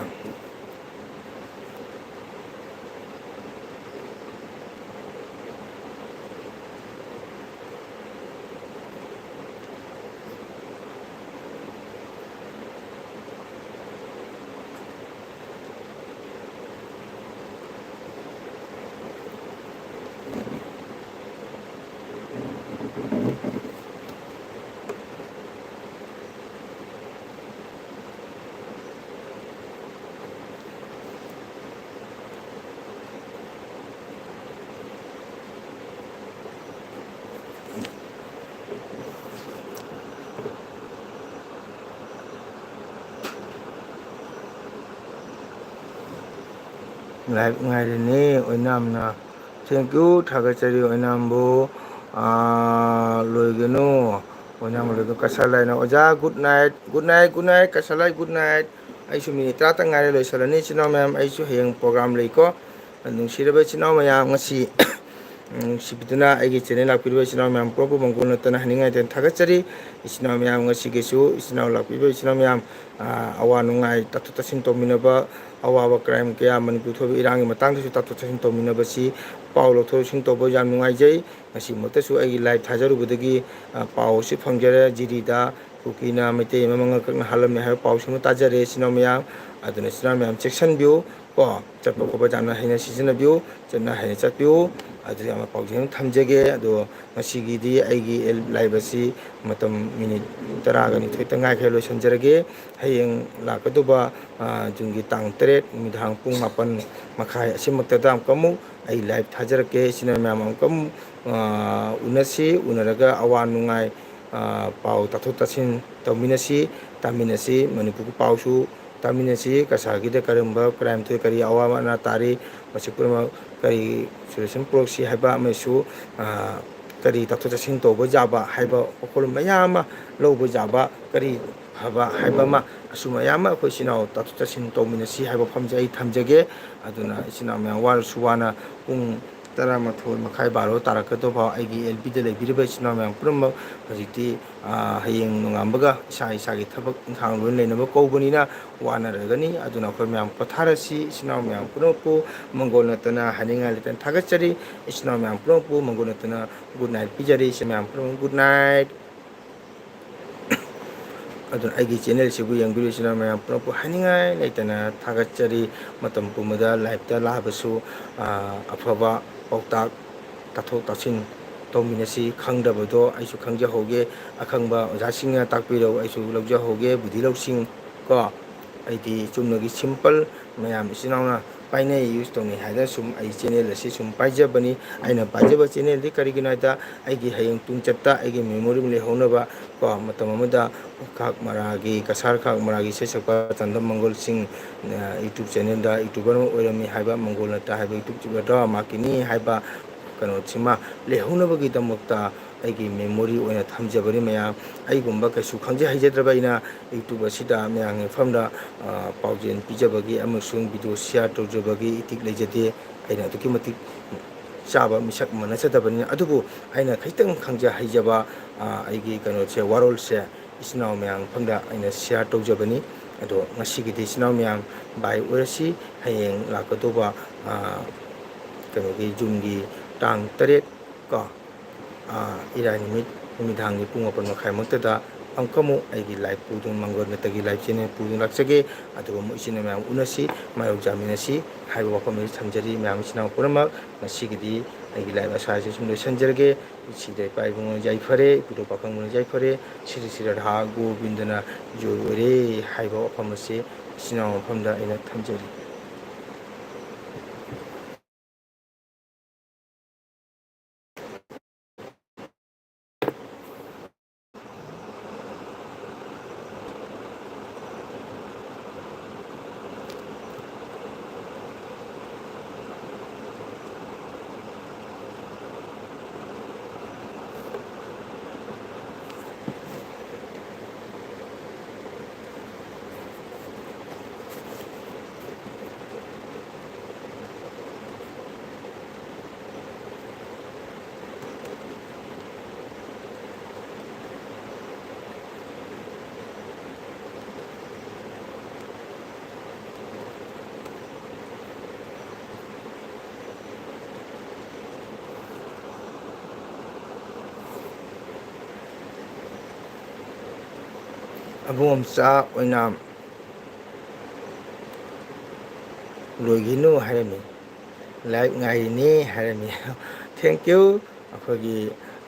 ꯂꯥꯏꯚ ꯉꯥꯏꯔꯤꯅꯦ ꯑꯣꯏꯅꯥꯝꯅ꯫ Thank you, ꯊꯥꯒꯠꯆꯔꯤ ꯑꯣꯏꯅꯥꯝꯕꯨ꯫ ꯑꯥ, ꯂꯣꯏꯒꯅꯨ꯫ ꯑꯣꯏꯅꯥꯝ ꯂꯣꯏꯒꯅꯨ꯫ ꯀꯁꯥꯔ ꯂꯥꯏꯅ ꯑꯣꯖꯥ, good night, good night, good night, ꯀꯁꯥꯔ ꯂꯥꯏ, good night꯫ ꯑꯩꯁꯨ ꯃꯤꯅꯤꯠ ꯇꯔꯥꯇꯪ ꯉꯥꯏꯔꯦ ꯂꯣꯏꯁꯤꯜꯂꯅꯤ꯫ ꯏꯆꯤꯟ ꯏꯅꯥꯎ ꯃꯌꯥꯝ, ꯑꯩꯁꯨ ꯍꯌꯦꯡ program ꯂꯩꯀꯣ꯫ ꯅꯨꯡꯁꯤꯔꯕ ꯏꯆꯤꯟ ꯏꯅꯥꯎ ꯃꯌꯥꯝ, ꯉꯁꯤ ꯅꯨꯡꯁꯤꯕꯤꯗꯨꯅ ꯑꯩꯒꯤ channel ꯂꯥꯛꯄꯤꯔꯤꯕ ꯏꯆꯤꯟ ꯏꯅꯥꯎ ꯃꯌꯥꯝ ꯄꯨꯝꯅꯃꯛꯄꯨ ꯃꯪꯒꯣꯜ ꯅꯠꯇꯅ ꯍꯥꯏꯅꯤꯡꯉꯥꯏ ꯂꯩꯇꯅ ꯊꯥꯒꯠꯆꯔꯤ꯫ ꯏꯆꯤꯟ ꯏꯅꯥꯎ ꯃꯌꯥꯝ, ꯉꯁꯤꯒꯤꯁꯨ ꯏꯆꯤꯟ ꯏꯅꯥꯎ ꯂꯥꯛꯄꯤꯔꯤꯕ ꯏꯆꯤꯟ ꯏꯅꯥꯎ ꯃꯌꯥꯝ, ꯑꯥ, ꯑꯋꯥ ꯅꯨꯡꯉꯥꯏ ꯇꯥꯊꯣꯛ ꯇꯥꯁꯤꯟ ꯇꯧꯃꯤꯟꯅꯕ, ꯑꯋꯥꯕ crime ꯀꯌꯥ ꯃꯅꯤꯄꯨꯔ ꯊꯣꯛꯏꯕ ꯏꯔꯥꯡꯒꯤ ꯃꯇꯥꯡꯗꯁꯨ ꯇꯥꯊꯣꯛ ꯇꯥꯁꯤꯟ ꯇꯧꯃꯤꯟꯅꯕꯁꯤ, ꯄꯥꯎ ꯂꯧꯊꯣꯛ ꯂꯧꯁꯤꯟ ꯇꯧꯕ ꯌꯥꯝ ꯅꯨꯡꯉꯥꯏꯖꯩ꯫ ꯉꯁꯤꯃꯛꯇꯁꯨ ꯑꯩꯒꯤ live ꯊꯥꯖꯔꯨꯕꯗꯒꯤ, ꯑ, ꯄꯥꯎ ꯑꯁꯤ ꯐꯪꯖꯔꯦ꯫ ꯖꯤꯔꯤꯗ ꯀꯨꯀꯤꯅ ꯃꯩꯇꯩ ꯑꯃ ꯃꯉꯛ ꯀꯛꯅ ꯍꯥꯠꯂꯝꯃꯦ ꯍꯥꯏꯕ ꯄꯥꯎꯁꯤꯃ ꯇꯥꯖꯔꯦ, ꯏꯆꯤꯟ ꯏꯅꯥꯎ ꯃꯌꯥꯝ꯫ ꯑꯗꯨꯅ ꯏꯆꯤꯟ ꯏꯅꯥꯎ ꯃꯌꯥꯝ ꯆꯦꯛꯁꯤꯟꯕꯤꯌꯨ ꯀꯣ, ꯆꯠꯄ ꯈꯣꯠꯄ ꯌꯥꯝꯅ ꯍꯩꯅ ꯁꯤꯖꯤꯟꯅꯕꯤꯌꯨ, ꯆꯠꯅ ꯍꯩꯅ ꯆꯠꯄꯤꯌꯨ꯫ ꯑꯗꯨ ꯌꯥꯝꯅ ꯄꯥꯎꯖꯦꯜ ꯑꯃ ꯊꯝꯖꯒꯦ꯫ ꯑꯗꯣ ꯉꯁꯤꯒꯤꯗꯤ ꯑꯩꯒꯤ live ꯑꯁꯤ ꯃꯇꯝ ꯃꯤꯅꯤꯠ ꯇꯔꯥꯒ ꯅꯤꯊꯣꯏꯇ ꯉꯥꯏꯈ꯭ꯔꯦ, ꯂꯣꯏꯁꯤꯟꯖꯔꯒꯦ꯫ ꯍꯌꯦꯡ ꯂꯥꯛꯀꯗꯧꯕ, ꯑ, ꯖꯨꯟꯒꯤ ꯇꯥꯡ ꯇꯔꯦꯠ ꯅꯨꯃꯤꯗꯥꯡ ꯄꯨꯡ ꯃꯥꯄꯟ ꯃꯈꯥꯏ ꯑꯁꯤꯃꯛꯇꯗ ꯑꯃꯨꯛꯀ ꯑꯃꯨꯛ ꯑꯩ live ꯊꯥꯖꯔꯛꯀꯦ꯫ ꯏꯆꯤꯟ ꯏꯅꯥꯎ ꯃꯌꯥꯝ ꯑꯃꯨꯛꯀ ꯑꯃꯨꯛ, ꯑ, ꯎꯅꯁꯤ, ꯎꯅꯔꯒ ꯑꯋꯥ ꯅꯨꯡꯉꯥꯏ, ꯑ, ꯄꯥꯎ ꯇꯥꯊꯣꯛ ꯇꯥꯁꯤꯟ ꯇꯧꯃꯤꯟꯅꯁꯤ, ꯇꯥꯃꯤꯟꯅꯁꯤ꯫ ꯃꯅꯤꯄꯨꯔꯒꯤ ꯄꯥꯎꯁꯨ ꯇꯥꯃꯤꯟꯅꯁꯤ꯫ ꯀꯁꯥꯔꯒꯤꯗ ꯀꯔꯝꯕ crime ꯊꯣꯛꯏ, ꯀꯔꯤ ꯑꯋꯥ ꯑꯅꯥ ꯇꯥꯔꯤ, ꯃꯁꯤ ꯄꯨꯝꯅꯃꯛ ꯀꯔꯤ solution ꯄꯨꯔꯛꯁꯤ ꯍꯥꯏꯕ ꯑꯃꯁꯨ, ꯑ, ꯀꯔꯤ ꯇꯥꯊꯣꯛ ꯇꯥꯁꯤꯟ ꯇꯧꯕ ꯌꯥꯕ ꯍꯥꯏꯕ ꯋꯥꯈꯜꯂꯣꯟ ꯃꯌꯥꯝ ꯑꯃ ꯂꯧꯕ ꯌꯥꯕ, ꯀꯔꯤ ꯐꯕ ꯍꯥꯏꯕ ꯑꯃ, ꯑꯁꯨꯝ ꯃꯌꯥꯝ ꯑꯃ ꯑꯩꯈꯣꯏ ꯏꯆꯤꯟ ꯏꯅꯥꯎ ꯇꯥꯊꯣꯛ ꯇꯥꯁꯤꯟ ꯇꯧꯃꯤꯟꯅꯁꯤ ꯍꯥꯏꯕ ꯋꯥꯐꯝꯁꯦ ꯑꯩ ꯊꯝꯖꯒꯦ꯫ ꯑꯗꯨꯅ ꯏꯆꯤꯟ ꯏꯅꯥꯎ ꯃꯌꯥꯝ ꯋꯥꯔꯁꯨ ꯋꯥꯅ ꯄꯨꯡ ꯇꯔꯥꯃꯥꯊꯣꯏ ꯃꯈꯥꯏ, ꯕꯥꯔꯣ ꯇꯥꯔꯛꯀꯗꯧꯕ ꯐꯥꯎ ꯑꯩꯒꯤ ꯑꯦꯜ ꯄꯤꯗ ꯂꯩꯕꯤꯔꯤꯕ ꯏꯆꯤꯟ ꯏꯅꯥꯎ ꯃꯌꯥꯝ ꯄꯨꯝꯅꯃꯛ ꯍꯧꯖꯤꯛꯇꯤ, ꯑ, ꯍꯌꯦꯡ ꯅꯣꯡꯉꯥꯟꯕꯒ ꯏꯁꯥ ꯏꯁꯥꯒꯤ ꯊꯕꯛ ꯏꯪꯈꯥꯡ ꯂꯣꯏꯅ ꯂꯩꯅꯕ ꯀꯧꯕꯅꯤꯅ ꯋꯥꯅꯔꯒꯅꯤ꯫ ꯑꯗꯨꯅ ꯑꯩꯈꯣꯏ ꯃꯌꯥꯝ ꯄꯣꯊꯥꯔꯁꯤ꯫ ꯏꯆꯤꯟ ꯏꯅꯥꯎ ꯃꯌꯥꯝ ꯄꯨꯝꯅꯃꯛꯄꯨ ꯃꯪꯒꯣꯜ ꯅꯠꯇꯅ ꯍꯥꯏꯅꯤꯡꯉꯥꯏ ꯂꯩꯇꯅ ꯊꯥꯒꯠꯆꯔꯤ꯫ ꯏꯆꯤꯟ ꯏꯅꯥꯎ ꯃꯌꯥꯝ ꯄꯨꯝꯅꯃꯛꯄꯨ ꯃꯪꯒꯣꯜ ꯅꯠꯇꯅ good night ꯄꯤꯖꯔꯤ꯫ ꯏꯆꯤꯟ ꯃꯌꯥꯝ ꯄꯨꯝꯅꯃꯛ good night꯫ ꯑꯗꯨꯅ ꯑꯩꯒꯤ channel ꯁꯤꯕꯨ ꯌꯦꯡꯕꯤꯔꯤꯕ ꯏꯆꯤꯟ ꯏꯅꯥꯎ ꯃꯌꯥꯝ ꯄꯨꯝꯅꯃꯛꯄꯨ ꯍꯥꯏꯅꯤꯡꯉꯥꯏ ꯂꯩꯇꯅ ꯊꯥꯒꯠꯆꯔꯤ꯫ ꯃꯇꯝ ꯄꯨꯝꯕꯗ live ꯇ ꯂꯥꯛꯑꯕꯁꯨ, ꯑ, ꯑꯐꯕ ꯄꯥꯎꯇꯥꯛ ꯇꯥꯊꯣꯛ ꯇꯥꯁꯤꯟ ꯇꯧꯃꯤꯟꯅꯁꯤ꯫ ꯈꯪꯗꯕꯗꯣ ꯑꯩꯁꯨ ꯈꯪꯖꯍꯧꯒꯦ, ꯑꯈꯪꯕ ꯑꯣꯖꯥꯁꯤꯡꯅ ꯇꯥꯛꯄꯤꯔꯛꯎ, ꯑꯩꯁꯨ ꯂꯧꯖꯍꯧꯒꯦ ꯕꯨꯙꯤ ꯂꯧꯁꯤꯡ ꯀꯣ꯫ ꯑꯩꯗꯤ ꯆꯨꯝꯅꯒꯤ simple ꯃꯌꯥꯝ ꯏꯆꯤꯟ ꯏꯅꯥꯎꯅ ꯄꯥꯏꯅꯩ, use ꯇꯧꯅꯩ ꯍꯥꯏꯗꯅ ꯁꯨꯝ ꯑꯩ channel ꯑꯁꯤ ꯁꯨꯝ ꯄꯥꯏꯖꯕꯅꯤ꯫ ꯑꯩꯅ ꯄꯥꯏꯖꯕ channel ꯗꯤ ꯀꯔꯤꯒꯤꯅꯣ ꯍꯥꯏꯗ, ꯑꯩꯒꯤ ꯍꯌꯦꯡ ꯇꯨꯡꯆꯠꯇ ꯑꯩꯒꯤ memory ꯑꯃ ꯂꯩꯍꯧꯅꯕ ꯀꯣ꯫ ꯃꯇꯝ ꯑꯃꯗ ꯈꯥꯛ ꯃꯔꯥꯒꯤ, ꯀꯁꯥꯔ ꯈꯥꯛ ꯃꯔꯥꯒꯤ ꯏꯁꯩ ꯁꯛꯄ ꯆꯥꯟꯗꯝ ꯃꯪꯒꯣꯜ ꯁꯤꯡ, ꯑ, YouTube channel ꯗ YouTuber ꯑꯃ ꯑꯣꯏꯔꯝꯃꯤ ꯍꯥꯏꯕ ꯃꯪꯒꯣꯜ ꯅꯠꯇ ꯍꯥꯏꯕ YouTube ꯗ꯭ꯔꯃꯥ ꯃꯍꯥꯛꯀꯤꯅꯤ ꯍꯥꯏꯕ ꯀꯩꯅꯣꯁꯤꯃ ꯂꯩꯍꯧꯅꯕꯒꯤꯗꯃꯛꯇ ꯑꯩꯒꯤ memory ꯑꯣꯏꯅ ꯊꯝꯖꯕꯅꯤ꯫ ꯃꯌꯥꯝ ꯑꯩꯒꯨꯝꯕ ꯀꯩꯁꯨ ꯈꯪꯖ ꯍꯩꯖꯗ꯭ꯔꯕ ꯑꯩꯅ YouTube ꯑꯁꯤꯗ ꯃꯌꯥꯝꯒꯤ ꯃꯐꯝꯗ, ꯑ, ꯄꯥꯎꯖꯦꯜ ꯄꯤꯖꯕꯒꯤ ꯑꯃꯁꯨꯡ video share ꯇꯧꯖꯕꯒꯤ ꯏꯊꯤꯛ ꯂꯩꯖꯗꯦ꯫ ꯑꯩꯅ ꯑꯗꯨꯛꯀꯤ ꯃꯇꯤꯛ ꯆꯥꯕ ꯃꯤꯁꯛ ꯑꯃ ꯅꯠꯆꯗꯕꯅꯤꯅ, ꯑꯗꯨꯕꯨ ꯑꯩꯅ ꯈꯤꯇꯪ ꯈꯪꯖ ꯍꯩꯖꯕ, ꯑ, ꯑꯩꯒꯤ ꯀꯩꯅꯣꯁꯦ, ꯋꯥꯔꯣꯜꯁꯦ ꯏꯆꯤꯟ ꯏꯅꯥꯎ ꯃꯌꯥꯝ ꯃꯐꯝꯗ ꯑꯩꯅ share ꯇꯧꯖꯕꯅꯤ꯫ ꯑꯗꯣ ꯉꯁꯤꯒꯤꯗꯤ ꯏꯆꯤꯟ ꯏꯅꯥꯎ ꯃꯌꯥꯝ bye ꯑꯣꯏꯔꯁꯤ꯫ ꯍꯌꯦꯡ ꯂꯥꯛꯀꯗꯧꯕ, ꯑ, ꯀꯩꯅꯣꯒꯤ Juneꯒꯤ ꯇꯥꯡ ꯇꯔꯦꯠ ꯀꯣ, ꯑ, ꯏꯔꯥꯏ ꯅꯨꯃꯤꯠ ꯅꯨꯃꯤꯗꯥꯡꯒꯤ ꯄꯨꯡ ꯃꯥꯄꯟ ꯃꯈꯥꯏꯃꯨꯛꯇꯗ ꯑꯃꯨꯛꯀ ꯑꯃꯨꯛ ꯑꯩꯒꯤ live ꯄꯨꯗꯨꯅ, ꯃꯪꯒꯣꯜ ꯅꯠꯇꯒꯤ live channel ꯄꯨꯗꯨꯅ ꯂꯥꯛꯆꯒꯦ꯫ ꯑꯗꯨꯒ ꯑꯃꯨꯛ ꯏꯆꯤꯟ ꯏꯅꯥꯎ ꯃꯌꯥꯝ ꯎꯅꯁꯤ, ꯃꯥꯌꯣꯛ ꯆꯥꯃꯤꯟꯅꯁꯤ ꯍꯥꯏꯕ ꯋꯥꯐꯝ ꯑꯁꯤ ꯊꯝꯖꯔꯤ꯫ ꯃꯌꯥꯝ ꯏꯆꯤꯟ ꯏꯅꯥꯎ ꯄꯨꯝꯅꯃꯛ ꯉꯁꯤꯒꯤꯗꯤ ꯑꯩꯒꯤ live ꯑꯁꯥꯏꯁꯦ ꯁꯨꯝ ꯂꯣꯏꯁꯤꯟꯖꯔꯒꯦ꯫ ꯏꯁꯤꯗ ꯏꯄꯥ ꯏꯕꯨꯡꯉꯣ ꯌꯥꯏꯐꯔꯦ, ꯏꯄꯨꯗꯣ ꯄꯥꯈꯪꯕꯅ ꯌꯥꯏꯐꯔꯦ, ꯁꯤꯔꯤ ꯁꯤꯔ ꯔꯥꯙꯥ ꯒꯣꯕꯤꯟꯗꯅ ꯖꯣꯏ ꯑꯣꯏꯔꯦ ꯍꯥꯏꯕ ꯋꯥꯐꯝ ꯑꯁꯤ ꯏꯆꯤꯟ ꯏꯅꯥꯎ ꯃꯐꯝꯗ ꯑꯩꯅ ꯊꯝꯖꯔꯤ꯫ ꯑꯕꯣꯝꯆꯥ ꯑꯣꯏꯅꯥꯝ ꯂꯣꯏꯒꯤꯅꯨ ꯍꯥꯏꯔꯝꯃꯤ꯫ Live ꯉꯥꯏꯔꯤꯅꯦ ꯍꯥꯏꯔꯝꯃꯤ꯫ Thank you꯫ ꯑꯩꯈꯣꯏꯒꯤ,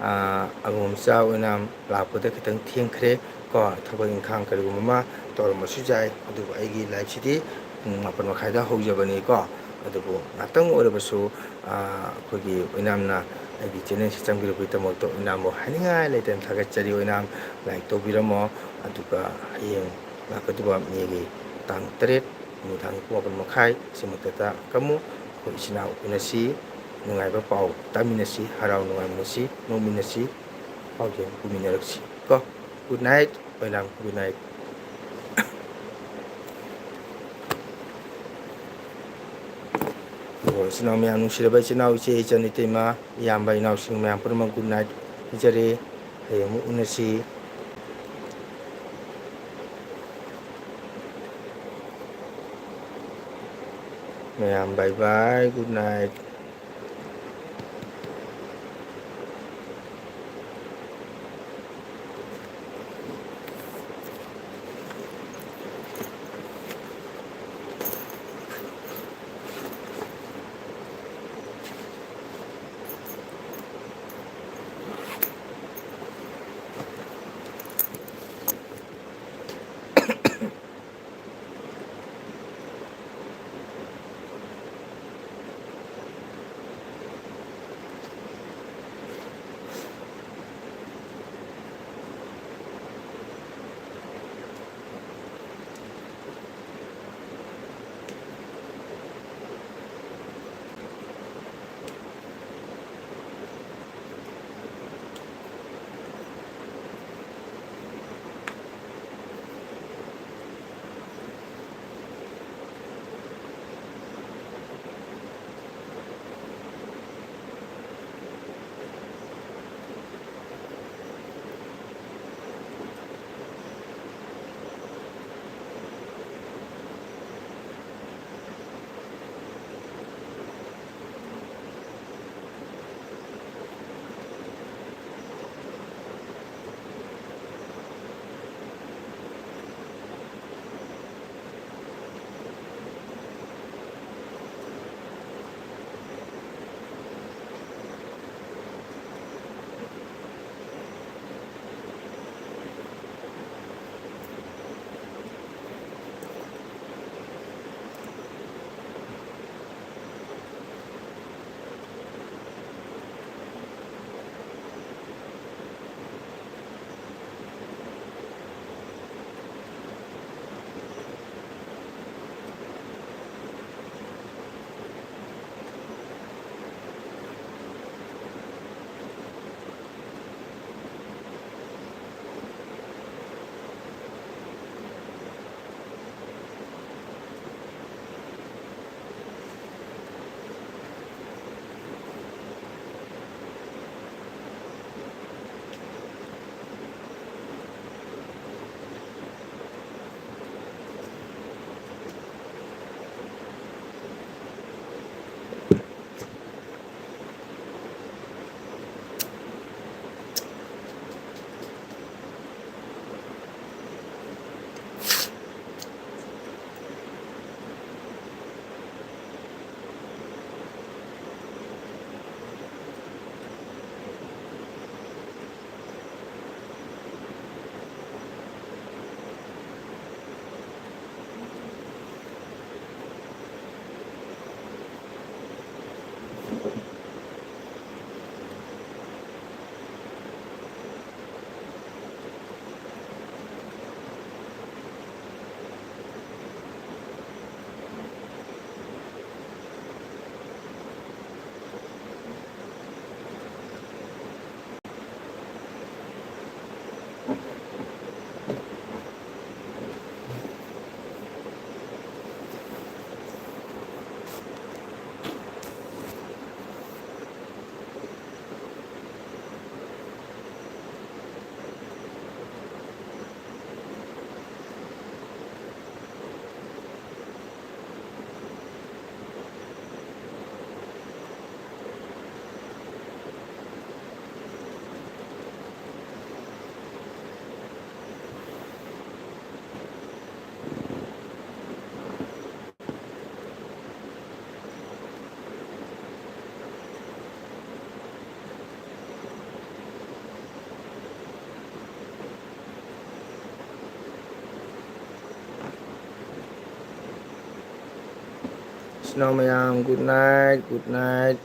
ꯑꯥ, ꯑꯕꯣꯝꯆꯥ ꯑꯣꯏꯅꯥꯝ ꯂꯥꯛꯄꯗ ꯈꯤꯇꯪ ꯊꯦꯡꯈ꯭ꯔꯦ ꯀꯣ, ꯊꯕꯛ ꯏꯪꯈꯥꯡ ꯀꯔꯤꯒꯨꯝꯕ ꯑꯃ ꯇꯧꯔꯝꯕꯁꯨ ꯌꯥꯏ, ꯑꯗꯨꯕꯨ ꯑꯩꯒꯤ liveꯁꯤꯗꯤ ꯄꯨꯡ ꯃꯥꯄꯟ ꯃꯈꯥꯏꯗ ꯍꯧꯖꯕꯅꯤꯀꯣ꯫ ꯑꯗꯨꯕꯨ ꯉꯥꯛꯇꯪ ꯑꯣꯏꯔꯕꯁꯨ, ꯑꯥ, ꯑꯩꯈꯣꯏꯒꯤ ꯑꯣꯏꯅꯥꯝꯅ ꯑꯩꯒꯤ channelꯁꯤ ꯆꯪꯕꯤꯔꯛꯄꯒꯤꯗꯃꯛꯇ ꯑꯣꯏꯅꯥꯝꯕꯨ ꯍꯥꯏꯅꯤꯡꯉꯥꯏ ꯂꯩꯇꯅ ꯊꯥꯒꯠꯆꯔꯤ꯫ ꯑꯣꯏꯅꯥꯝ like ꯇꯧꯕꯤꯔꯝꯃꯣ, ꯑꯗꯨꯒ ꯍꯌꯦꯡ ꯂꯥꯛꯀꯗꯧꯕ Mayꯒꯤ ꯇꯥꯡ ꯇꯔꯦꯠ ꯅꯨꯃꯤꯗꯥꯡ ꯄꯨꯡ ꯃꯥꯄꯟ ꯃꯈꯥꯏ ꯁꯤꯃꯛꯇꯗ ꯀꯝꯃꯨ ꯑꯩꯈꯣꯏ ꯏꯆꯤꯟ ꯏꯅꯥꯎ ꯎꯅꯁꯤ, ꯅꯨꯡꯉꯥꯏꯕ ꯄꯥꯎ ꯇꯥꯃꯤꯟꯅꯁꯤ, ꯍꯔꯥꯎ ꯅꯨꯡꯉꯥꯏꯃꯤꯟꯅꯁꯤ, ꯅꯣꯛꯃꯤꯟꯅꯁꯤ꯫ ꯄꯥꯎꯖꯦꯜ ꯄꯨꯃꯤꯟꯅꯔꯛꯁꯤ ꯀꯣ꯫ Good night, welcome, good night꯫ ꯑꯣ, ꯏꯆꯤꯟ ꯏꯅꯥꯎ ꯃꯌꯥꯝ, ꯅꯨꯡꯁꯤꯔꯕ ꯏꯆꯤꯟ ꯏꯅꯥꯎ, ꯏꯆꯦ, ꯏꯆꯟ, ꯏꯇꯩꯃ, ꯏꯌꯥꯝꯕ, ꯏꯅꯥꯎꯁꯤꯡ ꯃꯌꯥꯝ ꯄꯨꯝꯅꯃꯛ good night ꯍꯥꯏꯖꯔꯤ꯫ ꯍꯌꯦꯡ ꯑꯃꯨꯛ ꯎꯅꯁꯤ꯫ ꯃꯌꯥꯝ bye bye, good night꯫ ꯅꯣ ꯃꯌꯥꯝ, good night, good night.